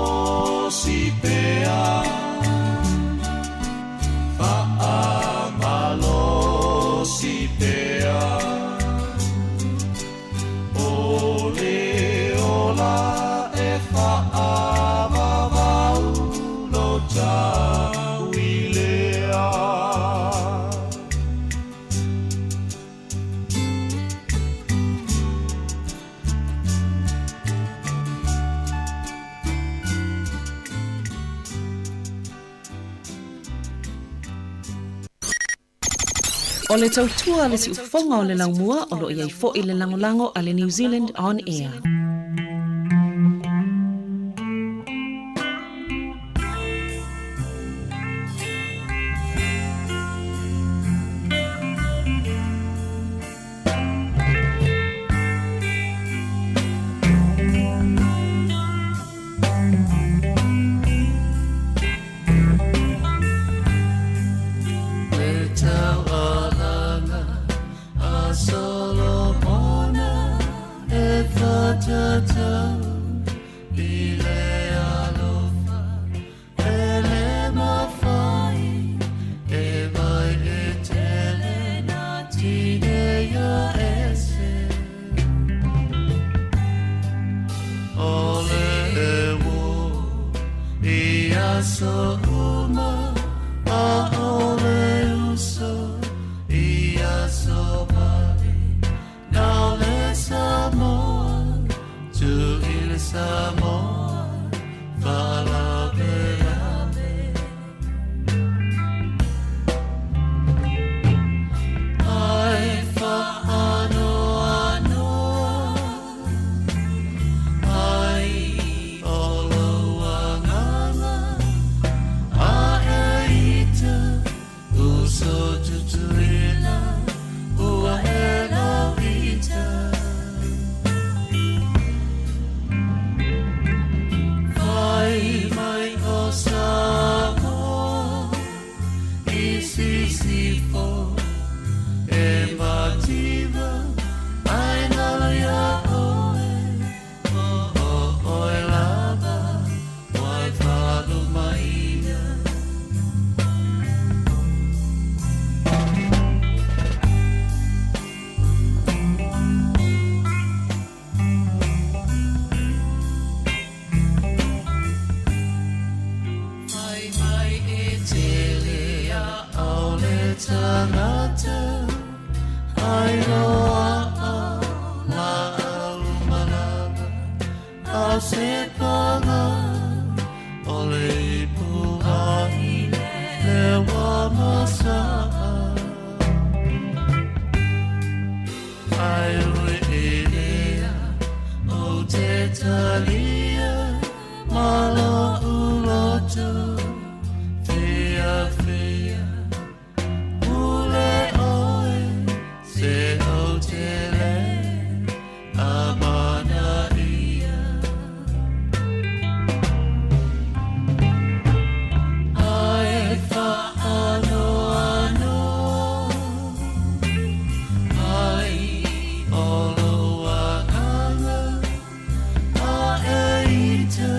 Faamalosi pea, faamalosi pea, o le ola e faavavau lo taui lea. O le tautua le siufofoga o le laumua o loo iai fo'i le lagolago a le New Zealand On Air. aso uma a ole uso i aso vale na o le Samoa tu i le Samoa faalavelave. Ai faanoanoa ai o lou agaga a e ita uso Tutuila ua e lau ita. Fai mai o Samoa i Sisifo e mativa ai nalo ia oe o o oe lava wai faalumaina. Fai mai e tele a au le tagata ai loa la au malama au se paga o le ipu ai le wa masaa ai ui e lea o te talia malo uloto fia fia ule oe se o te le amana ia. Ai faanoanoa ai o lou agaga a e ita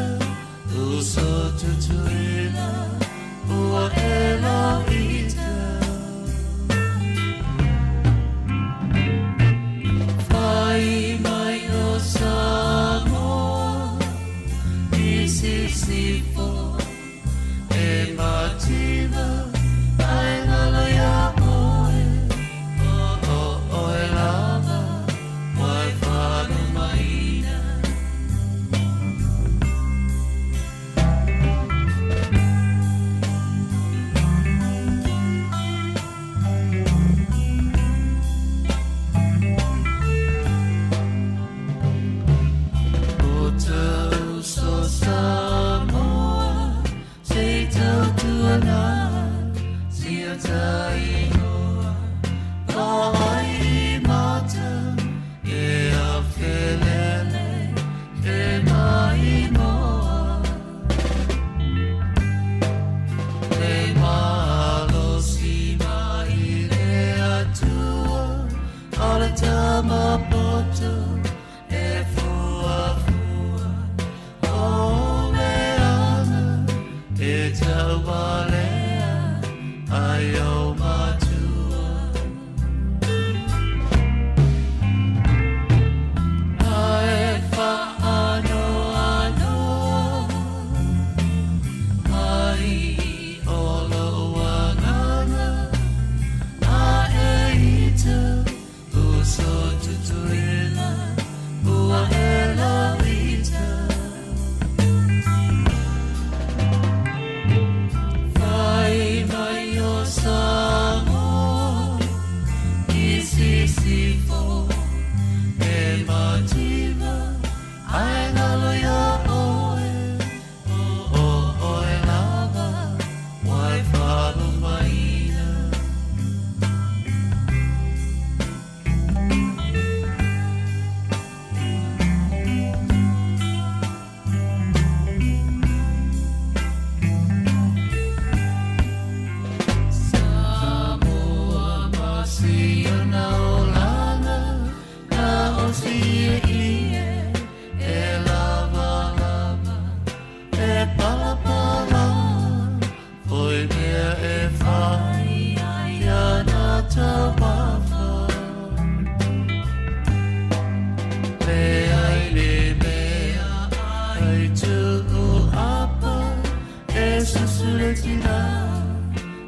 tina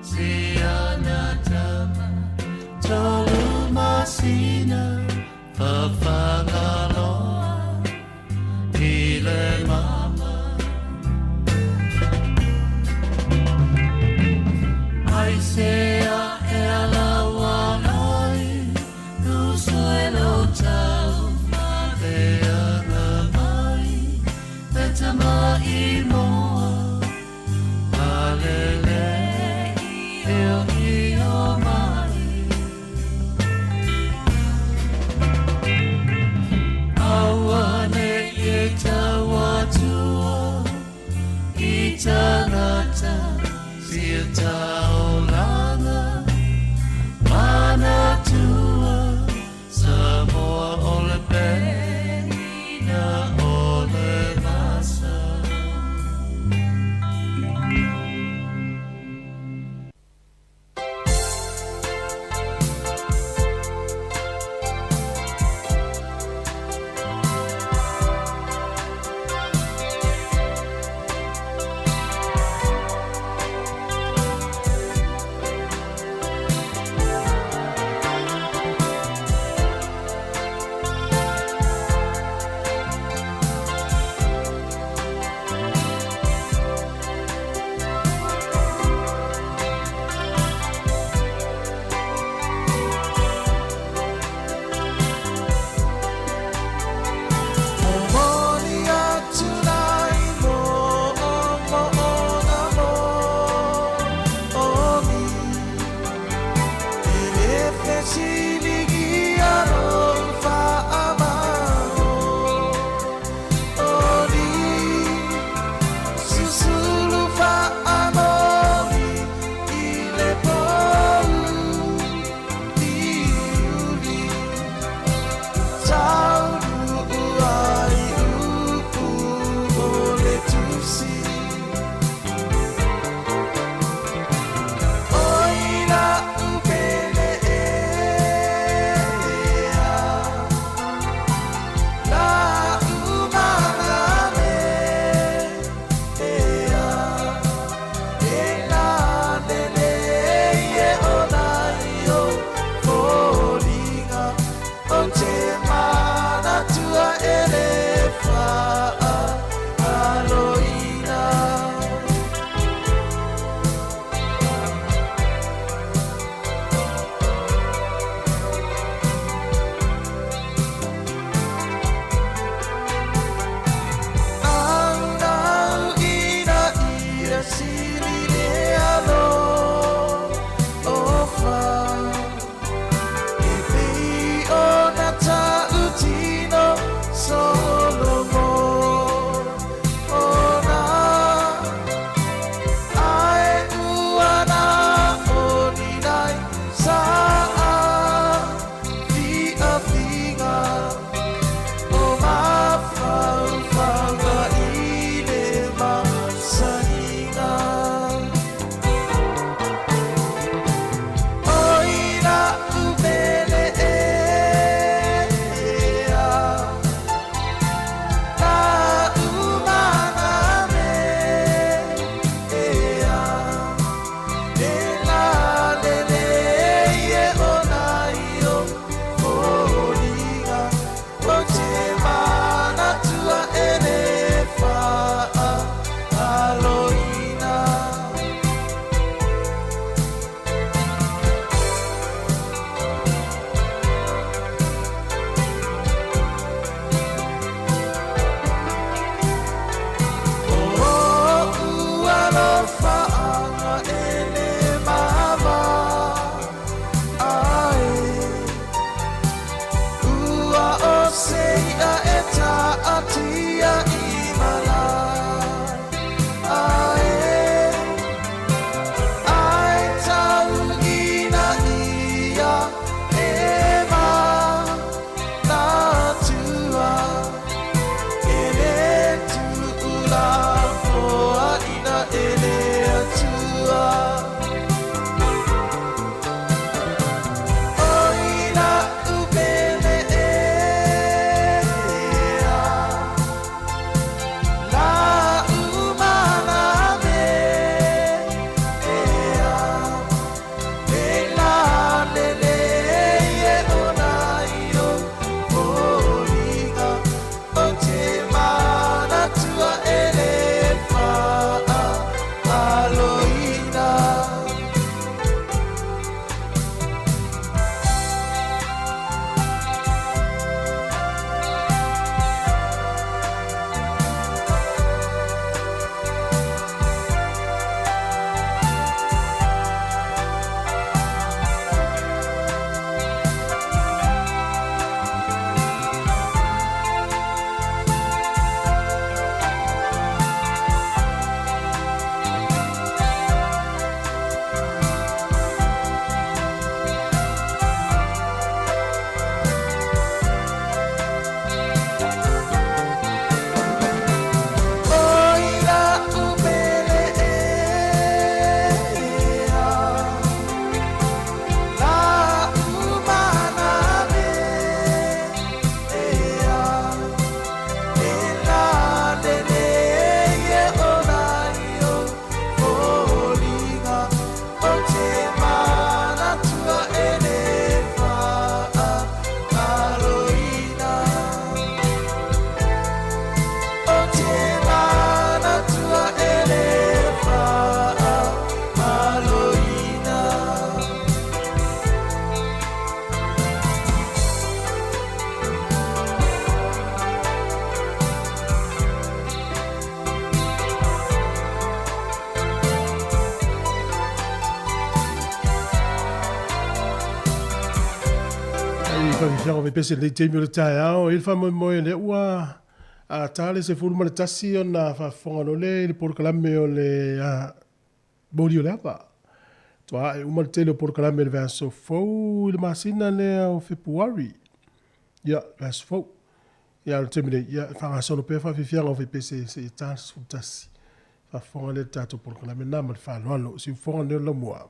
si ana tama tolu masina fafagaloa i le mama ai sea e alaua ai uso e lo tau maveaga mai le tamaʻimoa palele i o mai aua nei e tauatua i tagata sia taulaga manatua Samoa o le penina o le vasa. Faafiafiaga o faipese i lenei taimi o le taeao, e i ai le faamoemoe lea ua a ta le 11 ona faafofoga loa lea i le polokalame o le moli o le ava. Toa ae uma le tele o polokalame i le vaiaso fou i le masina lea o Fepuari. Ia, vaiaso fou. Ia, o le taimi nei, ia, e faagasolo pea faafiafiaga o faipese seia ta le 11. Faafofoga lea i le tatou polokalame lena ma le faaaloalo. Siufofoga lenei o le laumua.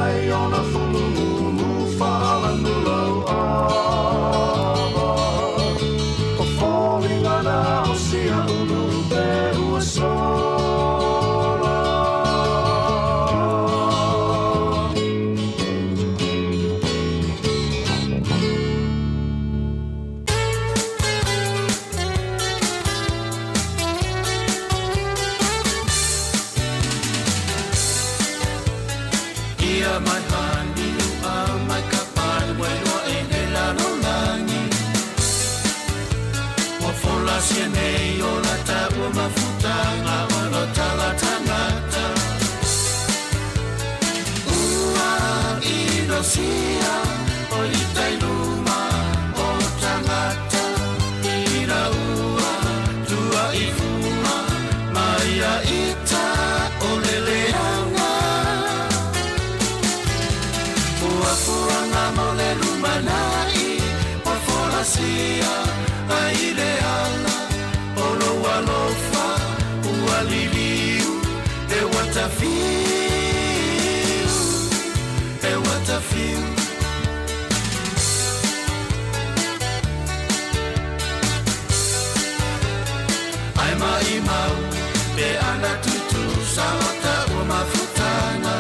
ai ona fulumu faalanu lau ava. O foliga na o sia ulu pe ua sola. Ia mai hani ua mai ka pale wai loa e nei lalolagi. Ua fola sia nei o la taua mafutaga o lo tala tagata. Ua inosia o ita i luma o tagata. Ina ua tua i fua mai ia ita o le leaga. Ua fuaga mo le lumanai, ua folasia ai le ala o lou alofa, ua liliu e ua tafiu, e ua tafiu. Ai maimau pe ana tutusa o taua mafutaga.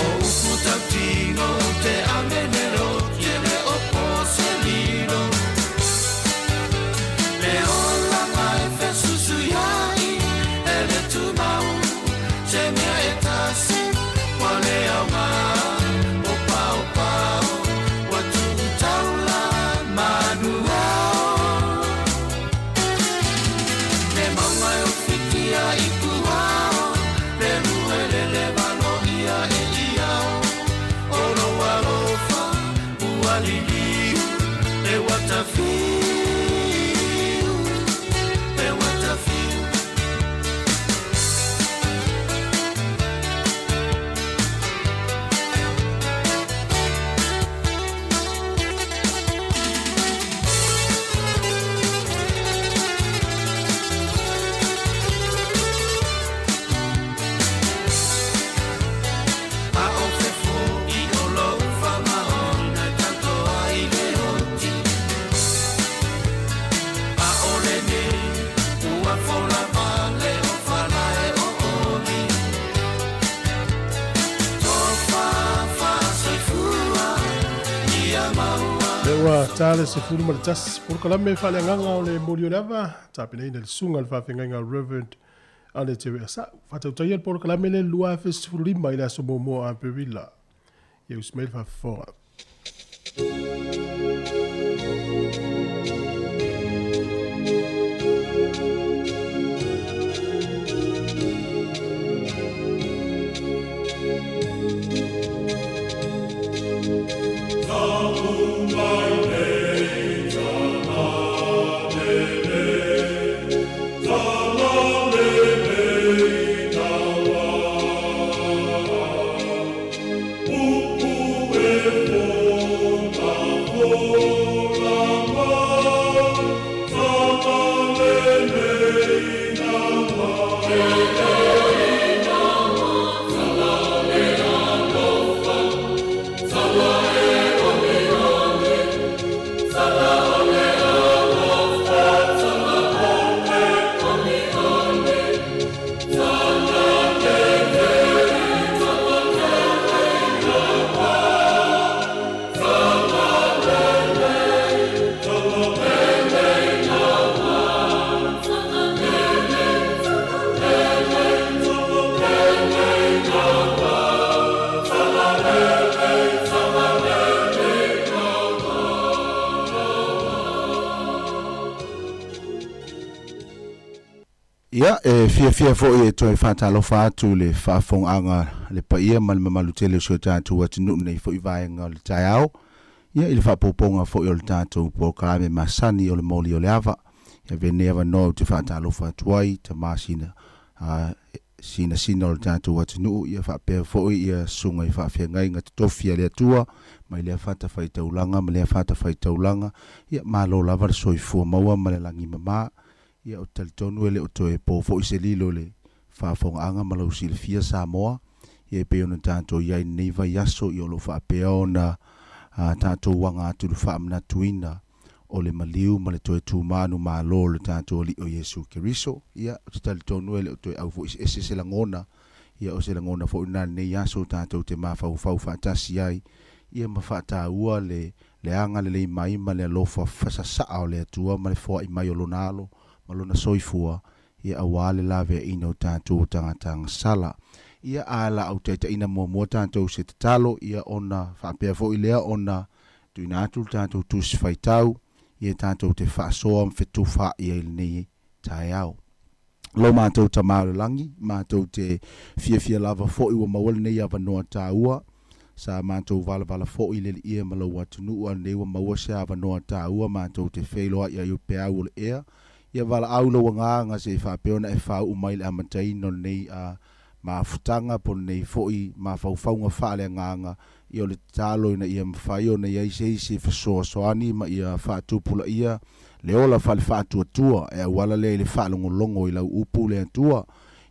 O upu tautino te amene lo tiele o po se lilo. Le olaga e fesusu iai e le tumau, se mea e tasi ua le aoga. O paopao ua tuu taula manu ao. Le mauga e ofitia i puao, le luelele valoia e iao. O lou alofa ua liliu e ua tafiu, e ua tafiu. A o fefo i o lou faamaoni tato ai le oti. A o lenei ua fola vale o falae o oli. Tofa faasoifua ia maua. Le ua ta le 11 polokalame faaleagaga o le moli o le ava tapenaina le susuga le faafeagaiga Reverend Ale Te Asa. Faatautaia le polokalame le 2015 i le aso muamua o Aperila. Ia usi mai le faafofoga. Ia, e fiafia foi e toe faatalofa atu i le faafofogaaga a le paia ma le mamalu tele o si o tatou atunuu nei foi vaega o le taeao, ia i le faapopoga foi o le tatou polokalame masani o le moli o le ava. Ia avea lenei avanoa ou te faatalofa atu ai i tama sina sinasina o le tatou atunuu, ia faapea foi ia susuga i faafeagaiga totofi a le Atua mai lea fatafaitaulaga ma lea fatafaitaulaga, ia malo lava le soifua maua ma le lagi mama. Ia ou te talitonu e le o toe po foi se lilo i le faafofogaaga ma lau silafia Samoa. Ia e pei ona tatou i ai i lenei vaiaso, ia o lo o faapea ona tatou aga atu i le faamanatuina o le maliu ma le toe tumanu malo o le tatou Alii o Iesu Keriso. Ia, ou te talitonu e le o toe au foi ese se lagona, ia o se lagona foi lena i lenei aso tatou te mafaufau faatasi ai, ia ma faataua le le agalelei mai ma le alofa fasasaa o le Atua ma le foai mai o Lona Alo ma Lona soifua, ia aua le laveaiina o tatou o tagata agasala. Ia a la ou taitaiina muamua tatou se tatalo, ia ona faapea foi lea ona tuuina atu le tatou tusi faitau, ia tatou te faasoa ma fetufaai ai i lenei taeao. Lo matou Tama o le Lagi, matou te fiafia lava foi ua maua lenei avanoa taua. Sa matou valavala foi i le Alii ma lou atunuu, a o lenei ua maua se avanoa taua matou te feiloai ai o peau o le ea. Ia valaau lou agaga se i faapea ona e faauu mai le amataina o lenei a mafutaga po o lenei foi mafaufauga faaleagaga, ia o le tatalo ina ia mafai ona i ai se isi e fesoasoani ma ia faatupulaia le ola faalefaatuatua e auala lea i le faalogologo i lau upu le Atua.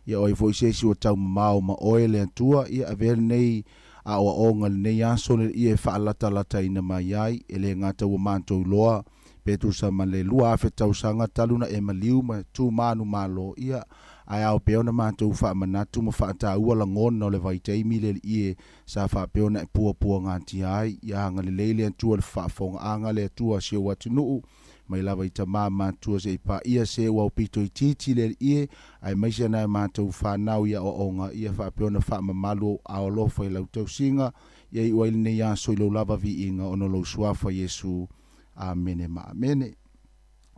Ia o ai foi se isi ua taumamao ma oe le Atua, ia avea lenei aoaoga i lenei aso le ia e faalatalataina mai ai, e le gata ua matou iloa pe tusa ma le 2000 tausaga talu na e maliu ma tu manumalo, ia, ae ao pea ona matou faamanatu ma faataua lagona o le vaitaimi le alii e sa faapea ona e puapuagatia ai. Ia agalelei le Atua i le faafofogaaga a le Atua a si ou atunuu, mai lava i tama matua seia paia se ua aupito itiiti le alii e, aemaise nai a matou fanau i aoaoga, ia faapea ona faamamalu ou aao alofa i lau tausiga, ia iu ai lenei aso i lou lava viiga ona o lou Suafa Iesu. Amene ma amene.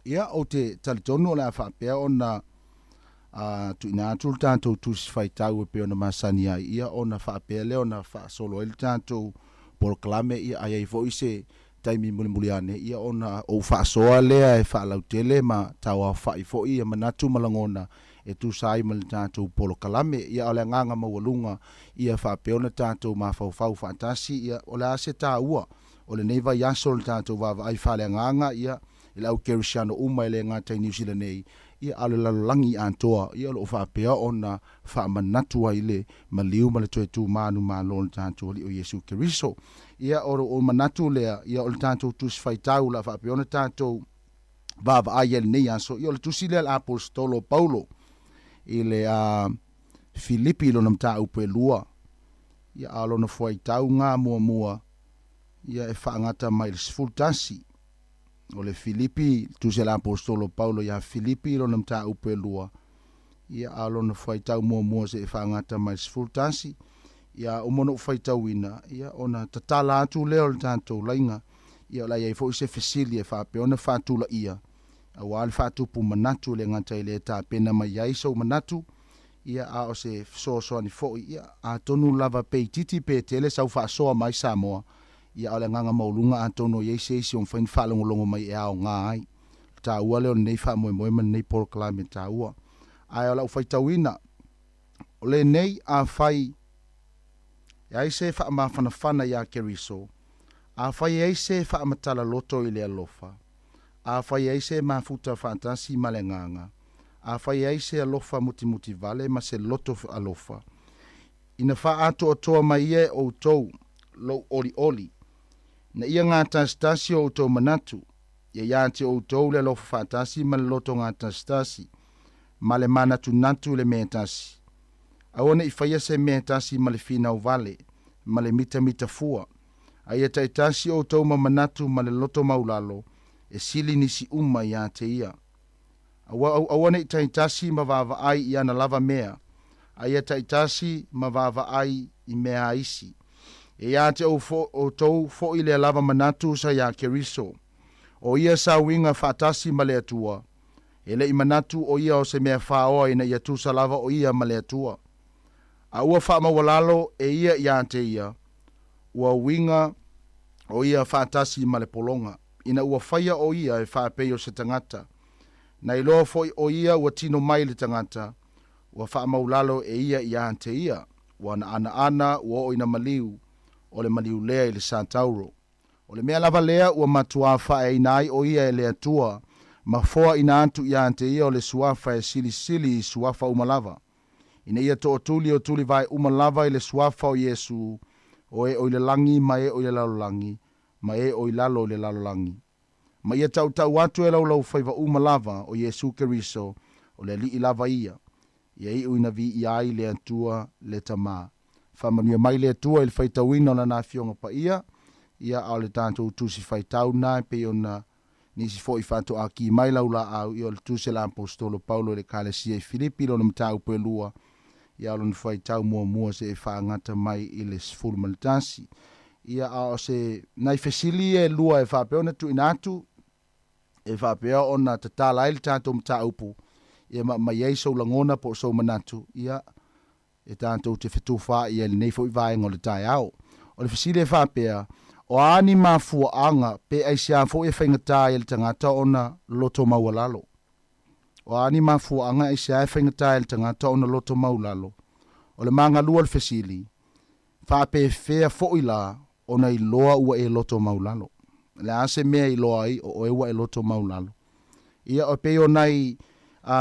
Ia, ou te talitonu o le a faapea ona a tuuina atu le tatou tusi faitau e pei ona masani ai, ia ona faapea lea ona faasolo ai le tatou polokalame, ia a i ai foi se taimi mulimuli ane, ia ona ou faasoa lea e faalautele ma tauaofa'i foi ia manatu ma lagona e tusa ai ma le tatou polokalame. Ia, a o le agaga maualuga ia faapea ona tatou mafaufau faatasi, ia o le a se taua o lenei vaiaso o le tatou vaavaai faaleagaga, ia, i le au kerisiano uma e le gata i Niu Sila nei, ia, a o le lalolagi atoa, ia, o lo o faapea ona faamanatu ai le maliu ma le toe tu manumalo o le tatou Alii o Iesu Keriso. Ia, o le manatu lea, ia, o le tatou Tusi Faitau o le a faapea ona tatou vaavaai ai i lenei aso, ia, o le tusi lea a le Aposetolo o Paulo i le a Filipi i lona mataupu e lua, ia, a o lona fuaitauga muamua, ia e faagata mai i le 11. O le Filipi, le tusi a le Aposetolo o Paulo ia Filipi i lona mataupu e lua, ia a o lona fuaitau muamua seia faagata mai i le 11. Ia a uma ona ou faitauina, ia ona tatala atu lea o le tatou laiga, ia o le a i ai foi se fesili e faapea ona faatulaia, aua le faatupu manatu e le gata i le tapena mai ai sou manatu, ia a o se fesoasoani foi, ia atonu lava pe itiiti pe tele sau faasoa mai Samoa, ia a o le agaga maualuga atonu o i ai se isi o mafai ona faalogologo mai e aoga ai. O le taua lea o lenei faamoemoe ma lenei polokalame taua. Ae o lau faitauina, o lenei, afai e ai se faamafanafana iā Keriso, afai e ai se faamatala loto i le alofa, afai e ai se mafuta faatasi ma le agaga, afai e ai se alofa mutimuti vale ma se loto alofa, ina faaatoatoa mai ia e outou lou olioli, ina ia gatasitasi o outou manatu, ia iā te outou le alofa faatasi ma le loto gatasitasi, ma le manatunatu i le mea e tasi. Aua ne i faia se mea e tasi ma le finau vale, ma le mitamita fua, a ia taitasi outou ma manatu ma le loto maulalo e sili nisi uma iā te ia. Aua, aua ne i taitasi ma vaavaai i ana lava mea, a ia taitasi ma vaavaai i mea a isi. E iā te outou foi lea lava manatu sa iā Keriso. O ia sa uiga faatasi ma le Atua. E le i manatu o ia o se mea faoa ina ia tusa lava o ia ma le Atua. A ua faamaualalo e ia iā te ia, ua uiga o ia faatasi ma le pologa, ina ua faia o ia e faapei o se tagata. Na iloa foi o ia ua tino mai le tagata, ua faamaulalo e ia iā te ia, ua na anaana ua oo ina maliu, o le maliu lea i le satauro. O le mea lava lea ua matuā faaeaina ai o ia e le Atua, ma foaina atu iā te ia o le suafa e silisili i suafa uma lava. Ina ia toʻatuli o tulivae uma lava i le suafa o Iesu, o e o i le lagi ma e o i le lalolagi, ma e o i lalo o le lalolagi. Ma ia taʻutaʻu atu e laulaufaiva uma lava o Iesu Keriso, o le Alii lava ia, ia iʻu ina viia ai le Atua le Tamā. Faamanuia mai le Atua i le faitauina o Lana Afioga Paia, ia a o le tatou Tusi Faitau lena e pei ona nisi foi faatoa ki mai lau laau, ia o le Tusi a le Aposetolo Paulo i le Ekalesia i Filipi lona mataupu e lua, ia o lona faitau muamua seia faagata mai i le 11. Ia a o se nai fesili ia e lua e faapea ona tuuina atu, e faapea ona tatala ai le tatou mataupu, ia ma aumai ai sou lagona po o sou manatu, ia, e tatou te fetufaai ai i lenei foi vaega o le taeao. O le fesili e faapea, o a ni mafuaaga pe aisea foi e faigata ai e le tagata ona loto maualalo? O a ni mafuaaga aisea e faigata ai e le tagata ona loto maulalo? O le magalua o le fesili, faapefea foi la ona iloa ua e loto maulalo? O le a se mea e iloa ai o oe ua e loto maulalo? Ia, e pei o nai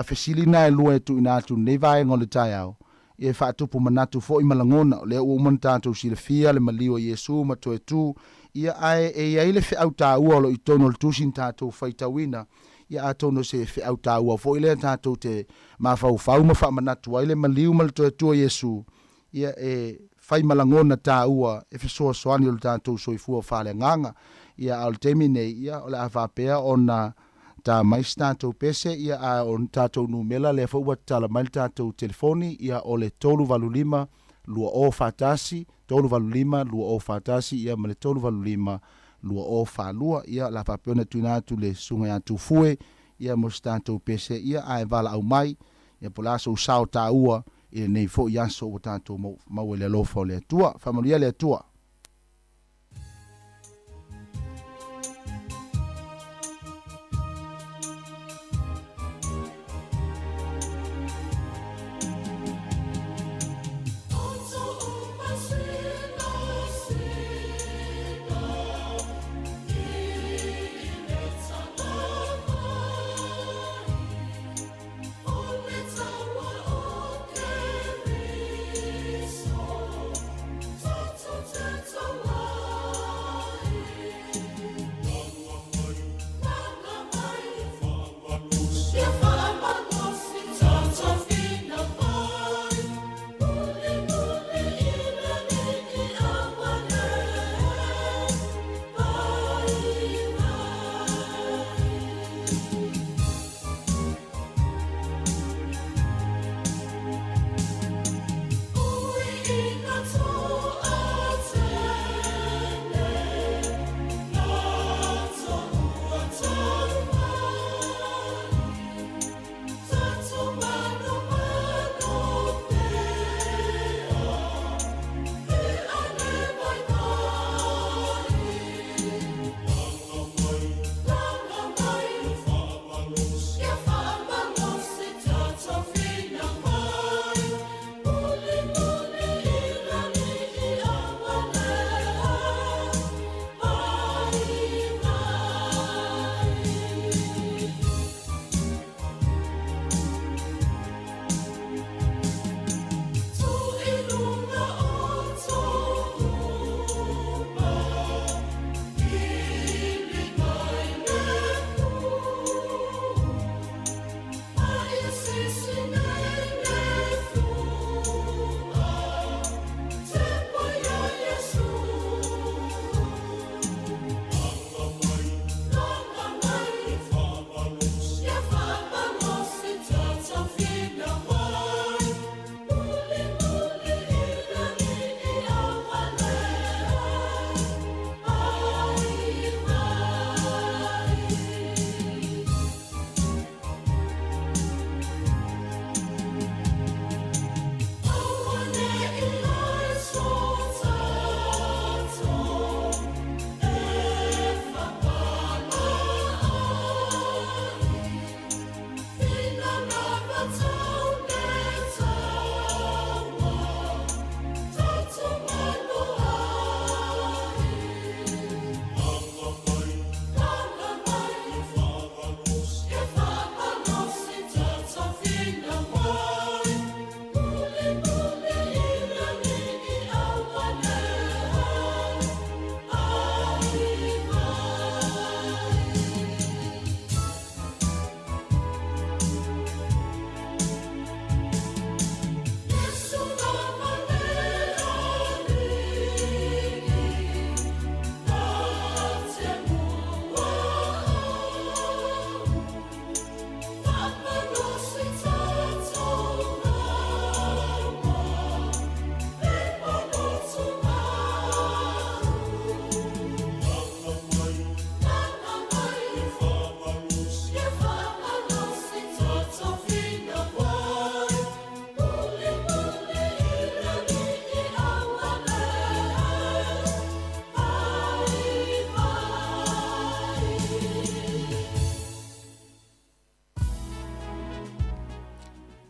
fesili na e lua e tuuina atu i lenei vaega o le taeao, ia e faatupu manatu foi ma lagona, o lea ua uma ona tatou silafia le maliu a Iesu ma toe tu, ia ae e i ai le feau taua o lo o i totonu o le Tusi na tatou faitauina, ia atonu o se feau taua foi lea tatou te mafaufau ma faamanatu ai le maliu ma le toe tu o Iesu, ia e fai ma lagona taua e fesoasoani o le tatou soifua faaleagaga. Ia a o le taimi nei, ia o le a faapea ona ta mai se tatou pese, ia a o le tatou numela lea foi ua tatala mai le tatou telefoni, ia o le 385 2041, 385 2041, ia ma le 385 2042. Ia o le a faapea ona tuuina atu le susuga ia Tufue, ia mo se tatou pese, ia ae valaau mai, ia po o le a sou sao taua i lenei foi aso ua tatou maua i le alofa o le Atua. Faamanuia le Atua.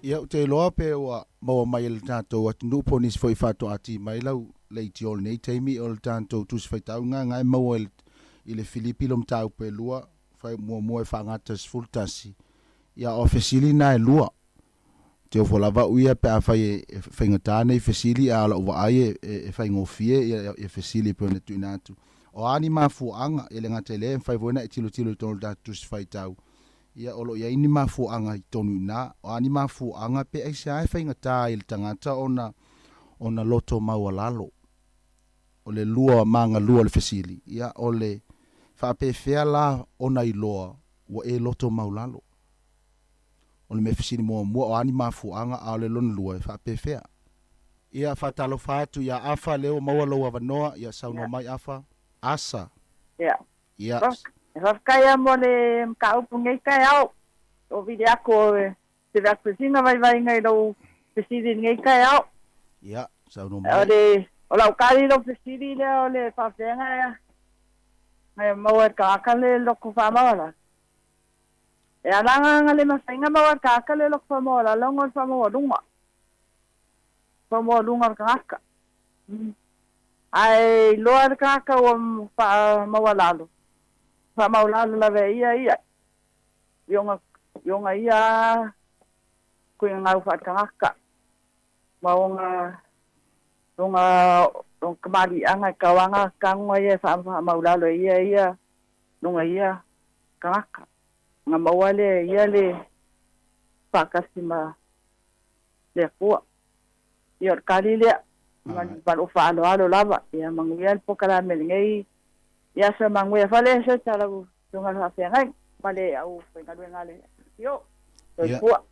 Ia ou te iloa pe ua maua mai e le tatou atunuu po o nisi foi faatoa mai lau leitio o lenei taimi o le tatou Tusi Faitauga na e maua i le Filipi lo mataupu e lua fai muamua e faagata 11. Ia o fesili na e lua. Te ofo lava au ia pe afai e faigata nei fesili a o lau vaai e faigofie ia fesili e pei ona tuuina atu. O a ni mafuaaga e le gata i lea e mafai foi ona e tilotilo i totonu o le tatou Tusi Faitau. Ia o lo o i ai ni mafuaaga i totonu i ina. O a ni mafuaaga pe aisea e faigata ai i le tagata ona ona loto maualalo. O le lua magalua o le fesili, ia o le faapefea la ona iloa ua e loto maulalo? O le mea fesili muamua, o a ni mafuaaga, a o le lona lua, e faapefea? Ia, faatalofa atu ia Afa, lea ua maua lou avanoa, ia saunoa mai Afa. Asa. Ia. Ia. Faafetai lava mo le mataupu i lenei taeao. O vili atu o se veakuesina vaivaiga i lou fesili i lenei taeao. Ia, saunoa mai. O le o lau tali i lou fesili lea o le faafeaga e maua e le tagata le loto faamaualalo. E ala ona le mafai ona maua e le tagata le loto faamaualalo ona o le faamaualuga. Faamaualuga o le tagata. Ae iloa le tagata ua faamaualalo, faamaualalo lava e ia ia i ona i ona ia kuiga faaletagata ma ona ona ona tamaliiaga e tauaga tagoga ia e faamaulalo e ia ia luga ia tagata ona maua lea e ia le faatasi ma le Atua. Ia o le tali lea ma lou faaaloalo lava. Ia manuia le polokalame i lenei aso, manuia fale se tala lau susuga i le faafeagaiga ma le aufaigaluega a le MPO. Ia, Soifua.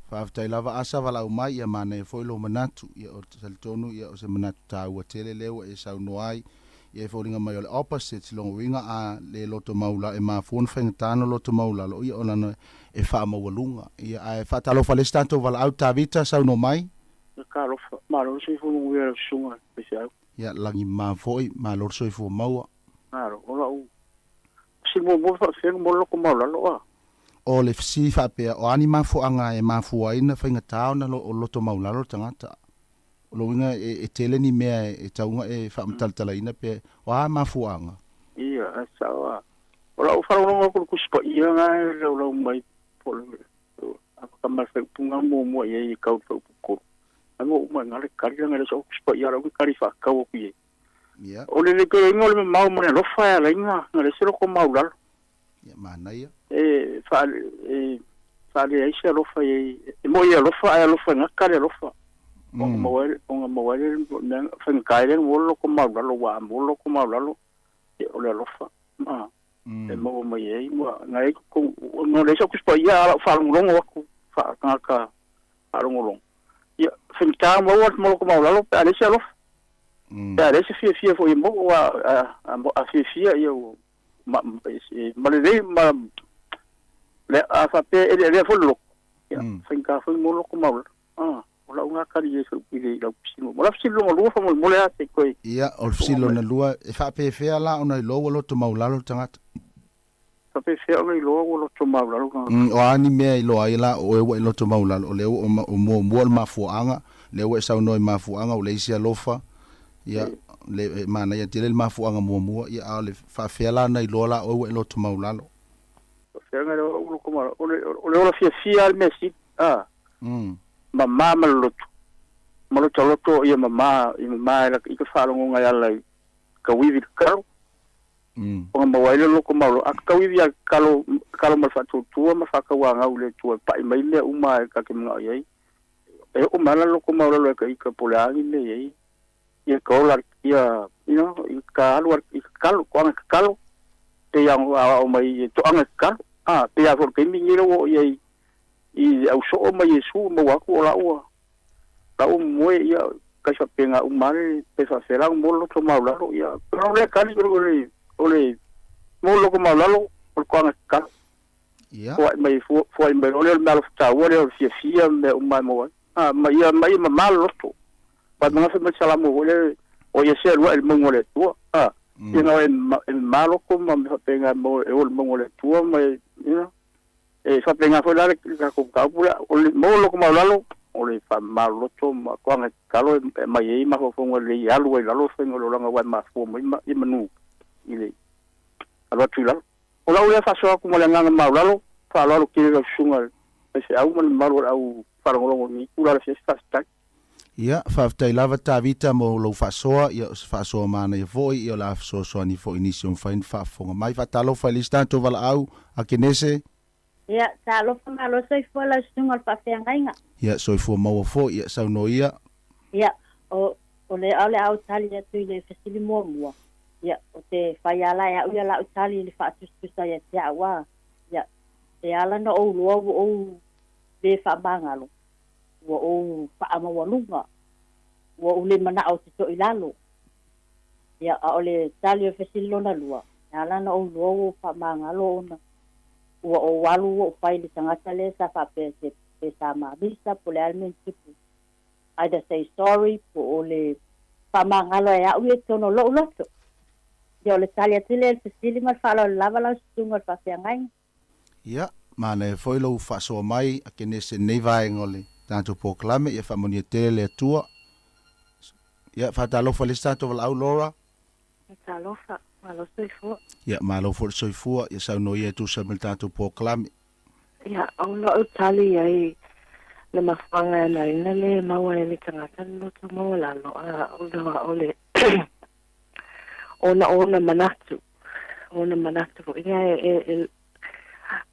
faafetai lava Asa valaau mai, ia manaia foi lou manatu. Ia o talitonu ia o se manatu taua tele lea ua e saunoa ai. Ia e foliga mai o le opposite lona uiga a le loto maula e mafua ona faigata ona loto maulalo ia o lana e faamaualuga. Ia ae faatalofa i le isi tatou valaau Tavita saunoa mai. Talofa, malo le soifua manuia i lau susuga i le faifeau. Ia lagimama foi, malo le soifua maua. Malo, o lau fesili muamua faafefea mo le loto maualalo a? O le fesili faapea, o a ni mafuaaga e mafua ai ona faigata ona loto maulalo le tagata? O lona uiga e tele ni mea e tatau ona e faamatalatalaina pe o a mafuaaga? Ia, ae sao a. O lau faalogologo atu i le Tusi Paia na e laulau mai po o le amata mai le faaiupuga muamua i ai e tau i le faaiupu tolu. Ae ua uma i ina le tali leaga e le o sau Tusi Paia lau tali faatatau atu i ai. Ia. O le leitoleina o le mamao ma le alofa e ala ai na le se loto maulalo. Ia, manaia. E faale ai se alofa i ai. E moi e alofa ae alofa e gata le alofa. Ona maua ai ona maua ai le mea faigata ai le mo le loto maulalo ua a mo le loto maulalo o le alofa. Ma e maua mai ai ua na ai totonu no le sau Tusi Paia a lau faalogologo atu faatagata faalogologo. Ia faigata maua le loto maulalo pe a leai se alofa. Pe a leai se fiafia foi e maua ua a fiafia ia ua ma lelei ma le a faapea e le foi le loto. Ia faigata foi mo le loto maulalo. O lau na tali i i lau fesili. O lau fesili lona lua faamolemole lava se i toe. Ia, o le fesili lona lua, e faapefea la ona iloa ua loto maulalo le tagata? Faapefea ona iloa ua loto maulalo le tagata? O a ni mea e iloa ai la o oe ua e loto maulalo, o lea ua o muamua o le mafuaaga, lea ua e saunoa i mafuaaga ua leai se alofa, ia, le, e manaia tele le mafuaaga muamua, ia, a o le faafefea la ona iloa la oe ua e loto maulalo? Faafefea ona iloa ua loto maulalo? O le ola fiafia lava le mea sili, a. Mama ma le loto, ma lota loto ia mama, ia mama e i ka faalogoga e ala i tauivi i le kalo. Ona maua ai le loto maulalo. A tauivi lava i le kalo, kalo ma le faatuatua ma faatauagau i le Atua e pai mai mea uma e ta te manao i ai. E oo mai lava le loto maulalo e ka ika po o le a ni mea i ai. Ia ka ola ia, you know, i ka alu i ka kalo, toaga i ka kalo. Pei lava ona aoao mai e toaga i ka kalo. A, pei lava foi o le taimi lenei ua oo i ai i le ausoo ma Iesu maua atu o laua laua moe ia kai faapena uma le pe faafefea la mo le loto maulalo ia o le tali o le mo le loto maulalo o le toaga tatalo. Ia. Foai mai foai mai o le mea alofa taua lea o le fiafia mea uma e maua ai. A ma ia ma ia mamā le loto. Ua mai fai mai le Salamo foi lea o ia se alua i le mauga o le Atua. A ia na e mamā loto ma mea faapena e maua e o i le mauga o le Atua ma you know. E faapena foi la le tatou mataupu lea. O le maua le loto maualalo, o le faamamaloto ma toaga e tatalo e aumai ai mafaufauga lelei e alu ai i lalo le faiga o le olaga aua e mafua mai i manu i le alu atu i lalo. O lau lea faasoa atu ma le agaga maualalo, faaaloalo tele i lau susuga i le faifeau ma le mamalu o le au faalogologo i lenei itula o le afiafi. Faafetai. Ia, faafetai lava Tavita mo lou faasoa, ia o se faasoa manaia foi, ia o le a fesoasoani foi i nisi o mafai ona faafofoga mai. Faatalofa i le isi tatou valaau, Akenese. Ia, talofa malo soifua lau susuga o le faafeagaiga. Ia, soifua maua foi, ia saunoa ia. Ia, o, o le, o le a ou tali atu i le fesili muamua. Ia, o te fai ala e au ia lau tali i le faatusatusa ia te au a. Ia, e ala ona ou loa ua ou le faamagalo, ua ou faamaualuga, ua ou le manao ou te toi i lalo. Ia, a o le tali o le fesili lona lua, e ala ona ou iloa ua ou faamagalo ona ua ou alu ua ou fai i le tagata lea sa faapea se pe sa mamisa po o le a le mea na tupu, either say sorry po o le faamagalo e au ia i totonu o lou loto. Ia, o le tali atu lea i le fesili ma le faaaloalo lava lau susuga i le faafeagaiga. Ia, manaia foi lou faasoa mai a Kenese i lenei vaega o le tatou polokalame, ia faamanuia tele le Atua. Ia, faatalofa i le isi tatou valaau, Laura. Talofa, malo soifua. Ia, malo foi le soifua, ia saunoa ia e tusa ma le tatou polokalame. Ia, o lou tali i ai le mafuaaga e ala ai ona le maua e le tagata le loto maualalo, a ona o le ona o ona manatu, ona manatu foi lea e, e,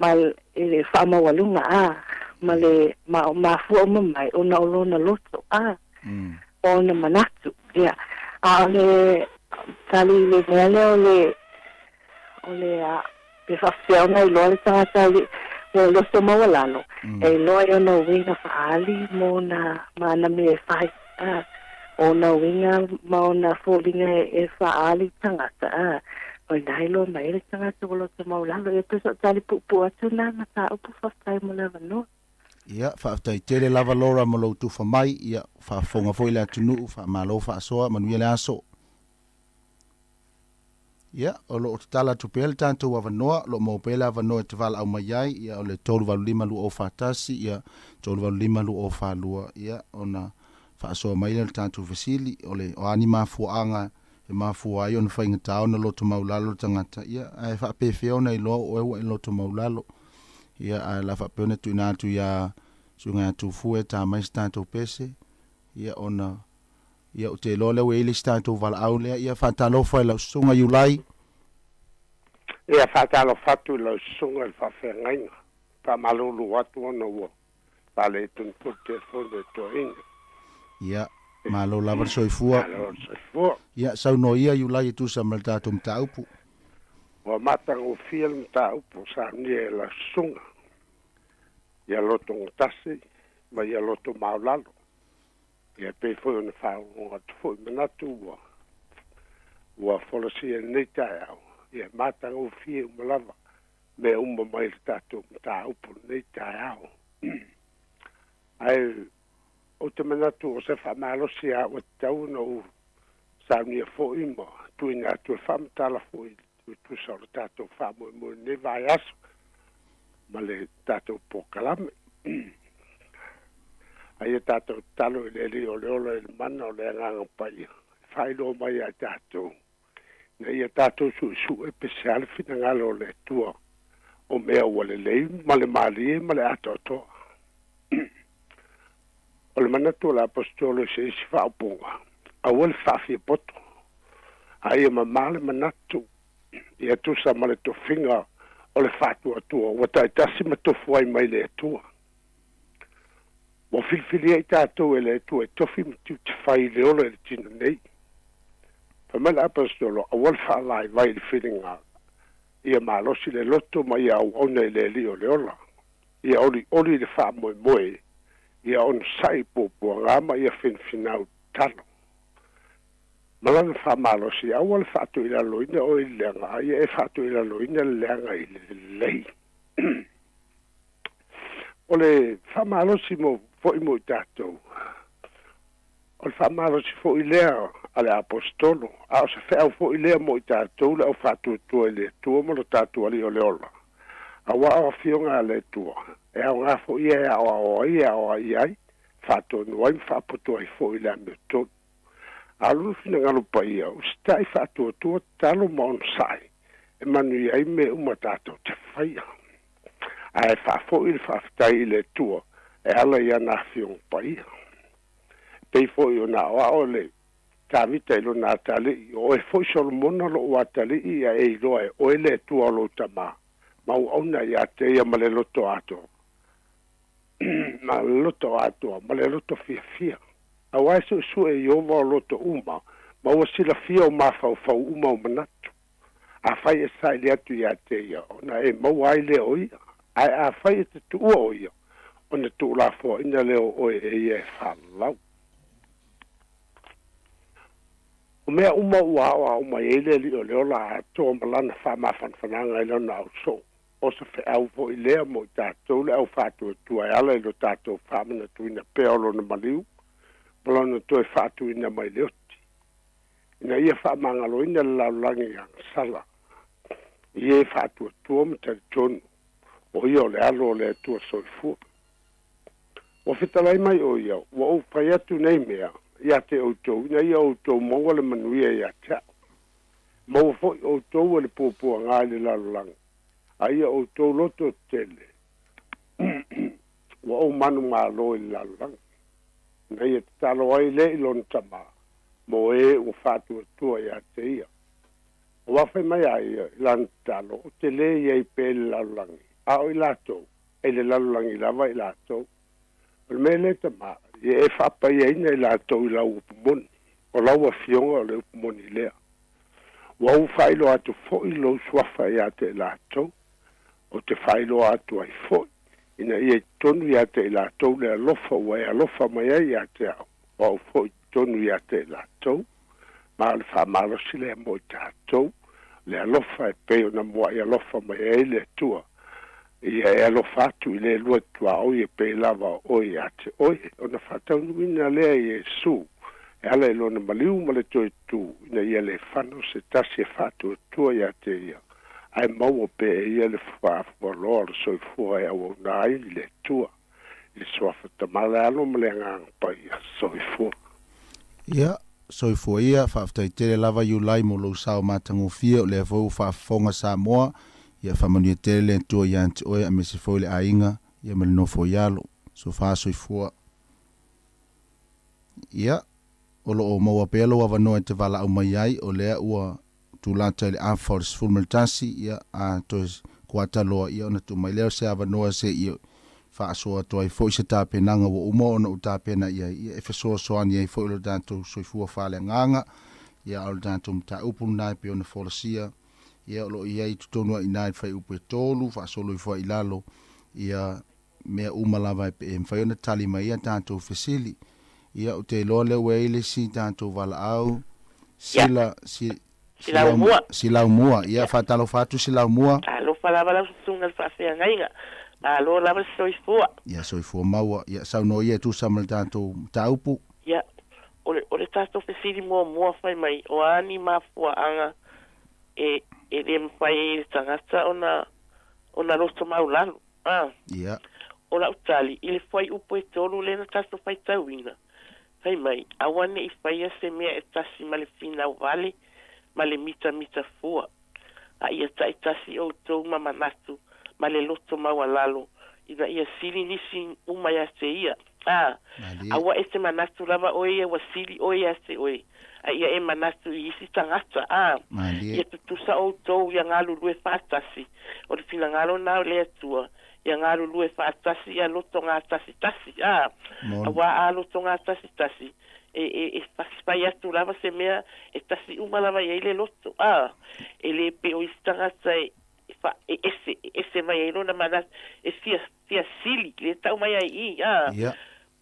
ma e le faamaualuga, a, ma le ma, mafua uma mai ona o lona loto, a, ona manatu, ia. A o le tali i le mea lea o le, o le, a, pe faapefea ona iloa le tagata i ua loto maualalo, e iloa i ona uiga faaali ma ona, ma ana mea e fai, a, o ona uiga ma ona foliga e faaali i tagata, a, o ina iloa mai ai le tagata ua loto maualalo. Ia, pei o so'u tali puupuu atu lena mataupu, faafetai mo le avanoa. Ia, faafetai tele lava Laura mo lou tufa mai, ia, faafofoga foi le atunuu, faamalo faasoa, manuia le aso. Ia, o lo o tatala atu pea le tatou avanoa, o lo o maua pea le avanoa e te valaau mai ai, ia, o le 385 2041, ia, 385 2042, ia, ona faasoa mai lea o le tatou fesili, o le, o a ni mafuaaga e mafua ai ona faigata ona loto maulalo le tagata, ia, ae faapefea ona iloa o oe ua e loto maulalo. Ia, ae o le a faapea ona tuuina atu iā Susuga ia Tufue e ta mai se tatou pese, ia, ona Ia, ou te iloa lea ua i ai le isi tatou valaau lea. Ia, faatalofa i lau susuga Iulai. Ia, faatalofa atu i lau susuga i le faafeagaiga. Faamalulu atu ona ua faaletonu foi le telefoni o toeaiina. Ia, malo lava le soifua. Malo le soifua. Ia, saunoa ia Iulai e tusa ma le tatou mataupu. Ua matagofie le mataupu o saunia e lau susuga, ia lotogatasi ma ia lotomaulalo. Ia pei foi ona faaogogo atu foi manatu ua ua folasia i lenei taeao, ia e matagofie uma lava mea uma mai le tatou mataupu i lenei taeao. Ae ou te manatu o se faamalosi a ua tatau ona ou saunia foi ma tuuina atu e faamatala foi i tusa o le tatou faamoemoe i lenei vaiaso ma le tatou polokalame. A ia tatou tatalo i le Alii o le ola i le mana o le Agaga Paia e faailoa mai ia i tatou, ina ia tatou suesue pe se a le finagalo o le Atua o mea ua lelei ma le malie ma le atoatoa. O le manatu o le Aposetolo i se isi faaupuga, aua le faafiapoto, a ia mamā le manatu, ia tusa ma le tofiga o le faatuatua ua taitasi ma tofu ai mai le Atua. Ua filifilia i tatou e le Atua e tofi ma tiute fai i le ola i le tino nei. Fai mai le Aposetolo, aua le faavaivai i le filiga, ia malosi le loto ma ia auauna i le Alii o le ola. Ia olioli i le faamoemoe, ia onosai i puapuaga ma ia finafinau tatalo. Ma lana faamalosi, aua le faatuilaloina oe i le leaga, a ia e faatuilaloina le leaga i le lelei. O le faamalosi mo foi mo i tatou, o le faamalosi foi lea a le Aposetolo, a o se feau foi lea mo i tatou le au faatuatua i le Atua ma lo tatou Alii o le ola. Auā o Afioga a le Atua, e aoga foi ia e aoao ai, e aoai ai, faatonu ai ma faapoto ai foi i le amiotonu. A o lona finagalo paia, usitai faatuatua, tatalo ma onosai, e manuia ai mea uma tatou te faia. Ae faafoi le faafetai i le Atua e ala i ana Afioga paia. E pei foi ona aoao le Tavita i lona atalii, O oe foi Solomona lo'u atalii ia e iloa e oe le Atua o lou tamā, ma auauna ia te ia ma le loto atoa, ma le loto atoa, ma le loto fiafia. Auā e su'esu'e e Ieova o loto uma, ma ua silafia o mafaufau uma o manatu. Afai e saili atu ia te ia, ona e maua ai lea o ia, ae afai e te tuua o ia, ona tuulafoaina lea o oe e ia e faalalau. O mea uma ua aoao mai ai le Alii o le ola atoa ma lana faamafanafanaga i lona ausoo, o se feau foi lea mo i tatou le au faatuatua e ala i lo tatou faamanatuina pea o lona maliu ma lona toe faatuina mai le oti, ina ia faamagaloina le lalolagi i agasala i e faatuatua ma talitonu o ia o le Alo o le Atua Soifua. Ua fetalai mai ʻo ia, Ua ou fai atu nei mea ia te ʻoutou, ina ia ʻoutou maua le manuia ia te aʻu. Maua foi ʻoutou e le puapuaga i le lalolagi, a ia ʻoutou loto tele, ua ou manumalo i le lalolagi. Na ia tatalo ai lea i lona Tama, mo e ua faatuatua ia te ia. Ua fai mai a ia i lana tatalo, Ou te lē i ai pea i le lalolagi, a o i latou, e i le lalolagi lava i latou. O le mea lea Tama, ia e faapaiaina i latou i lau upu moni, o lau Afioga o le upu moni lea. Ua ou faailoa atu foi lou suafa ia te i latou, ou te faailoa atu ai foi, ina ia i totonu ia te i latou le alofa ua e alofa mai ai ia te au, o au foi i totonu ia te i latou. Ma o le faamalosi lea mo i tatou, le alofa e pei ona muaʻi alofa mai ai le Atua, ia e alofa atu i le lua tuaoi e pei lava o oe ia te oe, ona faataunuuina lea e Iesu, e ala i lona maliu ma le toe tu, ina ia le fano se tasi e faatuatua ia te ia, ae maua pea e ia le faafualoa o le soifua e auauna ai i le Atua, i le Suafa Tama le Alo ma le Agaga Paia. Soifua. Ia, soifua ia, faafetai tele lava Iulai mo lou sao matagofie, o lea foi ua faafofoga Samoa, ia faamanuia tele le Atua ia te oe aemaise foi le aiga, ia ma le nofo i alo. Sofa soifua. Ia, o lo o maua pea lou avanoa e te valaau mai ai, o lea ua tulata i le afa o le 11, ia, a toe kuata loa, ia ona tuu mai lea o se avanoa se i faasoa atu ai foi se tapenaga ua uma ona ou tapena i ai, ia, e fesoasoani ai foi i lo tatou soifua faaleagaga, ia, a o le tatou mataupu lena e pei ona folasia, ia, o lo o i ai i totonu lava i ina i le fuaiupu e tolu, faasolo ifo ai i lalo, ia, mea uma lava e mafai ona tali mai ai a tatou fesili. Ia, ou te iloa lea ua i ai le isi tatou valaau, Sila, si, Silaumua. Silaumua. Ia, faatalofa atu Silaumua. Talofa lava lau susuga i le faafeagaiga. Malo lava le soifua. Ia, soifua maua. Ia, saunoa ia e tusa ma le tatou mataupu. Ia, o le, o le tatou fesili muamua fai mai, o a ni mafuaaga e, e le mafai ai e le tagata ona, ona loto maulalo? A. Ia. O lau tali, i le fuaiupu e tolu lea na tatou faitauina, fai mai, Aua ne i faia se mea e tasi ma le finau vale ma le mitamita fua, a ia taitasi outou ma manatu ma le loto maualalo, ina ia sili nisi uma ia te ia. A. Aua e te manatu lava oe ia ua sili oe ia te oe, a ia e manatu i isi tagata, a. Ia tutusa outou ia galulue faatasi, O le finagalo na o le Atua, ia galulue faatasi ia loto gatasitasi, a, auā a loto gatasitasi, e, e, e fai atu lava se mea e tasi uma lava i ai le loto, a, e le pei o isi tagata e, e, fa, e ese, e ese mai ai lona manatu, e fia, fia sili, le tau mai ai i, a,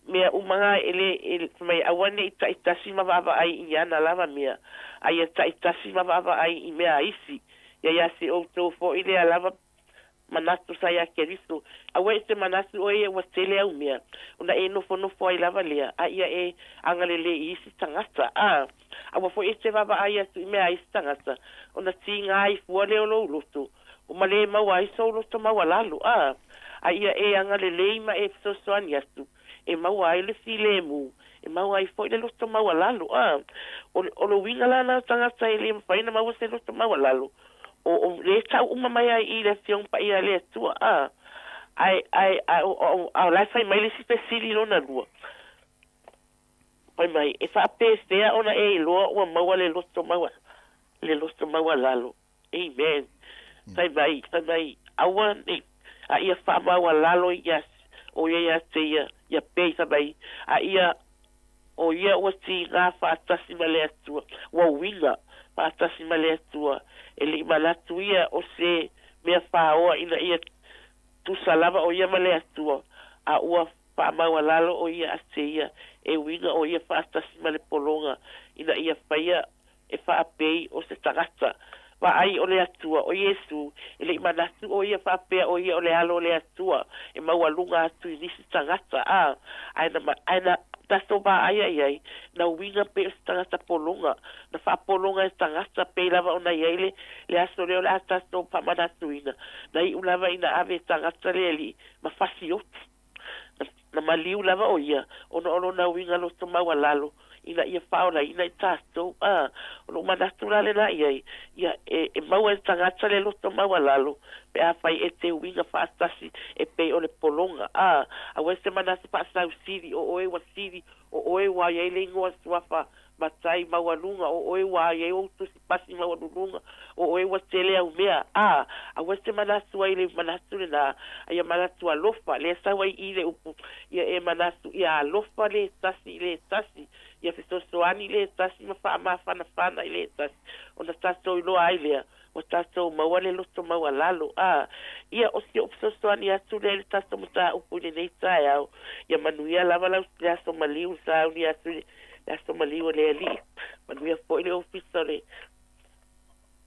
mea uma ga e le, e, fai mai, aua ne i taitasi ma vaavaai i ana lava mea, a ia taitasi ma vaavaai i mea a isi, ia ia se outou foi lea lava. manatu sa iā Keriso. Aua e te manatu oe ia ua tele au mea, ona e nofonofo ai lava lea, a ia e agalelei i isi tagata. A, aua foi e te vaavaai atu i mea a isi tagata, ona tiga ai fua lea o lou loto, ma le maua ai sou loto maualalo. A, a ia e agalelei ma e fesoasoani atu, e maua ai le filemu, e maua ai foi le loto maualalo. A, o, o le uiga la na o tagata e le mafai ona maua se loto maualalo, o, o lea e tau uma mai ai i le Afioga Paia a le Atua, a, ae, ae, ae, o, o, a o la e fai mai le isi fesili lona lua. Fai mai, e faapefea ona e iloa ua maua le loto maua, le loto maualalo. Amen. Fai mai, fai mai, aua ne i, a ia faamaualalo ia, o ia ia te ia, ia pei, fai mai, a ia, o ia ua tiga faatasi ma le Atua, ua uiga faatasi ma le Atua, e le i manatu ia o se mea faoa ina ia tusa lava o ia ma le Atua, a ua faamaualalo o ia a te ia, e uiga o ia faatasi ma le pologa, ina ia faia e faapei o se tagata. Vaai o le Atua, o Iesu, e le i manatu o ia faapea o ia o le Alo o le Atua e maualuga atu i nisi tagata, a, ae na, ae na tatou vaaia i ai, na uiga pei o se tagata pologa, na faapologa e tagata, pei lava ona i ai le, le aso lea o le a tatou faamanatuina, na iu lava ina ave e tagata le Alii ma fasioti. Na, na maliu lava o ia, ona o lona uiga loto maualalo, ina ia faaolaina i tatou. A, o lou manatu la lena i ai, ia, e, e maua e le tagata le loto maualalo, pe afai e te uiga faatasi e pei o le pologa. A, aua e se manatu faasausili, o oe ua sili, o oe ua i ai le igoa suafa matai maualuga, o oe ua i ai ou tusi pasi maualuluga, o oe ua tele au mea, a, aua e te manatu ai i le manatu lenā, a ia manatu alofa, lea sau ai i i le upu, ia e manatu ia alofa le tasi i le tasi, ia fesoasoani le tasi ma faamafanafana i le tasi, ona tatou iloa ai lea, ua tatou maua le loto maualalo. A, ia, o si ou fesoasoani atu lea i le tatou mataupu i lenei taeao, ia manuia lava lau, le aso maliu i sauni atu i le aso maliu o le Alii. Manuia foi le ofisa o le,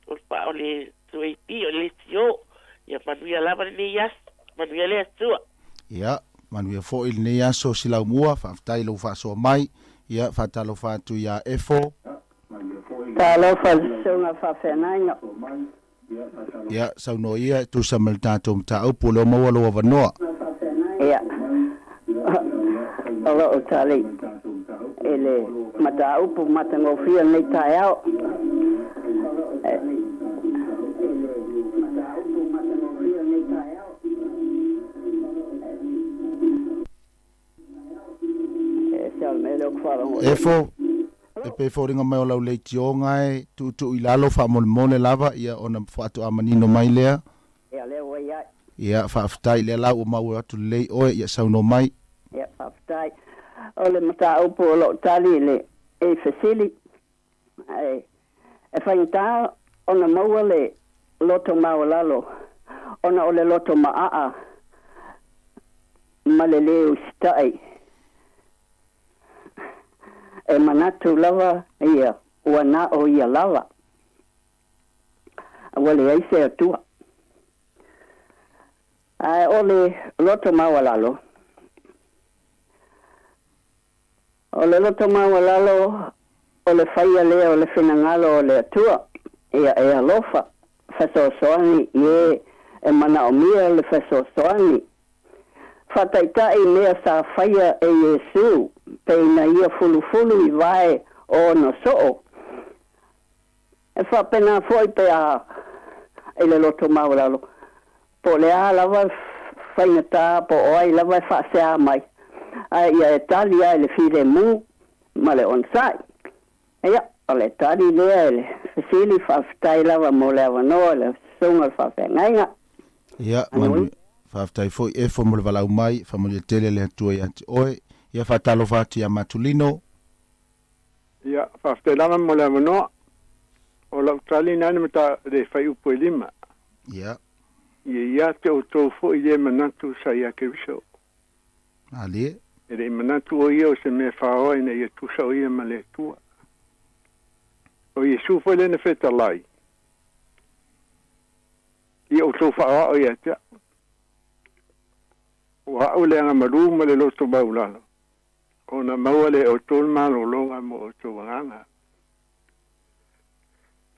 o le, o le 2AP, o le leitio. Ia manuia lava lenei aso. Manuia le Atua. Ia, manuia foi lenei aso Silaumua, faafetai i lou faasoa mai. Ia, faatalofa atu iā Efo. Talofa i le Susuga Faafeagaiga. Ia, saunoa ia e tusa ma le tatou mataupu o lea ua maua lou avanoa. Ia, o lou tali i le mataupu matagofie o lenei taeao. Efo, e pei foliga mai o lau leitioga e tuutuu i lalo faamolemole lava, ia ona faatoa manino mai lea. Ia, lea ua i ai. Ia, faafetai, lea la ua maua atu lelei oe, ia saunoa mai. Ia, faafetai. O le mataupu o lo o tali i le i fesili, e, e faigata ona maua le loto maualalo ona o le loto maaa ma le lē usitai. E manatu lava ia ua na o ia lava, ua leai se Atua. Ae o le loto maualalo, o le loto maualalo o le faia lea o le finagalo o le Atua, ia e alofa, fesoasoani i e e manaomia le fesoasoani. Faataitai mea sa faia e Iesu, pei na ia fulufulu i vae o ona soo. E faapena foi pe a i le loto maualalo, po o le a lava faigata po o ai lava e faasea mai, ae ia e tali lava i le filemu ma le onosai. Ia, o le tali lea i le fesili, faafetai lava mo le avanoa i le Susuga o le Faafeagaiga. Ia, manu, faafetai foi Efo mo le valaau mai, faamanuia tele le Atua ia te oe. Ia, faatalofa atu ia Matulino. Ia, faafetai lava mo le avanoa. O lau tali na le mata le fuaiupu e 5. Ia. Ia ia te outou foi le manatu sa ia Keriso. Malie. E le i manatu o ia o se mea faoa ina ia tusa o ia ma le Atua. O Iesu foi lea na fetalai, ia outou faaoao ia te au. O a'u le agamalū ma le loto maulalo, ona maua lea e outou le malologa mo outou agaga.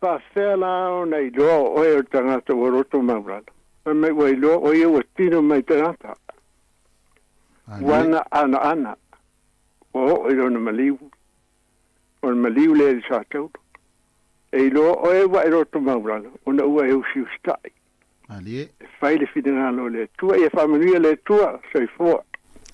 Faafefea la ona iloa o oe o le tagata ua loto maulalo? Fai mai ua iloa o ia ua tino mai tagata. Ua ana anaana, ua oo i lona maliu. O le maliu lea i le sa taulo. E iloa oe ua e loto maulalo, ona ua e usiusitai. Malie. E fai le finagalo o le Atua. Ia faamanuia le Atua. Soifua.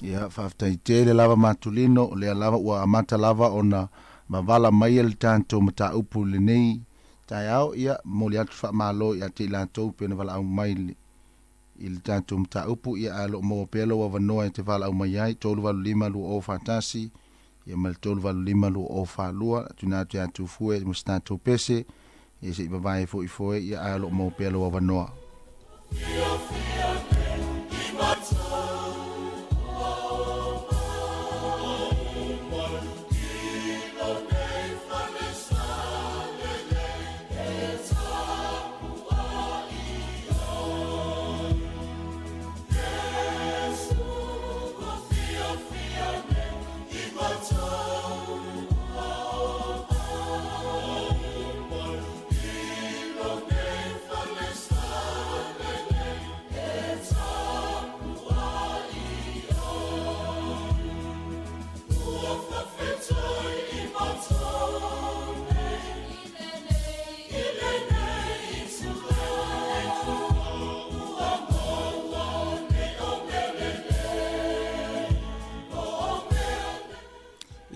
Ia, faafetai tele lava Matulino, o lea lava ua amata lava ona mavala mai le tatou mataupu i lenei taeao. Ia, momoli atu le faamalo ia te i latou pei ona valaau mai i le tatou mataupu. Ia, ae o lo o maua pea lou avanoa e te valaau mai ai, 385 2041, ia ma le 385 2042, tuuina atu ia Tufue ma se tatou pese, ia se i vavae foi foe, ia ae o lo o maua pea lou avanoa.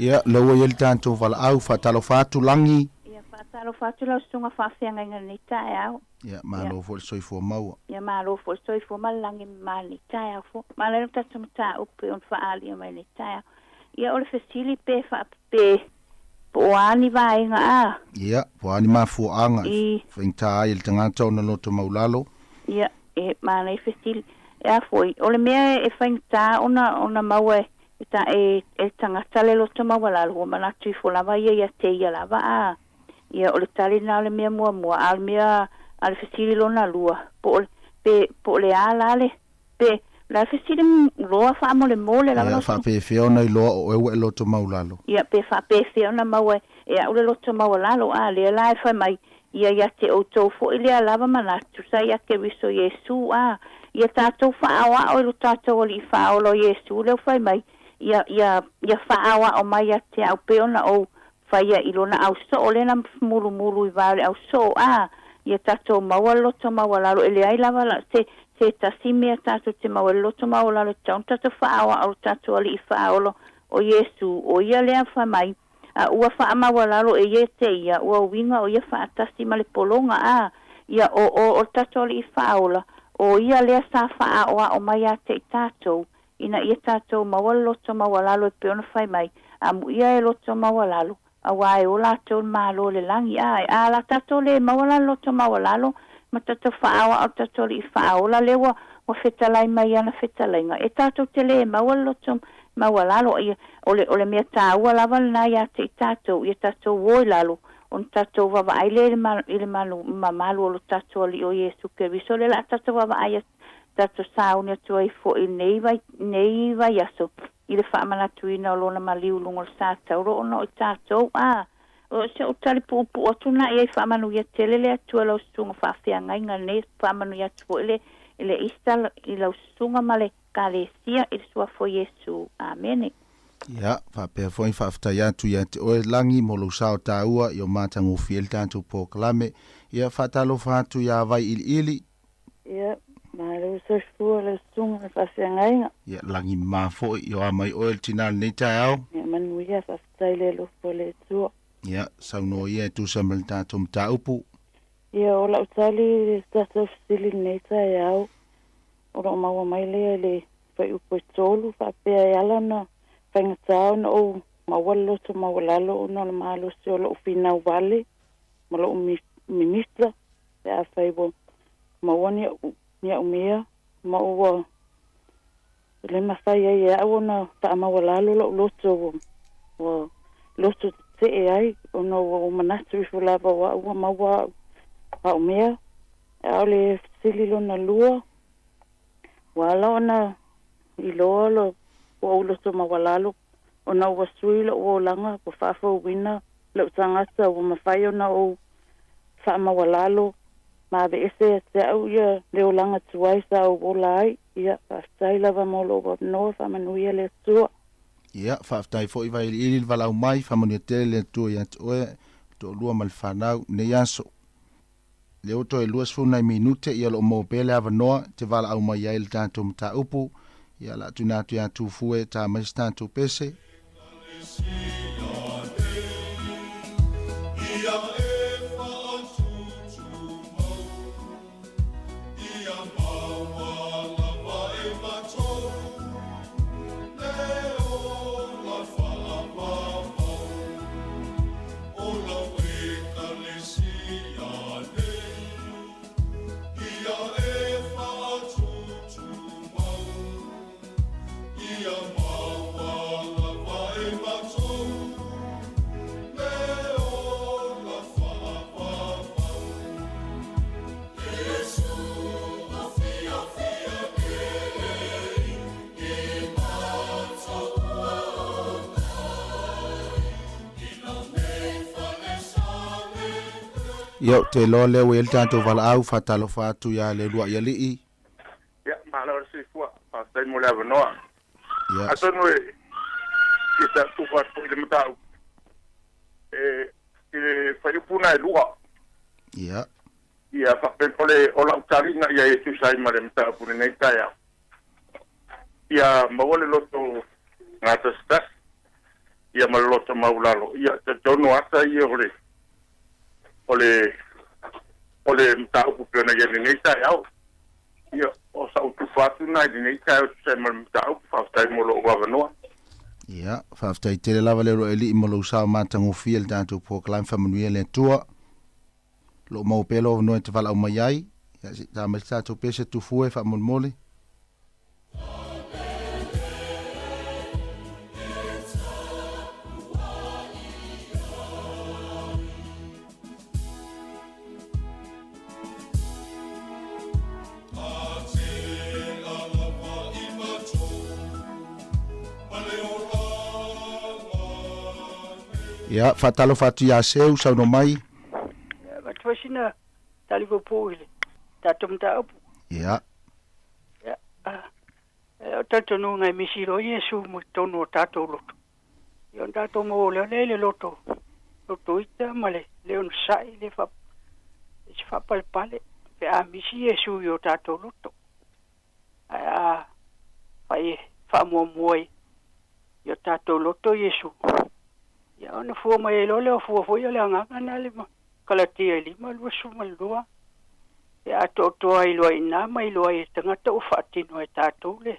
Ia, lea ua i ai le tatou valaau, faatalofa atu Lagi. Ia, faatalofa atu lau susuga faafeagaiga i lenei taeao. Ia, malo foi le soifua maua. Ia, malo foi le soifua ma le lagi mama i lenei taeao foi. Malo i le tatou mataupu pei ona faaalia mai i lenei taeao. Ia, o le fesili pe faape po o a ni vaega a? Ia, po o a ni mafuaaga e faigata ai e le tagata ona loto maulalo? Ia, e manaia fesili. E a foi, o le mea e faigata ona ona maua e e ta e e le tagata le loto maualalo, ua manatu ifo lava ia ia te ia lava a. Ia, o le tali lena o le mea muamua, a o le mea a le fesili lona lua, po o le pe po o le a la le Pe, la fesili loa faamolemole lava Ia, lau. faapefea ona iloa o oe ua e loto maulalo? Ia, pe faapefea ona maua e a'u le loto maualalo, a lea la e fai mai, ia ia te outou foi lea lava manatu sa ia Keriso Iesu, a ia tatou faaoa'o i lo tatou Alii Faaola o Iesu lea ua fai mai, ia, ia, ia faaoa'o mai ia te a'u pei ona ou faia i lona ausoo lea na mulumulu i va o le ausoo, a ia tatou maua le loto maualalo, e leai lava la se se tasi mea tatou te maua ai le loto maualalo e tatau ona tatou faaoao lo tatou Alii Faaola o Iesu, o ia lea fai mai, a ua faamaualalo e ia te ia, ua uiga o ia faatasi ma le pologa, a ia o o o le tatou Alii Faaola, o ia lea sa faaoao mai ia te i tatou, ina ia tatou maua le loto maualalo e pei ona fai mai, Amuia e loto maualalo, auā e o latou le Malo o le lagi. A, a la tatou lē maua la le loto maualalo ma tatou faaoao le tatou Alii Faaola lea ua ua fetalai mai i ana fetalaiga, e tatou te lē maua le loto maualalo. Ia, o le o le mea tāua lava lenā iā te i tatou, ia tatou o i lalo, ona tatou vavaai lea i le ma i le malu mamalu o lo tatou Alii o Iesu Keriso, lea o le a tatou vavaai atu tatou sauni atu ai foi i lenei vai, nei vaiaso i le faamanatuina o Lona maliu i luga o le sa tauro ona o i tatou. A, o se ou tali puupuu atu lena i ai, faamanuia tele le Atua i lau susuga faafeagaiga nei, faamanuia atu foi le, i le Easter i lau susuga ma le Ekalesia i le Suafa o Iesu. Amene. Ia, faapea foi, faafetai atu ia te oe Lagi mo lou sao taua i o matagofie ai le tatou polokalame. Ia, faatalofa atu iā Vaiiliili. Ia, malo soifua lau susuga ma le faafeagaiga. Ia, lagi mama foi i o a mai oe le tina i lenei taeao. Ia, manuia, faafetai le alofa o le Atua. Ia, saunoa ia e tusa ma le tatou mataupu. Ia, o lau tali i le tatou fesili i lenei taeao, o lo o maua mai lea i le fuaiupu e tolu, faapea e ala ona faigata ona ou maua le loto maualalo ona o le malosi o lou finau vale ma lou mimita. Pe afai ua maua ni a'u, ni a'u mea, ma ua le mafai ai e a'u ona faamaualalo lo'u loto, ua, ua loto tete'e ai, ona ua ou manatu ifo lava o a'u ua maua a'u, a'u mea. A o le fesili lona lua, ua ala ona iloa lo ua ou loto maualalo ona ua sui lo'u olaga ua fa'afouina la'u tagata ua mafai ona ou fa'amaualalo ma ave'ese ia te a'u ia le olaga tuai sa ou ola ai. Ia fa'afetai lava mo lo'u avanoa fa'amanuia le Atua. Ia, faafetai foi Vailiili le valaau mai, faamanuia tele le Atua ia te oe, toalua ma le fanau i lenei aso. Lea ua toe 20 nai minute, ia o lo o maua pea le avanoa e te valaau mai ai i le tatou mataupu. Ia, o le a tuuina atu ia Tufue e ta mai se tatou pese. Ia, ou te iloa lea ua i ai le tatou valaau, faatalofa atu ia Leuluai Alii. Ia, malo le soifua. Faafetai mo le avanoa. Ia. Atonu e fia taatufa atu foi i le mataupu e i le fuaiupu na e lua. Ia. Ia, faapea o le o lau taliga i ai e tusa ai ma le mataupu i lenei taeao. Ia maua le loto gatasitasi, ia ma le loto maulalo, ia talitonu ata ia o le o le o le mataupu pei ona i ai i lenei taeao. Ia, o sa'u tufa atu lena i lenei taeao e tusa ai ma le mataupu. Faafetai mo lou avanoa. Ia, faafetai tele lava le Aloalii mo lou sao matagofie i le tatou polokalame Faamanuia le Atua. O lo o maua pea lou avanoa e te valaau mai ai. Ia, se i ta mai se tatou pese tufue faamolemole. Ia, faatalofa atu ia Seu, saunoa mai. Avatu ai sina tali puupuu i le tatou mataupu. Ia. Ia, e o talitonuga e misi loa Iesu mo totonu o tatou loto. Ia ona tatou maua lea lea i le loto, loto ita ma le le onosai, le fa, se faapalepale, pe a misi Iesu i o tatou loto. Ae a fai e faamuamua i o tatou loto Iesu, ia ona fua mai ai loa lea o fua foi o le agaga na le Kalatia e 5:22, e atoatoa ai loa i ina ma iloa ai e tagata ua faatino e tatou le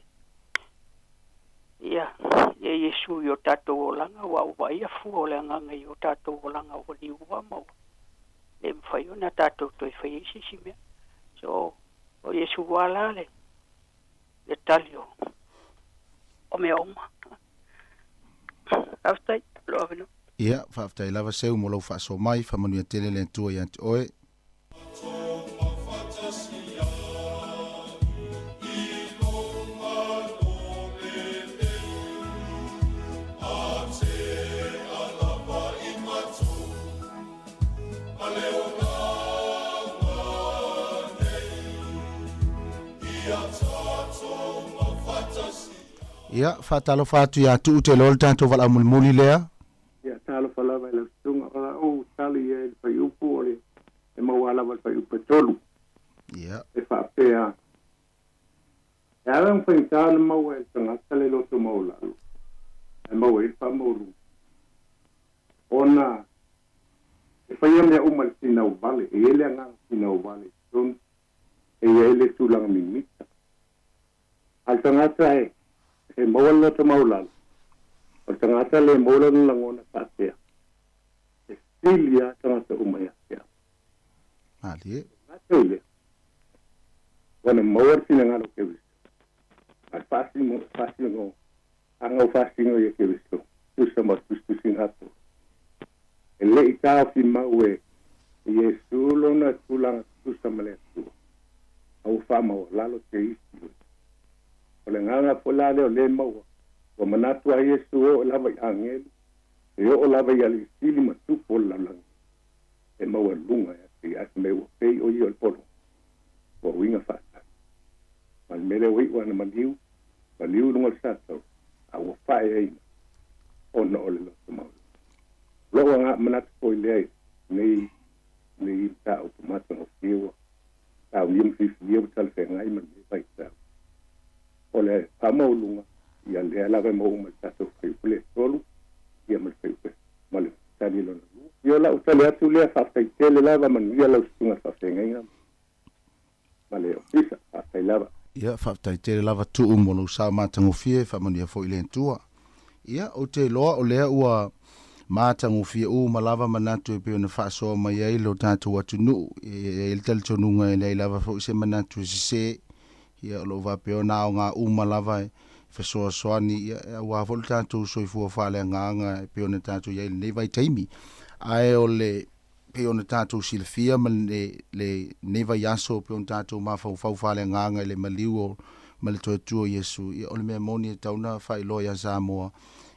ia ia Iesu i o tatou olaga, aua ua vaaia fua o le agaga i o tatou olaga ua liua ma ua le mafai ona tatou toe faia ai se isi mea. So, o Iesu lava la le le tali o o mea uma. Faafetai, lou avanoa. Ia, faafetai lava Seu mo lou faasoa mai, faamanuia tele le Atua ia te oe. Ia, faatalofa atu ia Tuu te iloa le tatou valaau mulimuli lea. Ia, talofa lava i lau susuga. O lau tali ia i le fuaiupu o le e maua lava i le fuaiupu e tolu. Ia. E faapea, E ala ona faigata ona maua e le tagata le loto maualalo, ae maua ai le faamaualuga, ona e faia mea uma i le finau vale, e i ai le agaga finau vale i totonu, e i ai le tulaga mimita. A o le tagata e e maua le loto maualalo, o le tagata lea e maua lona lagona faapea, e sili lava tagata uma ia te au. Malie. E gata i lea, ua na maua le finagalo o Keriso, a le faasino, faasino, agau faasino ia Keriso, tusa ma le tusitusiga atoa. E le i taofi mau e Iesu lona tulaga tutusa ma le Atua, a ua faamaualalo te isi o ia. O le agaga foi la lea o lē maua, ua manatu ai Iesu e oo lava i agelu, e oo lava i aliʻisili ma tupu o le lalolagi, e maualuga ia te ia, ae fai mai ua pei o ia o le pologa, ua uiga faatasi. Ma le mea lea ua iu ana maliu, maliu i luga o le satauro, a ua faaeaina ona o le loto maualalo. O lou agaga manatu foi lea i lenei lenei mataupu matagofie ua saunia ma filifilia ua talafeagai ma lenei vaitau. O le faamaualuga, ia lea lava e maua uma i le tatou fuaiupu le 3, ia ma le fuaiupu ma le tali lona lua. Ia o lau tali atu lea, faafetai tele lava, manuia lau susuga i le faafeagaiga ma le ofisa, faafetai lava. Ia, faafetai tele lava Tuu mo lou sao matagofie, faamanuia foi le Atua. Ia, ou te iloa o lea ua matagofie uma lava manatu e pei ona faasoa mai ai lo tatou atunuu. E i ai le talitonuga e leai lava foi se manatu e sese. Ia, o lo o faapea ona aoga uma lava e fesoasoani, ia, aua foi lo tatou soifua faaleagaga e pei ona tatou i ai i lenei vaitaimi. Ae o le pei ona tatou silafia ma le lenei vaiaso pei ona tatou mafaufau faaleagaga i le maliu o ma le toe tu o Iesu, ia o le mea moni e tatau ona faailoa ia Samoa,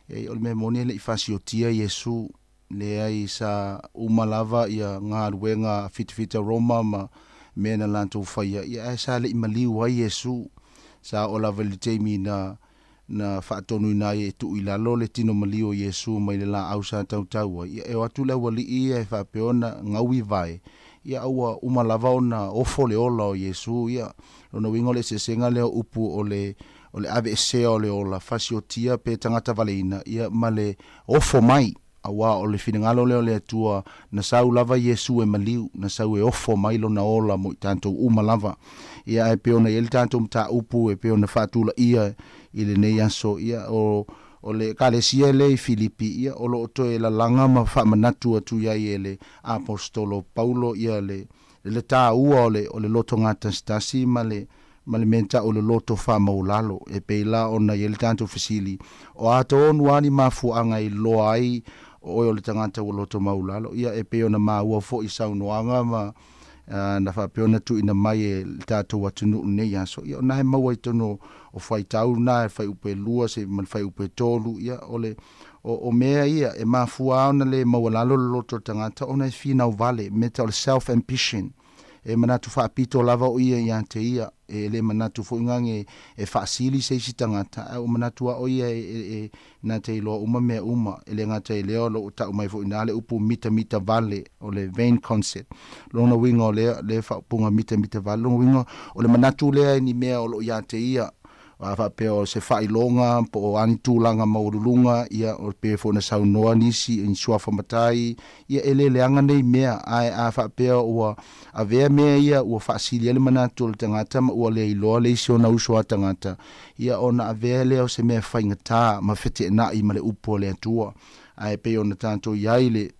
ia o le mea moni e le i fasiotia Iesu, leai sa uma lava ia galuega a fitafita Roma ma mea na latou faia, ia ae sa le i maliu ai Iesu. Sa oo lava i le taimi na na faatonuina ai e tuu i lalo le tino maliu o Iesu mai le laau sa tautau ai, ia e o atu le aualii ia e faapea ona gaui vae, ia a ua uma lava ona ofo le ola o Iesu, ia, lona uiga o le eseesega lea o upu o le, o le aveesea o le ola, fasiotia pe tagata valeina, ia ma le ofo mai. Aua o le finagalo lea o le Atua, na sau lava Iesu e maliu, na sau e ofo mai Lona ola mo i tatou uma lava. Ia, ae pei ona i ai le tatou mataupu e pei ona faatulaia i lenei aso, ia, o, o le Ekalesia lea i Filipi, ia, o lo o toe lalaga ma faamanatu atu i ai e le Aposetolo Paulo, ia, le, le taua o le, o le loto gatasitasi ma le, ma le mea tau o le loto faamaualalo. E pei la ona i ai le tatou fesili, o a tonu lava ni mafuaaga e iloa ai o oe o le tagata ua loto maualalo? Ia, e pei ona maua foi i saunoaga ma na faapea ona tuuina mai e le tatou atunuu i lenei aso, ia o na e maua i totonu o faitau na e fuaiupu e 2 se ma le fuaiupu e 3, ia o le o, o mea ia e mafua lava ona le maualalo le loto o le tagata ona e finau vale, mea tau o le self ambition. E manatu faapito lava o ia ia te ia, e le manatu foi gage e faasili se isi tagata, ae ua manatu lava o ia e, e, e na te iloa uma mea uma. E le gata i lea, o lo o tau mai foi i ina le upu mitamita vale, o le vain concept. Lona uiga o lea, le faaupuga mitamita vale, lona uiga o le manatu lea i ni mea o lo o ia te ia, A faapea o se faailoga po o a ni tulaga maualuluga, ia, o pei foi ona saunoa nisi i ni suafa matai, ia, e le leaga nei mea. Ae a faapea ua avea mea ia ua faasili ai le manatu o le tagata ma ua le iloa le isi ona uso a tagata, ia, ona avea lea o se mea faigata ma feteenai ma le upu a le Atua. Ae pei ona tatou i ai le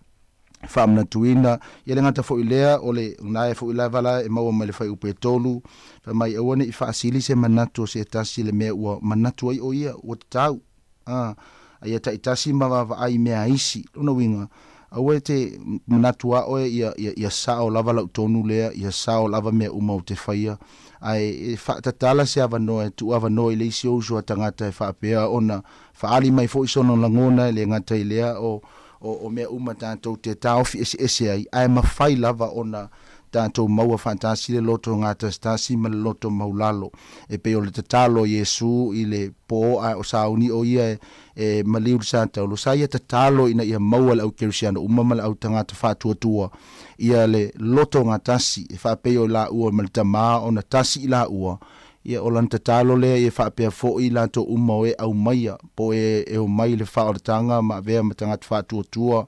faamanatuina, ia le gata foi lea, o le nae foi lava la e maua mai le fuaiupu e 3, fai mai, aua ne i faasili se manatu o se tasi i le mea ua manatu ai o ia, ua tatau, a, a ia taitasi ma vaavaai i mea a isi. Lona uiga, aua e te manatu lava oe ia, ia, ia sao lava lau tonu lea, ia sao lava mea uma ou te faia, ae e faatatala se avanoa e tuu avanoa i le isi ou uso a tagata e faapea ona faaali mai foi sona lagona, e le gata i lea, o, o, o mea uma tatou te taofi eseese ai, ae mafai lava ona tatou maua faatasi le loto gatasitasi ma le loto maulalo. E pei o le tatalo a Iesu i le po a o sauni o ia e, e maliu le sa taulo, sa ia tatalo ina ia maua e le au kerisiano uma ma le au tagata faatuatua ia le loto gatasi, e faapei o i laua ma le Tama ona tasi i laua, Ia, o lana tatalo lea ia faapea foi i latou uma o e aumaia, po o e e omai i le faaolataga ma avea ma tagata faatuatua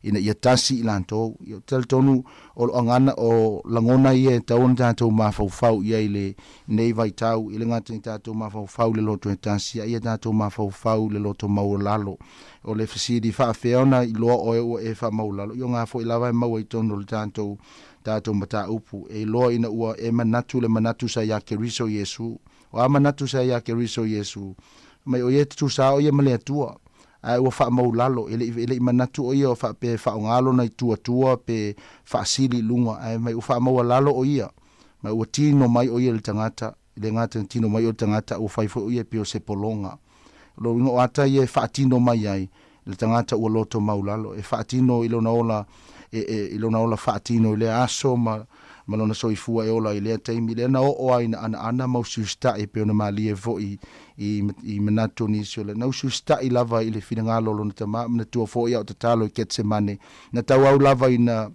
ina ia tasi i latou. Ia, ou te talitonu o lo agana, o lagona ia e tatau ona tatou mafaufau i ai i lenei vaitau, e le gata i tatou mafaufau i le loto e tasi, a ia tatou mafaufau i le loto maualalo. O le fesili, faafefea ona iloa oe ua e faamaualalo? Ia, o ga foi lava e maua i totonu o le tatou tatou mataupu, e iloa ina ua e manatu le manatu sa iā Keriso Iesu. O a manatu sa iā Keriso Iesu? Mai o ia e tutusa o ia ma le Atua, ae ua faamaulalo, e le i, e le i manatu o ia o faapea e faaaoga lona i tuatua pe faasili i luga, ae mai ua faamaualalo o ia, ma ua tino mai o ia i le tagata. I le gata ina tino mai o le tagata a ua fai foi o ia e pei o se pologa. O lona uiga o ata ia e faatino mai ai le tagata ua loto maulalo, e faatino i lona ola e, e, i lona ola faatino i lea aso ma, ma lona soifua e ola i lea taimi, lea na oo ai ina anaana ma usiusita'i e pei ona malie foi i, i manatu o nisi o le, na usiusita'i lava i le finagalo o lona Tama, manatua foi a o tatalo i Ketsemane, na tauau lava ina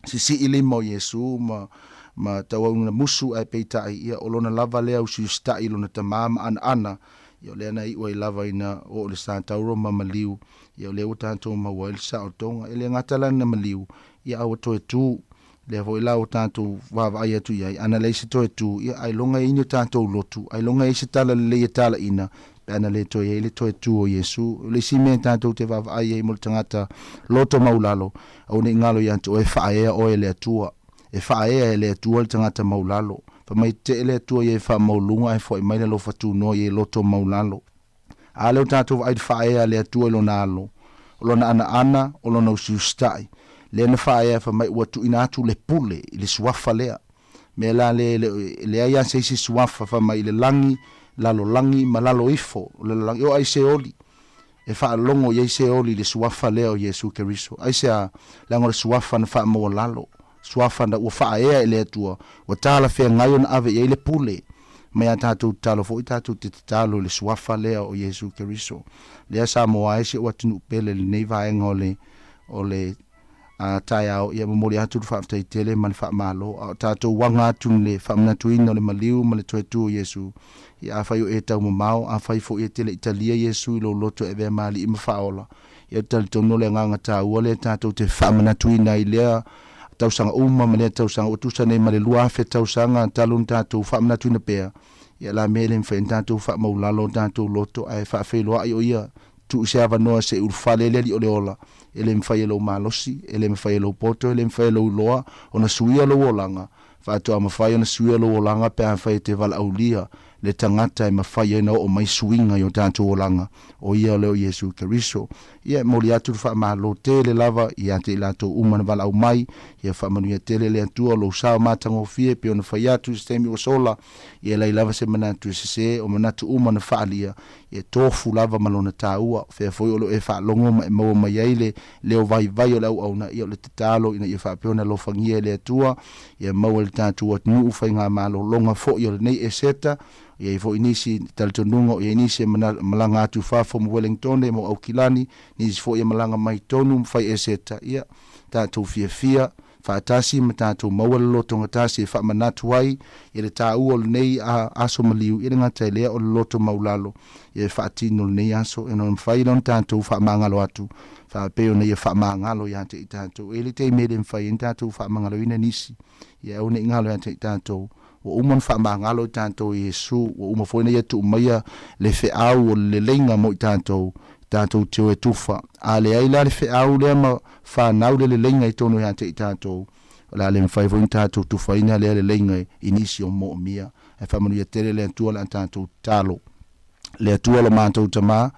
sisii lima o Iesu ma, ma tauau ina musu, ae peitai, ia, o lona lava lea usiusita'i i lona Tama ma anaana, ia, o lea na iu ai lava ina oo i le satauro ma maliu, ia, o lea ua tatou maua ai le saotoga. E le gata la ina maliu, ia, a ua toe tu. Lea foi la ua tatou vaavaai atu i ai, ana leai se toe tu, ia, ailoga e i ai ni o tatou lotu, ailoga e i ai se tala lelei e talaina, pe ana le toe i ai le toe tu o Iesu. O le isi mea tatou te vaavaai ai mo le tagata loto maulalo, aua ne i galo ia te oe e faaea oe e le Atua. E faaea e le Atua le tagata maulalo. Fai mai, Tetee le Atua ia e faamaualuluga ae foai mai le alofa tunoa ia e loto maulalo. A lea ua tatou vaai i le faaea a le Atua i Lona alo, o Lona anaana, o Lona usiusitai, lea na faaea fai mai ua tuuina atu le pule i le suafa lea. Mea la lea e le o, e leai lava se isi suafa fai mai i le lagi, lalolagi ma lalo ifo o le lalolagi, e oo lava i Seoli, e faalogo i ai Seoli i le suafa lea o Iesu Keriso. Aisea? Leaga o le suafa na faamaualalo, suafa na ua faaea e le Atua, ua talafeagai ona ave i ai le pule. Mai a tatou tatalo foi tatou te tatalo i le suafa lea o Iesu Keriso. Lea sa moa ai si ou atunuu pele i lenei vaega o le, o le a taeao, ia momoli atu le faafetai tele ma le faamalo, a o tatou aga atu i le faamanatuina o le maliu ma le toe tu o Iesu. Ia afai o e taumamao, afai foi e te le i talia Iesu i lou loto e avea ma Alii ma Faaola, ia ou te talitonu o le agaga taua lea tatou te faamanatuina ai lea tausaga uma ma lea tausaga ua tusa nei ma le 2000 tausaga talu ona tatou faamanatuina pea, ia la mea e le mafai ona tatou faamaulalo o tatou loto ae faafeiloai o ia tuu se avanoa se i ulufale ai le Alii o le ola, e le mafai e lou malosi, e le mafai e lou poto, e le mafai e lou iloa ona suia lou olaga, faatoa mafai ona suia lou olaga pe afai e te valaaulia le tagata e mafai ai ona oo mai suiga i o tatou olaga, o ia lea o Iesu Keriso. Ia, e momoli atu le faamalo tele lava ia te i latou uma na valaau mai, ia faamanuia tele le Atua lou sao matagofie e pei ona fai atu i se taimi ua sola, ia e leai lava se manatu e sese, o manatu uma na faaalia, e tofu lava ma lona taua. O fea foi o lo o e faalogo ma e maua mai ai le leo vaivai o le auauna, ia o le tatalo ina ia faapea ona alofagia e le Atua, ia maua e le tatou atunuu faigamalologa foi o lenei Eseta. E i ai foi nisi talitonuga o i ai nisi e malaga atu i fafo mo Wellingtone, mo Aukilani, nisi foi e malaga mai tonu ma fai Eseta. Ia tatou fiafia faatasi ma tatou maua le lotoga tasi e faamanatu ai i le taua o lenei aso maliu, e le gata i lea o le loto maulalo ia e faatino lenei aso, e ono mafai la ona tatou faamagalo atu faapei ona ia faamagalo ia te i tatou. E i ai le taimi e le mafai ai ona tatou faamagaloina nisi, ia aua ne i galo ia te i tatou, ua uma ona faamagalo i tatou e Iesu, ua uma foi ona Ia tuu maia le feau o le leleiga mo i tatou, tatou te o e tufa. A leai la le feau lea ma fanau le leleiga i totonu ia te i tatou, o le a le mafai foi ona tatou tufaina lea leleiga i nisi o moomia. Ae faamanuia tele le Atua le a tatou tatalo. Le Atua lo matou Tama,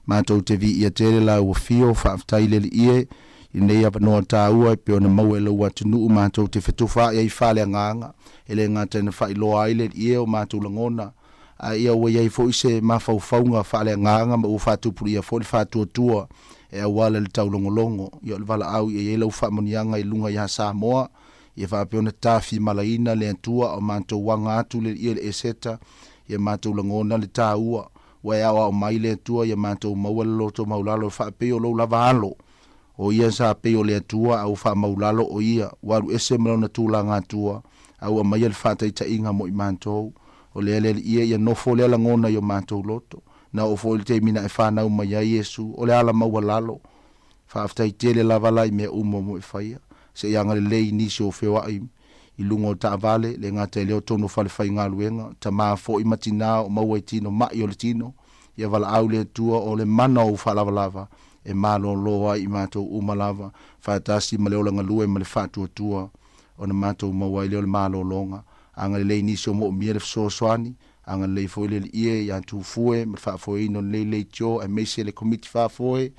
matou te viia tele la ua fio, faafetai le Alii e, i lenei avanoa taua e pei ona maua e lou atunuu matou te fetufaai ai faaleagaga, e le gata ina faailoa ai le Alii e o matou lagona, a ia ua i ai foi se mafaufauga faaleagaga ma ua faatupulaia foi le faatuatua e auala i le taulogologo, ia o le valaau ia i ai lau faamanuiaga i luga ia Samoa, ia faapea ona tafimalaina le Atua a o matou aga atu le ia i le Eseta, ia matou lagona le taua, ua e aoao mai le Atua ia matou maua le loto maulalo e faapei o lou lava alo. O ia sa pei o le Atua a ua faamaulalo o ia, ua alu ese ma lona tulaga Atua, a ua aumaia le faataitaiga mo i matou. O lea le Alii e, ia nofo lea lagona i o matou loto. Na oo foi i le taimi na e fanau mai ai Iesu, o le ala maualalo. Faafetai tele lava la i mea uma mo e faia. Se i agalelei i nisi o feoai i luga o taavale, le gata i lea o tonu o fale faigaluega, tama foi ma tina o maua i tino ma'i o le tino, ia valaau le Atua o le mana o ou faalavalava e malolo ai i matou uma lava, faatasi ma le ola galue ma le faatuatua ona matou maua ai lea o le malologa. Agalelei i nisi o moomia le fesoasoani, agalelei foi le Alii ia Tufue ma le faafoeina o lenei leitio aemaise le Komiti Faafoe,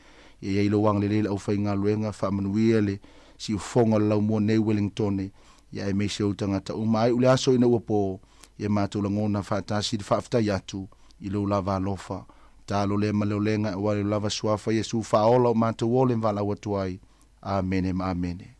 ia i ai lou agalelei i le aufaigaluega, faamanuia le siufofoga o le laumua nei Wellingtone, ia aemaise ou tagata uma. Ae u le aso ina ua po, Ia matou lagona faatasi i le faafetai atu i Lou lava alofa. Talo lea ma le olega aua le lava Suafa Iesu faaola o matou ole ma valaau atu ai. Amene ma amene.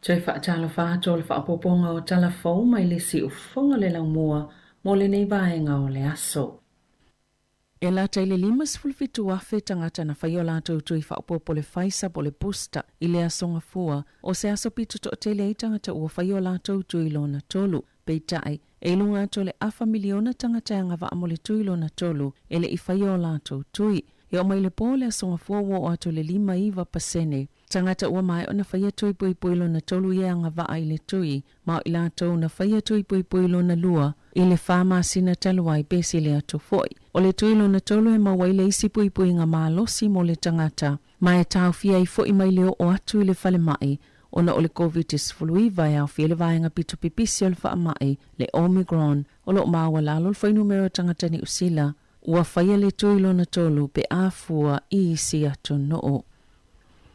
Toe faatalofa atu o le faaopoopoga o tala fou mai le siufofoga o le laumua mo lenei vaega o le aso. E lata i le 57,000 tagata na faia o latou tui faaopoopo le Pfizer po o le booster i le Aso Gafua, o se aso pito toatele ai tagata ua faia o latou tui lona tolu. Peitai, e i luga atu o le afa miliona tagata e agavaa mo le tui lona tolu e le i faia o latou tui. E oo mai le po o le Aso Gafua ua oo atu i le 59% tagata ua maea ona faia tui puipui lona tolu ia e agavaa i le tui, ma o i latou na faia tui puipui lona lua i le fa masina talu ai pe sili atu foi. O le tui lona tolu e maua ai le isi puipuiga malosi mo le tagata, ma e taofia ai foi mai le oo atu i le falemai ona o le Koviti-19 e aofia le vaega pito pipisi o le faamai, le Omicron, o lo o maualalo le fuainumera o tagata Niu Sila ua faia le tui lona tolu pe a fua i isi atunuu.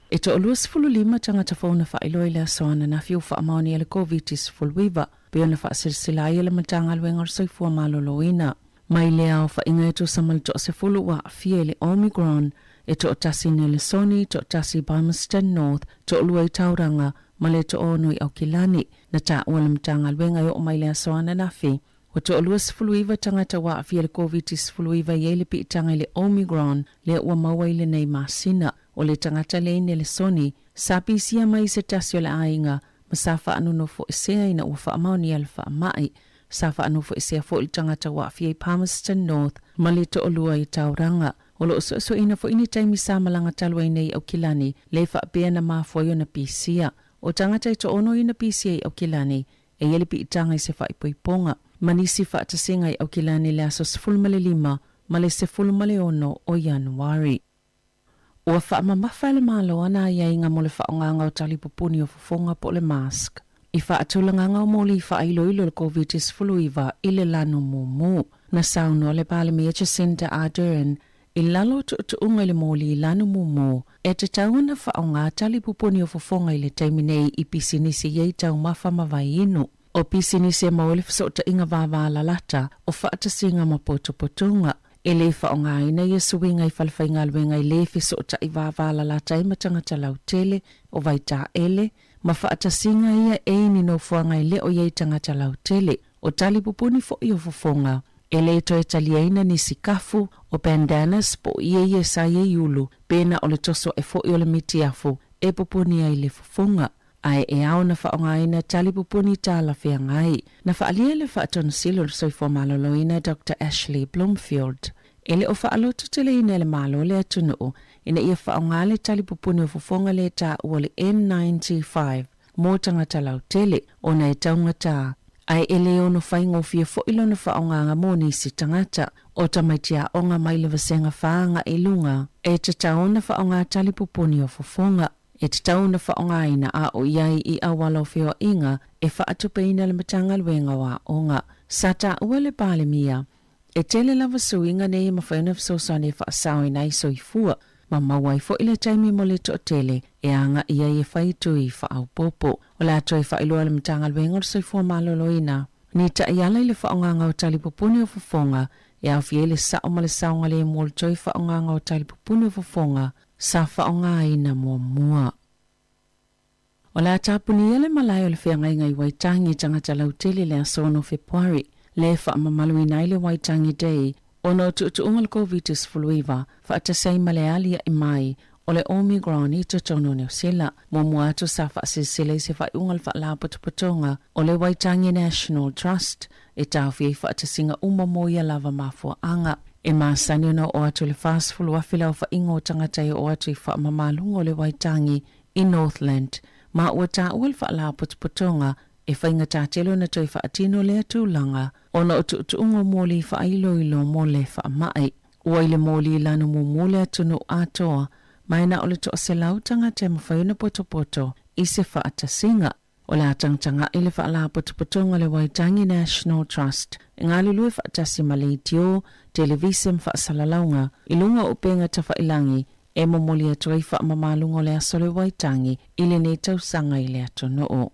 E toa-25 tagata fou na faailoa i le aso ananafi ua faamaonia le Koviti-19, pei ona faasilsila ai e le Matagaluega o le Soifua Maloloina. Mai lea aofaiga e tusa ma le toasefulu ua aafia i le Omicron, e toatasi i Nelesoni, toatasi i Palmerston North, toalua i Tauranga, ma le toaono i Aukilani. Na taua le Matagaluega e oo mai le aso ananafi, Ua toa-29 tagata ua aafia i le Koviti-19 e i ai le piitaga i le Omicron lea ua maua i lenei masina. O le tagata lea i Nelesoni, sa pisia mai i se tasi o le aiga ma sa faanonofoesea ina ua faamaonia le faamai. Sa faanofoesea foi le tagata ua aafia i Palmerston North ma le toalua i Tauranga. O lo o suesueina foi ni taimi sa malaga talu ai nei i Aukilani le faapea na mafua ai ona pisia. O tagata e toaono ia na pisia i Aukilani E i ai le piitaga i se faaipoipoga ma nisi faatasiga i Aukilani i le aso 15 ma le 16 o Ianuari. Ua faamamafa e le Malo ana aiaiga mo le faaaogaga o tali pupuni o fofoga po o le mask i faatulagaga o moli faailoilo o le Koviti-19 i le lanu mumu. Na saunoa le Palemia Jacinda Ardern I lalo o tuutuuga i le moli lanu mumu, e tatau ona faaaoga tali pupuni o fofoga i le taimi nei i pisinisi i ai taumafa ma vai inu. O pisinisi e maua ai le fesootaiga vāvālalata o faatasiga ma potopotoga. E le faaaogaina ia suiga i falefaigaluega i le fesootai vāvālalata ai ma tagata lautele, o vaitaele, ma faatasiga ia e i ni nofoaga e le o i ai tagata lautele. O tali pupuni foi o fofoga, e le toe taliaina nisi kafu, o bandanas po o ie ia sa i ai ulu, pena o le toso ae foi o le mitiafu e pupuni ai le fofoga. Ae e ao ona faaaogaina tali pupuni talafeagai. Na faaalia le Faatonosili o le Soifua Maloloina Doctor Ashley Bloomfield, e le o faalototeleina e le Malo le atunuu ina ia faaaoga le tali pupuni o fofoga le taua o le N95 mō tagata lautele, ona e taugata, ae e le ono faigofie foi lona faaaogaga mō nisi tagata. O tamaiti aoga mai le vasega whānga i lunga, e tatau ona faaaoga tali pupuni o fofoga. E tatau ona faaaogaina a o i ai i auala o feoaiga e faatupeina le Matagaluega o Aoga. Sa taua le Palemia, E tele lava suiga nei e mafai ona fesoasoani e faasaoina ai soifua, ma maua ai foi le taimi mo le toatele e agai ai e fai tui faaopoopo. O le a toe faailoa e le Matagaluega o le Soifua Maloloina ni taiala i le faaaogaga o tali pupuni o fofoga e aofia ai le sao ma le saogalemu o le toe faaaogaga o tali pupuni o fofoga sa faaaogaina muamua. O le a tapunia le malae o le feagaiga i Waitangi tagata lautele i le aso 6 Fepuari, le faamamaluina ai le Waitangi Day ona o tuutuuga o le Koviti-19 faatasi ai ma le aliae mai o le Omicron i totonu o Niu Sila. Muamua atu sa faasilasila i se faaiuga le Faalapotopotoga o le Waitangi National Trust e taofia ai faatasiga uma mo ia lava mafuaaga. E masani ona oo atu i le 40,000 le aofaiga o tagata e oo atu i faamamaluga o le Waitangi i Northland, ma ua taua le Faalapotopotoga e faigata tele ona toe faatino lea tulaga ona o tuutuuga o moli faailoilo mo le faamai. Ua i le moli lanu mumu le atunuu atoa, ma e na o le toaselau tagata e mafai ona potopoto i se faatasiga. O le a tagatagai le Faalapotopotoga o le Waitangi National Trust e galulue faatasi ma leitio, televise ma faasalalauga i luga o upega tafailangi e momoli atu ai faamamaluga o le Aso o le Waitangi i lenei tausaga i le atunuu.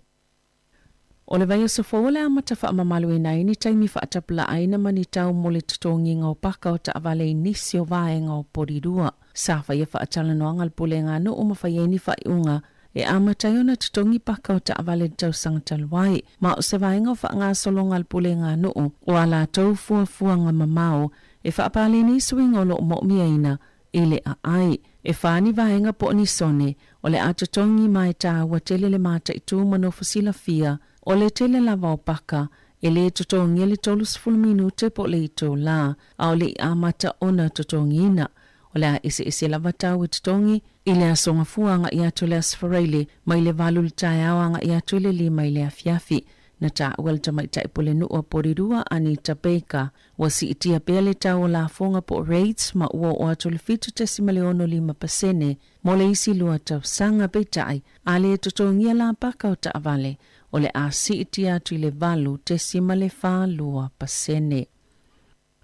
O le vaiaso fou o le amata faamamaluina ai ni taimi faatapulaaina ma ni tau mo le totogiga o paka o taavale i nisi o vaega o Porirua. Sa faia faatalanoaga le Pulega a Nuu ma fai ai ni faaiuga e amata ai ona totogi paka o taavale i le tausaga talu ai, ma o se vaega o faagasologa a le Pulega a Nuu o a latou fuafuaga mamao e faapaleni suiga o lo o moomiaina i le aai. E fa ni vaega po o ni sone o le a totogi ma e taua tele le mataitu ma nofo silafia o le tele lava o paka e lē totogia le 30 minute po o le itulā a o le i amata ona totogiina. O le a eseese lava tau e totogi i le aso Gafua agaʻi atu i le Aso Faraile mai le 8 i le taeao agaʻi atu i le 5 i le afiafi. Na taua e le tamaitai pulenuu a Porirua Anita Baker ua siitia pea le tau o lafoga po o rates ma ua oo atu i le 7.65 pasene mo le isi lua tausaga. Peitai, a le totogia la paka o taavale, o le a siitia atu i le 8.42 pasene.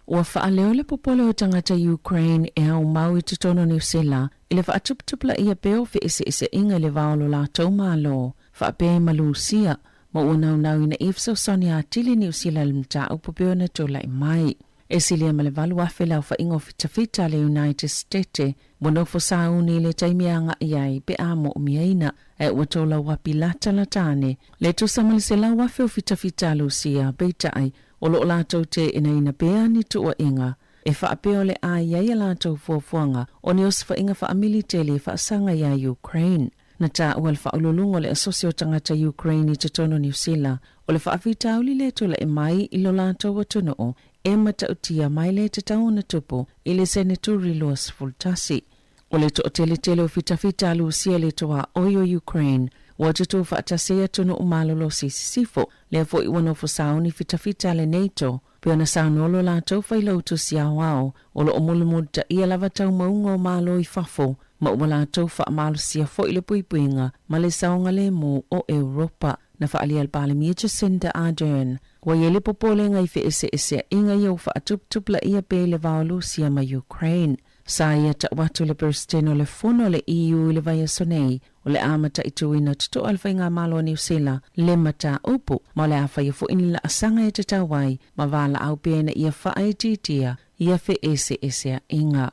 Ua faaleo le popole o tagata Ukraine e aumau i totonu o Niu Sila i le faatuputupulaia pea o feeseeseaiga i le va o lo latou Malo faapea ai ma Lusia, ma ua naunau ina ia fesoasoani atili Niu Sila i le mataupu pei ona tulai mai. E silia ma le 8,000 le aofaiga o fitafita a le United State ua nofo sauni i le taimi e agai ai pe a moomiaina, ae ua tolauapi latalata ane le tusa ma le 100,000 o fitafita a Lusia, peitai, O lo o latou teenaina pea ni tuuaiga e faapea o le a i ai a latou fuafuaga o ni osofaiga faamiliteli e faasaga iā Ukraine. Na taua e le faauluuluga o le Asosi o Tagata Ukraine i totonu o Niu Sila, o le faafitauli lea e tulai mai i lo latou atunuu e matautia mai le tatau ona tupu i le seneturi 21. O le toateletele o fitafita a Lusia i le tuaoi o Ukraine ua tutū faatasi ai atunuu malolosi i sisifo, lea foi ua nofo sauni fitafita a le NATO, pei ona saunoa lo latou failautusi aoao, o lo o mulimulitaia lava taumauga o Malo i fafo, ma ua latou faamalosia foi le puipuiga ma le saogalemu o Europa. Na faaalia e le Palemia Jacinda Ardern, ua i ai le popolega i feeseeseaiga ia ua faatuputupulaia pea i le va o Lusia ma Ukraine. Sa ia tau atu le Peresetene o le Fono a le EU i le vaiaso nei, o le a mataituina totoa le Faigamalo a Niu Sila le mataupu, ma o le a faia foi ni laasaga e tatau ai ma valaau pea ina ia faaitiitia ia feeseeseaiga.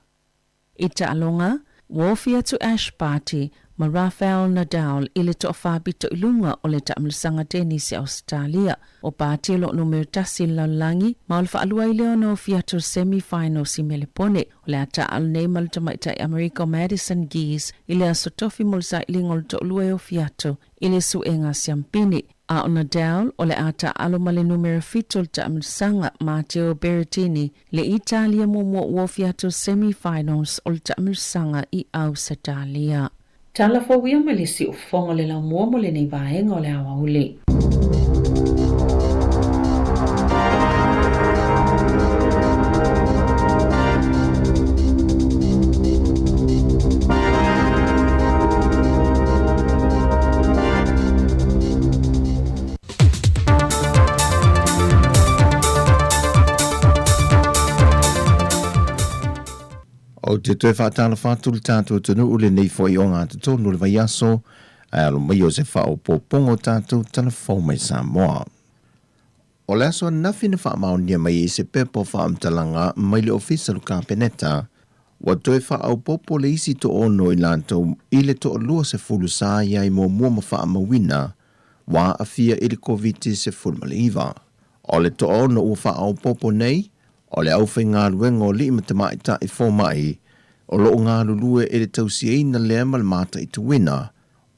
I taaloga, ua ofi atu Ash Barty ma Rafael Nadal i le toafa pito i luga o le taamilosaga tenisi a Ausetalia. O Barty o lo o numera tasi i le lalolagi, ma o le faalua ai lea ona ofi atu i le semi-finals i Melepone. O le a taaalo nei ma le tamaitai Amerika o Madison Keys i le aso tofi mo le sailiga o le toalua e ofi atu i le suega siampini. A o Nadal, o le a taaalo ma le numera 7 o le taamilosaga, Matteo Berrettini, le Italia muamua ua ofi atu i le semi-finals o le taamilosaga i Ausetalia. Tala fou ia mai le siufofoga o le laumua mo lenei vaega o le aoauli. Ou te toe faatalofa atu i le tatou atunuu lenei foi o Gatotonu o le vaiaso, ae alo mai o se faaopoopoga o tatou talafou mai Samoa. O le aso ananafi na faamaonia mai ai se pepa o faamatalaga mai le Ofisa o le Kapeneta, ua toe faaopoopo le isi toaono i latou i le toalua sefulu sa i ai muamua ma faamauina ua aafia i le Koviti-19. O le toaono ua faaopoopo nei, O le aufaigaluega o alii ma tamaitai fomai o lo o galulue i le tausiaina lea ma le mataituina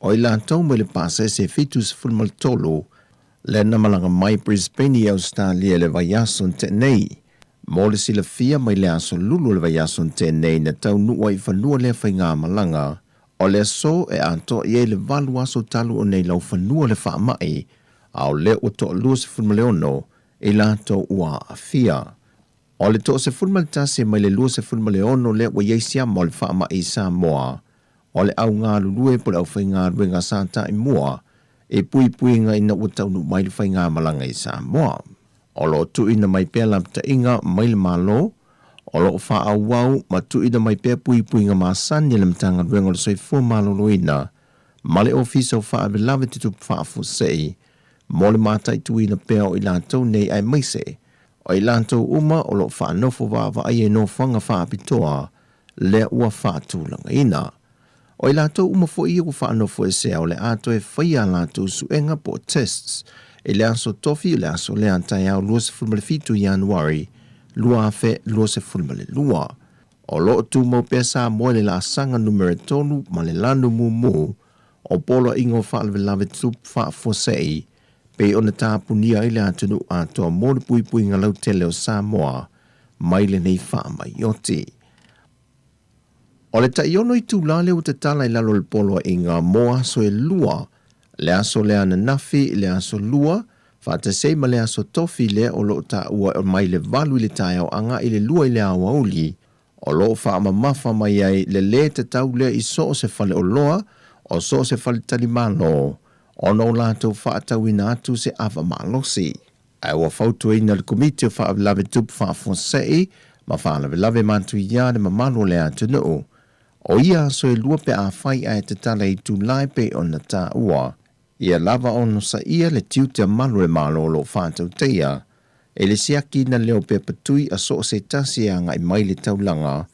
o i latou mai le pasese 73 lea na malaga mai Brisbane i Ausetalia i le vaiaso na tea nei. Mo le silafia mai le aso lulu o le vaiaso na tea nei na taunuu ai i fanua lea faigamalaga o le aso e atoa i ai le valu aso talu o nei laufanua le faamai a o lea ua toalua 16 i latou ua aafia. O le toa-11 mai le 26 lea ua i ai siama o le faamai i Samoa, o le au galulue po o le aufaigaluega sa ta'i mua i puipuiga ina ua taunuu mai le faigamalaga i Samoa. O lo o tuuina mai pea lapataiga mai le Malo, o lo o faaauau ma tuuina mai pea puipuiga masani a le Matagaluega o le Soifua Maloloina ma le Ofisa o Faalavelave Tutupu Faafuasei mo le mataituina pea o i latou nei aemaise o i latou uma o lo o faanofo vaavaaia i nofoaga faapitoa lea ua faatulagaina. O i latou uma foi ia ua faanofoesea o le a toe faia a latou suega po o tests i le aso Tofi o le aso lea taeao 27 Ianuari 2022. O lo o tumau pea Samoa i le laasaga numera 3 ma le lanu mumu o Poloaiga o Faalavelave Tutupu Faafuasei pei ona tapunia ai le atunuu atoa mo le puipuiga lautele o Samoa mai lenei faamai oti. O le taiono itulā lea ua tatala i lalo o le poloaiga mo aso e lua, le aso lea ananafi, le aso Lua, faatasi ai ma le aso Tofi lea o lo o taua mai le 8 i le taeao agai i le 2 i le aoauli, o lo o faamamafa mai ai le lē tatau lea i so o se faleoloa, o so o se faletalimalo, ona o latou faatauina atu se ava malosi. Ae ua fautuaina le Komiti o Faalavelave Tupu Faafuasei ma Faalavelave Matuia le mamalu o le atunuu, o ia aso e lua pe afai ae tatala i itula e pei ona taua, ia lava onosaia le tiute a malu o le Malo o lo o faatautaia e le siakiina lea o pepa tui a so o se tasi e agai mai le taulaga,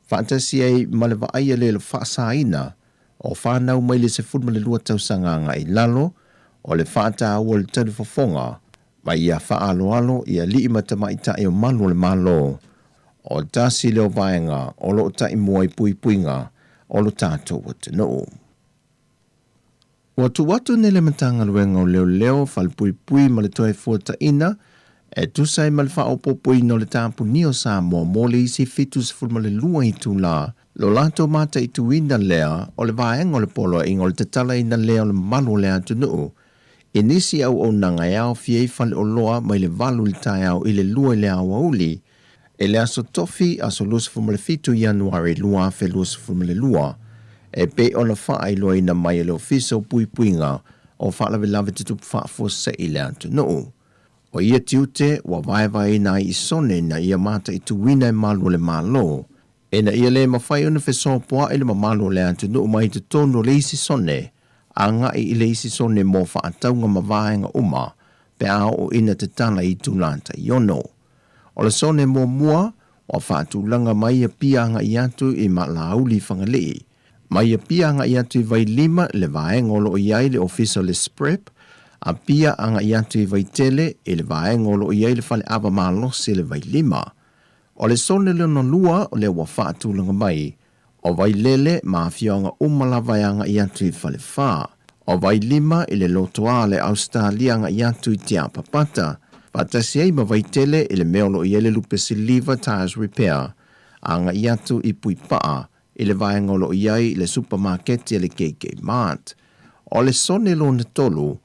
faatasi ai ma le vaaia le faasaina o fanau mai le 12 tausaga agai i lalo, o le faataua o le talifofoga ma ia faaaloalo i alii ma tamaitai o malu o le Malo, o tasi lea o vaega o lo o taimua i puipuiga o lo tatou atunuu. Ua tuu atu nei le Matagaluega o Leoleo, Falepuipui ma le Toefuataiga e tusa ai ma le faaopoopoina o le tapunia o Samoa mo le isi 72 itulā lo latou mataituina lea o le vaega o le poloaiga o le tatalaina lea o le mamalu o le atunuu i nisi auaunaga e aofia ai faleoloa mai le 8 i le taeao i le 2 i le aoauli i le aso Tofi aso 27 Ianuari 2022 e pei ona faailoaina mai e le Ofisa o Puipuiga o Faalavelave Tutupu Faafuasei i le atunuu. O ia tiute ua vaevaeina ai i sone ina ia mataituina e malu o le Malo ina ia le mafai ona fesopoa'i le mamalu o le atunuu mai totonu o le isi sone agai i le isi sone mo faatauga ma vaega uma pe a oo ina tatala i itulā taiono. O le sone muamua ua faatulaga mai Apia agai atu i Maalauli i Fagalii, mai Apia agai atu i Vailima i le vaega o lo o i ai le ofisa o le SPREP, Apia agai atu i Vaitele i le vaega o lo o i ai le faleava malosi i le Vailima. O le sone lona lua lea ua faatulaga mai, o Vailele ma afioaga uma lava e agai atu i Falefa, o Vailima i le lotoa le Ausetalia agai atu i Tiapapata, faatasi ai ma Vaitele i le mea o lo o i ai le lupe siliva Tyres Repair, agai atu i Puipaa i le vaega o lo o i ai le supamaketi a le KK Mart. O le sone lona tolu,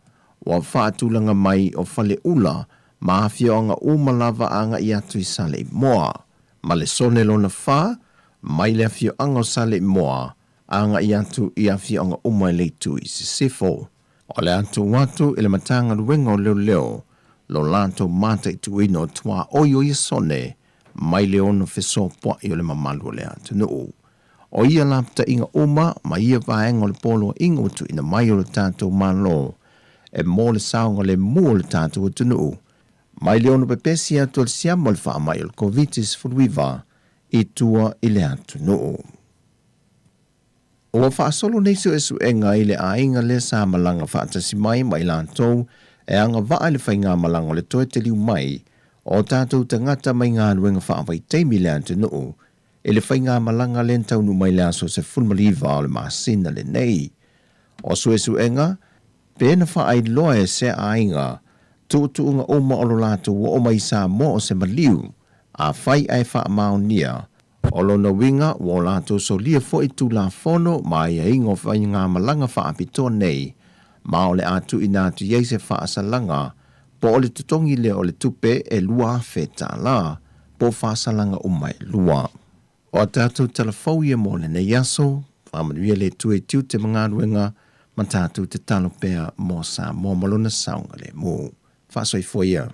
ua faatulaga mai o Faleula ma afioaga uma lava agai atu i Saleimoa. Ma le sone lona fa, mai le afioaga o Saleimoa agai atu i afioaga uma i le itu i sisifo. O le a tuu atu i le Matagaluega o Leoleo lo latou mataituina o tuaoi o ia sone mai le ono fesopoai o le mamalu o le atunuu. O ia lapataiga uma ma ia vaega o le poloaiga ua tuuina mai o le tatou Malo e mo le saogalemu o le tatou atunuu mai le ono pepesi atu o le siama o le faamai o le Koviti-19 i tua i le atunuu. Ua faasolo nei suesuega i le aiga lea sa malaga faatasi mai ma i latou e agavaa i le faigamalaga o le toe taliu mai o tatou tagata mai galuega faavaitaimi i le atunuu i le faigamalaga lea na taunuu mai le aso 19 o le masina lenei. O suesuega, pe na faailoa e sea aiga tuutuuga uma o lo latou oo mai i Samoa o se maliu, afai ae faamaonia, o lona uiga ua o latou solia foi Tulafono ma aiaiga o faigamalaga faapitoa nei, ma o le a tuuina atu i ai se faasalaga po o le totogi lea o le tupe e $2,000 po o faasalaga uma e lua. O a tatou tala fou ia mo lenei aso, faamanuia le Atua i tiute ma galuega ma tatou tatalo pea mo Samoa ma lona saogalemu. Faasoifua ia.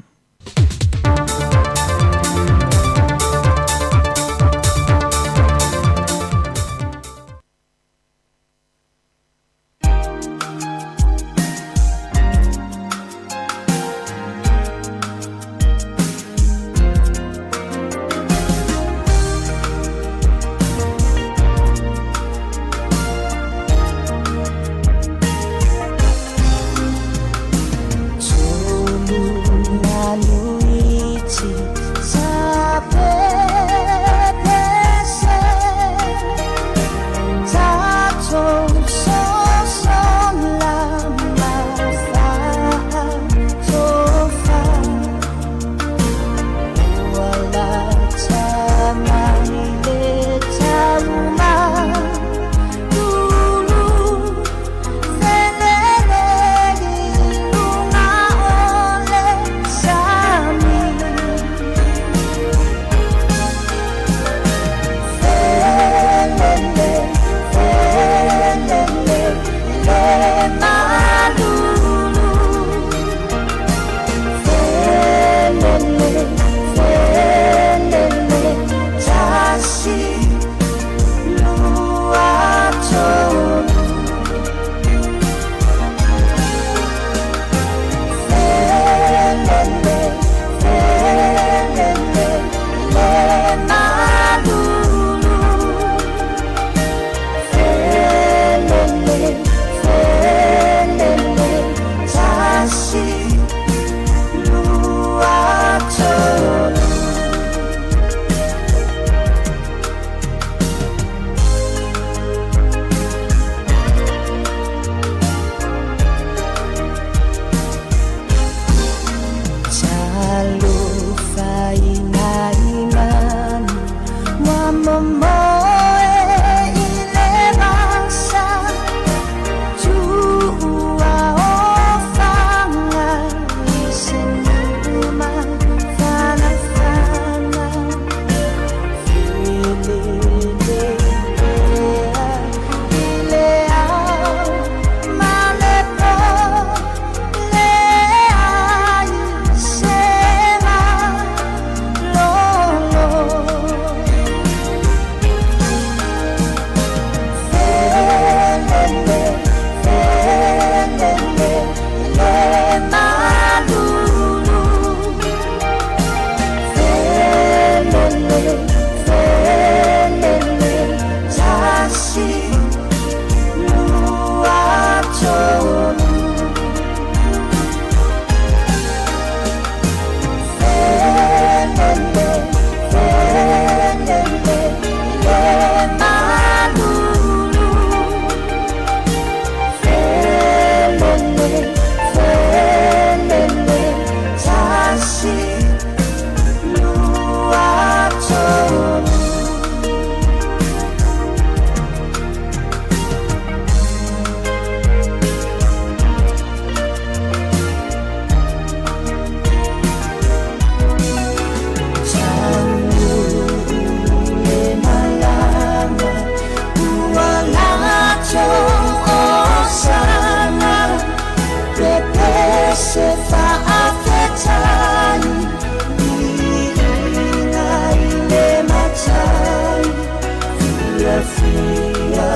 fiafia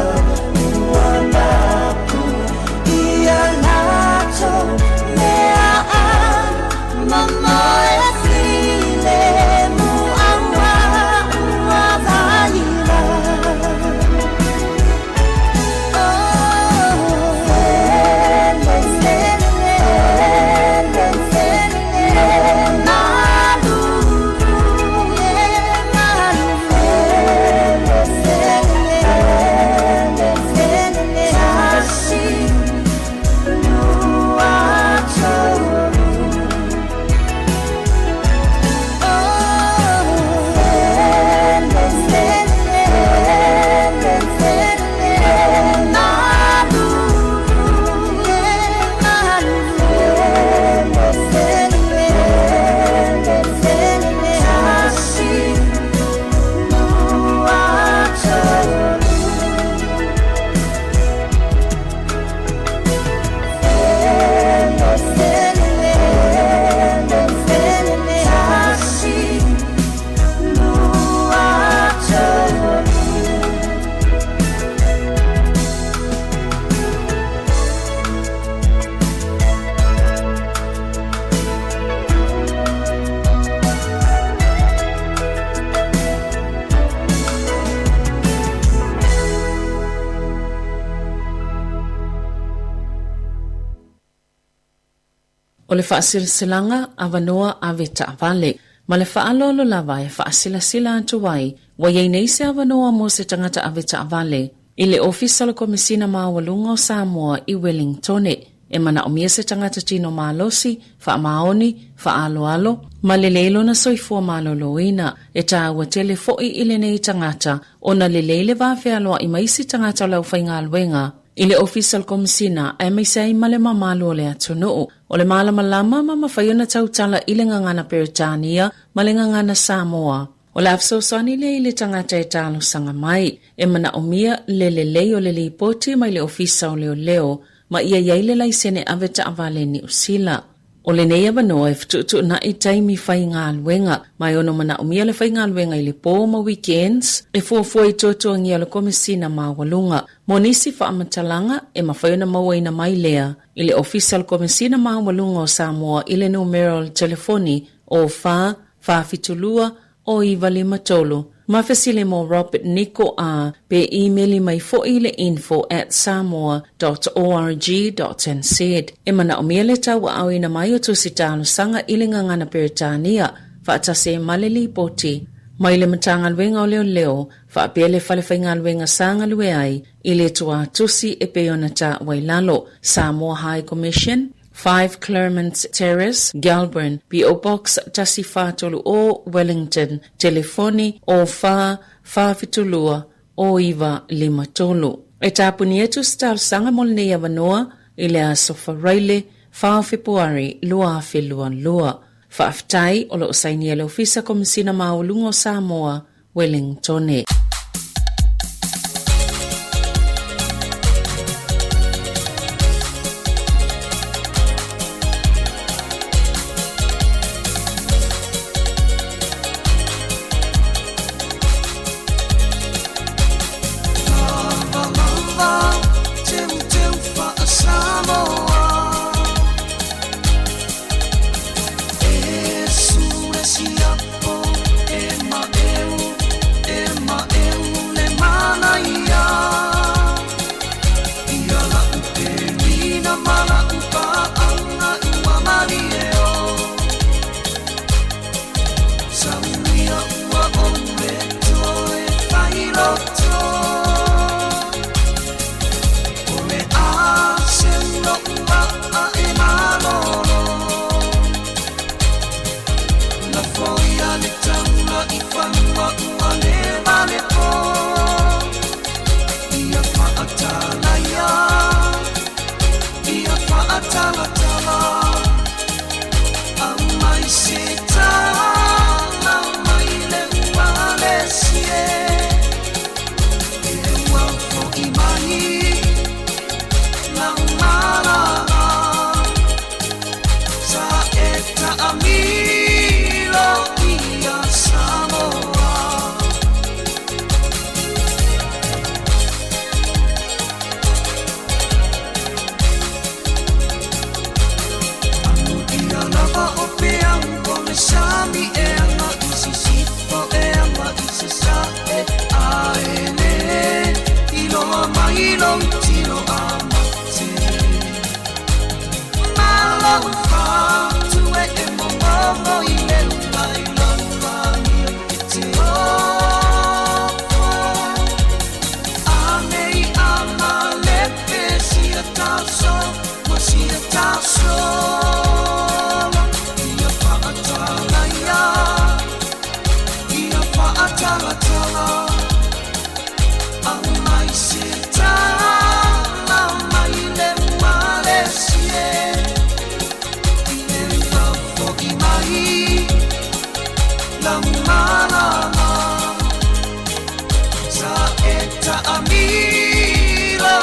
ua mapu ia latou meaai mamoe filemu auā ua vaila. O le faasilasilaga avanoa ave taavale. Ma le faaaloalo lava e faasilasila atu ai, ua i ai nei se avanoa mo se tagata ave taavale i le Ofisa o le Komesina Maualuga o Samoa i Wellingtone. E manaomia se tagata tino malosi, faamaoni, faaaloalo, ma lelei lona soifua maloloina. E taua tele foi i lenei tagata ona lelei le va fealoai ma isi tagata o le aufaigaluega i le Ofisa o le Komesina aemaise ai ma le mamalu o le atunuu. O le malamalama ma mafai ona tautala i le gagana Peretania ma le gagana Samoa. O le a fesoasoani lea i le tagata e talosaga mai. E manaomia le lelei o le lipoti mai le Ofisa o Leoleo ma ia i ai le laisene ave taavale Niu Sila. O lenei avanoa e fetuutuunai taimi faigaluega, ma e ono manaomia le faigaluega i le po ma weekends e fuafua i tuatuagia o le Komesina Maualuga. Mo nisi faamatalaga, e mafai ona mauaina mai lea i le Ofisa o le Komesina Maualuga o Samoa i le numera o le telefoni o 4 472 o 953 ma fesili mo Robert Niko a pe imeli mai foi i le info at samoa dot org dot nz. E manaomia le tauaaoina mai o tusi talosaga i le gagana Peretania faatasi ai ma le lipoti mai le Matagaluega o Leoleo faapea le Fale Faigaluega sa galue ai i le tuatusi e pei ona taua i lalo, Samoa High Commission, 5 Claremont Terrace, Gelburn, PO Box 1430, Wellington, telefoni 04 472 0953. E tapuni atu se talosaga mo lenei avanoa i le aso Faraile 4 o Fepuari 2022. Faafetai o lo o sainia e le Ofisa Komesina Maualuga o Samoa, Wellingtone. lo tiro a mate. Malo fa tu e e mo mo i le lai lo ia te ofa. Ane i ama lepe sia taso, ma sia taso. Ia whaatala ia, ia whaatala tala. Au mai se tala mai le male sie. I le fafo i mai, la malama. Sa e ta amila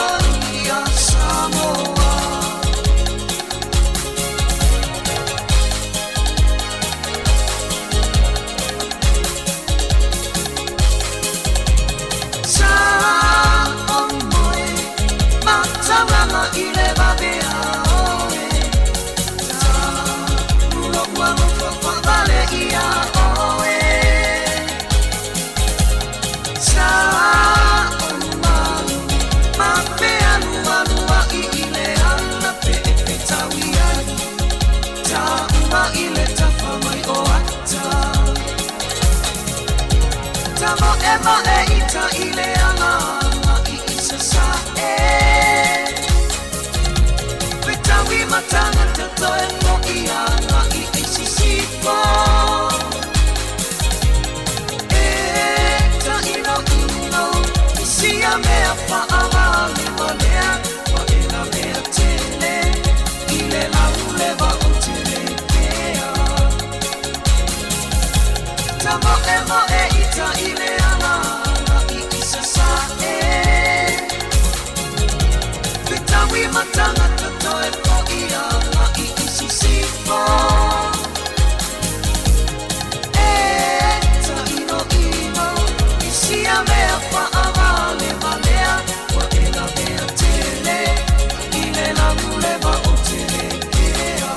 ia Samoa. Sa o moe, matauranga i le vavea oe. Ta ulo ua lofa whavale ia oe. Sa o malu, ma pe alu alu a i i le ana pe e pe taui ai. Ta uma i le tafa mai o ata. Ta mo e ma e i ta i le anga anga i i sa sa e. Pe taui matanga te toe mo i anga i i si si po. E ta ino ino, i si a mea whaawale walea, wa e la mea tele, i le lau lewa o te le pea. Ta mo e mo e i ta i le anga anga i i sa sa e. Pe taui matanga te toe po i anga i i si si po. E ta ino ino, i si a mea whaawale walea, wa e la mea tele, i le lau lewa o te le pea.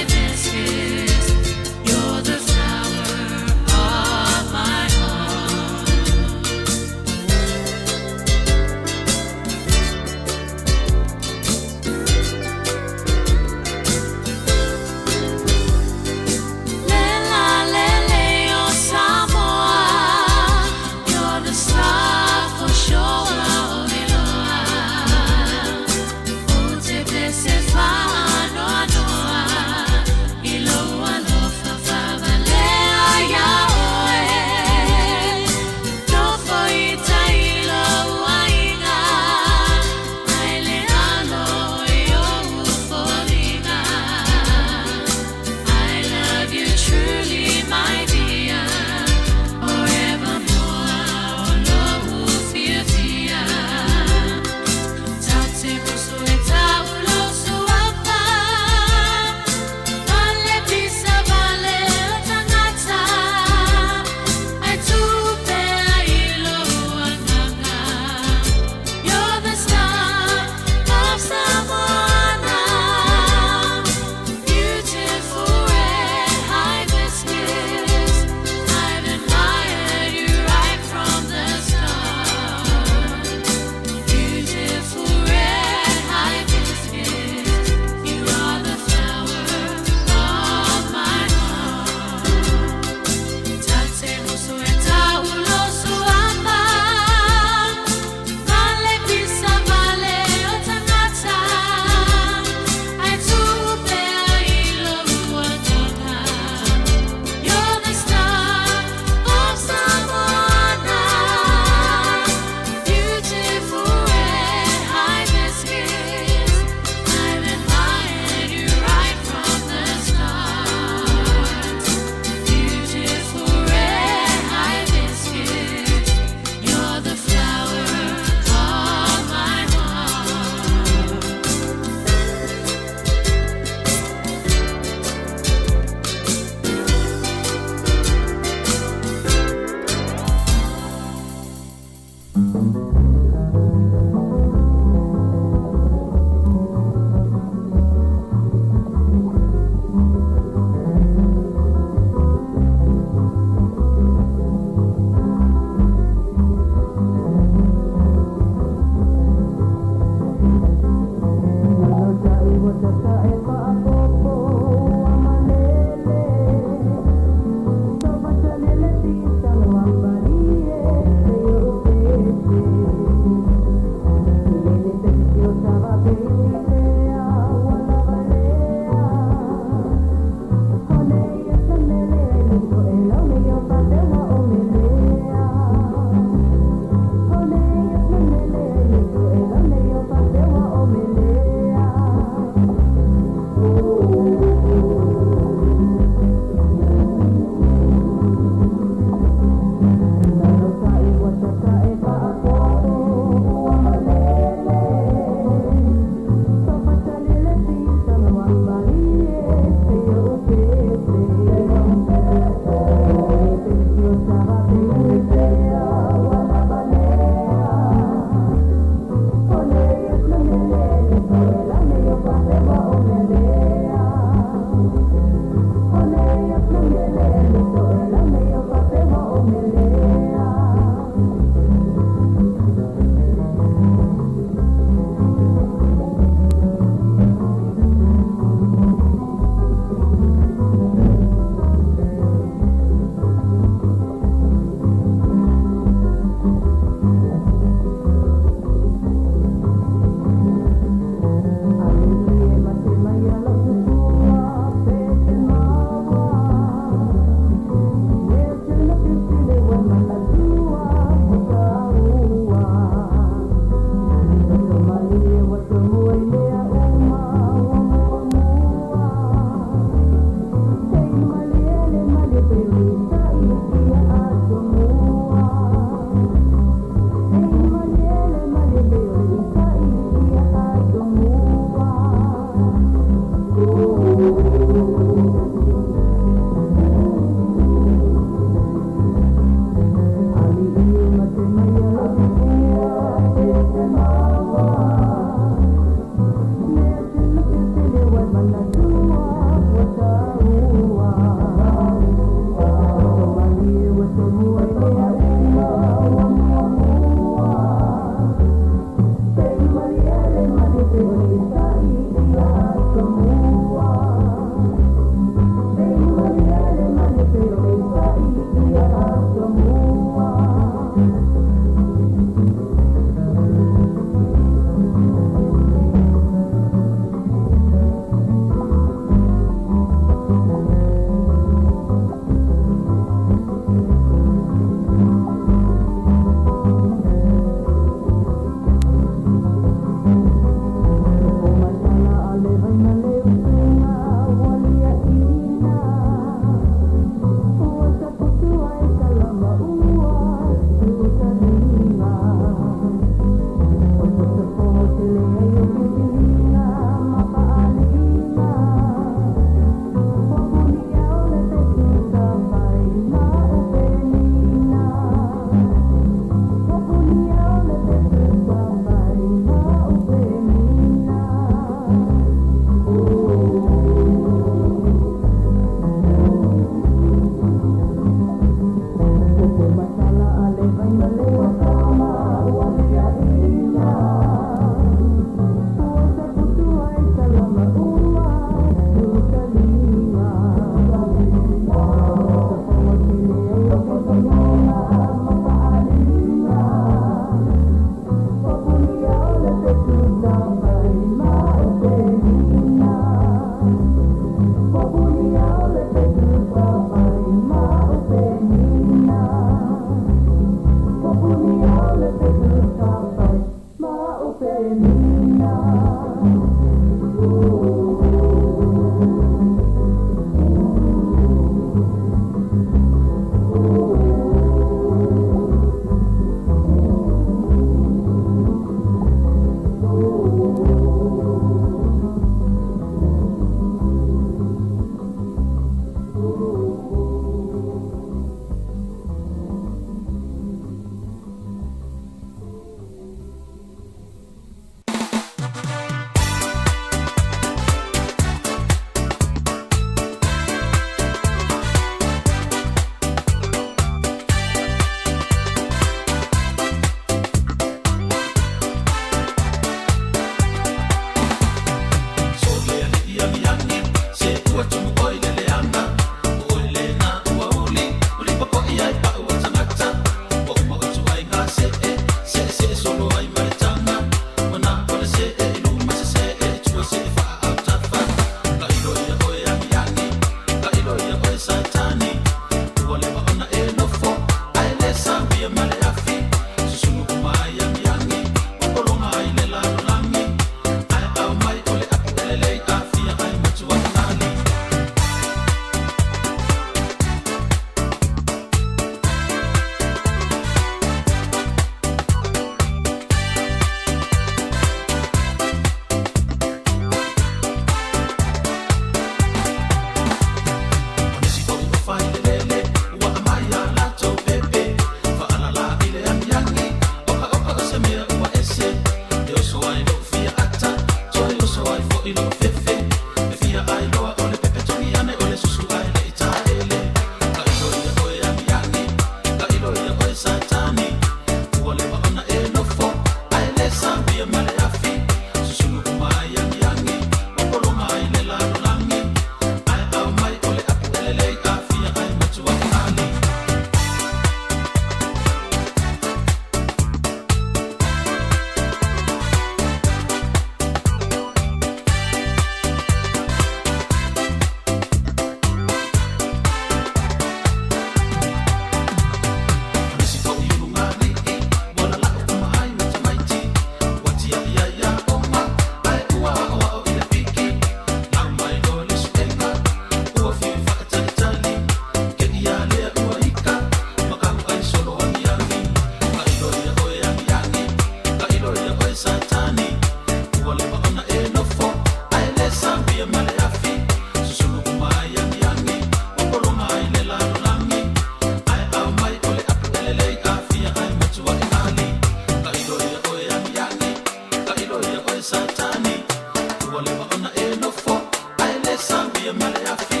le afi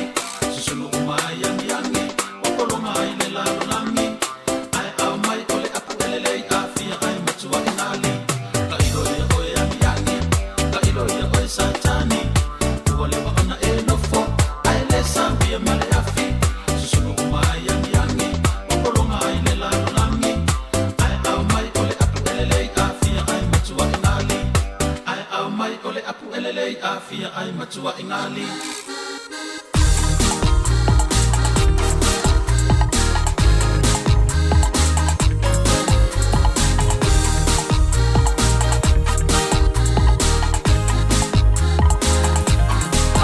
Susulu uma ai agiagi Ua pologa ai le lalolagi Ae ao mai o le apu elele i afia Ae matua i gali Tailo ia oe agiagi Tailo ia oe Satani Ua leva ona e nofo Ae le sauia ma le afi Susulu uma ai agiagi Ua pologa ai le lalolagi Ae ao mai o le apu elele i afia Ae matua i gali Ae ao mai o le apu elele i afia Ae matua i gali.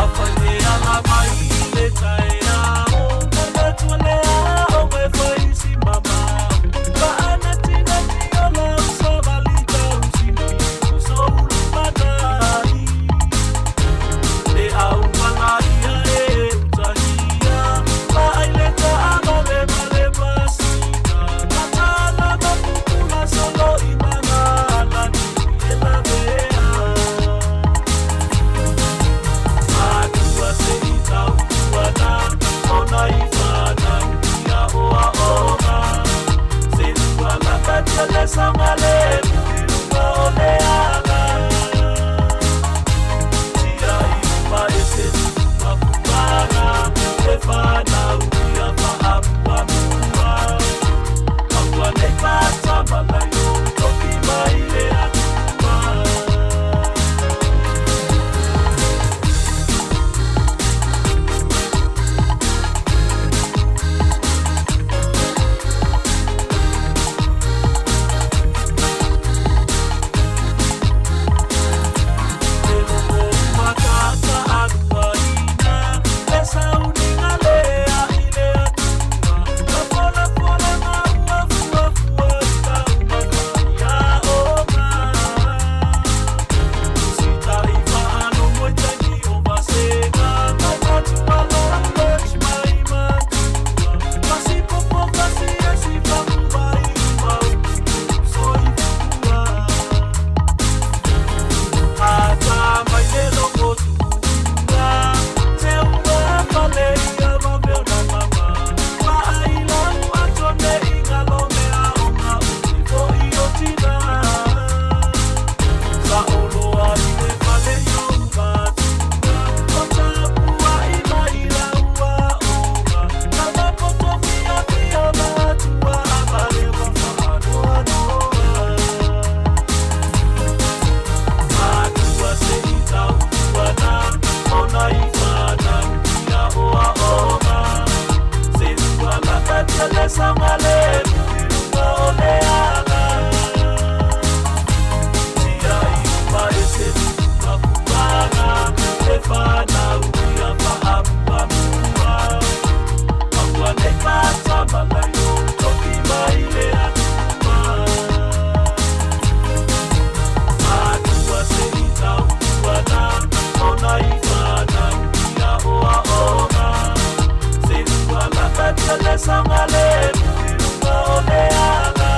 Afai e ala mai le taeao, manatu lea o e fai si mamao. Faanatinati o lau savali tausili, o soulu matai. Le auala ia e utahia, vaai le taavale ma le pasika. Tatala mapupula solo i magalani e lavea. Atua se i tautuana, ona i fanau ia oaoga. Se ua lakatia le saogalemu i luga o le ala. Tiai uma e se tupuapuaga, e fanau ia faamuamua. Aua nei faatamala i ou tofi mai le Atua. Ata mai le logo tuua, te ua fale ia vave ona mama. Vaai lau ato nei ngalo mea o ngā uli foi o tina. Sa oloa i le fale i ou matua, o tapua i mai lau aoga. Lava poto fia fia matua, a vale wa whaanoanoa. Atua se i tautuana, ona i fanau ia oaoga. Se ua lakatia le saogalemu i luga o le ala. Tiai uma e se tupuapuaga, e fanau ia faamuamua. Aua nei faatamala i ou tofi mai le Atua. Atua se i tautuana, ona i fanau ia oaoga. Se ua lakatia le saogalemu i luga o le ala.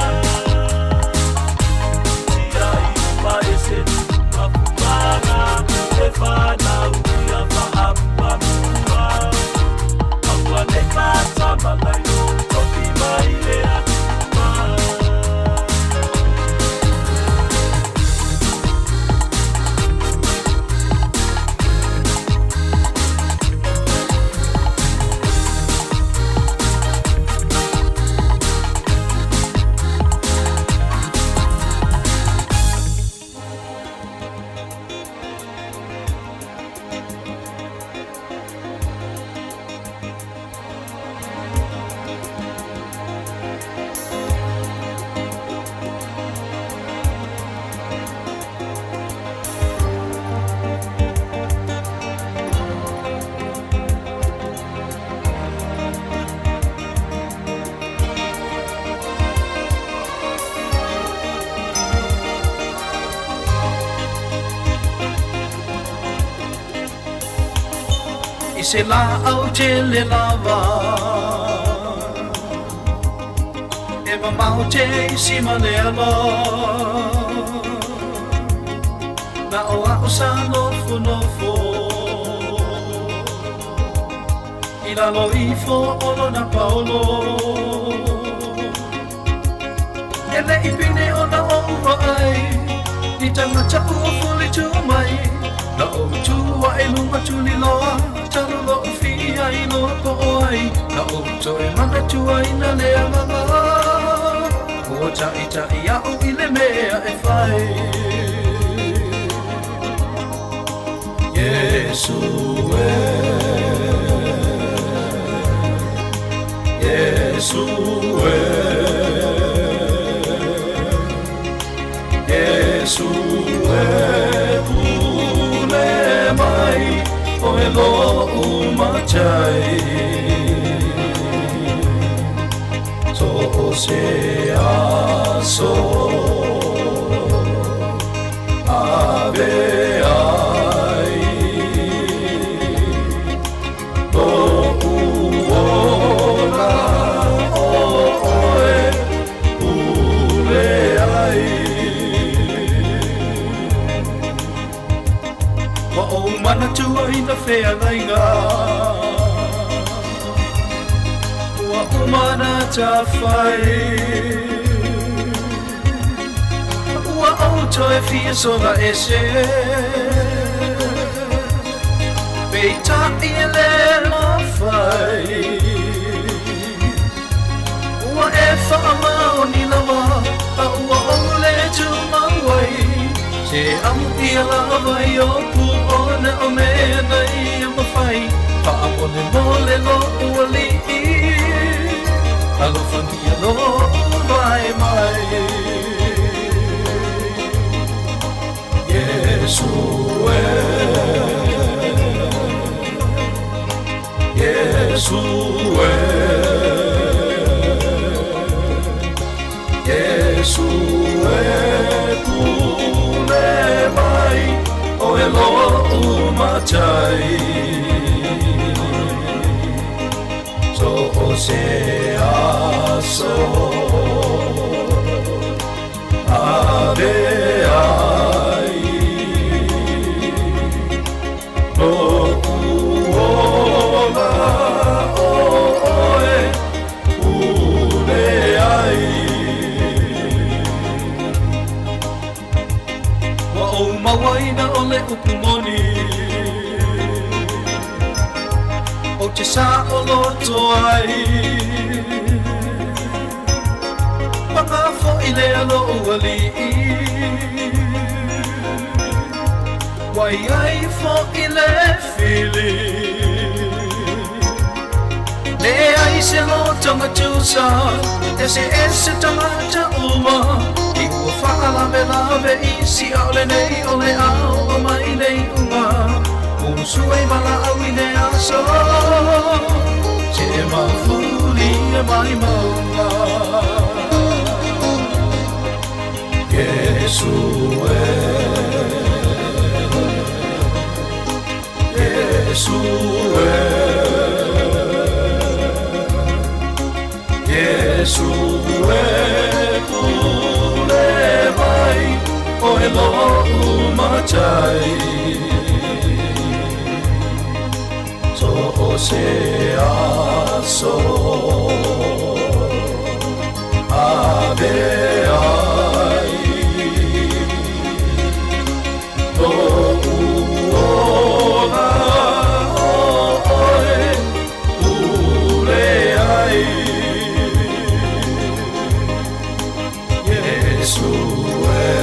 Tiai uma e se tupuapuaga, e fanau ia faamuamua. Aua nei faatamala i ou tofi mai le Atua. I se laau tele lava E mamao te isi ma le ala Na o a'u sa nofonofo I lalo ifo o lona paolo. E le'i pine ona o'u vaai I tagata ua fulitua mai Na ou tu aʻe luga tuliloa Talu lo'u fiia iloa po o ai Na ou toe manatuaina le agaga Ua ta'ita'i a'u i le mea e fai Iesu e Iesu e Iesu e pule mai Oe lo'u matai So o se aso Ave ai Lo'u ola o oe pule ai Ua ou manatuaina feagaiga Ua uma ona tafai Ua ou toe fia sola ese Peita'i e lē mafai Ua e faamaoni lava A ua ou lē tumau ai Se amuia lava i o pu ona o mea na ia mafai Faamolemole lo'u ali'i Alofagia lo'u vae mai Iesu e Iesu e Iesu e pule mai Oe lo'u matai So o se aso Ave ai Lo'u ola o oe pule ai Ua ou mauaina o le upu moni Ou te sa'oloto ai Paga fo'i lea lo'u ali'i Ua i ai fo'i le fili Leai se lotoga tusa E eseese tagata uma I ua faalavelave isi A o lenei o le a oo mai le iuga Usu ai valaau i le aso Se mafulia mai mauga Iesu e Iesu e Iesu e pule mai Oe lo'u matai So o se aso Ave ai Lo'u ola o oe pule ai Iesu e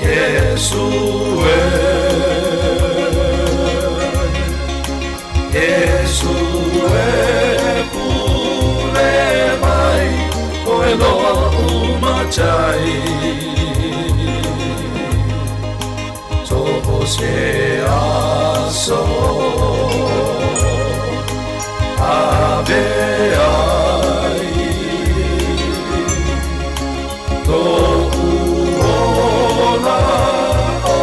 Iesu e Iesu e pule mai Oe lo'u matai So o se aso Ave ai Lo'u ola o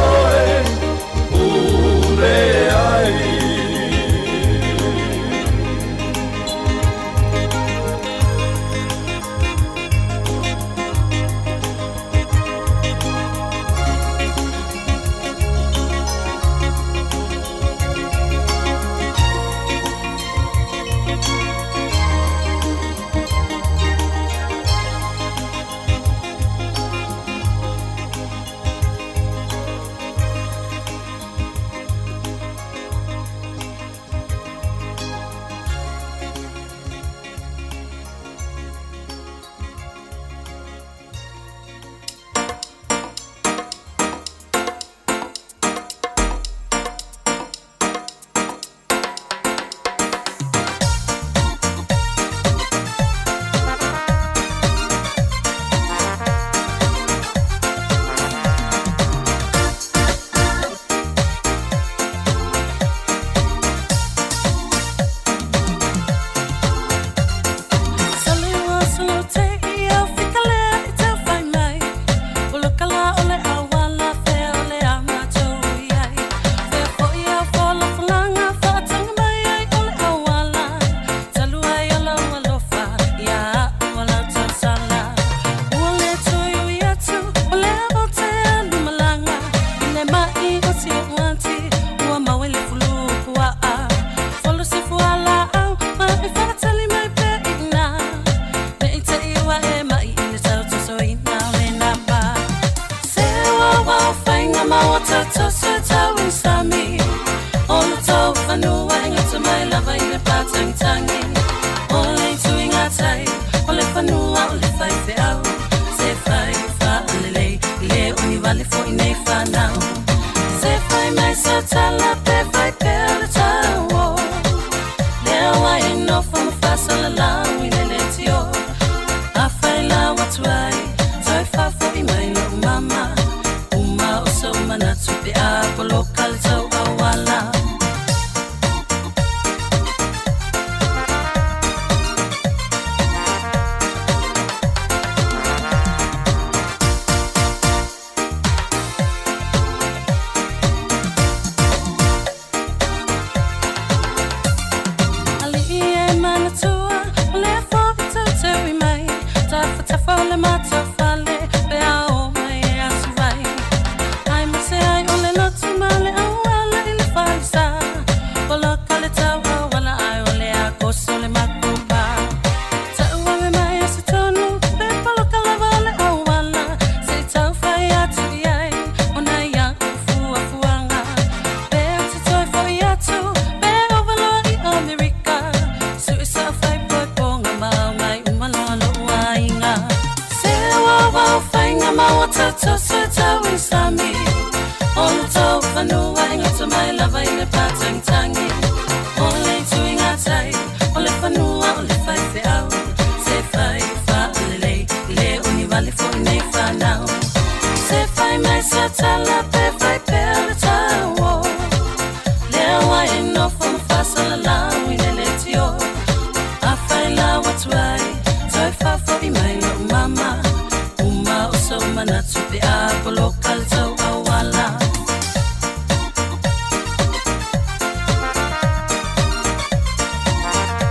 oe pule ai.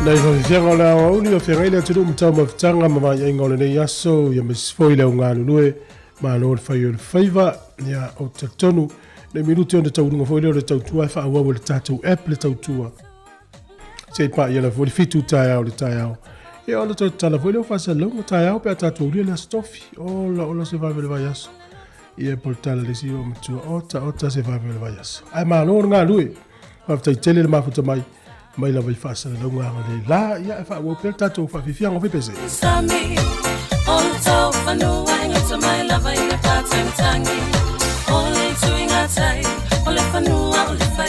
Nai faafiafiaga o le aoauli o feagai le atunuu ma taumafataga ma vaiaiga o lenei aso, ia aemaise foi le augalulue, malo le fai o le faiva, ia ou te talitonu nei minute ona taualuga foi lea o le tautua e faaauau e le tatou app le tautua. Se i paia lava foi le 7 taeao i le taeao. Ia ona toe tatala foi lea o faasalalauga taeao pe a tatou aulia le Aso Tofi. Ola ola se vave o le vaiaso. Ia po o le tala a le isi olomatua, ota ota se vave o le vaiaso. Ae malo le galue. Faafetai tele le mafuta mai mai lava i faasalalauga agalelei la, ia e faaauau pea le tatou faafiafiaga o fai pese. Sami, o le tau fanua e gata mai lava i le patagitagi. O le itu i gatai, o le fanua o le fai.